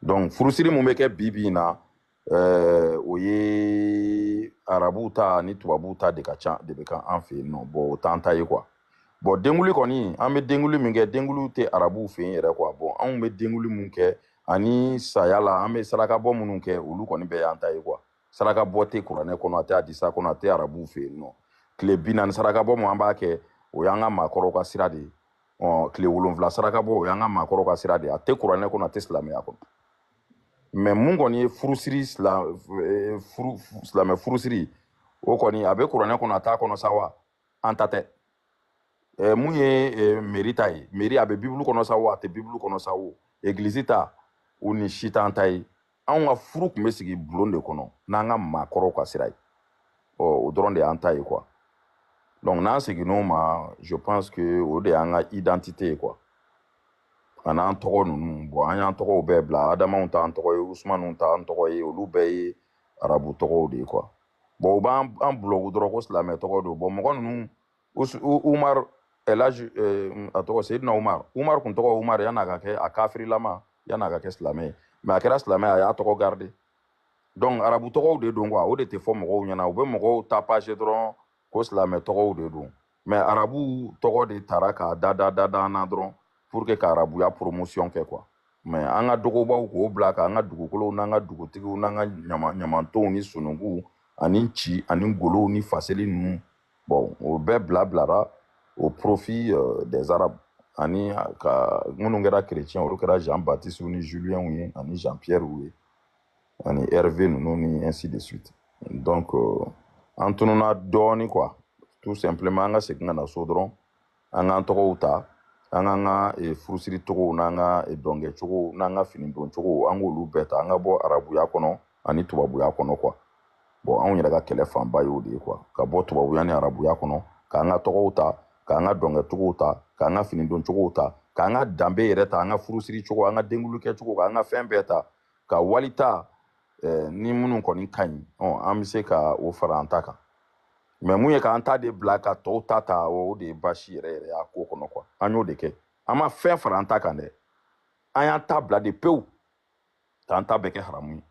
Donc furusiri mun bɛ kɛ bi bi in na O ye arabuw ta ni tubabuw ta de ka ca de bɛ kan an fɛ yen nɔ. Bon, o t'an ta ye quoi. Bon, denkuli kɔni, an bɛ denkuli min kɛ, denkuliw tɛ arabuw fɛ yen yɛrɛ quoi. Bon, anw bɛ denkuli mun kɛ ani saya la, an bɛ sarakabɔ minnu kɛ, olu kɔni bɛɛ y'an ta ye quoi. Sarakabɔ tɛ kuranɛ kɔnɔ, a tɛ hadisa kɔnɔ, a tɛ arabuw fɛ yen nɔ. Tile 40 sarakabɔ mun an b'a kɛ, o y'an ka maakɔrɔw ka sira de ye. Ɔ tile 7 sarakabɔ, o y'an ka maakɔrɔw ka sira de ye. A tɛ kuranɛ kɔnɔ, a tɛ silamɛya kɔnɔ. Mais mun kɔni ye furusiri, furu, silamɛ furusiri, o kɔni a bɛ kuranɛ kɔnɔ, a t'a kɔnɔ sa wa, an ta tɛ. Mun ye mairie ta ye, mairie a bɛ bibulu kɔnɔ sa wa, a tɛ bibulu kɔnɔ sa o, egilizi ta, o ni si t'an ta ye. Anw ka furu tun bɛ sigi bulon de kɔnɔ n'an ka maakɔrɔw ka sira ye. Ɔ o dɔrɔn de y'an ta ye quoi. Donc n'an seginn'o ma, je pense que o de y'an ka identité ye quoi, a n'an tɔgɔ ninnu. Bon, an y'an tɔgɔw bɛɛ bila, Adamaw t'an tɔgɔ ye, Usumaniw t'an tɔgɔ ye, olu bɛɛ ye arabu tɔgɔw de ye quoi. Bon, u b'an an bulɔgu dɔrɔn ko silamɛ tɔgɔ don. Bon, mɔgɔ ninnu, Umar Elhaji, a tɔgɔ Seyidina Umar, Umar kun tɔgɔ Umar yan'a ka kɛ a kafirilama, yan'a ka kɛ silamɛ ye. Mais a kɛra silamɛ, a y'a tɔgɔ garder. Donc arabu tɔgɔw de don quoi. O de tɛ fɔ mɔgɔw ɲɛna, u bɛ mɔgɔw tapage dɔrɔn ko silamɛ tɔgɔw de don. Mais arabu tɔgɔ de tara k'a da da da da an na dɔrɔn pour que ka arabuya promotion kɛ quoi. Mais an ka dɔgɔbaw k'o bila k'an ka dugukolow n'an ka dugutigiw n'an ka ɲama ɲamantonw ni sununkuw ani ci ani golow ni faseli ninnu, bon, o bɛɛ bila bilara au profit des arabes. Ani ka minnu kɛra chrétien, olu kɛra Jean Baptiste ni Julien ye ani Jean Pierre ye ani Hervé ninnu ni ainsi de suite. Donc an tununa dɔɔni quoi. Tout simplement, an ka segin ka na so dɔrɔn, an k'an tɔgɔw ta, an k'an ka furusiri cogow n'an ka dɔnkɛ cogow n'an ka fini don cogow, an k'olu bɛɛ ta, an ka bɔ arabuya kɔnɔ ani tubabuya kɔnɔ quoi. Bon, anw yɛrɛ ka kɛlɛ fanba y'o de ye quoi, ka bɔ tubabuya ni arabuya kɔnɔ, k'an ka tɔgɔw ta, k'an ka dɔnkɛ cogow ta, k'an ka fini don cogow ta, k'an ka danbe yɛrɛ ta, an ka furusiri cogo, an ka denkuli kɛ cogo, k'an ka fɛn bɛɛ ta, ka wali ta ni minnu kɔni ka ɲi, ɔ an bɛ se ka o fara an ta kan. Mais mun ye k'an ta de bila ka tɔw ta ta, o de ye baasi yɛrɛ yɛrɛ y'a ko kɔnɔ quoi. An y'o de kɛ, an ma fɛn fara an ta kan dɛ, an y'an ta bila de pewu, k'an ta bɛɛ kɛ haramu ye.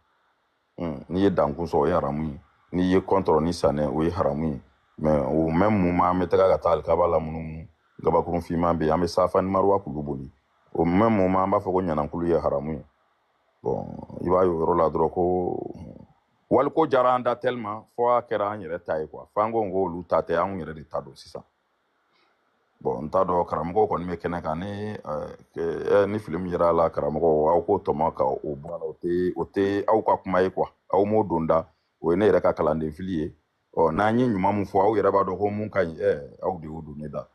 N'i ye dankun sɔrɔ, o ye haramu ye. N'i ye kɔntɔrɔ ni sanɛ, o ye haramu ye. Mais au même moment, an bɛ taga ka taa alikaba la munumunu, gabakurun finman bɛ yen, an bɛ safa ni maruwa kulu boli. Au même moment, an b'a fɔ ko ɲanankulu ye haramu ye. Bon, i b'a ye o yɔrɔ la dɔrɔn ko waliko diyara an da tellement fo a kɛra an yɛrɛ ta ye quoi. F'an ko olu ta tɛ, anw yɛrɛ de ta don sisan. Bon, n t'a dɔn, karamɔgɔw kɔni bɛ kɛnɛ kan ni ni fili min yera a la, karamɔgɔw, aw k'o tɔmɔ ka o bɔ a la. O tɛ aw ka kuma ye quoi, aw m'o don da, o ye ne yɛrɛ ka kalanden fili ye. Ɔ n'an ye ɲuman mun fɔ, aw yɛrɛ b'a dɔn ko mun ka ɲi, aw de y'o don ne da.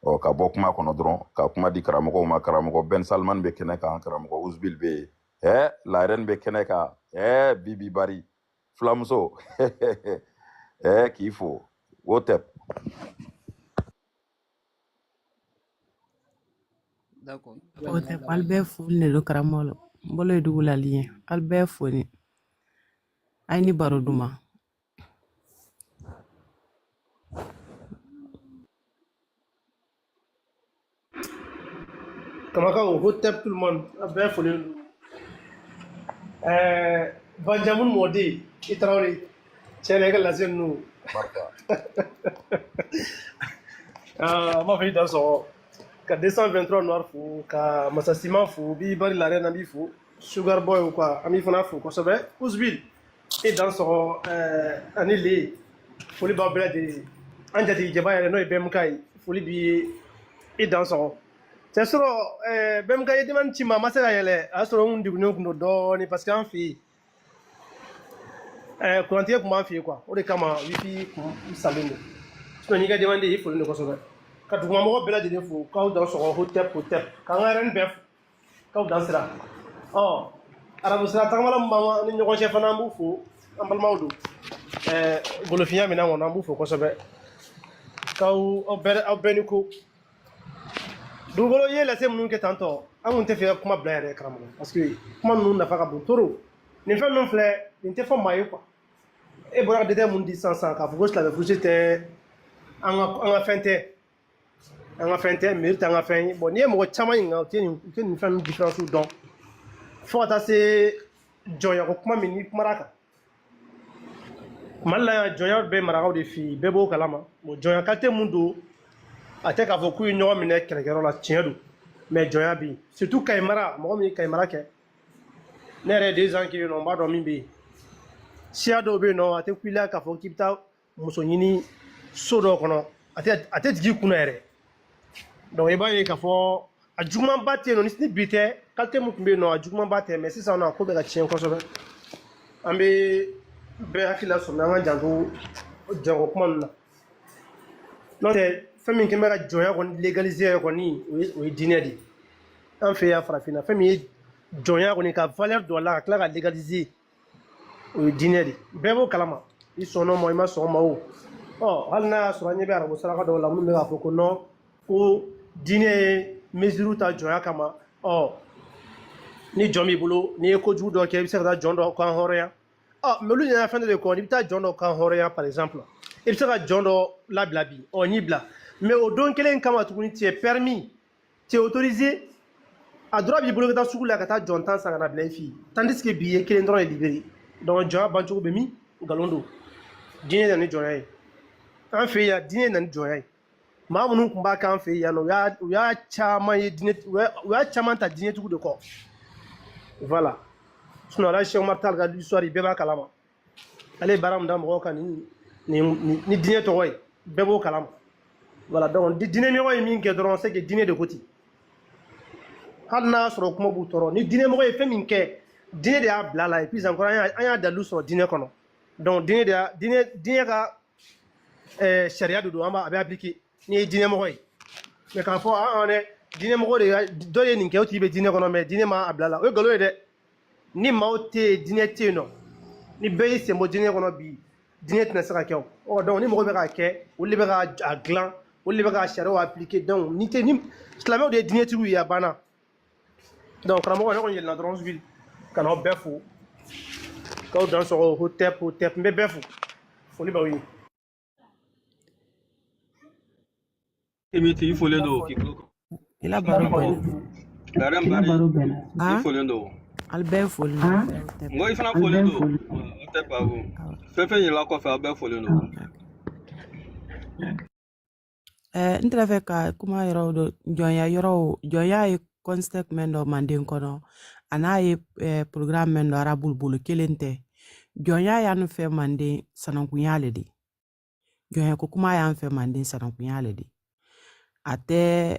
Ɔ ka bɔ kuma kɔnɔ dɔrɔn ka kuma di karamɔgɔw ma. Karamɔgɔ Ben Salman bɛ kɛnɛ kan, karamɔgɔ Uzbil bɛ yen, la reine bɛ kɛnɛ kan, Bibi Bari fulamuso, k'i fo o tɛ. D'accord. O tɛ ko alu bɛɛ foli de don karamɔgɔ la. N bolo ye dugu lali ye. Alu bɛɛ foli. A ye ni baro duman. Kamakaw, hotep tout le monde, a bɛɛ folen don. Banjamun Mɔden, i Tarawele, tiɲɛ na i ka lase ninnu. Barika. Ah, an b'a fɔ i dan sɔgɔ. Ka 223 noir fo, ka Masa Siman fo, bi bari la reine an b'i fo. Sugar boy quoi, an b'i fana fo kosɛbɛ. Ousbil, i dan sɔgɔ ani le, foli b'aw bɛɛ lajɛlen ye. An jatigi jaba yɛrɛ n'o ye BMK ye, foli b'i ye, i dan sɔgɔ. C'est sɔrɔ BMK ye demande ci ma, a ma se ka yɛlɛ, a y'a sɔrɔ n kun degunnen kun don dɔɔni parce que an fɛ yen kurantigɛ kun b'an fɛ yen quoi, o de kama wifi kun salen don. Sinon n'i ka demande i folen don kosɛbɛ. Ka dugumamɔgɔ bɛɛ lajɛlen fo, k'aw dan sɔgɔ, hotep hotep, k'an ka RN bɛɛ fo, k'aw dan sira. Ɔ arabu sira tagamala min b'an ni ɲɔgɔn cɛ fana, an b'u fo, an balimaw don. Golofinya minɛn kɔnɔ, an b'u fo kosɛbɛ. K'aw aw bɛɛ aw bɛɛ ni ko. Dugukolo ye lase minnu kɛ tantɔ, an kun tɛ fɛ ka kuma bila yɛrɛ karamɔgɔ, parce que kuma ninnu nafa ka bon trop. Nin fɛn ninnu filɛ, nin tɛ fɔ maa ye quoi. E bɔra ka détail mun di sisan sisan k'a fɔ ko silamɛ furusi tɛ an ka fɛn tɛ, an ka fɛn tɛ, miiri tɛ an ka fɛn ye. Bon, n'i ye mɔgɔ caman ɲininka, u tɛ nin fɛn ninnu différence dɔn, fo ka taa se jɔnya ko kuma min n'i kumara a kan. Mali la yan, jɔnya bɛ marakaw de fɛ yen, bɛɛ b'o kalama. Bon, jɔnya qualité mun don, a tɛ k'a fɔ k'u ye ɲɔgɔn minɛ kɛlɛkɛyɔrɔ la, tiɲɛ don, mais jɔnya bɛ yen, surtout Kayi mara. Mɔgɔ min ye Kayi mara kɛ, ne yɛrɛ ye 2 ans kɛ yen nɔ, n b'a dɔn min bɛ yen. Siya dɔw bɛ yen nɔ, a tɛ ku i la k'a fɔ k'i bɛ taa muso ɲini so dɔw kɔnɔ, a tɛ jigin i kunna yɛrɛ. Donc i b'a ye k'a fɔ a jugumanba tɛ yen nɔ ni bi tɛ. Qualité mun tun bɛ yen nɔ, a jugumanba tɛ, mais sisan nɔ, a ko bɛ ka tiɲɛ kosɛbɛ. An bɛ bɛɛ hakili lasɔmi, an ka janto jɔnko kuma ninnu na. N'o tɛ, fɛn min kɛn bɛ ka jɔnya kɔni légaliser yɛrɛ kɔni, o ye diinɛ de ye. An fɛ yan farafinna, fɛn min ye jɔnya kɔni ka valeur don a la ka tila ka légaliser, o ye diinɛ de ye. Bɛɛ b'o kalama, i sɔnna o ma, i ma sɔn o ma o. Ɔ, hali n'a y'a sɔrɔ an ɲɛ bɛ arabu saraka dɔw la minnu bɛ k'a fɔ ko non, ko diinɛ ye mesure ta jɔnya kama. Ɔ, ni jɔn b'i bolo, n'i ye kojugu dɔ kɛ, i bɛ se ka taa jɔn dɔ kan hɔrɔnya. Ɔ, mais olu ɲɛna fɛn dɔ de kɔ, n'i bɛ taa jɔn dɔ kan hɔrɔnya, par exemple, i bɛ se ka jɔn dɔ labila bi, ɔ, n'i bila, mais o don kelen kama tuguni, tu es permis, tu es autorisé, a droit b'i bolo ka taa sugu la ka taa jɔn 10 san ka na bila i fɛ yen, tandis que bi, i ye kelen dɔrɔn de libéré. Donc jɔnya bancogo bɛ min? Nkalon don. Diinɛ nana ni jɔnya ye an fɛ yan, diinɛ nana ni jɔnya ye. Maa minnu tun b'a k'an fɛ yan nɔ, u y'a caman ye diinɛ, u y'a caman ta diinɛtigiw de kɔ. Voilà, sinon ala Cheikh Umar Tall ka histoire, bɛɛ b'a kalama. Ale ye baara min da mɔgɔw kan ni diinɛ tɔgɔ ye, bɛɛ b'o kalama. Voilà, donc diinɛ ɲɔgɔn ye min kɛ dɔrɔn, c'est que diinɛ de ko ten. Hali n'a y'a sɔrɔ kuma b'u tɔɔrɔ, ni diinɛmɔgɔ ye fɛn min kɛ, diinɛ de y'a bila la. Et puis encore, an y'a dalilu sɔrɔ diinɛ kɔnɔ. Donc diinɛ de y'a diinɛ ka sariya de don, an b'a a bɛ appliquer n'i ye diinɛmɔgɔ ye. Mais k'a fɔ an dɛ, diinɛmɔgɔ de dɔ ye nin kɛ, o tigi bɛ diinɛ kɔnɔ, mais diinɛ ma a bila la, o ye nkalon ye dɛ. Ni maaw tɛ yen, diinɛ tɛ yen nɔ. Ni bɛɛ y'i sen bɔ diinɛ kɔnɔ bi, diinɛ tɛna se ka kɛ o. Ɔ, donc ni mɔgɔ bɛ k'a kɛ, olu de bɛ ka a dilan, olu de bɛ ka sariyaw appliquer. Donc ni tɛ ni silamɛw de ye diinɛtigiw ye, a banna. Donc karamɔgɔ, ne kɔni yɛlɛnna dɔrɔn sigi ka n'aw bɛɛ fo, k'aw dan sɔgɔ. Hotep, hotep, n bɛ bɛɛ fo, foli b'aw ye. Emiti, i folen don k'i tulo I la baro bɛnna. Garan Bari, i Ah, folen don. al bɛɛ foli don. Hotep. N ko i fana folen don. O tɛ babu. Fɛn fɛn yɛlɛla kɔfɛ, aw bɛɛ folen don. N tɛ fɛ ka kuma yɔrɔ dɔ jɔnya yɔrɔw. Jɔnya ye concept min dɔ manden kɔnɔ, a n'a ye programme min dɔ arabu bolo, kelen tɛ. Jɔnya y'an fɛ manden sanankunya le de. Jɔnya ko kuma y'an fɛ manden sanankunya le de. A tɛ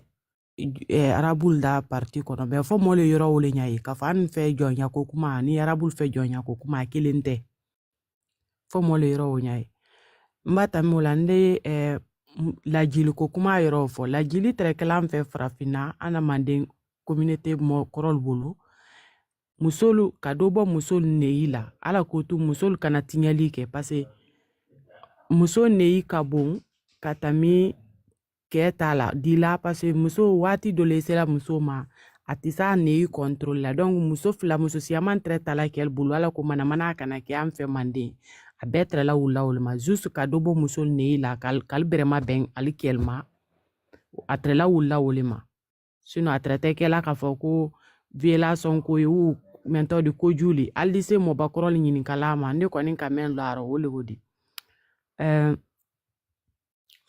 arabu da parti kɔnɔ mɛ fɔ mɔlu ye yɔrɔ wole ɲa ye k'a fɔ an fɛ jɔnya ko kuma ni arabu fɛ jɔnya ko kuma kelen tɛ. Fɔ mɔlu ye yɔrɔ o ɲa ye. N b'a ta min o la, n de lajili ko kuma yɔrɔ fɔ. Lajili tɛrɛkɛla an fɛ farafinna, an na manden communauté mɔ kɔrɔlu bolo, musolu ka dɔ bɔ musolu neyi la, ala ko tu musolu kana tiɲɛli kɛ, parce que muso neyi ka bon ka tami kɛ t'a la di la, parce que muso waati dɔ le sera muso ma, a tɛ s'a neyi contrôle la. Donc muso fila, muso siyaman tɛrɛ ta la kɛ bolo, ala ko manamana kana kɛ an fɛ manden, a bɛɛ tɛrɛ la wula olu ma, juste ka dɔ bɔ muso neyi la k'ale bɛrɛma bɛn ale kɛli ma, a tɛrɛ la wula olu ma. Sinon a tɛrɛ tɛ kɛla k'a fɔ ko violation ko ye ou mɛntɔ de kojugu le. Hali se mɔbakɔrɔ le ɲininkala ma, ne kɔni ka mɛn lɔ a rɔ, o le o di.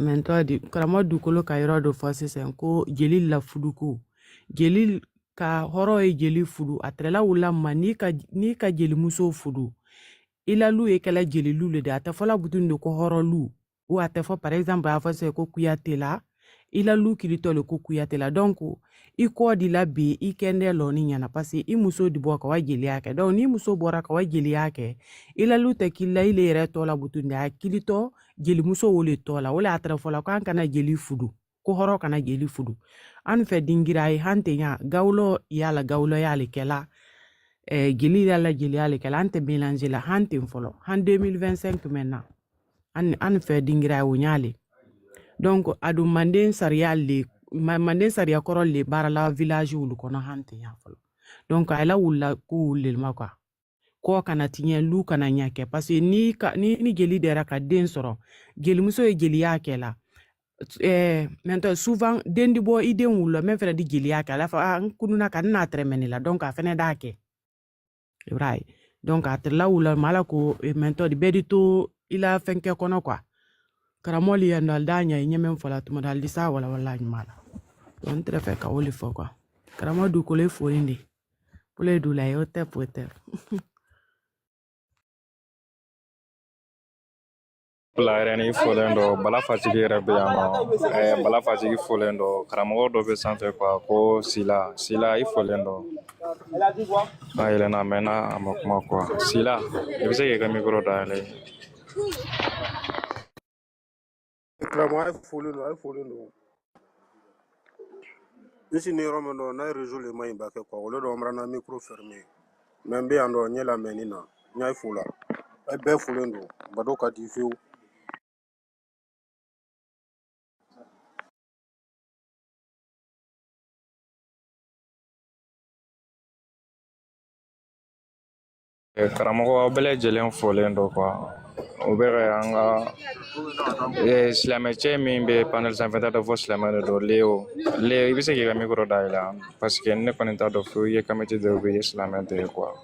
Mɛntɔ di karamɔgɔ dugukolo ka yɔrɔ dɔ fɔ sisan ko jeli lafuduko, jeli ka hɔrɔn ye jeli fudu, a tɛrɛla wula ma. N'i ka jelimuso fudu, i la lu ye kɛla jelilu le de. A tɛ fɔla butun de ko hɔrɔnlu ou a tɛ fɔ, par exemple, a fɔ sisan ko kuyate la, i la lu kilitɔ le ko kuyate la. Donc i kɔ di la bi, i kɛndɛ lɔni ɲɛna, parce que i muso di bɔ ka wa jeliya kɛ. Donc ni muso bɔra ka wa jeliya kɛ, i la lu tɛ kili la i le yɛrɛ tɔ la butun de, a kilitɔ jelimuso wo le tɔ la. O le a tɛrɛ fɔla k'an kana jeli fudu, ko hɔrɔn kana jeli fudu. An fɛ dingira ye han tɛ ɲa gawulɔ yala gawulɔ y'ale kɛla jeli yala jeli y'ale kɛla, an tɛ mélange la han ten fɔlɔ han 2025 maintenant an fɛ dingira ye o ɲale. Donc a dun manden sariya le manden sariya kɔrɔ le baara la village wulu kɔnɔ han ten ya fɔlɔ. Donc a la wulila ko wuli le ma quoi, kɔ kana tiɲɛ, lu kana ɲa kɛ, parce que ni jeli dɛra ka den sɔrɔ, jelimuso ye jeliya kɛ la maintenant souvent den di bɔ i den wulila min fɛnɛ di jeliya kɛ, a la fɔ ah, n kununa ka n n'a tɛrɛmɛ la, donc a fɛnɛ d'a kɛ, i b'a ye. Donc a tɛrɛla wula ma, ala ko maintenant bɛɛ di to. I la fɛn kɛ kɔnɔ quoi. Karamɔgɔ yan dɔ ali d'a ɲɛ i ɲɛ mɛn fɔla tuma dɔ ali di s'a walawala ɲuman la. Donc n tɛrɛ fɛ ka o le fɔ quoi. Karamɔgɔ dugukolo ye foli de. Polo ye dula ye o tɛ o tɛ. Bila yɛrɛ ni folen don Bala Fatigi yɛrɛ bɛ yan nɔ. Bala Fatigi folen don karamɔgɔ dɔ bɛ sanfɛ quoi ko Sila Sila i folen don. A yɛlɛnna a mɛnna a ma kuma quoi. Sila i bɛ se k'i ka micro dayɛlɛ. Karamɔgɔ a ye foli don a ye foli don n si ni yɔrɔ min dɔn n'a ye réseau le man ɲi ba kɛ quoi o le dɔn an bɔra na micro fermé mais n bɛ yan dɔn n ɲɛ lamɛnni na n y'a fo la a bɛɛ folen don bado ka di fiyewu. Karamɔgɔ aw bɛɛ lajɛlen folen don quoi. O bɛ ka an ka silamɛcɛ min bɛ panel sanfɛ t'a dɔn fɔ silamɛ de don Leo Leo i bɛ se k'i ka micro dayɛlɛ parce que ne kɔni t'a dɔn fo i ye kamite de ye ou bien i ye silamɛ de ye quoi.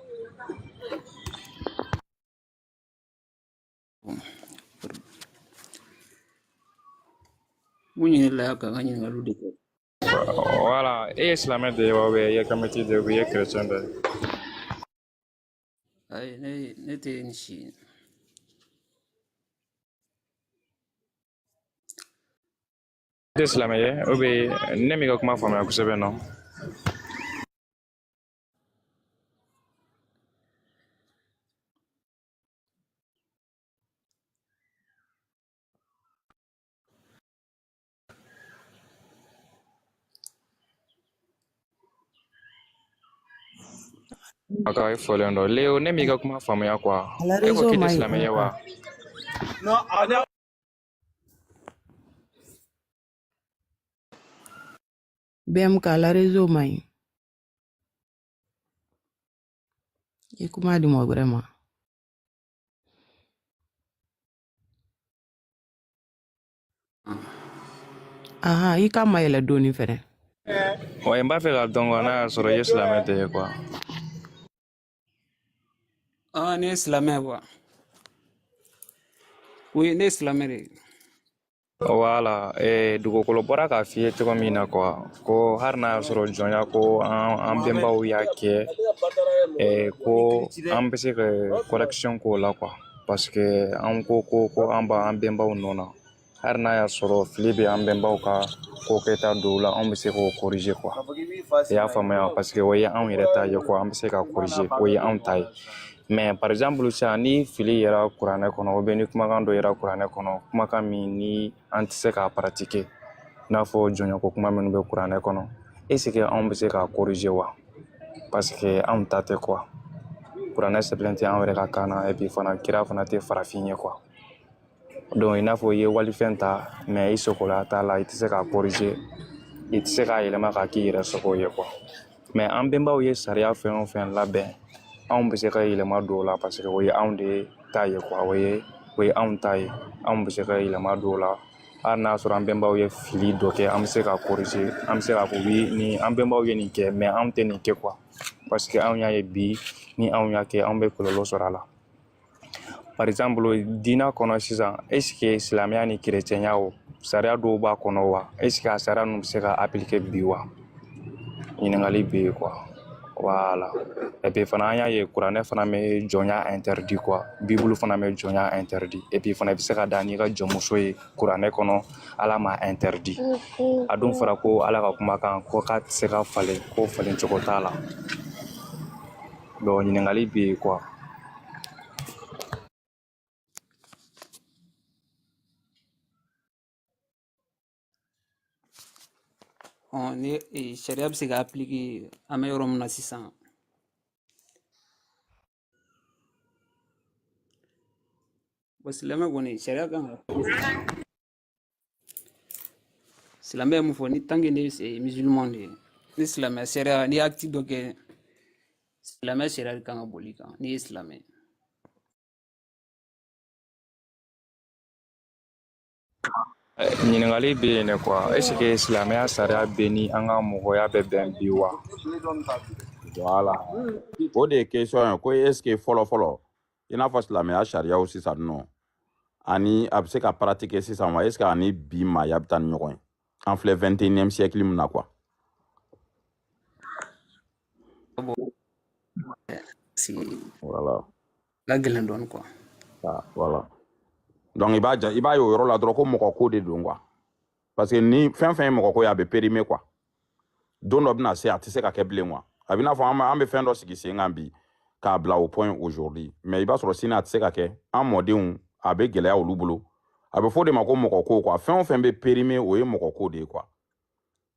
Mun ye ne la ka n ka ɲininkaliw de kɛ. Voilà, e ye silamɛ de ye wa ou bien i ye kamite de ye ou bien i ye chrétien de ye? Ayi, ne tɛ nin si ye. I tɛ silamɛ ye ou bien ne m'i ka kuma faamuya kosɛbɛ nɔ. A ka i folen don Leo ne m'i ka kuma faamuya quoi. A la E ko réseau k'i tɛ man ɲi silamɛ ye MK. wa? Non, ah, non. BMK la réseau man ɲi. I kuma di mɔgɔ wɛrɛ ma. Ahan, i ka mayɛlɛ dɔɔni fɛnɛ. Wa n b'a fɛ k'a dɔn quoi n'a y'a sɔrɔ i ye silamɛ de ye quoi. Ah, ne ye silamɛ ye wa? Oui, ne ye silamɛ de ye. Voilà, dugukolo bɔra k'a f'i ye cogo min na quoi ko hali n'a y'a sɔrɔ jɔnya ko an bɛnbaw y'a kɛ ko an bɛ se ka correction k'o la quoi parce que an ko ko an b'an bɛnbaw nɔ na hali n'a y'a sɔrɔ fili bɛ an bɛnbaw ka ko kɛta dɔw la anw bɛ se k'o corriger quoi. I y'a faamuya parce que o ye anw yɛrɛ ta ye quoi an bɛ se ka corriger o ye anw ta ye. Mais par exemple sisan ni fili yera kuranɛ kɔnɔ ou bien ni kumakan dɔ yera kuranɛ kɔnɔ kumakan min ni an tɛ se k'a pratiquer i n'a fɔ jɔnyako kuma minnu bɛ kuranɛ kɔnɔ est ce que anw bɛ se k'a corriger wa parce que anw ta tɛ quoi kuranɛ sɛbɛnlen tɛ anw yɛrɛ ka kan na et puis fana kira fana tɛ farafin ye quoi donc i n'a fɔ i ye walifɛn ta mais i sagola t'a la i tɛ se k'a corriger i tɛ se k'a yɛlɛma k'a k'i yɛrɛ sago ye quoi mais an bɛnbaw ye sariya fɛn o fɛn labɛn anw bɛ se ka yɛlɛma don o la parce que o ye anw de ta ye quoi o ye anw ta ye anw bɛ se ka yɛlɛma don o la hali n'a sɔrɔ an bɛnbaw ye fili dɔ kɛ an bɛ se ka corriger an bɛ se k'a fɔ oui ni an bɛnbaw ye nin kɛ mais anw tɛ nin kɛ quoi parce que anw y'a ye bi ni anw y'a kɛ anw bɛ kɔlɔlɔ sɔrɔ a la. Par exemple diinɛ kɔnɔ sisan est ce que silamɛya ni chrétienya o sariya dɔw b'a kɔnɔ wa est ce que a sariya ninnu bɛ se ka appliquer bi wa ɲininkali bɛ yen quoi. Voilà. Et puis fana an y'a ye kuranɛ fana bɛ jɔnya interdit quoi Bible fana bɛ jɔnya interdit et puis fana i bɛ se ka da n'i ka jɔnmuso ye kuranɛ kɔnɔ Ala m'a interdit a dun fɔra ko Ala ka kumakan ko k'a tɛ se ka falen ko falen cogo t'a la donc ɲininkali bɛ yen quoi. Ni sariya bɛ se ka appliquer an bɛ yɔrɔ min na sisan. Bon, silamɛ kɔni sariya kan ka silamɛ ye mun fɔ ni tant que ne ye musulman de ye ni silamɛ sariya n'i ye acte dɔ kɛ silamɛ sariya de kan ka boli i kan n'i ye silamɛ ye. Ɲininkali bɛ yen de quoi est ce que silamɛya sariya bɛ ni an ka mɔgɔya bɛ bɛn bi wa? Voilà. O de ye question ye ko est ce que fɔlɔ fɔlɔ i n'a fɔ silamɛya sariyaw sisan nɔ Ani a bɛ se ka pratiquer sisan wa? Est ce que ani bi maaya bɛ taa ni ɲɔgɔn ye? An filɛ 21e siècle min na quoi. Bon, c'est Voilà. la gɛlɛn dɔɔni quoi. Ah, voilà. Donc i b'a ja, i b'a ye o yɔrɔ la dɔrɔn ko mɔgɔ ko de don quoi. Parce que ni fɛn fɛn ye mɔgɔ ko ye, a bɛ périmer quoi. Don dɔ bɛna se, a tɛ se ka kɛ bilen quoi. A bɛ n'a fɔ an bɛ fɛn dɔ sigi sen kan bi k'a bila au point aujourd'hui, mais i b'a sɔrɔ sini a tɛ se ka kɛ. An mɔdenw, a bɛ gɛlɛya olu bolo. A bɛ fɔ o de ma ko mɔgɔ ko quoi. Fɛn o fɛn bɛ périmer, o ye mɔgɔ ko de ye quoi.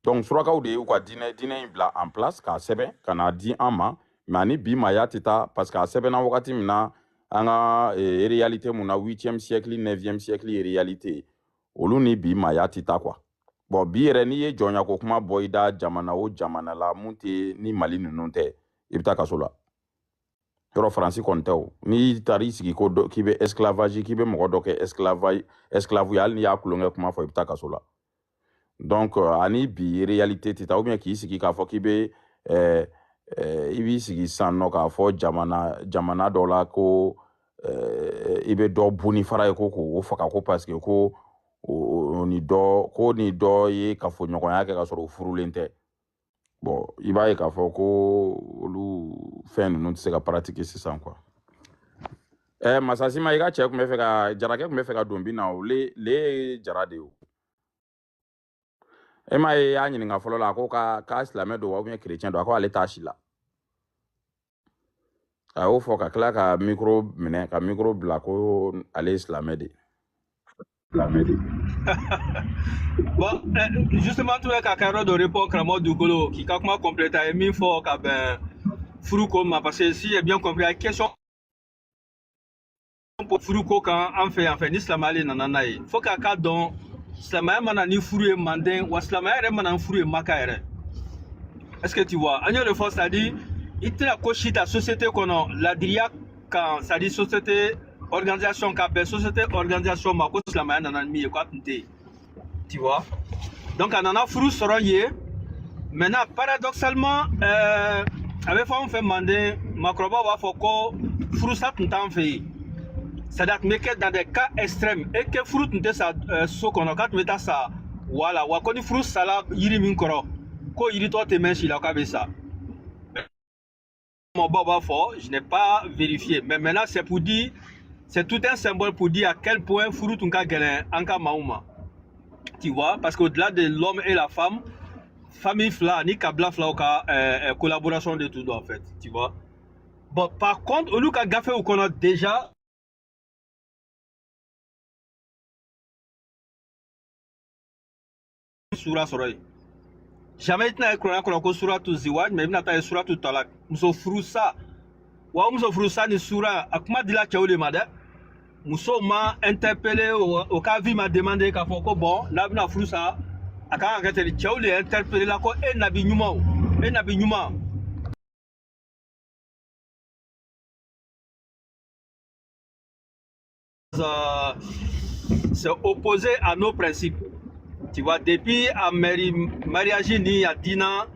Donc surakaw de y'u ka diinɛ in bila en place k'a sɛbɛn ka n'a di an ma, mais ani bi maaya tɛ taa, parce que a sɛbɛnna wagati min na, an ka réalité mun na, 8e siècle, 9e siècle réalité, olu ni bi maaya tɛ taa quoi. Bon, bi yɛrɛ, n'i ye jɔnya ko kuma bɔ i da jamana o jamana la mun tɛ ni Mali ninnu tɛ, i bɛ taa kaso la. Yɔrɔ Faransi kɔni tɛ o. N'i taara i sigi ko dɔ k'i bɛ esclavage, k'i bɛ mɔgɔ dɔ kɛ esclave ye, hali n'i y'a tulonkɛ kuma fɔ, i bɛ taa kaso la. Donc ani bi réalité tɛ taa. Ou bien k'i sigi k'a fɔ k'i bɛ i b'i sigi sisan nɔ k'a fɔ jamana dɔ la ko i bɛ dɔ bon ni fara ye ko k'o faga ko parce que ko o ni dɔ ko ni dɔ ye kafoɲɔgɔnya kɛ ka sɔrɔ o furulen tɛ. Bon, i b'a ye k'a fɔ ko olu fɛn ninnu tɛ se ka pratiquer sisan quoi. Masasima, i ka cɛ tun bɛ fɛ ka jarakɛ tun bɛ fɛ ka don bi na o le ye jara de ye o. E m'a ye, i y'a ɲininka fɔlɔ la, a ko k'a silamɛ don wa ou bien chrétien don, a ko ale t'a si la. A y'o fɔ ka tila ka micro minɛ, ka micro bila ko ale ye silamɛ de ye. Silamɛ de ye. Bon, justement, tu ka ka yɔrɔ dɔ répond karamɔgɔ Dugukolo k'i ka kuma compléter, a ye min fɔ ka bɛn furu ko ma, parce que si j'ai bien compris, a ye question furu ko kan an fɛ yan fɛ ni silamɛya le nana n'a ye. Fo k'a ka dɔn silamɛya mana ni furu ye Manden wa, silamɛya yɛrɛ mana ni furu ye Maka yɛrɛ. Est-ce que tu vois? An y'o de fɔ, c'est-à-dire i tɛna ko si ta société kɔnɔ ladiriya kan, c'est-à-dire société organisation ka bɛn société organisation ma ko silamɛya nana ni min ye k'a tun tɛ yen. Tu vois? Donc a nana furu sɔrɔ yen. Maintenant, paradoxalement, a bɛ fɔ anw fɛ Manden, maakɔrɔbaw b'a fɔ ko furusa tun t'an fɛ yen. C'est-à-dire a tun bɛ kɛ dans des cas extrêmes et que furu tun tɛ sa so kɔnɔ, k'a tun bɛ taa sa wala wa, ko ni furu sala yiri min kɔrɔ, ko yiritɔ tɛ mɛn si la k'a bɛ sa. Mɔgɔbaw b'a fɔ, je n'ai pas vérifié, mais maintenant c'est pour dire, c'est tout un symbole pour dire à quel point furu tun ka gɛlɛn an ka maaw ma. Tu vois? Parce qu'au-delà de l'homme et la femme, famille fila ni kabila filaw ka collaboration de tout en fait, tu vois? Bon, par contre, olu ka gafew kɔnɔ déjà sura sɔrɔ yen. Jamais i tɛna ye kuranɛ kɔnɔ ko suratu ziwaj, mais i bɛna taa ye suratu talak, muso furusa. Wa o muso furusa ni sura, a kuma dila cɛw de ma dɛ. Musow ma interpellé, o ka avis ma demandé k'a fɔ ko bon, n'a bɛna furu sa, a kan ka kɛ ten de. Cɛw de interpellé la ko e nabi ɲumanw, e nabi ɲuman c'est opposé à nos principes. Tu vois, depuis à mariage ni à dina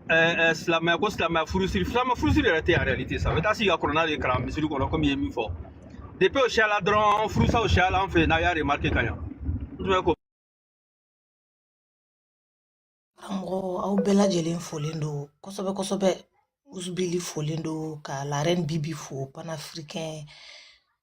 silamɛya ko silamɛya furusiri, silamɛ furusiri yɛrɛ tɛ en réalité. Ça bɛ taa sigi ka kuranɛ de kalan misiri kɔnɔ komi i ye min fɔ. Depuis o siyala dɔrɔn, furusaw siyala an fɛ yen, n'a y'a remarqué ka ɲa. N tun bɛ ko Karamɔgɔ, aw bɛɛ lajɛlen folen don kosɛbɛ kosɛbɛ. Usubili folen don ka la reine Bibi fo, panafricain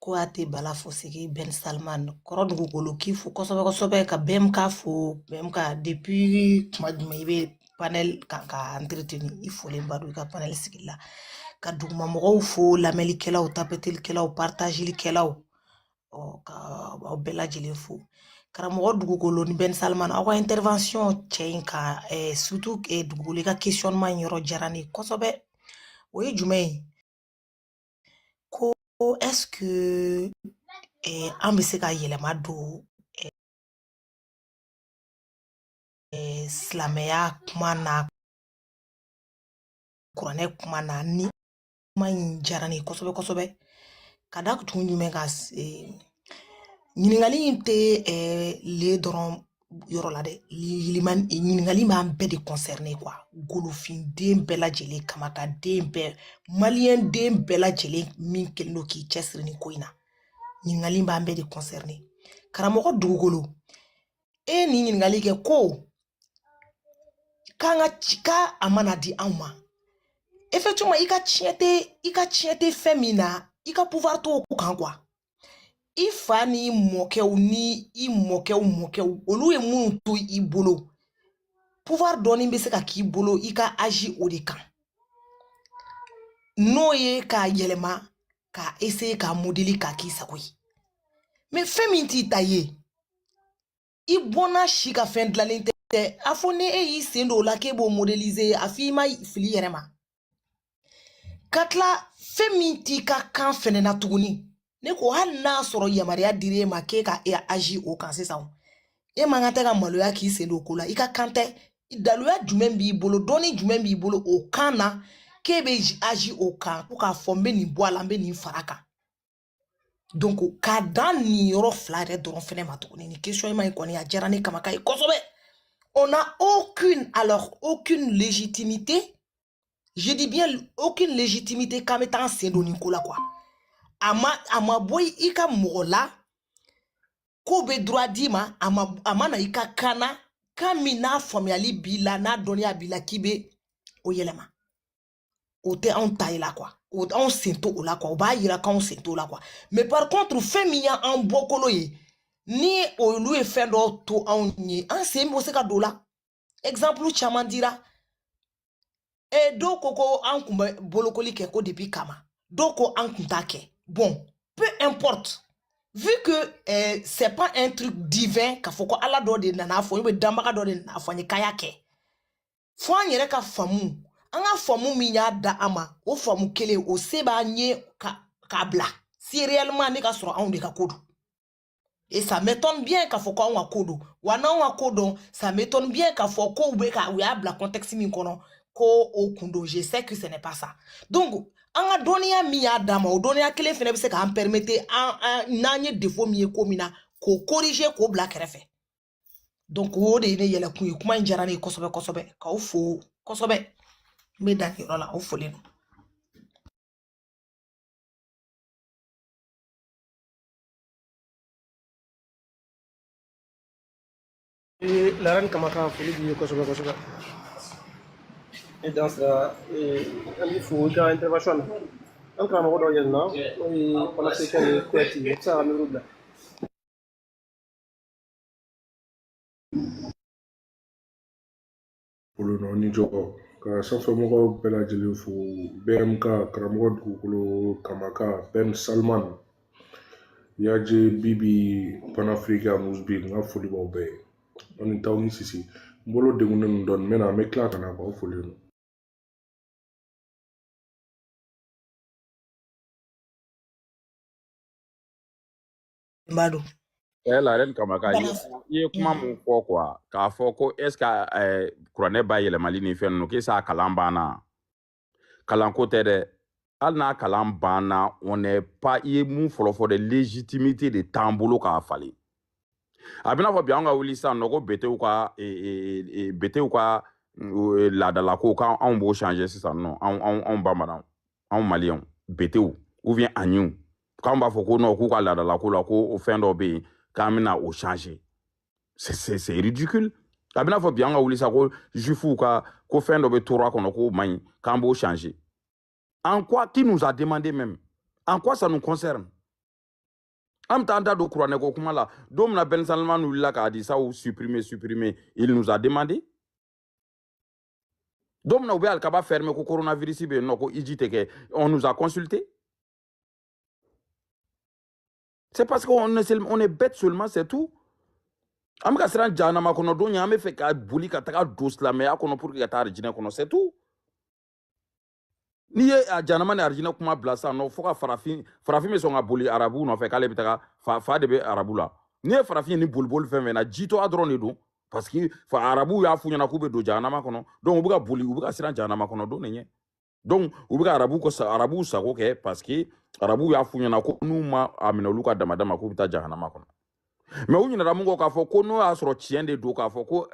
ko a tɛ bala fo sigi Ben Salman kɔrɔ dugukolo k'i fo kosɛbɛ kosɛbɛ, ka BMK fo. BMK, depuis tuma jumɛn i bɛ panel kan ka entretenir, i folen ba don i ka panel sigi la, ka dugumamɔgɔw fo, lamɛnlikɛlaw, tapetelikɛlaw, partagelikɛlaw, ɔ ka aw bɛɛ lajɛlen fo. Karamɔgɔ dugukolo ni Ben Salman, aw ka intervention cɛ in kan, surtout dugukolo, i ka questionnement in yɔrɔ diyara ne ye kosɛbɛ. O ye jumɛn ye? Ko est ce que an bɛ se ka yɛlɛma don silamɛya kuma na, kuranɛ kuma na? Ni kuma in diyara ne ye kosɛbɛ kosɛbɛ, ka da kun jumɛn kan? Ɲininkali in tɛ le dɔrɔn yɔrɔ la dɛ. Ɲininkali b'an bɛɛ de concerné quoi. Golofinden bɛɛ lajɛlen, kamakaden bɛɛ, maliyɛn den bɛɛ lajɛlen min kɛlen don k'i cɛsiri nin ko in na, ɲininkali b'an bɛɛ de concerné. Karamɔgɔ dugukolo, e ye nin ɲininkali kɛ ko k'an ka ci k'a a mana di anw ma. Effectivement, i ka tiɲɛ tɛ fɛn min na, i ka pouvoir t'o kan quoi. I fa ni mɔkɛw ni i mɔkɛw mɔkɛw, olu ye minnu to i bolo, pouvoir dɔɔni bɛ se ka k'i bolo i ka agir o de kan. N'o ye k'a yɛlɛma, k'a essayer k'a modeler k'a k'i sago ye. Mais fɛn min t'i ta ye, i bɔnna si ka fɛn dilanlen tɛ, a fɔ ni e y'i sen don o la k'e b'o modéliser, a f'i ma fili yɛrɛ ma. Ka tila fɛn min t'i ka kan fɛnɛ na tuguni, ne ko hali n'a sɔrɔ yamaruya dir'e ma k'e ka e agir o kan sisan, e man kan tɛ ka maloya k'i sen don o ko la. I ka kan tɛ, daluya jumɛn b'i bolo, dɔnni jumɛn b'i bolo o kan na k'e bɛ agir o kan ko k'a fɔ n bɛ nin bɔ a la, n bɛ nin fara a kan. Donc k'a dan nin yɔrɔ fila yɛrɛ dɔrɔn fɛnɛ ma tuguni, nin question in ma in kɔni a diyara ne kama ka ye kosɛbɛ. On n'a aucune, alors aucune légitimité, je dis bien aucune légitimité k'an bɛ taa an sen don nin ko la quoi. A ma bɔ i ka mɔgɔ la k'o bɛ droit d'i ma, a ma na i ka kan na, kan min n'a faamuyali b'i la, n'a dɔnniya b'i la k'i bɛ o yɛlɛma. O tɛ anw ta ye la quoi. O anw sen t'o la quoi. O b'a yira k'anw sen t'o la quoi. Mais par contre, fɛn min y'an bɔkolo ye, ni olu ye fɛn dɔ to anw ye, an sen bɛ se ka don o la. Exemple caman dira. Dɔw ko ko an kun bɛ bolokoli kɛ ko depuis kama, dɔw ko an kun t'a kɛ. Bon, peu importe, vu que c'est pas un truc divin k'a fɔ ko ala dɔ de nana fɔ, ou bien danbaga dɔ de nana fɔ an ye k'a y'a kɛ. Fo an yɛrɛ ka faamu, an ka faamu min y'a da an ma, o faamu kelen o se b'an ye k'a bila. Si réellement ne ka sɔrɔ anw de ka ko don. Et ça m'étonne bien k'a fɔ ko anw ka ko don. Wa n'anw ka ko don, ça m'étonne bien k'a fɔ ko u bɛ ka u y'a bila contexte min kɔnɔ ko o kun don. Je sais que ce n'est pas ça. Donc an ka dɔnniya min y'a d'an ma, o dɔnniya kelen fɛnɛ bɛ se k'an permettre an n'an ye défaut min ye ko min na, k'o corriger, k'o bila kɛrɛfɛ. Donc o de ye ne yɛlɛkun ye. Kuma in diyara ne ye kosɛbɛ kosɛbɛ, k'aw fo kosɛbɛ. N bɛ dan nin yɔrɔ la, aw folen don. La reine Kamaka, foli b'i ye kosɛbɛ kosɛbɛ. E dan sera, an b'i fo i ka intervention na. An karamɔgɔ dɔ yɛlɛnna, n'o ye panafricain ye, Kuyate, i bɛ se ka micro bila. Bolo nɔ ni jɔ ka sanfɛmɔgɔw bɛɛ lajɛlen fo, BMK karamɔgɔ dugukolo Kamaka Ben Salman Yaje Bibi Panafrica Musbi, n ka foli b'aw bɛɛ ye. Aw ni t'aw ni sisi, n bolo degunnen don dɔɔnin, n bɛ na, an bɛ tila ka na, k'aw foli don. N b'a dɔn. La reine Kamaka, i ye kuma mun fɔ quoi, k'a fɔ ko est ce que kuranɛ ba yɛlɛmali ni fɛn ninnu, k'e s'a kalan banna? Kalanko tɛ dɛ. Hali n'a kalan banna, on n'est pas, i ye mun fɔlɔ fɔ dɛ, légitimité de t'an bolo k'a falen. A bɛna fɔ bi an ka wuli sisan nɔ ko betew ka betew ka laadalako k'anw b'o changer sisan nɔ, anw bamananw, anw maliyɛnw, betew ou bien aɲiw, k'anw b'a fɔ ko non, k'u ka laadalako la ko o fɛn dɔ bɛ yen k'an bɛna o changer. C'est ridicule. A bɛna fɔ bi an ka wuli sa ko juifuw ka ko fɛn dɔ bɛ Torah kɔnɔ k'o man ɲi, k'an b'o changer. En quoi, qui nous a demandé même? En quoi ça nous concerne? An bɛ taa an da don kuranɛ ko kuma la don min na Ben Salman wulila k'a di saw supprimer supprimer, il nous a demandé. Don min na u bɛ alikaba fermer ko coronavirus bɛ yen nɔ ko iji tɛ kɛ, on nous a consulté. C'est parce qu'on est bête seulement, c'est tout. An bɛ ka siran jahanama kɔnɔ don ɲɛ, an bɛ fɛ ka boli ka taga don silamɛya kɔnɔ pour que ka taa arijinɛ kɔnɔ, c'est tout. N'i ye a jahanama ni arijinɛ kuma bila sisan nɔ, fo ka farafin bɛ sɔn ka boli arabu nɔfɛ k'ale bɛ taga fa de bɛ arabu la. N'i ye farafin ni boliboli fɛn fɛn na, jitɔya dɔrɔn de don, parce que arabuw y'a f'u ɲɛna k'u bɛ don jahanama kɔnɔ, donc u bɛ ka boli, u bɛ ka siran jahanama kɔnɔ don de ɲɛ. Donc u bɛ ka arabuw sago kɛ, parce que arabuw y'a f'u ɲɛna ko n'u ma a minɛ olu ka damada ma k'u bɛ taa jahanama kɔnɔ. Mais u ɲinɛna mun kɔ k'a fɔ ko n'o y'a sɔrɔ tiɲɛ de don, k'a fɔ ko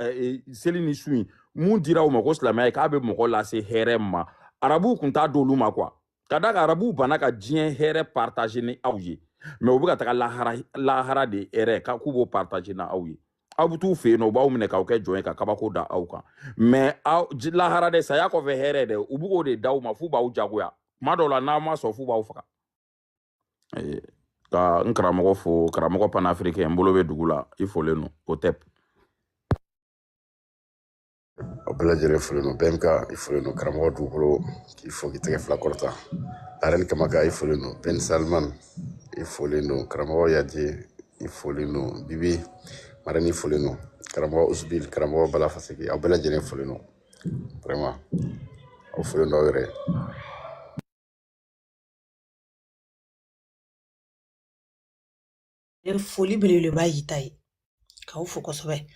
seli ni su in mun dira u ma ko silamɛya ye k'a bɛ mɔgɔ lase hɛrɛ ma, arabuw kun t'a d'olu ma quoi. Ka d'a kan arabuw banna ka diɲɛ hɛrɛ partager ni aw ye. Mais u bɛ ka taga lahara lahara de hɛrɛ k'u b'o partager na aw ye. Aw bɛ t'u fɛ yen nɔ, u b'aw minɛ k'aw kɛ jɔn ye ka kabako da aw kan. Mais aw lahara dɛ, saya kɔfɛ hɛrɛ dɛ, u bɛ k'o de d'aw ma f'u b'aw jagoya. Kuma dɔw la n'aw ma sɔn, f'u b'aw faga. Ka n karamɔgɔ fo, karamɔgɔ panafricain, n bolo bɛ dugu la, i folen don o tɛ. Aw bɛɛ lajɛlen folen don. BMK, i folen don. Karamɔgɔ dugukolo, k'i fo k'i tɛgɛ fila kɔrɔta. Arɛn Kamaka, i folen don. Ben Salman, i folen don. Karamɔgɔ Yaje, i folen don. Bibi Marani, i folen don. Karamɔgɔ Usbil, karamɔgɔ Bala Faseke, aw bɛɛ lajɛlen folen don. Vraiment, aw folen don aw yɛrɛ ye. Foli belebeleba y'i ta ye, k'aw fo kosɛbɛ.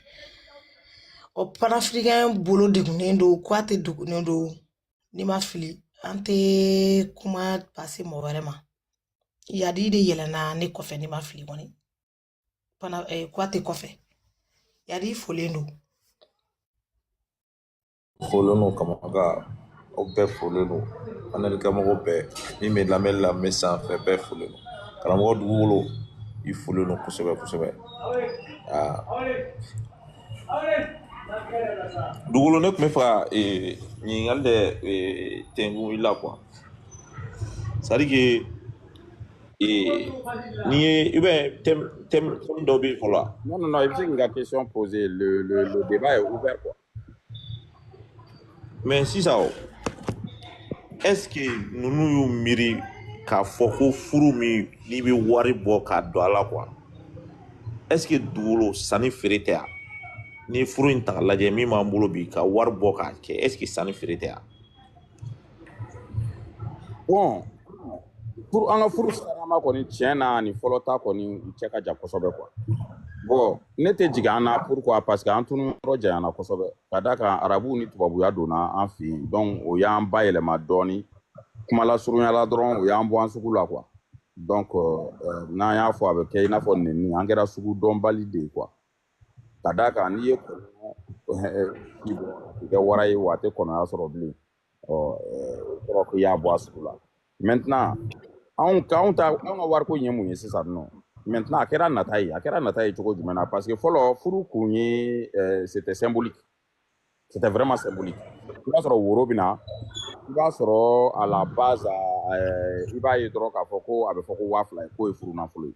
Ɔ, panafricain bolo degunnen don, ko a tɛ degunnen don. N'i ma fili, an tɛ kuma pase mɔgɔ wɛrɛ ma. Yadi de yɛlɛnna ne kɔfɛ, n'i ma fili kɔni. Pana ko a tɛ kɔfɛ. Yadi folen don. Folen don Kamaka, aw bɛɛ folen don. Analikamɔgɔw bɛɛ min bɛ lamɛnli la, min bɛ sanfɛ, bɛɛ folen don. Karamɔgɔ dugukolo, i folen don kosɛbɛ kosɛbɛ. Aa dugukolo, ne tun bɛ fɛ ka ɲininkali de tɛnku i la quoi. C'est à dire que n'i ye i bɛ thème dɔ bɛ yen fɔlɔ wa? Non, non, non, i bɛ se k'i ka question poser, le débat est ouvert quoi. Mais sisan o, est ce que ninnu y'u miiri k'a fɔ ko furu min n'i bɛ wari bɔ k'a don a la quoi, est ce que dugukolo sanni feere tɛ yan? N'i ye furu in ta k'a lajɛ, min b'an bolo bi, ka wari bɔ k'a kɛ, est ce que sanni feere tɛ yan? Bon, pour an ka furu sarama kɔni, tiɲɛ na, ni fɔlɔ ta kɔni, u cɛ ka jan kosɛbɛ quoi. Bon, ne tɛ jigin an na. Pourquoi? Parce que an tunu yɔrɔ janyana kosɛbɛ, ka d'a kan arabuw ni tubabuya donna an fɛ yen. Donc o y'an bayɛlɛma dɔɔni, kuma lasurunya la dɔrɔn, o y'an bɔ an sugu la quoi. Donc n'an y'a fɔ, a bɛ kɛ i n'a fɔ nɛni, an kɛra sugu dɔnbali de ye quoi. Ka d'a kan n'i ye kɔnɔ ci bɔ, a tɛ kɛ wara ye wa, a tɛ kɔnɔya sɔrɔ bilen. Ɔ o kɔrɔ ko i y'a bɔ a sugu la. Maintenant, anw ka anw ta, anw ka wariko in ye mun ye sisan nɔ? Maintenant, a kɛra nata ye, a kɛra nata ye cogo jumɛn na? Parce que fɔlɔ furu kun ye c'était symbolique, c'était vraiment symbolique. I b'a sɔrɔ woro bɛ na, i b'a sɔrɔ à la base, i b'a ye dɔrɔn k'a fɔ ko a bɛ fɔ ko 2000 ye, k'o ye furu nafolo ye.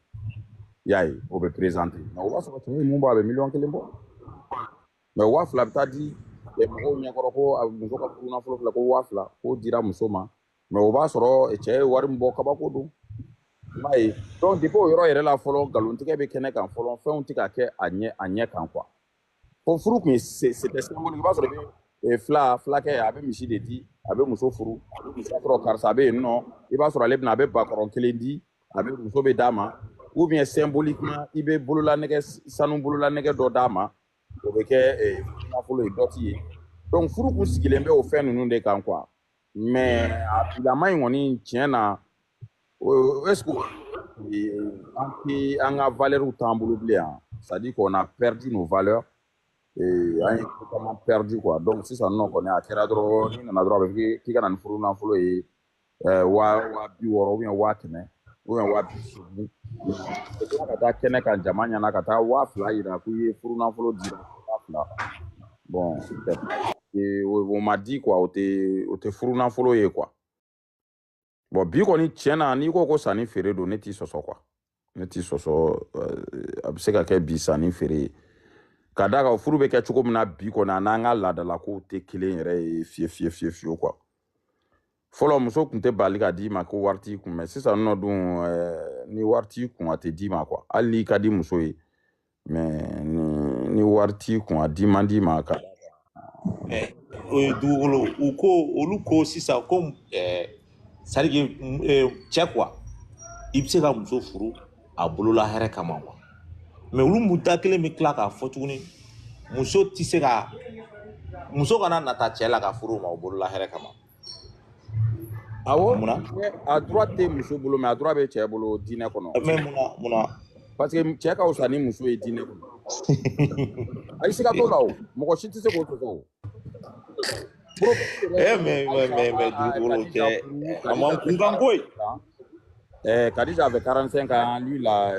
I y'a ye, o bɛ présenter. Mais o b'a sɔrɔ cɛ ye mun bɔ, a bɛ miliyɔn 1 bɔ. Mais 2000 bɛ taa di mɔgɔw ɲɛkɔrɔ ko a muso ka furu nafolo filɛ, ko 2000 k'o dira muso ma. Mais o b'a sɔrɔ cɛ ye wari min bɔ, kabako don. I m'a ye? Donc depuis o yɔrɔ yɛrɛ la fɔlɔ, nkalontigɛ bɛ kɛnɛ kan fɔlɔ, fɛnw tɛ ka kɛ a ɲɛ kan quoi. Ko furu kun ye, c'était symbolique. I b'a sɔrɔ i bɛ fulakɛ, a bɛ misi de di, a bɛ muso furu. I b'a sɔrɔ karisa bɛ yen nɔ, i b'a sɔrɔ ale bɛna, a bɛ bakɔrɔn kelen di, a bɛ muso bɛ d'a ma. Ou bien symboliquement, i bɛ bololanɛgɛ, sanu bololanɛgɛ dɔ d'a ma, o bɛ kɛ nafolo ye, dɔti ye. Donc furu kun sigilen bɛ o fɛn ninnu de kan quoi. Mais a bilama in kɔni, tiɲɛ na, est ce que an tɛ an ka valeurs t'an bolo bilen yan? C'est à dire qu'on a perdu nos valeurs et an ye ko caman perdu quoi. Donc sisan nɔ kɔni, a kɛra dɔrɔn n'i nana dɔrɔn, a bɛ fɔ k'i ka na ni furu nafolo ye, 60 000 ou bien 100 000 ou bien 80 000. I tila ka taa kɛnɛ kan jama ɲɛna ka taa 2000 yira k'i ye furu nafolo dira 2000. Bon, o ma di quoi, o tɛ furu nafolo ye quoi. Bon, bi kɔni, tiɲɛ na, n'i ko ko sanni feere don, ne t'i sɔsɔ quoi, ne t'i sɔsɔ. A bɛ se ka kɛ bi sanni feere ye, ka d'a kan furu bɛ kɛ cogo min na bi kɔni, a n'an ka laadalakow tɛ kelen yɛrɛ ye fiye fiye fiye fiyewu quoi. Fɔlɔ, muso tun tɛ bali ka d'i ma ko wari t'i kun. Mais sisan nɔ dun, ni wari t'i kun, a tɛ d'i ma quoi. Hali n'i ka di muso ye, mais ni wari t'i kun, a di man di ma ka. O ye dugukolo, u ko, olu ko sisan ko c'est à dire que cɛ quoi, i bɛ se ka muso furu a bolola hɛrɛ kama quoi. Mais olu mun da kelen bɛ tila k'a fɔ tuguni, muso tɛ se ka, muso kana nata cɛ la ka furu o ma o bolola hɛrɛ kama. Awɔ. Munna? A droit tɛ muso bolo, mais a droit bɛ cɛ bolo diinɛ kɔnɔ. Mais munna? Parce que cɛ ka fisa ni muso ye diinɛ kɔnɔ. Ayi, siga t'o la o, mɔgɔ si tɛ se k'o sɔsɔ o. Prophète yɛrɛ Mais ye mais mais Aïcha mais dugukolo Khadija tɛ furu, a Khadija man tɛ kun kan baara koyi. kan. Khadija avait 45 ans, lui la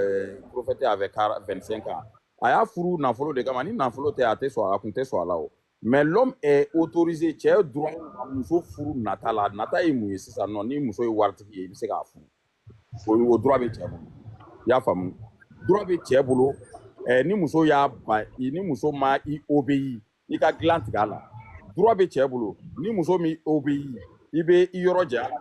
prophète avait 25 ans. A y'a furu nafolo de kama, ni nafolo tɛ, a tɛ sɔn, a kun tɛ sɔn a la o. Mais l'homme est autorisé, cɛ droit ka muso furu nata la. Nata ye mun ye sisan nɔ? Ni muso ye waritigi ye, i bɛ se k'a furu. O droit bɛ cɛ bolo. I y'a faamu? Droit bɛ cɛ bolo. Ni muso y'a ban, ni muso ma i obéi, i ka dilan tigɛ a la. Droit bɛ cɛ bolo. Ni muso m'i obéi, i bɛ i yɔrɔ janya a la.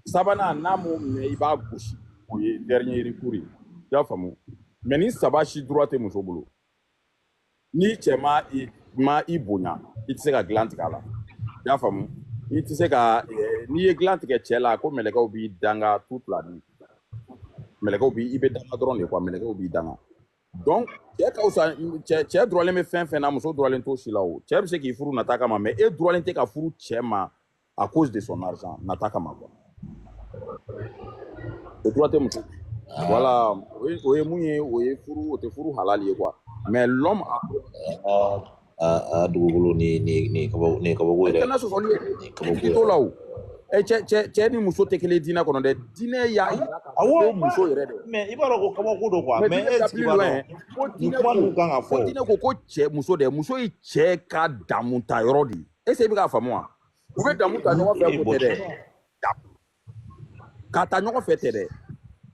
Sabanan, n'a m'o minɛ, i b'a gosi. O ye dernier recours ye. I y'a faamu? Mais ni saba si droit tɛ muso bolo. Ni cɛ ma i bonya, i tɛ se ka dilan tigɛ a la. I y'a faamu? I tɛ se ka n'i ye dilan tigɛ cɛ la, ko mɛlɛkɛw b'i danga toute la nuit. Mɛlɛkɛw b'i, i bɛ danga dɔrɔn de quoi, mɛlɛkɛw b'i danga. Donc cɛ ka fisa, cɛ droitlen bɛ fɛn fɛn na, muso droitlen t'o si la o. Cɛ bɛ se k'i furu nata kama, mais e droitlen tɛ ka furu cɛ ma à cause de son argent, nata kama quoi. O droit tɛ muso. Voilà, o ye mun ye, o ye furu, o tɛ furu halal ye quoi. Mais l'homme a A dugukolo ni kabako, ni kabako E yɛrɛ. Kana sɔsɔli ye. Ni kabako Tigi t'o yɛrɛ. la o. Cɛ ni muso tɛ kelen ye diinɛ kɔnɔ dɛ. Diinɛ y'a yira k'a fɔ Awɔ. ko muso yɛrɛ dɛ. Mais i b'a dɔn ko kabako don quoi. Mais Mais diinɛ e bɛ taa sigi plus b'a loin. dɔn Ko nin diinɛ kuma ko ninnu kan ka ko fɔ o. diinɛ ko ko cɛ muso dɛ, muso ye cɛ ka damu ta yɔrɔ de ye. Est ce que i bɛ k'a faamu wa? U bɛ damu ta ɲɔgɔn fɛ Ee ko bɔn tɛ dɛ. Ka ta ɲɔgɔn fɛ tɛ dɛ.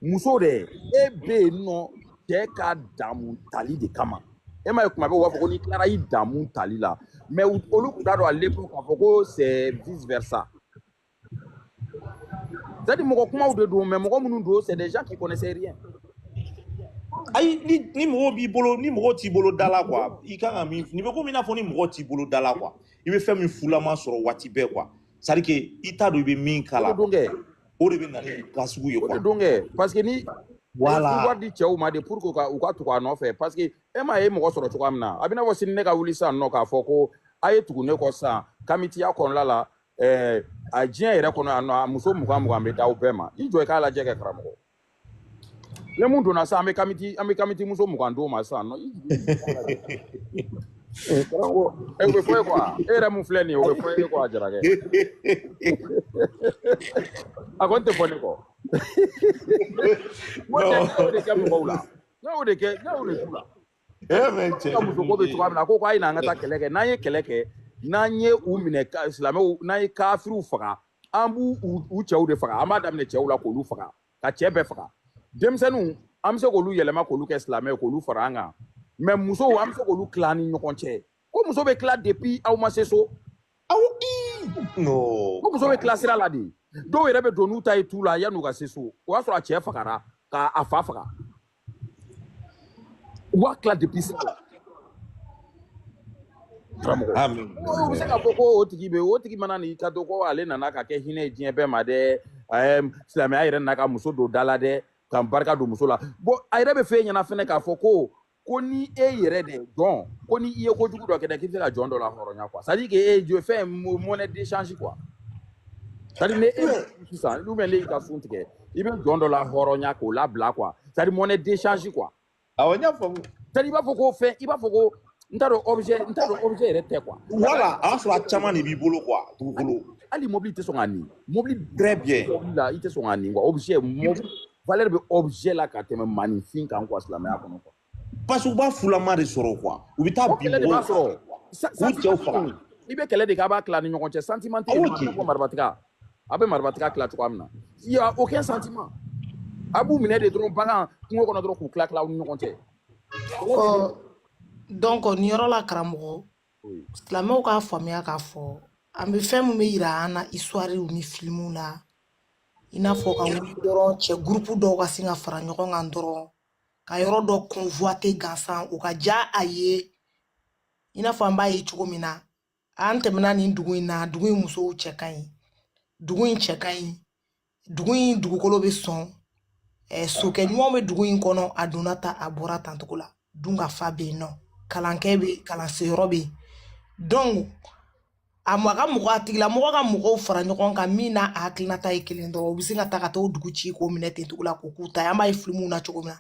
Muso dɛ, e bɛ yen nɔ cɛ ka damu tali de kama. E m'a ye, kuma bɛɛ u b'a fɔ ko n'i tilara i damu tali la. Mais olu tun t'a dɔn à l'époque k'a fɔ ko c'est vice versa. C'est à dire mɔgɔ kumaw de don, mais mɔgɔ minnu don, c'est des gens qui connaissaient rien. Ayi, ni mɔgɔ b'i bolo, ni mɔgɔ t'i bolo da la quoi, i kan ka min, nin bɛ komi i n'a fɔ ni mɔgɔ t'i bolo da la quoi, i bɛ fɛn min fulama sɔrɔ waati bɛɛ quoi, c'est à dire que i t'a dɔn i bɛ min k'a O de la don quoi. Kɛ. O de bɛ na ni cas sugu ye O de quoi. don kɛ, parce que ni a ye Voilà. pouvoir di cɛw ma de pour que u ka tugu a nɔfɛ, parce que e m'a ye mɔgɔ sɔrɔ cogoya min na, a bɛ n'a fɔ sini ne ka wuli sisan nɔ k'a fɔ ko a ye tugu ne kɔ sisan kamitiya kɔnɔna la, a diɲɛ yɛrɛ kɔnɔ yan nɔ, a muso 20 20 bɛ d'aw bɛɛ ma. I jɔ i k'a lajɛ kɛ, karamɔgɔ. Ne mun donna sisan, an bɛ kamiti muso 20 d'o ma sisan nɔ. I jigi, i k'a lajɛ. Karamɔgɔ, o bɛ fɔ e kɔ wa? E yɛrɛ mun filɛ nin ye, o bɛ fɔ e kɔ a jarakɛ. A kɔni tɛ fɔ ne kɔ. N ko cɛ, ne y'o de kɛ mɔgɔw la. Ne y'o de kɛ, ne y'o de k'u la. Eh mais cɛ Ka muso ko bɛ cogoya min na, a ko a ye na an ka taa kɛlɛ kɛ. N'an ye kɛlɛ kɛ, n'an ye u minɛ, silamɛw, n'an ye kafiriw faga, an b'u u cɛw de faga. An b'a daminɛ cɛw la k'olu faga, ka cɛ bɛɛ faga. Denmisɛnninw, an bɛ se k'olu yɛlɛma k'olu kɛ silamɛ ye, k'olu fara an kan. Mais musow, an bɛ se k'olu tila an ni ɲɔgɔn cɛ. Ko muso bɛ tila depuis aw ma se so. Awɔ, ii non. Ko muso bɛ tila sira la de. Dɔw yɛrɛ bɛ don n'u ta ye tu la yan'u ka se so. O y'a sɔrɔ a cɛ fagara, k'a fa faga. U b'a tila depuis sira la. Karamɔgɔ. Amin. O bɛ se k'a fɔ ko o tigi bɛ, o tigi mana n'i ka to ko ale nana ka kɛ hinɛ ye diɲɛ bɛɛ ma dɛ. Silamɛya yɛrɛ nana ka muso don da la dɛ, ka barika don muso la. Bon, a yɛrɛ bɛ f'e ɲɛna fɛnɛ k'a fɔ ko ni e yɛrɛ de jɔn, ko ni i ye kojugu dɔ kɛ dɛ, k'i bɛ se ka jɔn dɔ la hɔrɔnya quoi. C'est à dire que e ye fɛn monnaie d'échange quoi. C'est à dire ne e sisan, ou bien ne y'i ka sun tigɛ, i bɛ jɔn dɔ la hɔrɔnya k'o labila quoi. C'est à dire monnaie d'échange quoi. Awɔ, n y'a faamu. C'est à dire i b'a fɔ ko fɛn, i b'a fɔ ko n t'a dɔn objet, n t'a dɔn objet yɛrɛ tɛ quoi. Voilà, a y'a sɔrɔ a caman de b'i bolo quoi, dugukolo. Hali mobili tɛ sɔn k'a nin. Mobili Très bien. mobili la, i tɛ sɔn k'a nin quoi. Objet, mobili valeur bɛ objet la ka tɛmɛ maninfin kan quoi, silamɛya kɔnɔ quoi. Parce que u b'a fulama de sɔrɔ quoi. U bɛ taa O bin kɛlɛ de b'a mɔgɔw sɔrɔ. k'u cɛw faga. I bɛ kɛlɛ de kɛ, a b'a tila ni ɲɔgɔn cɛ. Sentiment tɛ yen Awɔ nɔ, a bɛ kɛ. fɔ marifatigɛ. A bɛ marifatigɛ tila cogoya min na. Il y a aucun sentiment. A b'u minɛ de dɔrɔn bagan kungo kɔnɔ dɔrɔn k'u tila tila aw ni ɲɔgɔn cɛ. Kɛlɛ de bɛ Ɔ donc nin yɔrɔ la, karamɔgɔ, Oui. silamɛw k'a faamuya k'a fɔ an bɛ fɛn min bɛ yira an na histoire ni filimuw la, i n'a fɔ ka wuli dɔrɔn, cɛ groupe dɔw ka sin ka fara ɲɔgɔn kan dɔrɔn ka yɔrɔ dɔ convoiter gansan, o ka diya a ye, i n'a fɔ an b'a ye cogo min na, an tɛmɛna nin dugu in na, dugu in musow cɛ ka ɲi, dugu in cɛ ka ɲi, dugu in dugukolo bɛ sɔn, sokɛ ɲumanw bɛ dugu in kɔnɔ. A donna ta, a bɔra tancogo la, dun ka fa bɛ yen nɔ, kalankɛ bɛ yen, kalanseyɔrɔ bɛ yen. Donc a ma ka mɔgɔ, a tigilamɔgɔ ka mɔgɔw fara ɲɔgɔn kan min n'a hakilinata ye kelen dɔrɔn, u bɛ se ka taa ka t'o dugu ci k'o minɛ ten cogo la k'o k'u ta ye. An b'a ye filimuw na cogo min na.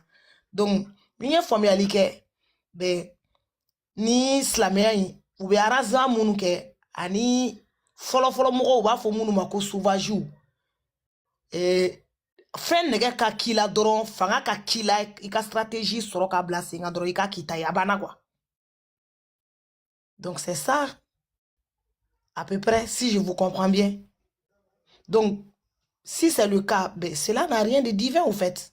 Donc ni n ye faamuyali kɛ bɛn ni silamɛya in, u bɛ arrangement minnu kɛ ani fɔlɔfɔlɔ mɔgɔw, u b'a fɔ minnu ma ko sauvages. Fɛn nɛgɛ ka k'i la dɔrɔn, fanga ka k'i la, i ka stratégie sɔrɔ k'a bila sen kan dɔrɔn, i k'a k'i ta ye, a banna quoi. Donc c'est ça à peu près, si je vous comprends bien. Donc si c'est le cas, ben, cela n'a rien de divin au fait.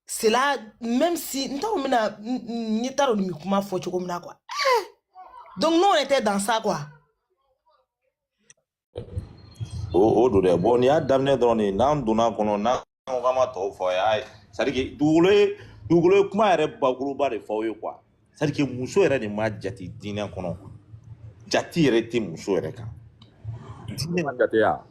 Cela, même si n t'a dɔn n bɛna n t'a dɔn nin bɛ kuma fɔ cogo min na quoi. Donc nous, on était dans ça quoi. O don dɛ. Bon, nin y'a daminɛ dɔrɔn de ye. N'an donna a kɔnɔ, n'an ko k'an ma tɔw fɔ a ye, c'est à dire que dugukolo ye kuma yɛrɛ bakuruba de fɔ aw ye quoi. C'est à dire que muso yɛrɛ de ma jate diinɛ kɔnɔ, jate yɛrɛ tɛ muso yɛrɛ kan diinɛ. Ma jate ya,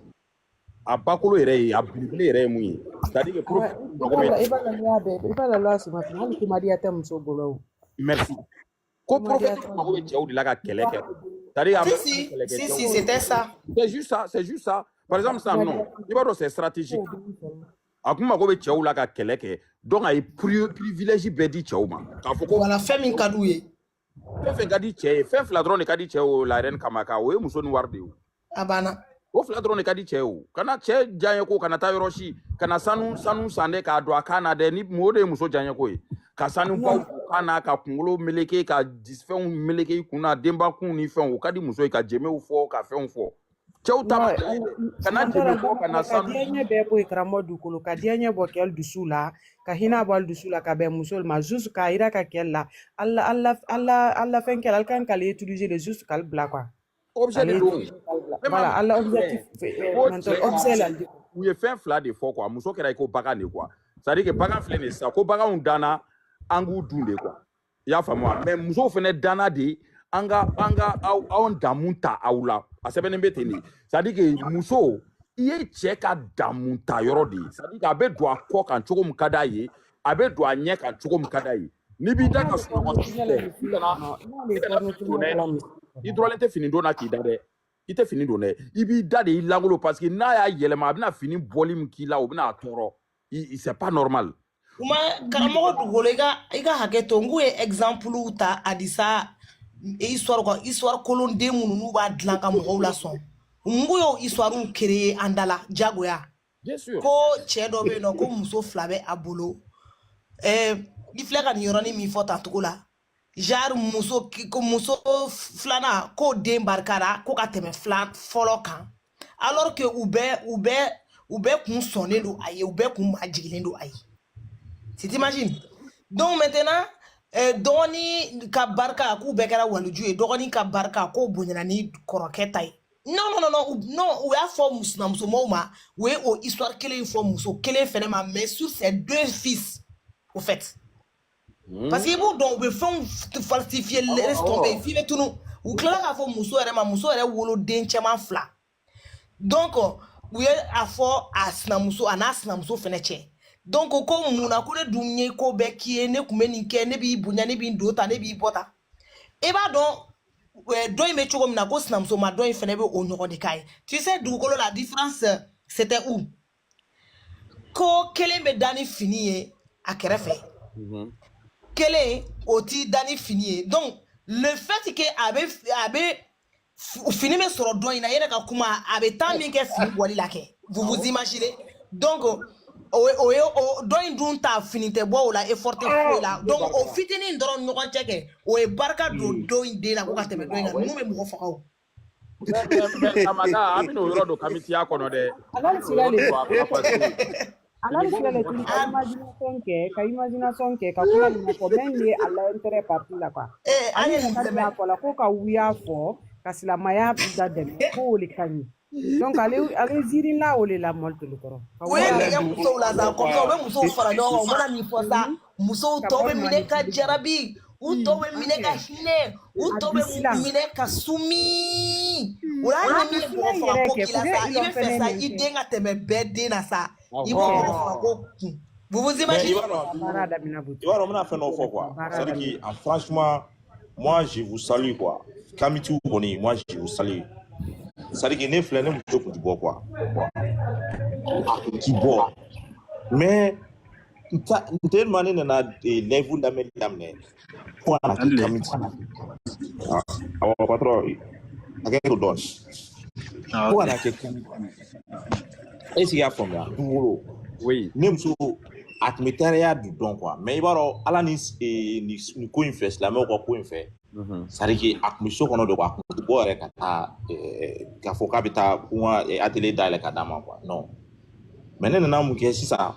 a bakolo yɛrɛ ye, a belebele yɛrɛ ye mun ye, c'est à dire que Ouais, prophète i mago b'a bɛ la i b'a la n'i y'a bɛɛ i b'a la loi suma fana, hali kumadiya tɛ muso bolo o. Merci. Ko Kumadiya prophète tɛ mago bɛ bolo. cɛw de la ka kɛlɛ kɛ, c'est à dire a Si mago bɛ si kɛlɛkɛ si cɛw. si, c'était ça. C'est juste ça, c'est juste ça. Par exemple sisan Kumadiya nɔ, i b'a dɔn, c'est stratégique. t'o bolo. A kun mago bɛ cɛw la ka kɛlɛ kɛ, donc a ye privilège bɛɛ di cɛw ma k'a fɔ ko Voilà, fɛn min ka d'u ye. Fɛn fɛn ka di cɛ ye, fɛn fila dɔrɔn de ka di cɛ ye o, la reine Kamaka, o ye muso ni wari de ye o. A banna. O fila dɔrɔn de ka di cɛ ye o. Kana cɛ diyaɲɛ ko kana taa yɔrɔ si kana sanu san dɛ k'a don a kan na dɛ, ni o de ye muso diyaɲɛ ko ye, ka sanu baw Non, don kan na, ka kunkolo meleke, ka fɛnw meleke i kun na, denba kun ni fɛnw, o ka di muso ye, ka jemew fɔ, ka fɛnw fɔ. Cɛw ta ma non, diya ye dɛ, kana n t'a jeme dɔn fɔ, kana ka sanu. diɲɛ bɛɛ bɔ yen, karamɔgɔ dugukolo ka diɲɛ bɔ kɛli dusu la, ka hinɛ bɔ ali dusu la, ka bɛn muso ma, juste k'a yira ka kɛli la, ala ala ala ala fɛn kɛla, ali kan k'ale utiliser de, juste k'ale bila quoi. Objet de K'ale don. utiliser k'ale bila. Ne m'a Voilà, ala objectif ko maintenant cɛ ka objet la di. U ye fɛn fila de fɔ quoi. Muso kɛra i ko bagan de quoi. C'est à dire que bagan filɛ nin ye sisan, ko baganw danna an k'u dun de quoi, i y'a faamu wa? Mais musow fɛnɛ danna de an ka aw anw damu ta aw la, a sɛbɛnnen bɛ ten de. C'est à dire que muso, i ye cɛ ka damu ta yɔrɔ de ye. C'est à dire que a bɛ don a kɔ kan cogo min ka d'a ye, a bɛ don a ɲɛ kan cogo min ka d'a ye. N'i b'i da N'ale ka sunɔgɔ porno su tinɛ la fɛ, misiri i kana kɔnɔ, n'ale i kana porno fini don tinɛ dɛ. la misiri I kɔnɔ. dɔrɔnlen tɛ fini don na k'i da dɛ, i tɛ fini don dɛ, i b'i da de i langolo, parce que n'a y'a yɛlɛma, a bɛna fini bɔli min k'i la, o bɛna a tɔɔrɔ. C'est pas normal. Kuma karamɔgɔ dugukolo, i ka hakɛ to, n k'u ye exemple ta Adisa histoire quoi, histoire kolonden minnu n'u b'a dilan ka mɔgɔw lasɔn, n k'u y'o histoire créer an da la jagoya. Bien sûr. Ko cɛ dɔ bɛ yen nɔ, ko muso fila bɛ a bolo. I filɛ ka nin yɔrɔnin min fɔ tan cogo la, genre muso, ko muso filanan k'o den barikara ko ka tɛmɛ fila fɔlɔ kan, alors que u bɛɛ kun sɔnnen don a ye, u bɛɛ kun majiginnen don a ye. Tu t'imagines? Donc maintenant, dɔgɔnin ka barika k'u bɛɛ kɛra waliju ye, dɔgɔnin ka barika k'o bonyana ni kɔrɔkɛ ta ye. Non non non non, non, u y'a fɔ sinamusomaw ma, u ye o histoire kelen in fɔ muso kelen fɛnɛ ma, mais sur ses deux fils au fait. Parce que i b'u dɔn, u bɛ fɛnw falsifier, laisse tomber, f'i bɛ tunu. U tilala k'a fɔ muso yɛrɛ ma, muso yɛrɛ woloden cɛman fila. Donc u ye a fɔ a sinamuso, a n'a sinamuso fɛnɛ cɛ. Donc ko munna ko ne dun ye ko bɛɛ k'i ye, ne kun bɛ nin kɛ, ne b'i bonya, ne b'i don tan, ne b'i bɔ tan. I b'a dɔn dɔ in bɛ cogo min na, ko sinamuso ma dɔ in fɛnɛ bɛ o ɲɔgɔn de k'a ye. Tu sais, dugukolo, la différence c'était où? Ko kelen bɛ da ni fini ye a kɛrɛfɛ, kelen o t'i da ni fini ye. Donc le fait que a bɛ fini bɛ sɔrɔ dɔ in na, i yɛrɛ ka kuma, a bɛ temps min kɛ fini bɔli la kɛ, vous vous imaginez? Donc o ye o dɔ in dun ta, fini tɛ bɔ o la, effort tɛ foyi la. Donc o fitinin dɔrɔn ɲɔgɔn cɛ kɛ, o ye barika don dɔ in den na ko ka tɛmɛ dɔ in kan. Ninnu bɛ mɔgɔ faga o. Mais Kamaka, an bɛna o yɔrɔ don kamitiya kɔnɔ dɛ. Alal An bɛna o yɔrɔ filɛ le don a kɔnɔ parce que alal fini filɛ bɔ le bɛ mɔgɔ tuli faga. ka imagination kɛ, ka imagination kɛ, ka kuma nin fɔ même ye a la intérêt parti la quoi. An Ale ye yɛrɛ nin ka sɛbɛn. bila fɔ la ko ka wuya fɔ ka silamɛya da dɛmɛ ko o le ka ɲi. Donc ale ziiri la o le la mɔli toli kɔrɔ ka U ye wuya nɛgɛ dɛmɛ. musow la sa, comme ça u bɛ musow fara ɲɔgɔn kan, u mana nin fɔ sa, musow Ka tɔ bɛ mɔli minɛ ka manipuler. jarabi, u tɔ bɛ minɛ ka An kɛ hinɛ, u a tɔ bɛ bisilan minɛ ka sumi. O la, a hali ni min ye mɔgɔ bisilan faga yɛrɛ ko kɛ k'i la fo kɛ sa, i ilɔ bɛ fɛ fɛnɛ sa nin i kɛ. den ka tɛmɛ bɛɛ den na sa, i b'o Kɛ mɔgɔ faga ko kun. Vous vous Mais i imaginez? b'a dɔn ka baara daminɛ i b'a buti dɔn n bɛna fɛn dɔ fɔ ka quoi. baara C'est à dire daminɛ. que ah, franchement, moi je vous salue quoi. Kamitiw kɔni, moi je vous salue. C'est à dire que ne filɛ, ne muso kun ti bɔ quoi. A kun ti bɔ. Mais n ta n tellement ne nana live lamɛnni daminɛ fo ka na kɛ Ale. kamiti. Ah, awɔ patron, hakɛ to dɔɔni. Ah, Fo ok. ka na kɛ kamiti. Est ce que i y'a faamuya dugukolo? Oui. Ne muso a tun bɛ teriya de dɔn quoi, mais i b'a dɔn Ala ni nin ko in fɛ, silamɛw ka ko in fɛ, c'est à dire que a tun bɛ so kɔnɔ de quoi, a tun tɛ bɔ yɛrɛ ka taa k'a fɔ k'a bɛ taa ko n ka atelier dayɛlɛ ka d'a ma quoi, non. Mais ne nana mun kɛ sisan?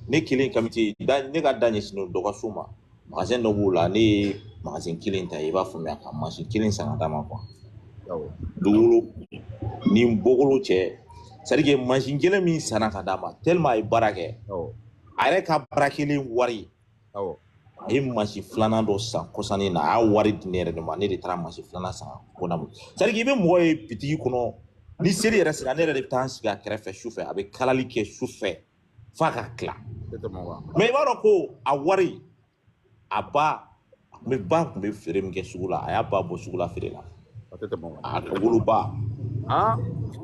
Ne kelen kamite da, ne ka da ɲɛsinnen don dɔ ka so ma, magasin dɔ b'o la, ne ye magasin kelen ta, i b'a faamuya, ka mansin kelen san ka d'a ma quoi. Dugukolo ni bɔkolo cɛ, c'est à dire que mansin kelen min sanna ka d'a ma, tellement a ye baara kɛ, a yɛrɛ ka baara kelen wari, a ye mansin filanan dɔ san kɔsannin na, a y'a wari di ne yɛrɛ de ma, ne de taara mansin filanan san ko na. C'est à dire que i bɛ mɔgɔ ye bitigi kɔnɔ, ni seli yɛrɛ sera, ne yɛrɛ de bɛ taa n sigi a kɛrɛfɛ su fɛ, a bɛ kalali kɛ su fɛ f'a ka tila. Mais i b'a dɔn ko a wari, a ba a tun bɛ, ba tun bɛ feere min kɛ sugu la, a y'a ba bɔ sugu la feere la, a woloba.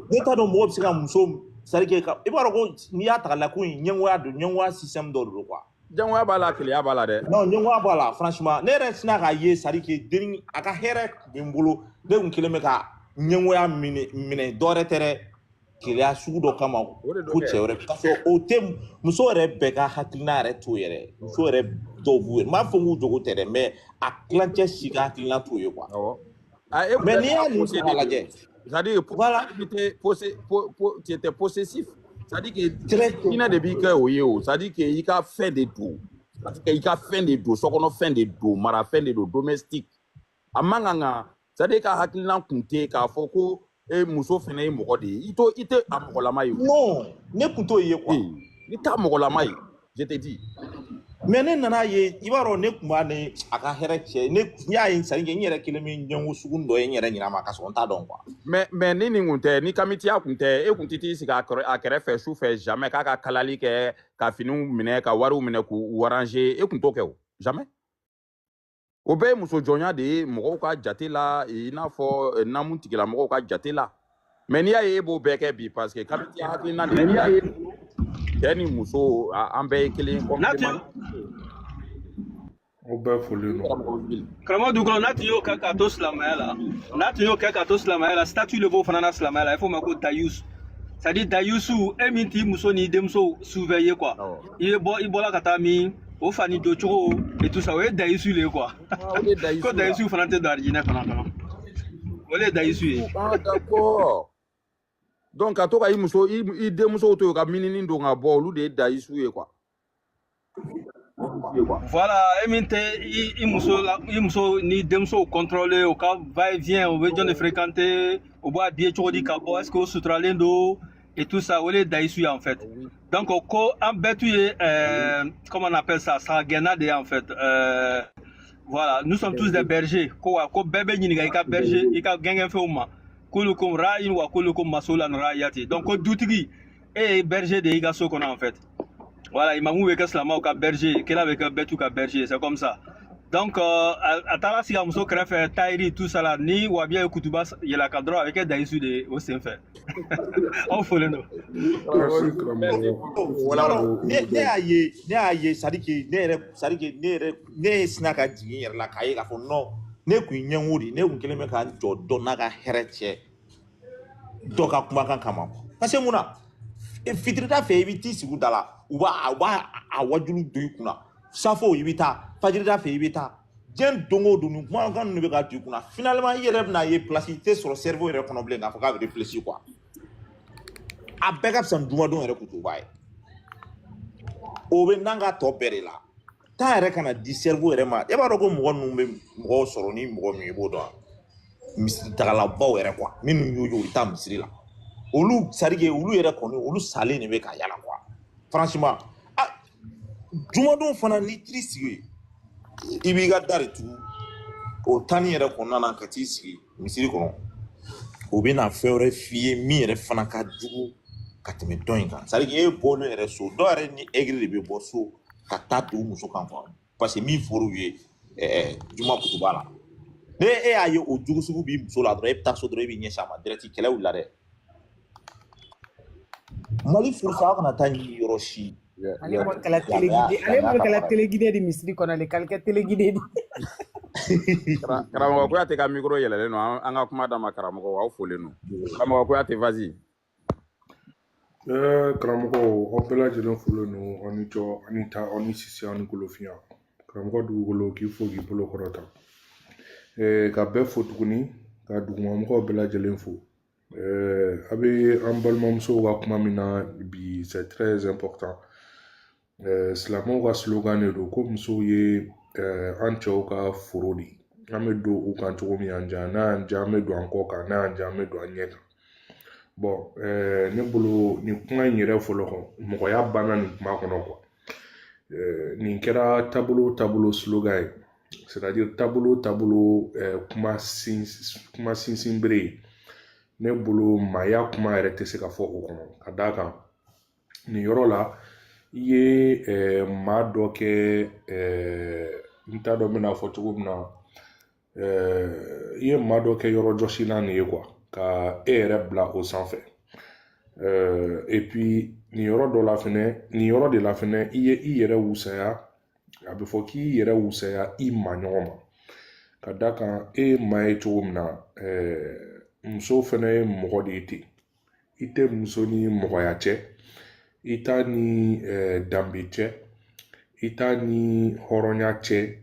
Ne t'a dɔn mɔgɔ bɛ se ka muso, c'est à dire que i b'a dɔn ko n'i y'a ta k'a lajɛ, ko in ɲɛngoya don, ɲɛngoya système dɔ de don quoi. Ɲɛngoya b'a la, keleya b'a la dɛ. Non, ɲɛngoya b'a la, franchement. Ne yɛrɛ sina k'a ye, c'est à dire que denni a ka hɛrɛ tun bɛ n bolo, ne kun kelen bɛ ka ɲɛngoya minɛ dɔ wɛrɛ tɛ dɛ, keleya sugu dɔ kama ko cɛ wɛrɛ, parce que o tɛ muso yɛrɛ bɛɛ ka hakilina yɛrɛ t'o yɛrɛ, muso yɛrɛ dɔw b'u yɛrɛ, n m'a fɔ k'u jogo tɛ dɛ, mais a tilancɛ si ka hakilina t'o ye quoi. Mais n'i y'a nin ta k'a lajɛ, c'est-à-dire, voilà, tu étais possessif, c'est-à-dire que hinɛ de b'i kɛ o ye o, c'est-à-dire que i ka fɛn de don, c'est-à-dire que i ka fɛn de don, sokɔnɔ fɛn de don, mara fɛn de don, domestique, a man kan ka, c'est-à-dire i ka hakilina kun tɛ k'a fɔ ko e muso fɛnɛ ye mɔgɔ de ye, i t'o, i tɛ a mɔgɔlama ye o. Non, ne kun t'o ye quoi. Ni t'a mɔgɔlama ye, je te dis. Mais ne nana ye, i b'a dɔn, ne kun b'a ni a ka hɛrɛ cɛ, ne y'a ye, c'est à dire que n yɛrɛ kelen bɛ ɲɛngo sugu dɔ ye n yɛrɛ ɲinɛ ma, k'a sɔrɔ n t'a dɔn quoi. Mais ni nin kun tɛ, ni kamitiya kun tɛ, e kun tɛ t'i sigi a kɛrɛfɛ su fɛ jamais k'a ka kalali kɛ, ka finiw minɛ, ka wariw minɛ k'u arranger, e kun t'o kɛ o, jamais. O bɛɛ ye muso jɔnya de ye mɔgɔw ka jate la, i n'a fɔ namu tigilamɔgɔw ka jate la. Mais n'i y'a ye e b'o bɛɛ kɛ bi, parce que kamitiya hakilina de b'i la, cɛ ni muso an bɛɛ ye kelen ye complément. O bɛɛ folilen don. Karamɔgɔ Dugukolo, n'a tun y'o kɛ k'a to silamɛya la, n'a tun y'o kɛ k'a to silamɛya la, statut de b'o fana na silamɛya la, a bɛ f'o ma ko dayus. C'est à dire dayusu, e min t'i muso n'i denmuso surveiller quoi, i bɛ bɔ, i bɔla ka taa min, o fa ni don cogo et tout ça, o ye dayusu de ye quoi. Ko dayusu fana tɛ don arijinɛ fana kɔnɔ, o de ye dayusu ye. Ah d'accord. Donc ka to ka i muso, i denmusow to yen ka minini don ka bɔ, olu de ye dayisu ye quoi. Voilà, e min tɛ i muso la, i muso ni denmusow contrôler, o ka va et vient, o bɛ jɔn de fréquenter, o b'a habiller cogo di ka bɔ, est ce que o suturalen don et tout ça, o de ye dayisu ye en fait. Donc ko an bɛɛ tun ye comment on appelle ça, sagagɛnna de ye en fait. Voilà, nous sommes tous des bergers. Ko wa ko bɛɛ bɛ ɲininka i ka berger, i ka gɛngɛnfɛnw ma. Kulukum ra'in wa kulukum masulan ra'iyati. Donc ko dutigi, e ye berger de ye i ka so kɔnɔ en fait. Voilà, imamu bɛ kɛ silamɛw ka berger, kira bɛ kɛ bɛɛ ka berger, c'est comme ça. Donc a taara sigi a muso kɛrɛfɛ, tayiri tout ça la, ni wabiya ye kutuba yɛlɛ ka dɔrɔn, a bɛ kɛ dayisu de ye o sen fɛ. Aw folen don. Merci karamɔgɔ. Ne y'a ye, ne y'a ye, c'est à dire que ne yɛrɛ, c'est à dire que ne yɛrɛ, ne ye sina ka jigin n yɛrɛ la k'a ye k'a fɔ non, ne kun ye ɲɛngo de ye, ne kun kelen bɛ ka n jɔ dɔ n'a ka hɛrɛ cɛ dɔ ka kumakan kama. Parce que mun na, fitirida fɛ i bɛ t'i sigi u da la, u b'a a wajulu don i kunna, safo i bɛ taa, fajirida fɛ i bɛ taa, diɲɛ don o don nin kumakan ninnu bɛ ka don i kunna, finalement i yɛrɛ bɛna ye place tɛ sɔrɔ cerveau yɛrɛ kɔnɔ bilen k'a fɔ k'a bɛ réfléchir quoi. A bɛɛ ka fisa ni jumadenw yɛrɛ kutuba ye. O bɛ n'an ka tɔ bɛɛ de la. Taa yɛrɛ kana di cerveau yɛrɛ ma. E b'a dɔn ko mɔgɔ ninnu bɛ mɔgɔw sɔrɔ ni mɔgɔ min ye, i b'o dɔn wa? Misiri tagalabaw yɛrɛ quoi, minnu y'o ye u bɛ taa misiri la. Olu, c'est à dire que olu yɛrɛ kɔni, olu salen de bɛ ka yala quoi. Franchement, ah, jumadenw fana n'i t'i sigi, i b'i ka da de tugu o tanni yɛrɛ kɔnɔna na ka t'i sigi misiri kɔnɔ, o bɛ na fɛn wɛrɛ f'i ye min yɛrɛ fana ka jugu ka tɛmɛ dɔ in kan. C'est à dire que e bɔlen yɛrɛ so, dɔw yɛrɛ ni egiri de bɛ bɔ so ka taa don u muso kan quoi, parce que min fɔr'u ye juma kutuba la, ne e y'a ye o jugu sugu b'i muso la dɔrɔn, e bɛ taa so dɔrɔn, e b'i ɲɛsin a ma direct, kɛlɛ wulila dɛ. Mali furusa aw kana taa ɲini yɔrɔ si. Ale kɔni kɛla téléguidé, ale kɔni kɛla téléguidé di misiri kɔnɔ le, k'ale kɛ téléguidé di. Karamɔgɔ Kuyate ka micro yɛlɛlen don, an ka kuma d'a ma. Karamɔgɔ, aw folen don. Karamɔgɔ Kuyate, vas-y. Karamɔgɔ, aw bɛɛ lajɛlen folen don, aw ni jɔ, aw ni ta, aw ni sisi, aw ni golofinya. Karamɔgɔ dugukolo, k'i fo k'i bolo kɔrɔta. Ka bɛɛ fo tuguni, ka dugumamɔgɔw bɛɛ lajɛlen fo. A bɛ an balimamusow ka kuma min na bi, c'est très important. Silamɛw ka slogan de don ko musow ye an cɛw ka foro de ye. An bɛ don u kan cogo min y'an diya, n'a y'an diya an bɛ don an kɔ kan, n'a y'an diya an bɛ don an ɲɛ kan. Bon, ne bolo nin kuma in yɛrɛ fɔlɔ kɔ, mɔgɔya banna nin kuma kɔnɔ quoi. Nin kɛra taabolo taabolo slogan ye, c'est à dire taabolo taabolo, kuma sin kuma sinsin bere ye. Ne bolo maaya kuma yɛrɛ tɛ se ka fɔ o kɔnɔ, ka d'a kan nin yɔrɔ la i ye maa dɔ kɛ, n t'a dɔn n bɛna fɔ cogo min na, i ye maa dɔ kɛ yɔrɔ jɔsilan de ye quoi, ka e yɛrɛ bila o sanfɛ. Et puis nin yɔrɔ dɔ la fɛnɛ, nin yɔrɔ de la fɛnɛ, i ye i yɛrɛ wusaya. A bɛ fɔ k'i yɛrɛ wusaya i ma ɲɔgɔn ma, ka d'a kan e ye maa ye cogo min na, muso fɛnɛ ye mɔgɔ de ye ten. I tɛ muso ni mɔgɔya cɛ, i t'a ni danbe cɛ, i t'a ni hɔrɔnya cɛ,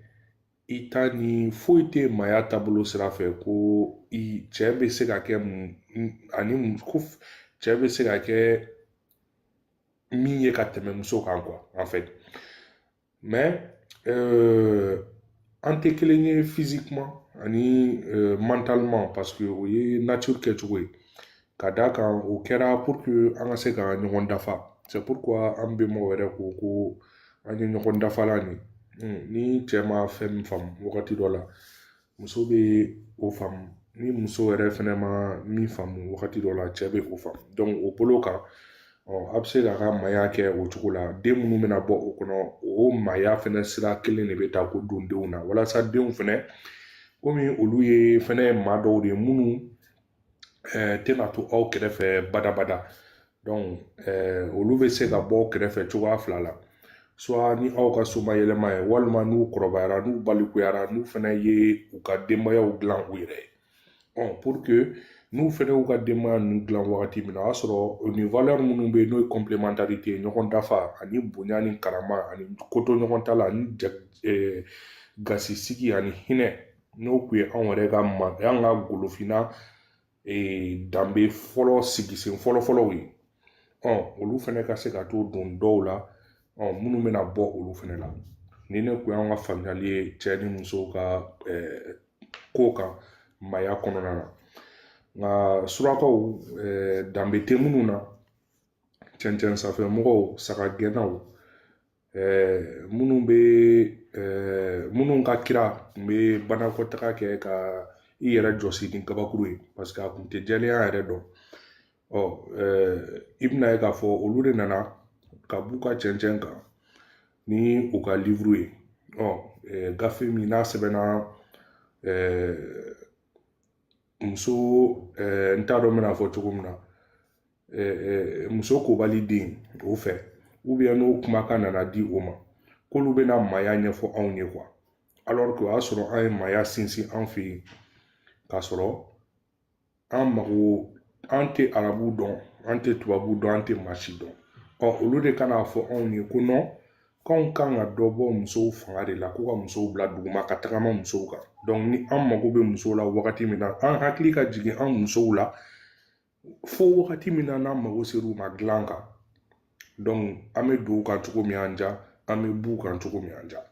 i t'a ni foyi tɛ maaya taabolo sira fɛ ko i cɛ bɛ se ka kɛ ani ko cɛ bɛ se ka kɛ min ye ka tɛmɛ muso kan quoi, en fait. Mais an tɛ kelen ye physiquement ani mentalement, parce que o ye nature kɛcogo ye. Ka d'a kan o kɛra pour que an ka se ka ɲɔgɔn dafa. C'est pourquoi an bɛnbaw yɛrɛ ko ko an ye ɲɔgɔn dafalan de ye. Ni cɛ ma fɛn min faamu wagati dɔ la, muso bɛ o faamu. Ni muso yɛrɛ fɛnɛ ma min faamu wagati dɔ la, cɛ bɛ o faamu. Donc o bolo kan, ɔ a bɛ se k'a ka maaya kɛ o cogo la. Den minnu bɛna bɔ o kɔnɔ, o maaya fɛnɛ sira kelen de bɛ ta k'o don denw na, walasa denw fɛnɛ, komi olu ye fɛnɛ maa dɔw de ye minnu tɛna to aw kɛrɛfɛ badabada. Donc olu bɛ se ka bɔ aw kɛrɛfɛ cogoya fila la: soit ni aw ka somayɛlɛma ye, walima n'u kɔrɔbayara, n'u balikuyara, n'u fɛnɛ ye u ka denbayaw dilan u yɛrɛ ye. Ɔ pour que n'u fɛnɛ y'u ka denbaya ninnu dilan wagati min na, o y'a sɔrɔ ni valeur minnu bɛ yen, n'o ye complémentarité ye, ɲɔgɔn dafa ani bonya ni karama ani koto ɲɔgɔn ta la ani gasi sigi ani hinɛ, n'o kun ye anw yɛrɛ ka ma an ka golofinna danbe fɔlɔ sigisen fɔlɔ-fɔlɔw ye. Ɔ olu fɛnɛ ka se ka t'o don dɔw la, ɔ minnu bɛna bɔ olu fɛnɛ la. Ni ne kun y'anw ka faamuyali ye cɛ ni musow ka ko kan maaya kɔnɔna na. Nka surakaw, danbe tɛ minnu na, cɛncɛn sanfɛ mɔgɔw, sagagɛnnaw, minnu bɛ minnu ka kira tun bɛ banakɔtaga kɛ ka i yɛrɛ jɔsi ni kabakuru ye, parce que a kun tɛ jɛlenya yɛrɛ dɔn. Ɔ i bɛna ye k'a fɔ olu de nana ka b'u ka cɛncɛn kan ni u ka livre ye. Ɔ gafe min n'a sɛbɛnna muso, n t'a dɔn n bɛna fɔ cogo min na, muso kobali den o fɛ, n'o kumakan nana di o ma k'olu bɛna maaya ɲɛfɔ anw ye quoi, alors que o y'a sɔrɔ an ye maaya sinsin an fɛ yen, k'a sɔrɔ an mago an tɛ arabu dɔn, an tɛ tubabu dɔn, an tɛ maa si dɔn. Ɔ olu de kan'a fɔ anw ye ko non, k'anw kan ka dɔ bɔ musow fanga de la, ko ka musow bila duguma ka tagama musow kan. Donc ni an mago bɛ musow la wagati min na, an hakili ka jigin an musow la fo wagati min na n'an mago ser'u ma dilan kan. Donc an bɛ don u kan cogo min y'an diya, an bɛ b'u kan cogo min y'an diya.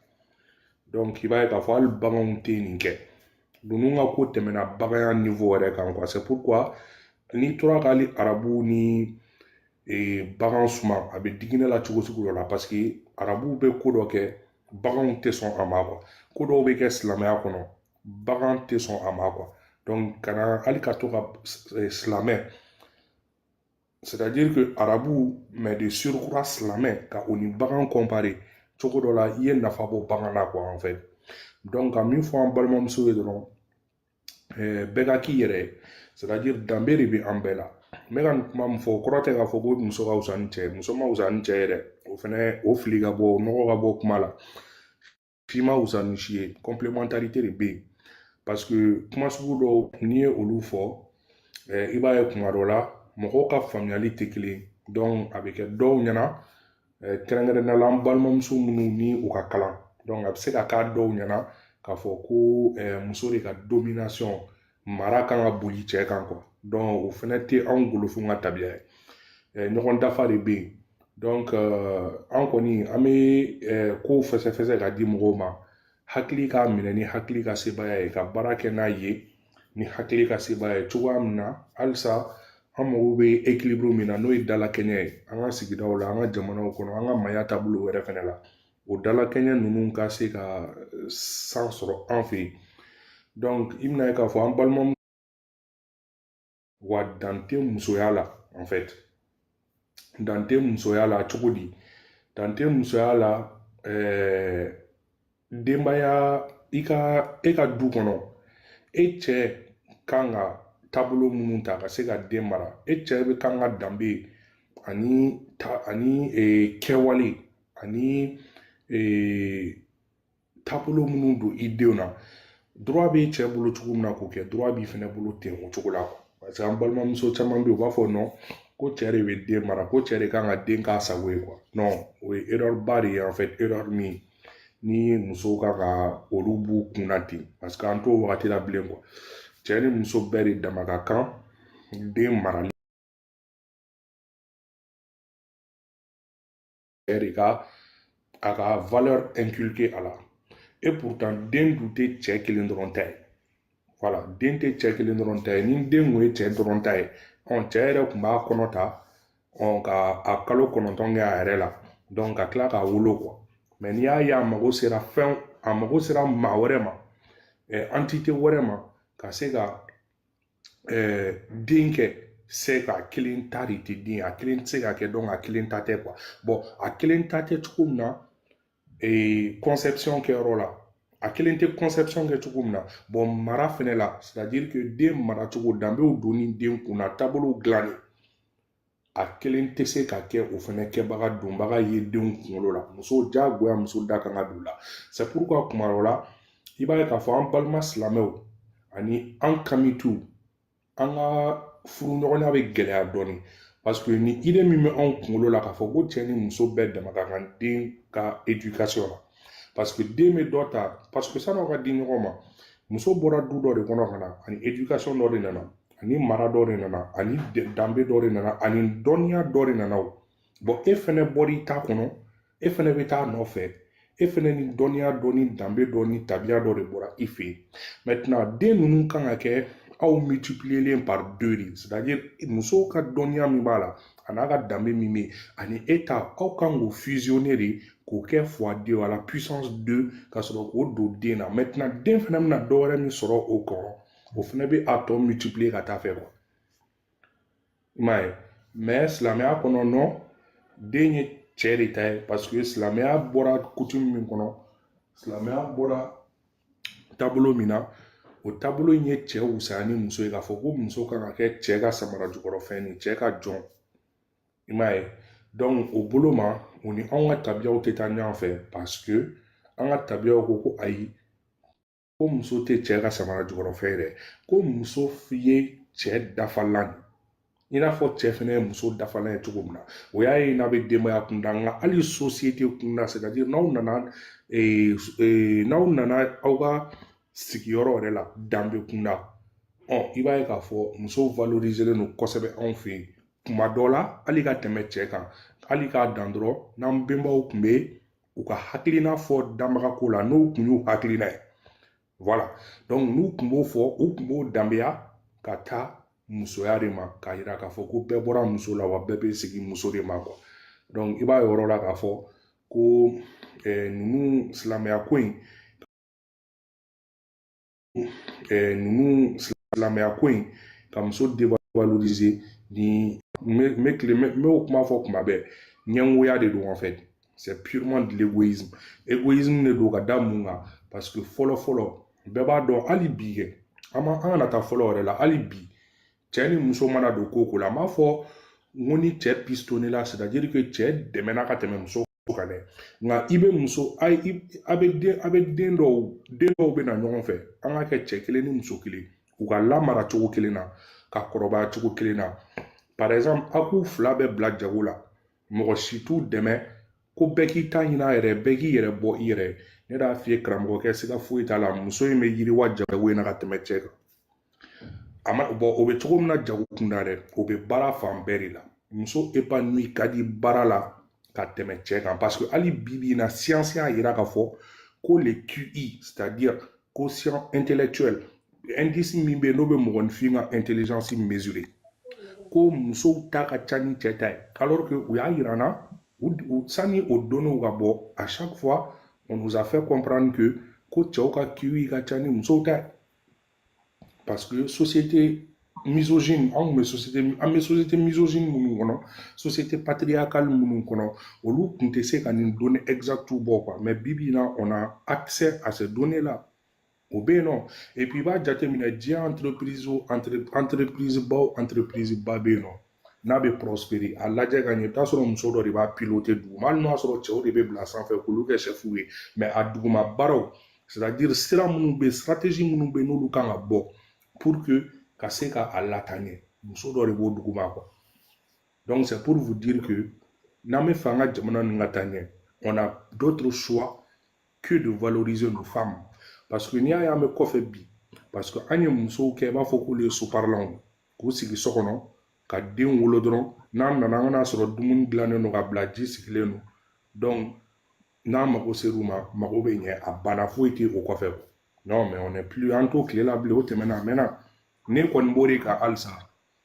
Donc i b'a ye k'a fɔ hali baganw tɛ nin kɛ. Ninnu ka ko tɛmɛna baganya niveau yɛrɛ kan quoi. C'est pourquoi n'i tora k'ale arabu ni bagan suma, a bɛ digi ne la cogo sugu dɔ la, parce que arabuw bɛ ko dɔ kɛ, baganw tɛ sɔn a ma quoi. Ko dɔw bɛ kɛ silamɛya kɔnɔ, bagan tɛ sɔn a ma quoi. Donc kana hali ka to ka silamɛ, c'est-à-dire que arabu, mais de surcroît silamɛ, ka o ni bagan comparer cogo dɔ la, i ye nafa bɔ bagan na quoi, en fait. Donc ka min fɔ an balimamuso ye dɔrɔn, bɛɛ ka k'i yɛrɛ ye, c'est-à-dire danbe de bɛ an bɛɛ la. N bɛ ka nin kuma min fɔ, o kɔrɔ tɛ k'a fɔ ko muso ka fisa ni cɛ ye, muso ma fisa ni cɛ ye dɛ. O fɛnɛ o fili ka bɔ, o nɔgɔ ka bɔ kuma la. Si ma fisa ni si ye, complémentarité de bɛ yen, parce que kuma sugu dɔw n'i ye olu fɔ, i b'a ye kuma dɔ la mɔgɔw ka faamuyali tɛ kelen ye. Donc a bɛ kɛ dɔw ɲɛna, kɛrɛnkɛrɛnnenya la an balimamuso minnu ni u ka kalan, donc a bɛ se ka k'a dɔw ɲɛna k'a fɔ ko muso de ka domination, mara kan ka boli cɛ kan quoi. Donc o fɛnɛ tɛ anw golofinw ka tabiya ye. Ɲɔgɔn dafa de bɛ yen. Donc an kɔni an bɛ kow fɛsɛfɛsɛ ka di mɔgɔw ma, hakili k'a minɛ ni hakili ka sebaaya ye, ka baara kɛ n'a ye ni hakili ka sebaaya ye cogoya min na. Halisa an mago bɛ équilibre min na, n'o ye dalakɛɲɛ ye an ka sigidaw la, an ka jamanaw kɔnɔ, an ka maaya taabolo yɛrɛ fɛnɛ la, o dalakɛɲɛ ninnu ka se ka san sɔrɔ an fɛ yen. Donc i bɛna ye k'a fɔ an balimamuso wa, dan tɛ musoya la. En fait, dan tɛ musoya la cogo di? Dan tɛ musoya la, denbaya, i ka e ka du kɔnɔ, e cɛ kan ka taabolo minnu ta ka se ka den mara, e cɛ bɛ kan ka danbe ani ta ani kɛwale ani taabolo minnu don i denw na. Droit b'e cɛ bolo cogo min na k'o kɛ, droit b'i fɛnɛ bolo ten o cogo la. Parce que an balimamuso caman bɛ yen, u b'a fɔ non, ko cɛ de bɛ den mara, ko cɛ de kan ka den k'a sago ye quoi. Non, o ye erreur ba de ye. En fait, erreur min ni musow kan ka olu b'u kunna ten, parce que an t'o wagati la bilen quoi. Cɛ ni muso bɛɛ de dama ka kan den marali de ka a ka valeur inculquer a la. Et pourtant, den dun tɛ cɛ kelen dɔrɔn ta ye. Voilà, den tɛ cɛ kelen dɔrɔn ta ye. Ni den kun ye cɛ dɔrɔn ta ye, ɔ cɛ yɛrɛ kun b'a kɔnɔ ta, ɔ ka a kalo 9 kɛ a yɛrɛ la, donc ka tila k'a wolo quoi. Mais n'i y'a ye a mago sera fɛn, a mago sera maa wɛrɛ ma, entité wɛrɛ ma, ka se ka den kɛ, se k'a kelen ta de tɛ den, a kelen tɛ se ka kɛ. Donc a kelen ta tɛ quoi. Bon, a kelen ta tɛ cogo min na conception kɛyɔrɔ la, a kelen tɛ conception kɛ cogo min na, bon, mara fɛnɛ la, c'est à dire que den maracogo, danbew donni den kunna, taabolow dilanni, a kelen tɛ se ka kɛ o fɛnɛ kɛbaga donbaga ye denw kunkolo la. Muso diyagoya, muso da kan ka don la. C'est pourquoi kuma dɔ la, i b'a ye k'a fɔ an balima silamɛw ani an kamituw, an ka furuɲɔgɔnya bɛ gɛlɛya dɔɔni, parce que ni idée min bɛ anw kunkolo la k'a fɔ ko cɛ ni muso bɛɛ dama ka kan den ka éducation la, parce que den bɛ dɔ ta, parce que san'aw ka di ɲɔgɔn ma, muso bɔra du dɔ de kɔnɔ ka na, ani éducation dɔ de nana, ani mara dɔ de nana, ani danbe dɔ de nana, ani dɔnniya dɔ de nana. O bon, e fɛnɛ bɔr'i ta kɔnɔ, e fɛnɛ bɛ taa nɔfɛ, e fɛnɛ ni dɔnniya dɔ ni danbe dɔ ni tabiya dɔ de bɔra i fɛ yen. Maintenant, den ninnu kan ka kɛ aw multiplier par deux de, c'est à dire musow ka dɔnniya min b'a la, a n'a ka danbe min bɛ yen, ani e ta, aw kan k'o fusionner de k'o kɛ fois deux, à la puissance deux, ka sɔrɔ k'o don den na. Maintenant, den fɛnɛ bɛna dɔ wɛrɛ min sɔrɔ o kɔrɔ, o fɛnɛ bɛ a tɔ multiplier ka taa fɛ quoi. I m'a ye? Mais silamɛya kɔnɔ, non, den ye cɛ de ta ye, parce que silamɛya bɔra coutume min kɔnɔ, silamɛya bɔra taabolo min na, o taabolo in ye cɛ wusaya ni muso ye, k'a fɔ ko muso kan ka kɛ cɛ ka samara jukɔrɔfɛn ni cɛ ka jɔn. I m'a ye? Donc o bolo ma, o ni anw ka tabiyaw tɛ taa ɲɔgɔn fɛ, parce que an ka tabiyaw ko ko ayi, ko muso tɛ cɛ ka samara jukɔrɔfɛn ye dɛ, ko muso ye cɛ dafalan de, i n'a fɔ cɛ fɛnɛ ye muso dafalan ye cogo min na. O y'a ye n'a bɛ denbaya kunda, nka hali société kunda, c'est à dire n'aw nana aw ka sigiyɔrɔ yɛrɛ la, danbe kunda, ɔ i b'a ye k'a fɔ muso valoriser don kosɛbɛ anw fɛ yen kuma dɔ la, hali ka tɛmɛ cɛ kan. Hali k'a dan dɔrɔn, n'an bɛnbaw tun bɛ u ka hakilina fɔ danbaga ko la, n'o tun y'u hakilina ye, voilà, donc n'u tun b'o fɔ, u tun b'o danbeya ka taa musoya de ma, k'a yira k'a fɔ ko bɛɛ bɔra muso la, wa bɛɛ bɛ segin muso de ma quoi. Donc i b'a ye o yɔrɔ la k'a fɔ ko ninnu silamɛya ko in, ninnu silamɛya ko in ka muso dévaloriser ni n bɛ tile, n bɛ o kuma fɔ kuma bɛɛ, ɲɛngoya de don. En fait, c'est purement de l'égoïsme. Égoïsme de don. Ka da mun kan? Parce que fɔlɔ fɔlɔ, bɛɛ b'a dɔn, hali bi kɛ, an ma, an kana taa fɔlɔ yɛrɛ la, hali bi, cɛ ni muso mana don ko ko la, n b'a fɔ n ko ni cɛ pistonné la, c'est à dire que cɛ dɛmɛna ka tɛmɛ muso kan dɛ. Nka i bɛ muso a a bɛ den, a bɛ den dɔw, den dɔw bɛ na ɲɔgɔn fɛ, an ka kɛ cɛ kelen ni muso kelen, u ka lamara cogo kelen na, ka kɔrɔbaya cogo kelen na. Par exemple, aw k'u fila bɛɛ bila jago la, mɔgɔ si t'u dɛmɛ, ko bɛɛ k'i ta ɲini a yɛrɛ, bɛɛ k'i yɛrɛ bɔ i yɛrɛ ye. Ne y'a f'i ye, karamɔgɔkɛ, siga foyi t'a la, muso in bɛ yiriwa jago in na ka tɛmɛ cɛ kan. A ma bɔn, o bɛ cogo min na jago kunda dɛ, o bɛ baara fan bɛɛ de la. Muso épanoui ka di baara la ka tɛmɛ cɛ kan, parce que hali bi bi in na, science y'a yira k'a fɔ ko le QI, c'est-à-dire quotient intellectuel, indice min bɛ yen n'o bɛ mɔgɔninfin ka intelligence mesurer, ko musow ta ka ca ni cɛ ta ye, alors que u y'a yira n na, sani o données ka bɔ, à chaque fois on nous a fait comprendre que ko cɛw ka QI ka ca ni musow ta ye, parce que société misogyne, anw bɛ société, an bɛ société misogyne minnu kɔnɔ, société patriarcale minnu kɔnɔ, olu tun tɛ se ka nin données exactes bɔ quoi. Mais bi bi in na, on a accès à ces données là, o bɛ yen nɔ. Et puis i b'a jateminɛ, diɲɛ entreprise o entreprise ba o entreprise ba bɛ yen nɔ n'a bɛ prospérer, a lajɛ ka ɲɛ, i bɛ taa sɔrɔ muso dɔ de b'a piloter duguma, hali n'o y'a sɔrɔ cɛw de bɛ bila sanfɛ k'olu kɛ chef ye, mais a duguma baaraw, c'est à dire sira minnu bɛ yen, stratégie minnu bɛ yen n'olu kan ka bɔ pour que ka se ka a lataaɲɛ, muso dɔ de b'o duguma quoi. Donc c'est pour vous dire que n'an bɛ fɛ an ka jamana ninnu ka taa ɲɛ, on a d'autres choix que de valoriser nos femmes, parce que n'i y'a ye an bɛ kɔfɛ bi, parce que an ye musow kɛ i b'a fɔ k'olu ye soparlanw ye, k'u sigi so kɔnɔ ka den wolo dɔrɔn, n'an nana an kan'a sɔrɔ dumuni dilannen don ka bila, ji sigilen don. Donc n'an mago ser'u ma, mago bɛ ɲɛ, a banna, foyi tɛ o kɔfɛ. Non, mais on n'est plus, an t'o tile la bilen, o tɛmɛna a mɛnna. Ne kɔni b'o de kan halisa,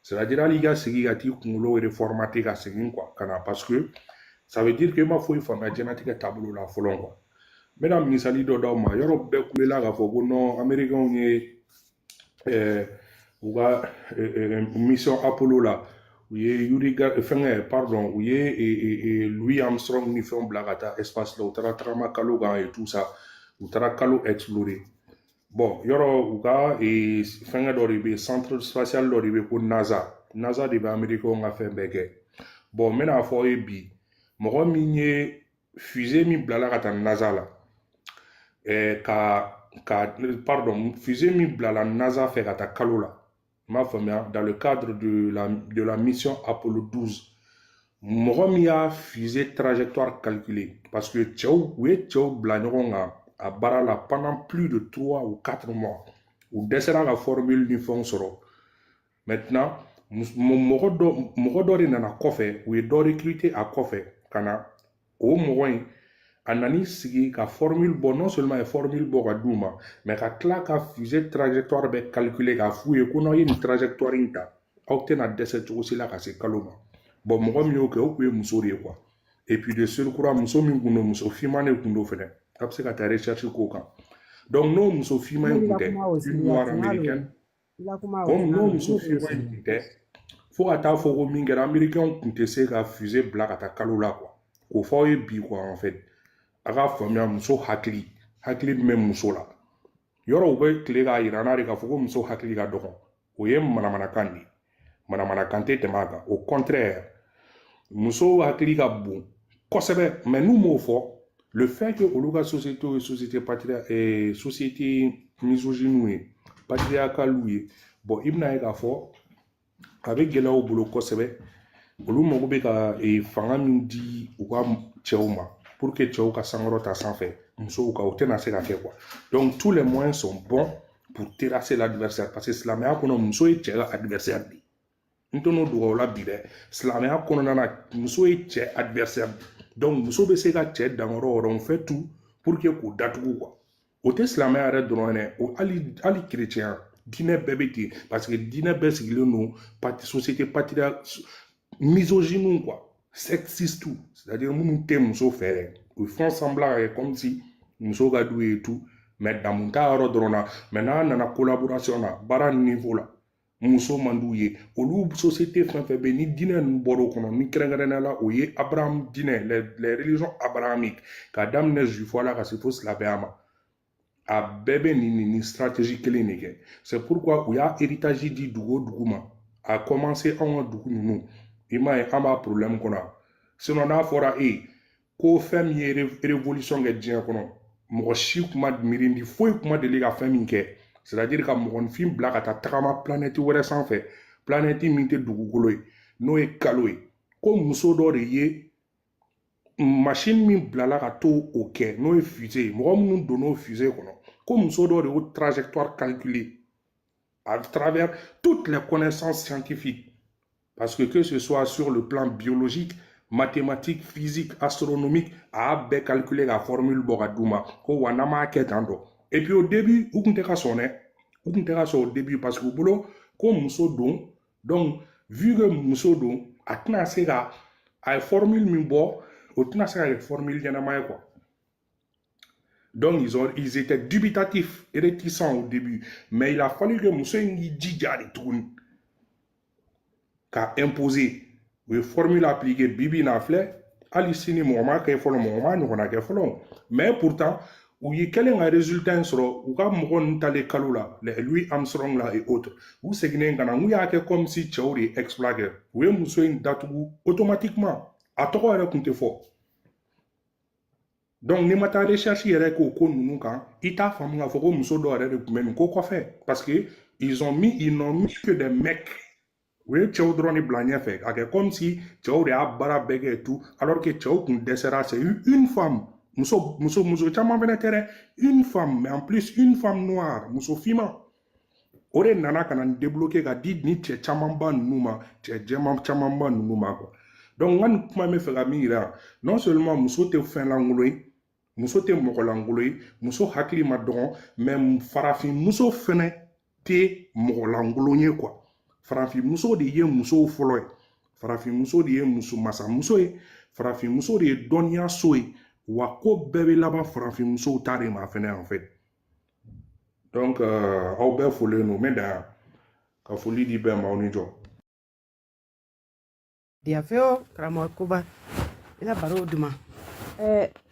c'est à dire hali i ka segin ka t'i kunkolo reformater ka segin quoi, ka na, parce que ça veut dire que i ma foyi faamuya diɲɛlatigɛ taabolo la fɔlɔ quoi. N bɛna misali dɔ d'aw ma. Yɔrɔ bɛɛ kulela k'a fɔ ko non, américains ye u ka mission Apollo la, u ye Yuri fɛngɛ, pardon, u ye Louis Armstrong ni fɛnw bila ka taa espace la, u taara tagama kalo kan et tout ça, u taara kalo explorer. Bon, yɔrɔ u ka fɛngɛ dɔ de bɛ yen, centre spatial dɔ de bɛ yen ko NASA. NASA de bɛ américains ka fɛn bɛɛ kɛ. Bon, n bɛna fɔ aw ye bi, mɔgɔ min ye fusée min bilala ka taa NASA la, ka pardon, fusée min bilala NASA fɛ ka taa kalo la, n m'a faamuya, dans le cadre de la mission Apollo 12, mɔgɔ min y'a fusée trajectoire calculée, parce que cɛw, u ye cɛw bila ɲɔgɔn kan a baara la pendant plus de 3 ou 4 mois, u dɛsɛra ka formule ni fɛnw sɔrɔ. Maintenant, mɔgɔ dɔ de nana kɔfɛ, u ye dɔ recruter a kɔfɛ ka na. O mɔgɔ in, a nan'i sigi ka formule bɔ. Non seulement a ye formule bɔ ka d'u ma, mais ka tila ka fusée trajectoire bɛɛ calculer k'a f'u ye ko n'aw ye nin trajectoire in ta, aw tɛna dɛsɛ cogo si la ka se kalo ma. Bon, mɔgɔ min y'o kɛ, o tun ye muso de ye quoi. Et puis de surcroît, muso min kun don, muso finman de kun don fɛnɛ. A bɛ se ka taa recherche k'o kan. Donc n'o muso finman in kun tɛ, une noire américaine, comme n'o muso finman in kun tɛ, fo ka taa fɔ ko min kɛra, américain kun tɛ se ka fusée bila ka taa kalo la quoi. K'o fɔ aw ye bi quoi. En fait, a k'a faamuya, muso hakili, hakili min bɛ muso la, yɔrɔ u bɛ tile k'a yira n na de k'a fɔ ko muso hakili ka dɔgɔn, o ye manamanakan de ye, manamanakan tɛ tɛmɛ a kan. Au contraire, muso hakili ka bon kosɛbɛ, mais n'u m'o fɔ, le fait que olu ka société ye société société misogyne ye, patriarcale ye, bon, i bɛna ye k'a fɔ a bɛ gɛlɛya u bolo kosɛbɛ. Olu mago bɛ ka fanga min di u ka cɛw ma pour que cɛw ka sankɔrɔta sanfɛ musow ka, o tɛna se ka kɛ quoi. Donc tous les moyens sont bons pour terrasser l'adversaire, parce que silamɛya kɔnɔ, muso ye cɛ ka adversaire de ye. N tɛ n'o dogo aw la bi dɛ, silamɛya kɔnɔna na, muso ye cɛ adversaire de. Donc muso bɛ se ka cɛ dan yɔrɔ o yɔrɔ, on fait tout pour que k'o datugu quoi. O tɛ silamɛya yɛrɛ dɔrɔn ye dɛ, o hali chrétien diinɛ bɛɛ bɛ ten, parce que diinɛ bɛɛ sigilen don société patriarcale misogyne quoi, sexiste, c'est-à-dire minnu tɛ muso fɛ dɛ. U font semblant ka kɛ comme si muso ka d'u ye tout, mais damu t'a yɔrɔ dɔrɔn na. Mais n'a nana collaboration na, baara niveau la, muso man d'u ye. Olu société fɛn fɛn bɛ yen ni diinɛ ninnu bɔr'o kɔnɔ, ni kɛrɛnkɛrɛnnenya la o ye Abraham diinɛ, les religions abrahamiques, k'a daminɛ juif la ka se fo silamɛya ma, a bɛɛ bɛ nin stratégie kelen de kɛ. C'est pourquoi u y'a héritage di dugu o dugu ma, a commencé anw ka dugu ninnu. I m'a ye, an b'a problème kɔnɔ. Sinon n'a fɔra e ye ko fɛn min ye révolution kɛ diɲɛ kɔnɔ, mɔgɔ si kuma miirindi foyi kuma deli ka fɛn min kɛ, c'est à dire ka mɔgɔninfin bila ka taa tagama planète wɛrɛ sanfɛ, planète min tɛ dugukolo ye, N'o ye kalo ye, ko muso dɔ de ye machine min bilala ka to o kɛ, n'o ye fusée ye, mɔgɔ minnu donn'o fusée kɔnɔ, ko muso dɔ de y'o trajectoire calculée à travers toutes les connaissances scientifiques. Parce que ce soit sur le plan biologique, mathématique, physique, astronomique, a bɛɛ calculer ka formule bɔ ka d'u ma ko wa n'an m'a kɛ tan tɔ. Et puis au début, u kun tɛ ka sɔn dɛ. U kun tɛ ka sɔn au début parce que u bolo ko muso don. Donc, vu que muso don, a tɛna se ka a ye formule min bɔ, o tɛna se ka kɛ formule ɲɛnama ye quoi. Donc, ils étaient dubitatifs et réticents au début. Mais il a fallu que muso in k'i jija de tuguni ka imposer. U ye formule appliquée. Bi bi in na, a filɛ, hali sini mɔgɔ m'a kɛ fɔlɔ, mɔgɔ m'a ɲɔgɔnna kɛ fɔlɔ. Mais pourtant, u ye kɛlen ka résultat in sɔrɔ, u ka mɔgɔ ninnu talen kalo la, les Louis Armstrong la et autres, u seginnen ka na, n'u y'a kɛ comme si cɛw de ye exploit kɛ. U ye muso in datugu automatiquement, a tɔgɔ yɛrɛ kun tɛ fɔ. Donc n'i ma taa recherche yɛrɛ k'o ko ninnu kan, i t'a faamu k'a fɔ ko muso dɔw yɛrɛ de tun bɛ nin ko kɔfɛ, parce que ils n'ont mis que des mecs. U ye cɛw dɔrɔn de bila ɲɛfɛ a kɛ comme si cɛw de y'a baara bɛɛ kɛ et tout, alors que cɛw kun dɛsɛra. C'est une femme, muso muso muso caman fɛnɛ tɛ dɛ, une femme, mais en plus une femme noire, muso finman, o de nana ka na nin débloquer ka di ni cɛ camanba ninnu ma, cɛ jɛman camanba ninnu ma quoi. Donc n ka nin kuma in bɛ fɛ ka min yira, non seulement muso tɛ fɛn lankolon ye, muso tɛ mɔgɔ lankolon ye, muso hakili ma dɔgɔn, mais farafin muso fɛnɛ tɛ mɔgɔ lankolon ye quoi. Farafin muso de ye musow fɔlɔ ye, farafin muso de ye muso masamuso ye, farafin muso de ye dɔnniya so ye, wa ko bɛɛ bɛ laban farafin musow ta de ma fɛnɛ en fait. Donc aw bɛɛ folen don, n bɛ dan yan ka foli di bɛɛ ma, aw ni jɔ. Diafeo, karamɔgɔ Koba, i la baro duman.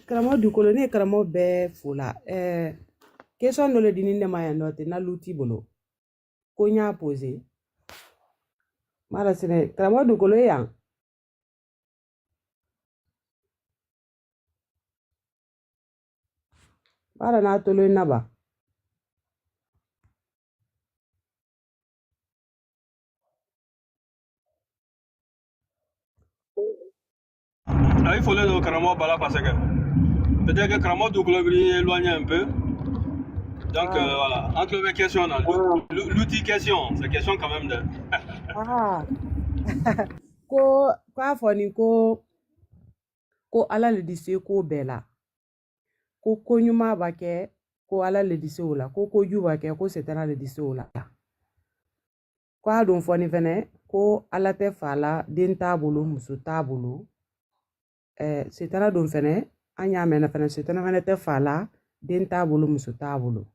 Karamɔgɔ Dukolo, ne ye karamɔgɔ bɛɛ fo la. Question dɔ le di ne ma yan nɔ ten na luti bolo. Ko n y'a posé. Mara sɛnɛ, karamɔgɔ Dukolo ye yan. Mara n'a tolo na ba. Ah, il faut le karamɔgɔ Bala parce que peut-être que karamɔgɔ Dukolo bɛ éloigné un peu. Donc Ah, voilà, entre les questions, là, l'outil question, c'est question quand même de. ah. Ko k'a fɔ nin ko ko Ala le di se ko bɛɛ la. Ko ko ɲuman b'a kɛ, ko Ala le di se o la. Ko kojugu b'a kɛ, ko setana le di se o la. Ko a don fɔ nin fɛnɛ ko Ala tɛ fa la, den t'a bolo, muso t'a bolo. Setana don fɛnɛ, an y'a mɛn fɛnɛ, setana fɛnɛ tɛ fa la, den t'a bolo, muso t'a bolo.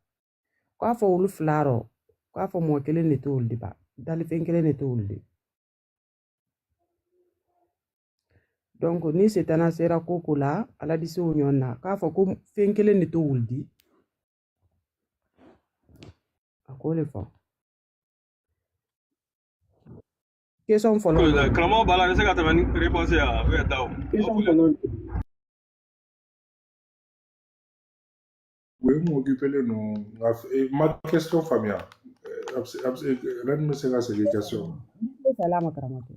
K'a fɔ olu fila rɔ, k'a fɔ mɔgɔ kelen de t'olu de ba, dalifɛn kelen de t'olu de. Donc ni setana sera ko ko la, Ala di se o ɲɔgɔn na. K'a fɔ ko fɛn kelen de t'olu di. A k'o de fɔ. Question fɔlɔ l'o di. Karamɔgɔ Bala bɛ se ka tɛmɛ ni réponse ye wa? Ou bien Dawu? Question fɔlɔ l'o di. U ye mun occupé len don nka ma question faamuya. A bɛ se Reine bɛ se ka segin question ma. Ne salama karamɔgɔ.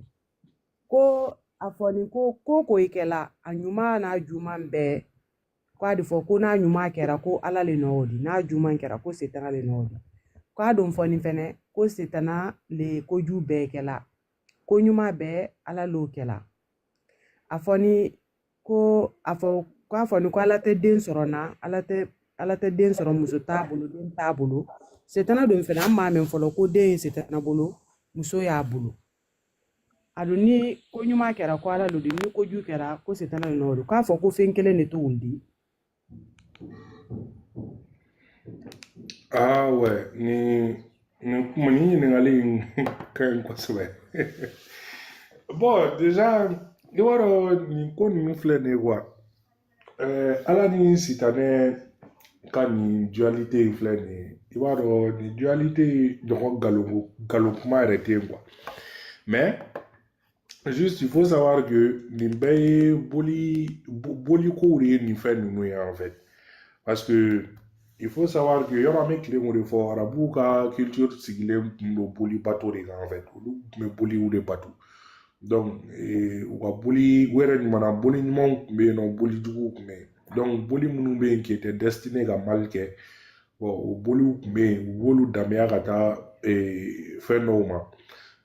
Ko a fɔ nin ko ko ko i kɛla a ɲuman n'a juman bɛɛ, k'a de fɔ ko n'a ɲuman kɛra ko Ala le nɔ o di, n'a juman kɛra ko setana le nɔ o di. K'a don fɔ nin fɛnɛ ko setana le kojugu bɛɛ kɛla, ko ɲuman bɛɛ Ala l'o kɛla. A fɔ ni ko a fɔ k'a fɔ ni ko Ala tɛ den sɔrɔ na, Ala tɛ den sɔrɔ, muso t'a bolo, den t'a bolo. Setana don fɛnɛ, an m'a mɛn fɔlɔ ko den ye setana bolo, muso y'a bolo. A don ni ko ɲuman kɛra ko Ala lo di, ni kojugu kɛra ko setana le nɔ don. K'a fɔ ko fɛn kelen de t'olu di. Ah ouais, nin kuma nin ɲininkali in ka ɲi kosɛbɛ. Bon, déjà, i b'a dɔn nin ko ninnu filɛ nin ye quoi. Ala ni sitanɛ ka nin dualité in filɛ nin ye. I b'a dɔn nin dualité in ɲɔgɔn nkalon nkalon kuma yɛrɛ tɛ yen quoi. Mais juste, il faut savoir que nin bɛɛ ye boli bolikow de ye nin fɛn ninnu ye en fait. Parce que il faut savoir que yɔrɔ an bɛ tile k'o de fɔ, arabuw ka culture sigilen tun don boli bato de kan en fait. Olu tun bɛ boliw de bato. Donc u ka boli u yɛrɛ ɲuman boli ɲumanw tun bɛ yen nɔ, boli juguw tun bɛ yen. Donc boli minnu bɛ yen qui étaient destinés ka mal kɛ, bon, o boliw tun bɛ yen, u b'olu danbeya ka taa fɛn dɔw ma.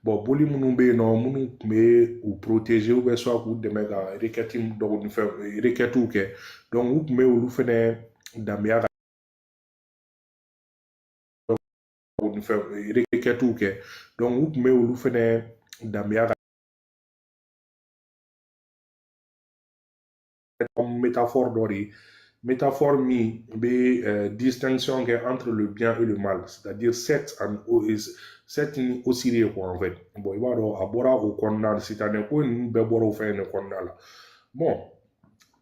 Bon, boli minnu bɛ yen nɔ, minnu tun bɛ u protéger ou bien soit k'u dɛmɛ ka requête dɔw ni fɛn requêtes kɛ, donc u tun bɛ olu fɛnɛ danbeya ka ni fɛn requêtes kɛ, donc u tun bɛ olu fɛnɛ danbeya ka métaphore dɔ de ye, métaphore min bɛ distinction kɛ entre le bien et le mal, c'est-à-dire Seth and Seth ni Osiris quoi en fait. Bon, i b'a dɔn a bɔra o kɔnɔna la, sitanɛ ko ninnu bɛɛ bɔra o fɛn in de kɔnɔna la. Bon,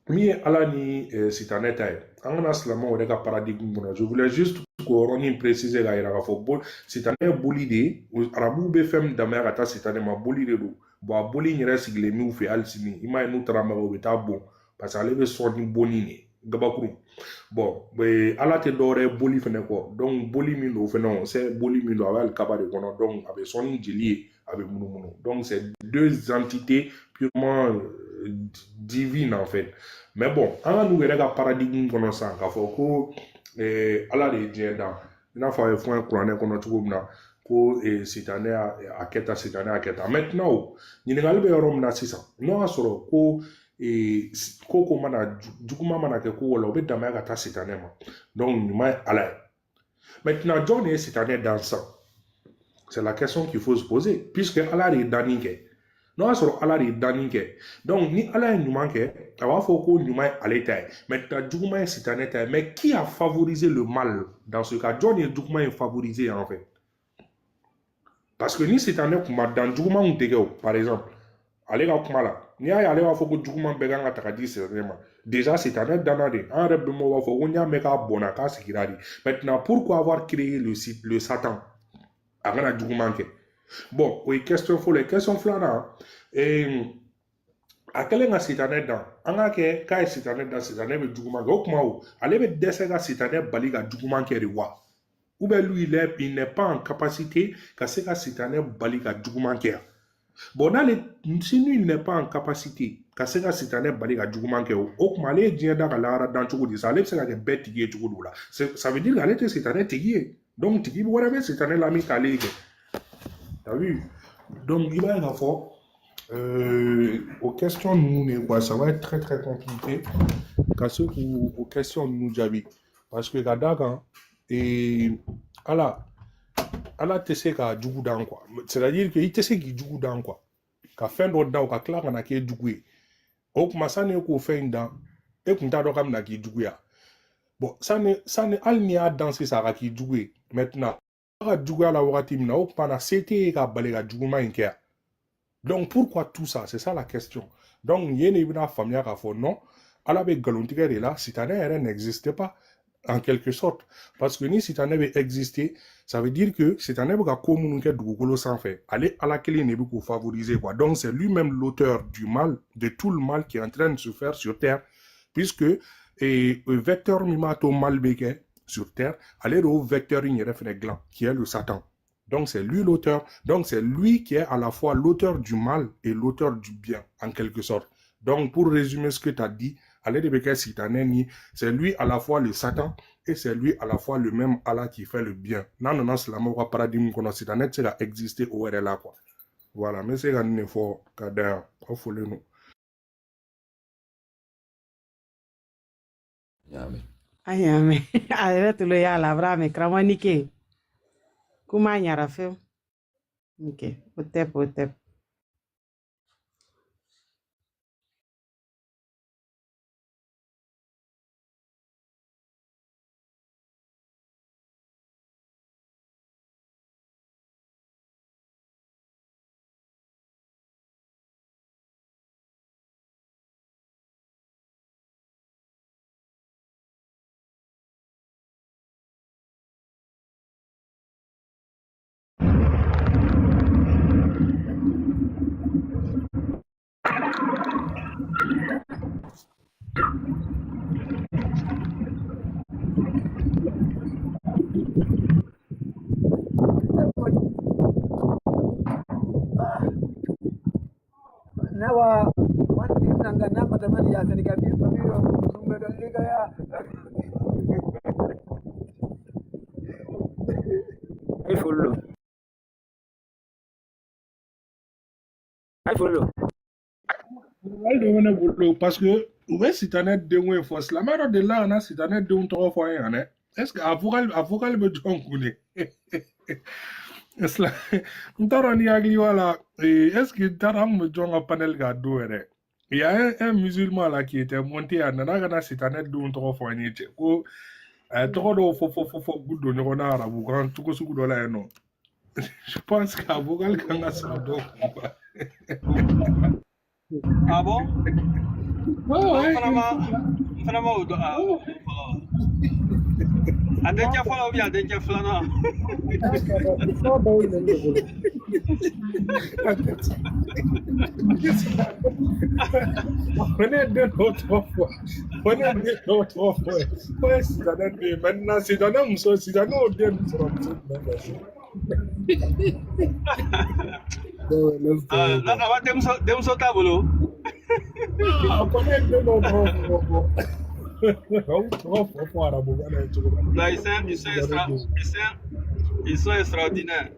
min ye Ala ni sitanɛ ta ye, an kana silamɛw yɛrɛ ka paradigme kɔnɔ. Je voulais juste k'o yɔrɔnin préciser k'a yira k'a fɔ sitanɛ ye boli de ye. Arabuw bɛ fɛn min danbeya ka taa sitanɛ ma, boli de don. Bon, a boli in yɛrɛ sigilen m'u fɛ hali sini. I m'a ye, n'u taara Maka, u bɛ taa bon parce que ale bɛ sɔn ni bonni de ye, gabakuru. Bon, Ala tɛ dɔwɛrɛ ye boli fɛnɛ kɔ. Donc boli min don fɛnɛ, o c'est boli min don, a bɛ alikaba de kɔnɔ. Donc a bɛ sɔn ni jeli ye, a bɛ munumunu. Donc c'est deux entités purement divines en fait. Mais bon, an ka n'u yɛrɛ ka paradigme kɔnɔ sisan k'a fɔ ko Ala de ye diɲɛ dan, i n'a fɔ a ye fɔ an ye kuranɛ kɔnɔ cogo min na ko sitanɛ y'a a kɛ tan, sitanɛ y'a kɛ tan. Maintenant, o ɲininkali bɛ yɔrɔ min na sisan, n'o y'a sɔrɔ ko ko ko mana juguman mana kɛ ko o la, o bɛ damaya ka taa sitanɛ ma, donc ɲuman ye Ala ye. Maintenant, jɔn de ye sitanɛ dan sisan? C'est la question qu'il faut se poser, puisque Ala de ye danni kɛ. N'o y'a sɔrɔ Ala de ye danni kɛ, donc ni Ala ye ɲuman kɛ, a b'a fɔ ko ɲuman ye ale ta ye. Maintenant, juguman ye sitanɛ ta ye. Mais qui a favorisé le mal dans ce cas? Jɔn de ye juguman ye favoriser en fait? Parce que ni sitanɛ kun ma dan, juguman kun tɛ kɛ o. Par exemple, ale ka kuma la, n'i y'a ye ale b'a fɔ ko juguman bɛɛ kan ka ta ka di sitanɛ ma, déjà sitanɛ danna de. An yɛrɛ bɛnbaw b'a fɔ ko n'i y'a mɛn k'a bɔnna, k'a sigira de. Maintenant, pourquoi avoir créé le Satan a kana juguman kɛ? Bon, o ye question fɔlɔ ye. Question filanan, a kɛlen ka sitanɛ dan, an k'a kɛ k'a ye sitanɛ dan, sitanɛ bɛ juguman kɛ, o tuma o ale bɛ dɛsɛ ka sitanɛ bali ka juguman kɛ de wa? Ou bien lui, il n'est pas en capacité ka se ka sitanɛ bali ka juguman kɛ? Bon, n'ale, si lui il n'est pas en capacité ka se ka sitanɛ bali ka juguman kɛ, o tuma ale ye diɲɛ da ka lahara dan cogo di sa? Ale bɛ se ka kɛ bɛɛ tigi ye cogo di o la? Ça veut dire qu'ale tɛ sitanɛ tigi ye. Donc tigi wɛrɛ bɛ sitanɛ la min t'ale ye kɛ. T'as vu? Donc i b'a ye k'a fɔ o question ninnu de quoi, ça va être très très compliqué ka se k'u o question ninnu jaabi, parce que ka d'a kan Ala tɛ se ka jugu dan quoi. C'est à dire que i tɛ se k'i jugu dan quoi, ka fɛn dɔ dan o ka tila ka na k'e jugu ye. O tuma, sani e k'o fɛn in dan, e kun t'a dɔn k'a bɛna k'i juguya. Bon, sani hali n'i y'a dan sisan a ka k'i jugu ye, maintenant a ka juguya la wagati min na, o tuma na se t'e ye ka bali ka juguman in kɛ yan. Donc pourquoi tout ça? C'est ça la question. Donc yen de i bɛna faamuya k'a fɔ non, Ala bɛ nkalontigɛ de la, sitanɛ yɛrɛ n'existe pas en quelque sorte. Parce que ni sitanɛ bɛ exister, ça veut dire que sitanɛ bɛ ka ko minnu kɛ dugukolo sanfɛ, ale Ala kelen de bɛ k'o favoriser quoi. Donc c'est lui-même l'auteur du mal, de tout le mal qui est en train de se faire sur terre, puisque vecteur min b'a to mal bɛ kɛ sur terre, ale de y'o vecteur in yɛrɛ fɛnɛ dilan, qui est le Satan. Donc c'est lui l'auteur. Donc c'est lui qui est à la fois l'auteur du mal et l'auteur du bien, en quelque sorte. Donc pour résumer ce que tu as dit, ale de bɛ kɛ sitanɛ ni, c'est lui à la fois le Satan et c'est lui à la fois le même Allah qui fait le bien. N'an nana silamɛw ka paradigme kɔnɔ, sitanɛ tɛ se ka exister o yɛrɛ la quoi. Voilà, n bɛ se ka nin de fɔ ka da yan. Aw folen don. An y'a mɛn, a yɛrɛ tulo y'a la, a b'a mɛn. Karamɔgɔ ni ke kuma ɲara fewu. Ok, o tɛ o tɛ. Ya sani ka bi famille ɗo ɗum ɓe ɗon ligaya. Ay follo. Ay follo. Ɲininkali dɔ bɛ ne bolo parce que u bɛ sitanɛ denw ye fɔ silamɛ dɔ delila ka na sitanɛ denw tɔgɔ fɔ an ye yan dɛ. Est ce que a vocal bɛ jɔn kun de? N t'a dɔn ni hakili b'a la, est ce que n t'a dɔn an kun bɛ jɔn ka panel kan don yɛrɛ. Il y a un musulman là qui était monté, a nana ka na sitanɛ denw tɔgɔ fɔ an ye cɛ ko a ye tɔgɔ dɔw fɔ fɔ fɔ fɔ k'u don ɲɔgɔn na arabukan cogo sugu dɔ la yen nɔ. Je pense qu'a vocal kan ka sɔrɔ dɔw kun quoi. Ah bon? Ouais, Bon, ouais, n fana ma n fana ma o dɔn a o dɔn fɔlɔ. A dencɛ fɔlɔ ou bien a dencɛ filanan? Tɔ dɔw de bɛ ne bolo. On est den dɔw tɔgɔ fɔ, on est den dɔw tɔgɔ fɔ ye ko ye sitanɛ den ye. Maintenant sitanɛ muso, sitanɛ y'o den ninnu sɔrɔ muso jumɛn fɛ sisan? Non, laisse Ah, tomber a quoi. b'a denmuso t'a bolo. Ah, ko ne ye den dɔw tɔgɔ fɔ fɔ aw tɔgɔ fɔ fɔ arabukan na yen cogo min Non, na ils sont, ils sont, sitanɛ extra, denw. ils sont extraordinaires.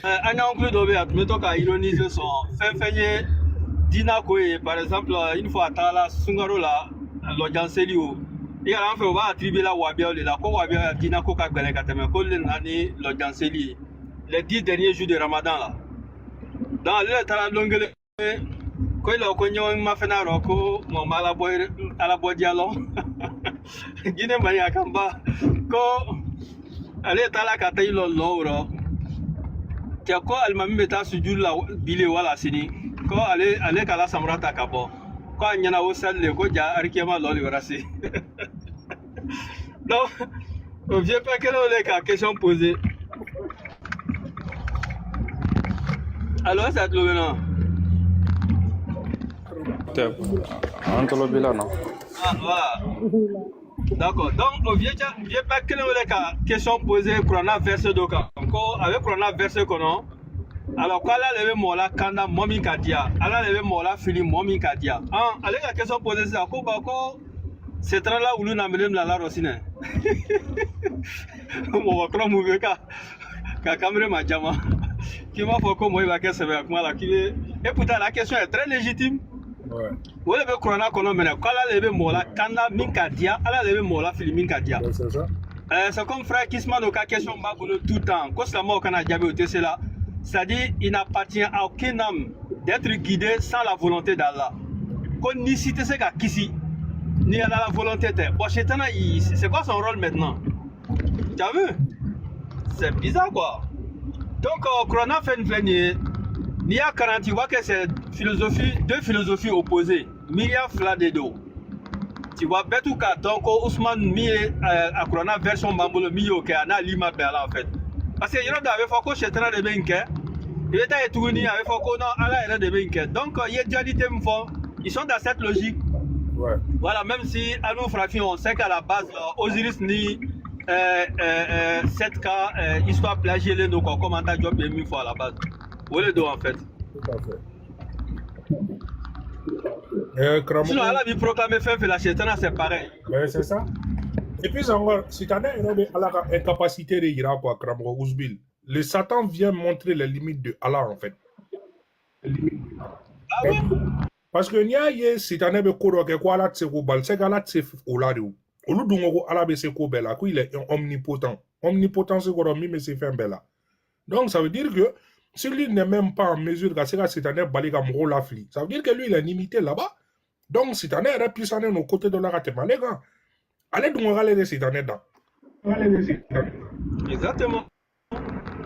An ka oncle dɔ bɛ yen, a tun bɛ to ka ironiser son fɛn fɛn ye diinɛ ko ye. Par exemple, une fois a tagala sunkalo la lɔjanseli o. I yɛrɛ an fɛ u b'a attribuer la wabiyaw de la ko wabiya diinɛ ko ka gɛlɛn ka tɛmɛ k'olu de nana ni lɔjanseli ye. Les 10 derniers jours de Ramadan la. Donc ale de taara lon kelen ko i la ko ɲɔgɔn ma fɛn rɔ ko mɔgɔ ma ala bɔ ala bɔ diya lɔ. Guinée Mali a kan ba ko ale taara ka taa i lɔ lɔ o rɔ. Cɛ ko alimami bɛ taa sujuru la bile wala sini ko ale ale k'a la samara ta ka bɔ ko a ɲɛna o sali le ko ja arikiyama lɔ de wɛrɛ se. Donc o vieux père kelen o le ka question poser. Alors ça tulo bɛ na? Tɛ an tulo b'i la nɔ. Ah voilà. D'accord. Donc, o vieux, vieux père kelen o le ka question poser kuranna verset dɔ kan ko a bɛ kuranna verset kɔnɔ. Alors ko ala de bɛ mɔgɔ la kanda mɔgɔ min ka diya, ala de bɛ mɔgɔ la fili mɔgɔ min ka diya. Ah, ale ka question poser sisan ko ba ko setanala la wulu na minɛ bila la rɔ sinɛ. Mɔgɔ kɔrɔ mun bɛ ka ka kamalen ma jama k'i b'a fɔ ko mɔgɔ b'a kɛ sɛbɛ kuma la k'i bɛ, et pourtant la question est très légitime. Ouais. O de bɛ kuranna kɔnɔ minɛ ko ala de bɛ mɔgɔ la kanda min ka diya, ala de bɛ mɔgɔ la fili min ka diya. Ben, c'est ça. C'est comme frère Kismano ka question b'a bolo tout le temps ko silamɛw kana jaabi o tɛ se la. C'est-à-dire il n'appartient à aucune âme d'être guidé sans la volonté d'Allah. Ko ni si tɛ se ka kisi ni Ala la volonté tɛ. Bon, Chétana, c'est quoi son rôle maintenant? Tu as vu? C'est bizarre quoi. Donc kuranna fɛn filɛ nin ye, n'i y'a kalan tu vois que c'est philosophie, deux philosophies opposées, miiriya fila de don. Tu vois, bɛɛ t'u k'a dɔn ko Ousmane min ye a kuranna version b'an bolo min y'o kɛ a n'ale ma bɛn a la en fait. Parce que yɔrɔ dɔ a bɛ fɔ ko sɛtana de bɛ nin kɛ, i bɛ taa ye tuguni a bɛ fɔ ko non Ala yɛrɛ de bɛ nin kɛ. Donc i ye dualité min fɔ, ils sont dans cette logique. Ouais. Voilà, même si à nous farafins, on sait qu'à la base, Osiris ni 7K histoire plagiée donc quoi, comme Anta Diop est mis fort à la base. Où est le dos en fait? Tout à fait. Sinon, Karamɔgɔ Allah lui proclamer fin fait la chétana, c'est pareil. Ben, c'est ça. Et puis encore, sitanɛ yɛrɛ bɛ Ala ka incapacité de yira quoi, karamɔgɔ Ousbil. Le Satan vient montrer les limites de Allah en fait. Ah oui? Parce que n'i y'a ye sitanɛ bɛ ko dɔ kɛ ko Ala tɛ se k'o bali, c'est que Ala tɛ se o la de o. Olu dun ko ko Ala bɛ se ko bɛɛ la, ko il est omnipotent. Omnipotence kɔrɔ min bɛ se fɛn bɛɛ la. Donc ça veut dire que si lui n'est même pas en mesure ka se ka sitanɛ bali ka mɔgɔw lafili, ça veut dire que lui il est limité là-bas. Donc sitanɛ yɛrɛ puissant no côté dɔ la ka tɛmɛ ale kan. Ale dun ko k'ale de sitanɛ dan. Exactement.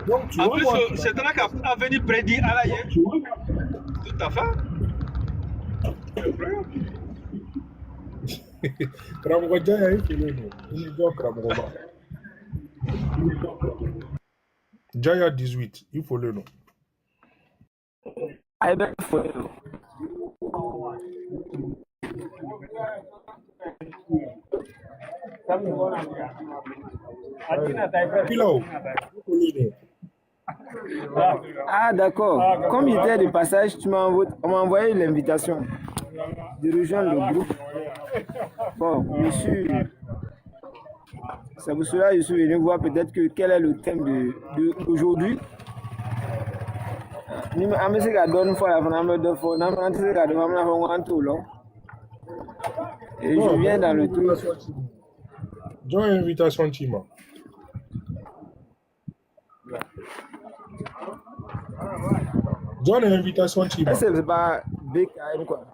Donc tu En vois plus, quoi, chétana qui a venu prédire Allah, tout à fait. Karamɔgɔ Jaya i folen don. I ni jɔ karamɔgɔba. Jaya 18 i folen don. A ye bɛ fo don. Pilaw i folen don. Ah, d'accord. Comme il était de passage, tu m'as envoyé, on m'a envoyé l'invitation. de rejoindre le groupe. Bon, je suis. C'est pour cela que je suis venu voir peut-être que quel est le thème de aujourd'hui. Ni an bɛ se ka dɔɔni fɔ a la fana, an bɛ dɔ fɔ. N'an fana tɛ se ka dɔ fɔ, an bɛna fɔ ko an t'o lɔn. Et je Non, viens mɔgɔ dans le min truc. invitation ci ma. Jɔn ye invitation ci ma? Jɔn ye invitation ci ma? Est-ce que c'est pas BKM quoi?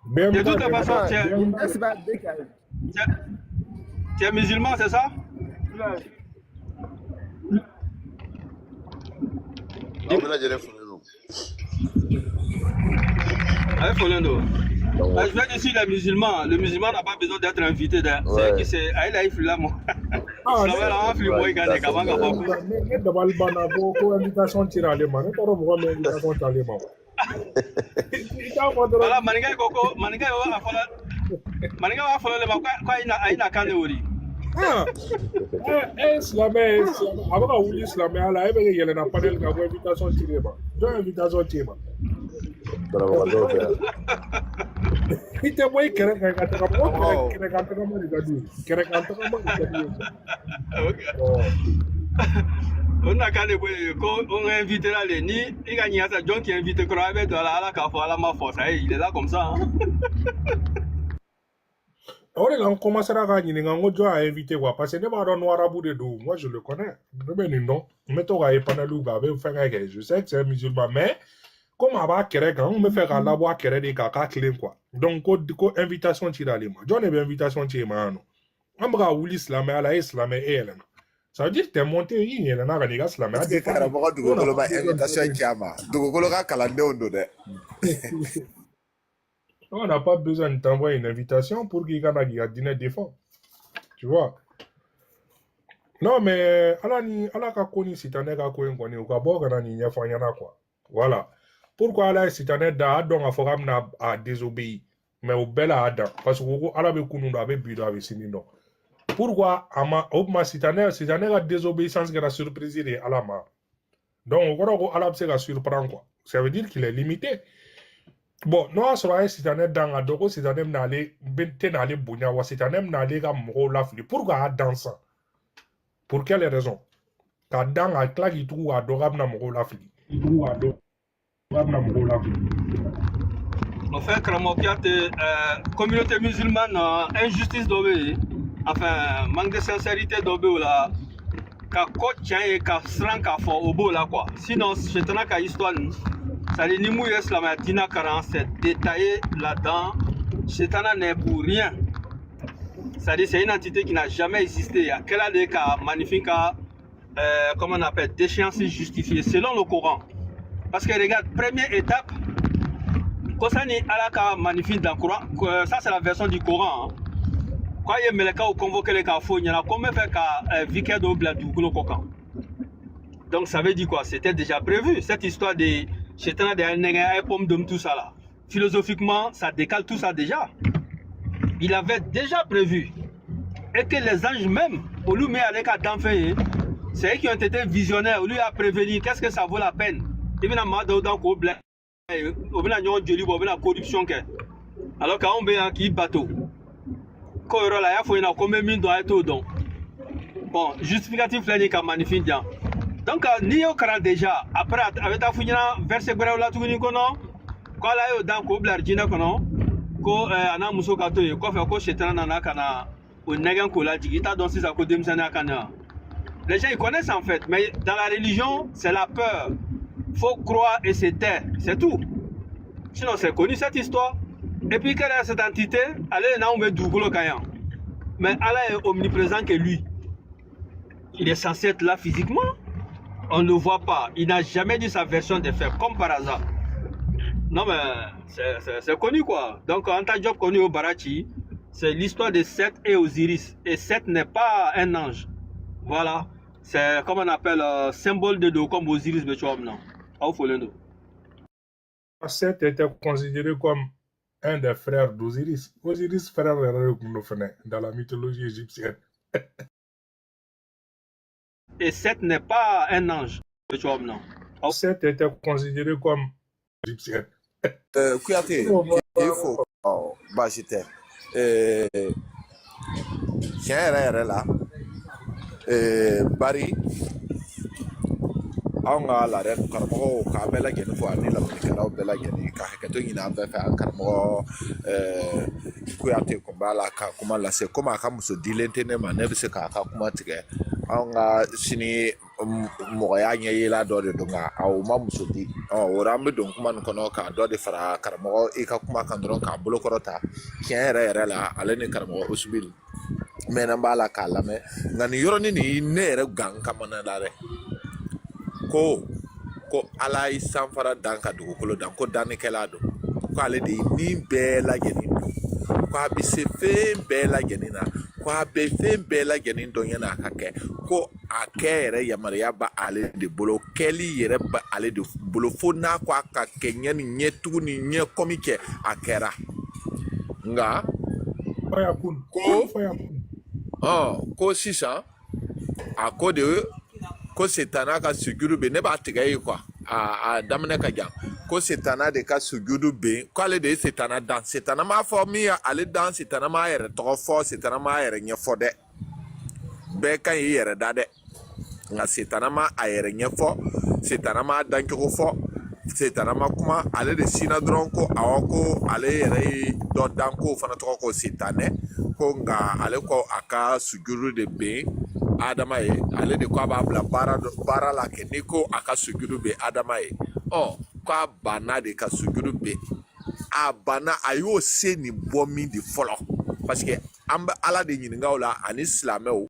De BMK toute façon, Attends, tu es, est-ce que c'est pas BKM? tu es musulman, c'est ça? Aw bɛɛ lajɛlen folen don. Allez, Folendo. Donc, Ah, je vais dire si les musulmans, le musulman n'a pas besoin d'être invité. C'est qui ouais, c'est. Ah, il a il là, moi. Ah, Silamɛ ne la, an fili wa mɔ i kan de ka invitation ban ka yɛrɛ fɔ ma. ko. ne dabali banna ko invitation cira ale ma. Ne t'a dɔn mɔgɔ min invitation ci ale ma. I t'a fɔ dɔrɔn. Voilà, maninka ko maninka b'a fɔlɔ, maninka b'a fɔlɔ le ma ko a ye na kan de wori. Ah, e ye silamɛ ye, silamɛ a bɛ ka wuli silamɛya la, e bɛ ka yɛlɛnna panel kan ko invitation cir'e ma. Jɔn ye invitation ci e ma? Banabagatɔw fɛ yan. I tɛ bɔ i kɛrɛ kan ka taga mɔgɔ kɛrɛ Karamɔgɔw, kɛrɛ kan tagama de ka d'u ye. Kɛrɛ kan tagama de ka d'u ye. Ok. Ɔ O na kan de ko ye ko on invité la le ni i ka ɲininka sa jɔn k'i invité kɔrɔ a bɛ don a la ala k'a fɔ ala ma fɔ ça y est, il est là comme ça, hein. O de la n commencera k'a ɲininka n ko jɔn y'a invité quoi, parce que ne b'a dɔn no arabu de don. Moi, je le connais, ne bɛ nin dɔn, n bɛ to k'a ye paneliw kan, a bɛ fɛnkɛ kɛ. Je sais que c'est un musulman, mais comme a b'a kɛrɛ kan, n kun bɛ fɛ k'a labɔ a kɛrɛ de k'a k'a tilen quoi. Donc ko invitation cira ale ma. Jɔn de bɛ invitation ci e ma yan nɔ? An bɛ ka wuli silamɛya la, e ye silamɛ, e yɛlɛnna, ça veut dire t'es monté, i yɛlɛnna ka n'i ka silamɛya Est-ce que défendre. karamɔgɔ Nous, on n'a dugukolo pas ma besoin de invitation ci a ma? Dugukolo ka kalandenw don dɛ. On n'a pas besoin de t'envoyer une invitation pour qu'il kana k'i ka diinɛ défend, tu vois. Non, mais ala ni ala ka ko ni sitanɛ ka ko in kɔni, u ka bɔ ka na nin ɲɛfɔ an ɲɛna quoi. Voilà. Pourquoi ala ye sitanɛ da, a dɔn k'a fɔ k'a bɛna a désobéir, mais o bɛɛ la a dan, parce que ko ala bɛ kunun dɔn, a bɛ bi dɔn, a bɛ sini dɔn. Pourquoi a ma o tuma sitanɛ ka désobéissance kɛra surprise de ye ala ma? Donc o kɔrɔ ko ala bɛ se ka surprendre quoi. Ça veut dire qu'il est limité. Bon, n'o y'a sɔrɔ a ye sitanɛ dan ka dɔn ko sitanɛ bɛna ale tɛna ale bonya wa sitanɛ bɛna ale ka mɔgɔw lafili, pourquoi a y'a dan san? Pour quelle raison k'a dan ka tila k'i tugu k'a dɔn k'a bɛna mɔgɔw lafili, tugu k'a dɔn k'a bɛna mɔgɔw lafili? En fait, karamɔgɔ Kuyate, communauté musulmane, injustice dɔ bɛ yen, enfin manque de sincérité dɔ bɛ o la, ka ko tiɲɛ ye ka siran k'a fɔ o b'o la quoi. Sinon sitana ka histoire ninnu, c'est à dire ni mun ye silamɛya diinɛ kalan, c'est détaillé là-dedans. Sitana n'est pour rien, c'est-à-dire c'est une entité qui n'a jamais existé. A kɛla de ka magnifin ka comment on appelle, déchéance justifiée selon le Coran. Parce que regarde, première étape, ko sani ala ka magnifin dan Coran, ça c'est la version du Coran, hein. K'a ye mɛlɛkɛw convoqué le k'a fɔ o ɲɛna ko n bɛ fɛ ka vicaire dɔw bila dugukolo kɔ kan. Donc ça veut dire quoi? C'était déjà prévu. Cette histoire de Chetana de nɛgɛ, a ye pomme d'homme, tout ça là. Philosophiquement, ça décale tout ça déjà. Il avait déjà prévu. Et que les anges même, olu min ale ka danfɛn ye, c'est eux qui ont été visionnaires, olu y'a prévenu, qu'est-ce que ça vaut la peine? I bɛna maa dɔw dan k'o bila yen, o bɛna ɲɔgɔn joli bɔ, o bɛna corruption kɛ. Alors qu'anw bɛ yan k'i bato. K'o yɔrɔ la, a y'a fɔ ɲɛna ko n bɛ min dɔn, a ye t'o dɔn. Bon, justificatif filɛ nin ye ka maninfin di yan. Donc n'i y'o kalan déjà, après a bɛ taa f'i ɲɛna verset wɛrɛw la tuguni kɔnɔ ko ala y'o dan k'o bila jinɛ kɔnɔ, ko a n'a muso ka to yen, kɔfɛ ko shetana nana ka na o nɛgɛn k'o lajigin. I t'a dɔn sisan ko denmisɛnninya ka na. Les gens ils connaissent en fait, mais dans la religion c'est la peur, faut croire et se taire, c'est tout. Sinon c'est connu cette histoire. Et puis quelle est cette entité? Ale n'anw bɛ dugukolo kan yan, mais Ala est omniprésent que lui, il est censé être là physiquement, on ne le voit pas. Il n'a jamais dit sa version des faits, comme par hasard. Non, mais c'est connu quoi. Donc, Anta Diop connu au Barachi, c'est l'histoire de Seth et Osiris. Et Seth n'est pas un ange. Voilà. C'est comme on appelle symbole de dos, comme Osiris, mais tu vois, non. Aw folen don. Seth était considéré comme un des frères d'Osiris. Osiris, frère yɛrɛ de tun don fɛnɛ dans la mythologie égyptienne. Et Seth n'est pas un ange. Tu vois, non. Seth était considéré comme égyptienne. Kuyate N b'o fɔ k'i fo ɔ baasi tɛ. Tiɲɛ yɛrɛ yɛrɛ la, bari anw ka laada karamɔgɔw k'a bɛɛ lajɛlen fo ani lamɛnnikɛlaw bɛɛ lajɛlen ka hakɛto ɲini an bɛɛ fɛ. An karamɔgɔ Kuyate kun b'a la ka kuma lase, komi a ka muso dilen tɛ ne ma, ne bɛ se k'a ka kuma tigɛ. Anw ka sini mɔgɔya ɲɛ yela dɔ de don, nka a o ma muso di. Ɔ o la an bɛ don kuma nin kɔnɔ k'a dɔ de fara karamɔgɔ i ka kuma kan dɔrɔn k'a bolo kɔrɔta. Tiɲɛ yɛrɛ yɛrɛ la, ale ni karamɔgɔ Usubili mɛnna b'a la k'a lamɛn, nka nin yɔrɔnin nin ne yɛrɛ gan kamana la dɛ. Ko Ala ye sanfara dan ka dugukolo dan, ko dannikɛla don, ko ale de ye nin bɛɛ lajɛlen don, ko a bɛ se fɛn bɛɛ lajɛlen na, ko a bɛ fɛn bɛɛ lajɛlen dɔn yanni a ka kɛ, ko a kɛ yɛrɛ yamaruya bɛ ale de bolo, kɛli yɛrɛ bɛ ale de bolo, fo n'a ko a ka kɛ ɲɛ ni ɲɛtugu ni ɲɛ kɔmi cɛ a kɛra. Nka Fayakun. ko Kun fayakun. Ko sisan a ko de ko setana ka sujudu bɛ ne b'a tigɛ ye quoi, a daminɛ ka jan, ko setana de ka sujudu bɛ yen, k'ale de ye setana dan. Setana m'a fɔ min ye ale dan, setana m'a yɛrɛ tɔgɔ fɔ, setana m'a yɛrɛ ɲɛfɔ dɛ. Bɛɛ ka ɲi i yɛrɛ da dɛ, nka setana ma a yɛrɛ ɲɛfɔ, setana ma dancogo fɔ, setana ma kuma. Ale de sinna dɔrɔn ko awɔ, ko ale yɛrɛ ye dɔ dan, k'o fana tɔgɔ ko setanɛ, ko nka ale ko a ka sujudu de bɛ Adama ye, ale de ko a b'a bila baara la kɛ n'i ko a ka sujudu bɛ Adama ye. Ɔ k'a banna de ka sujudu bɛ a banna, a y'o se nin bɔ min de fɔlɔ, parce que an bɛ Ala de ɲininka o la ani silamɛw.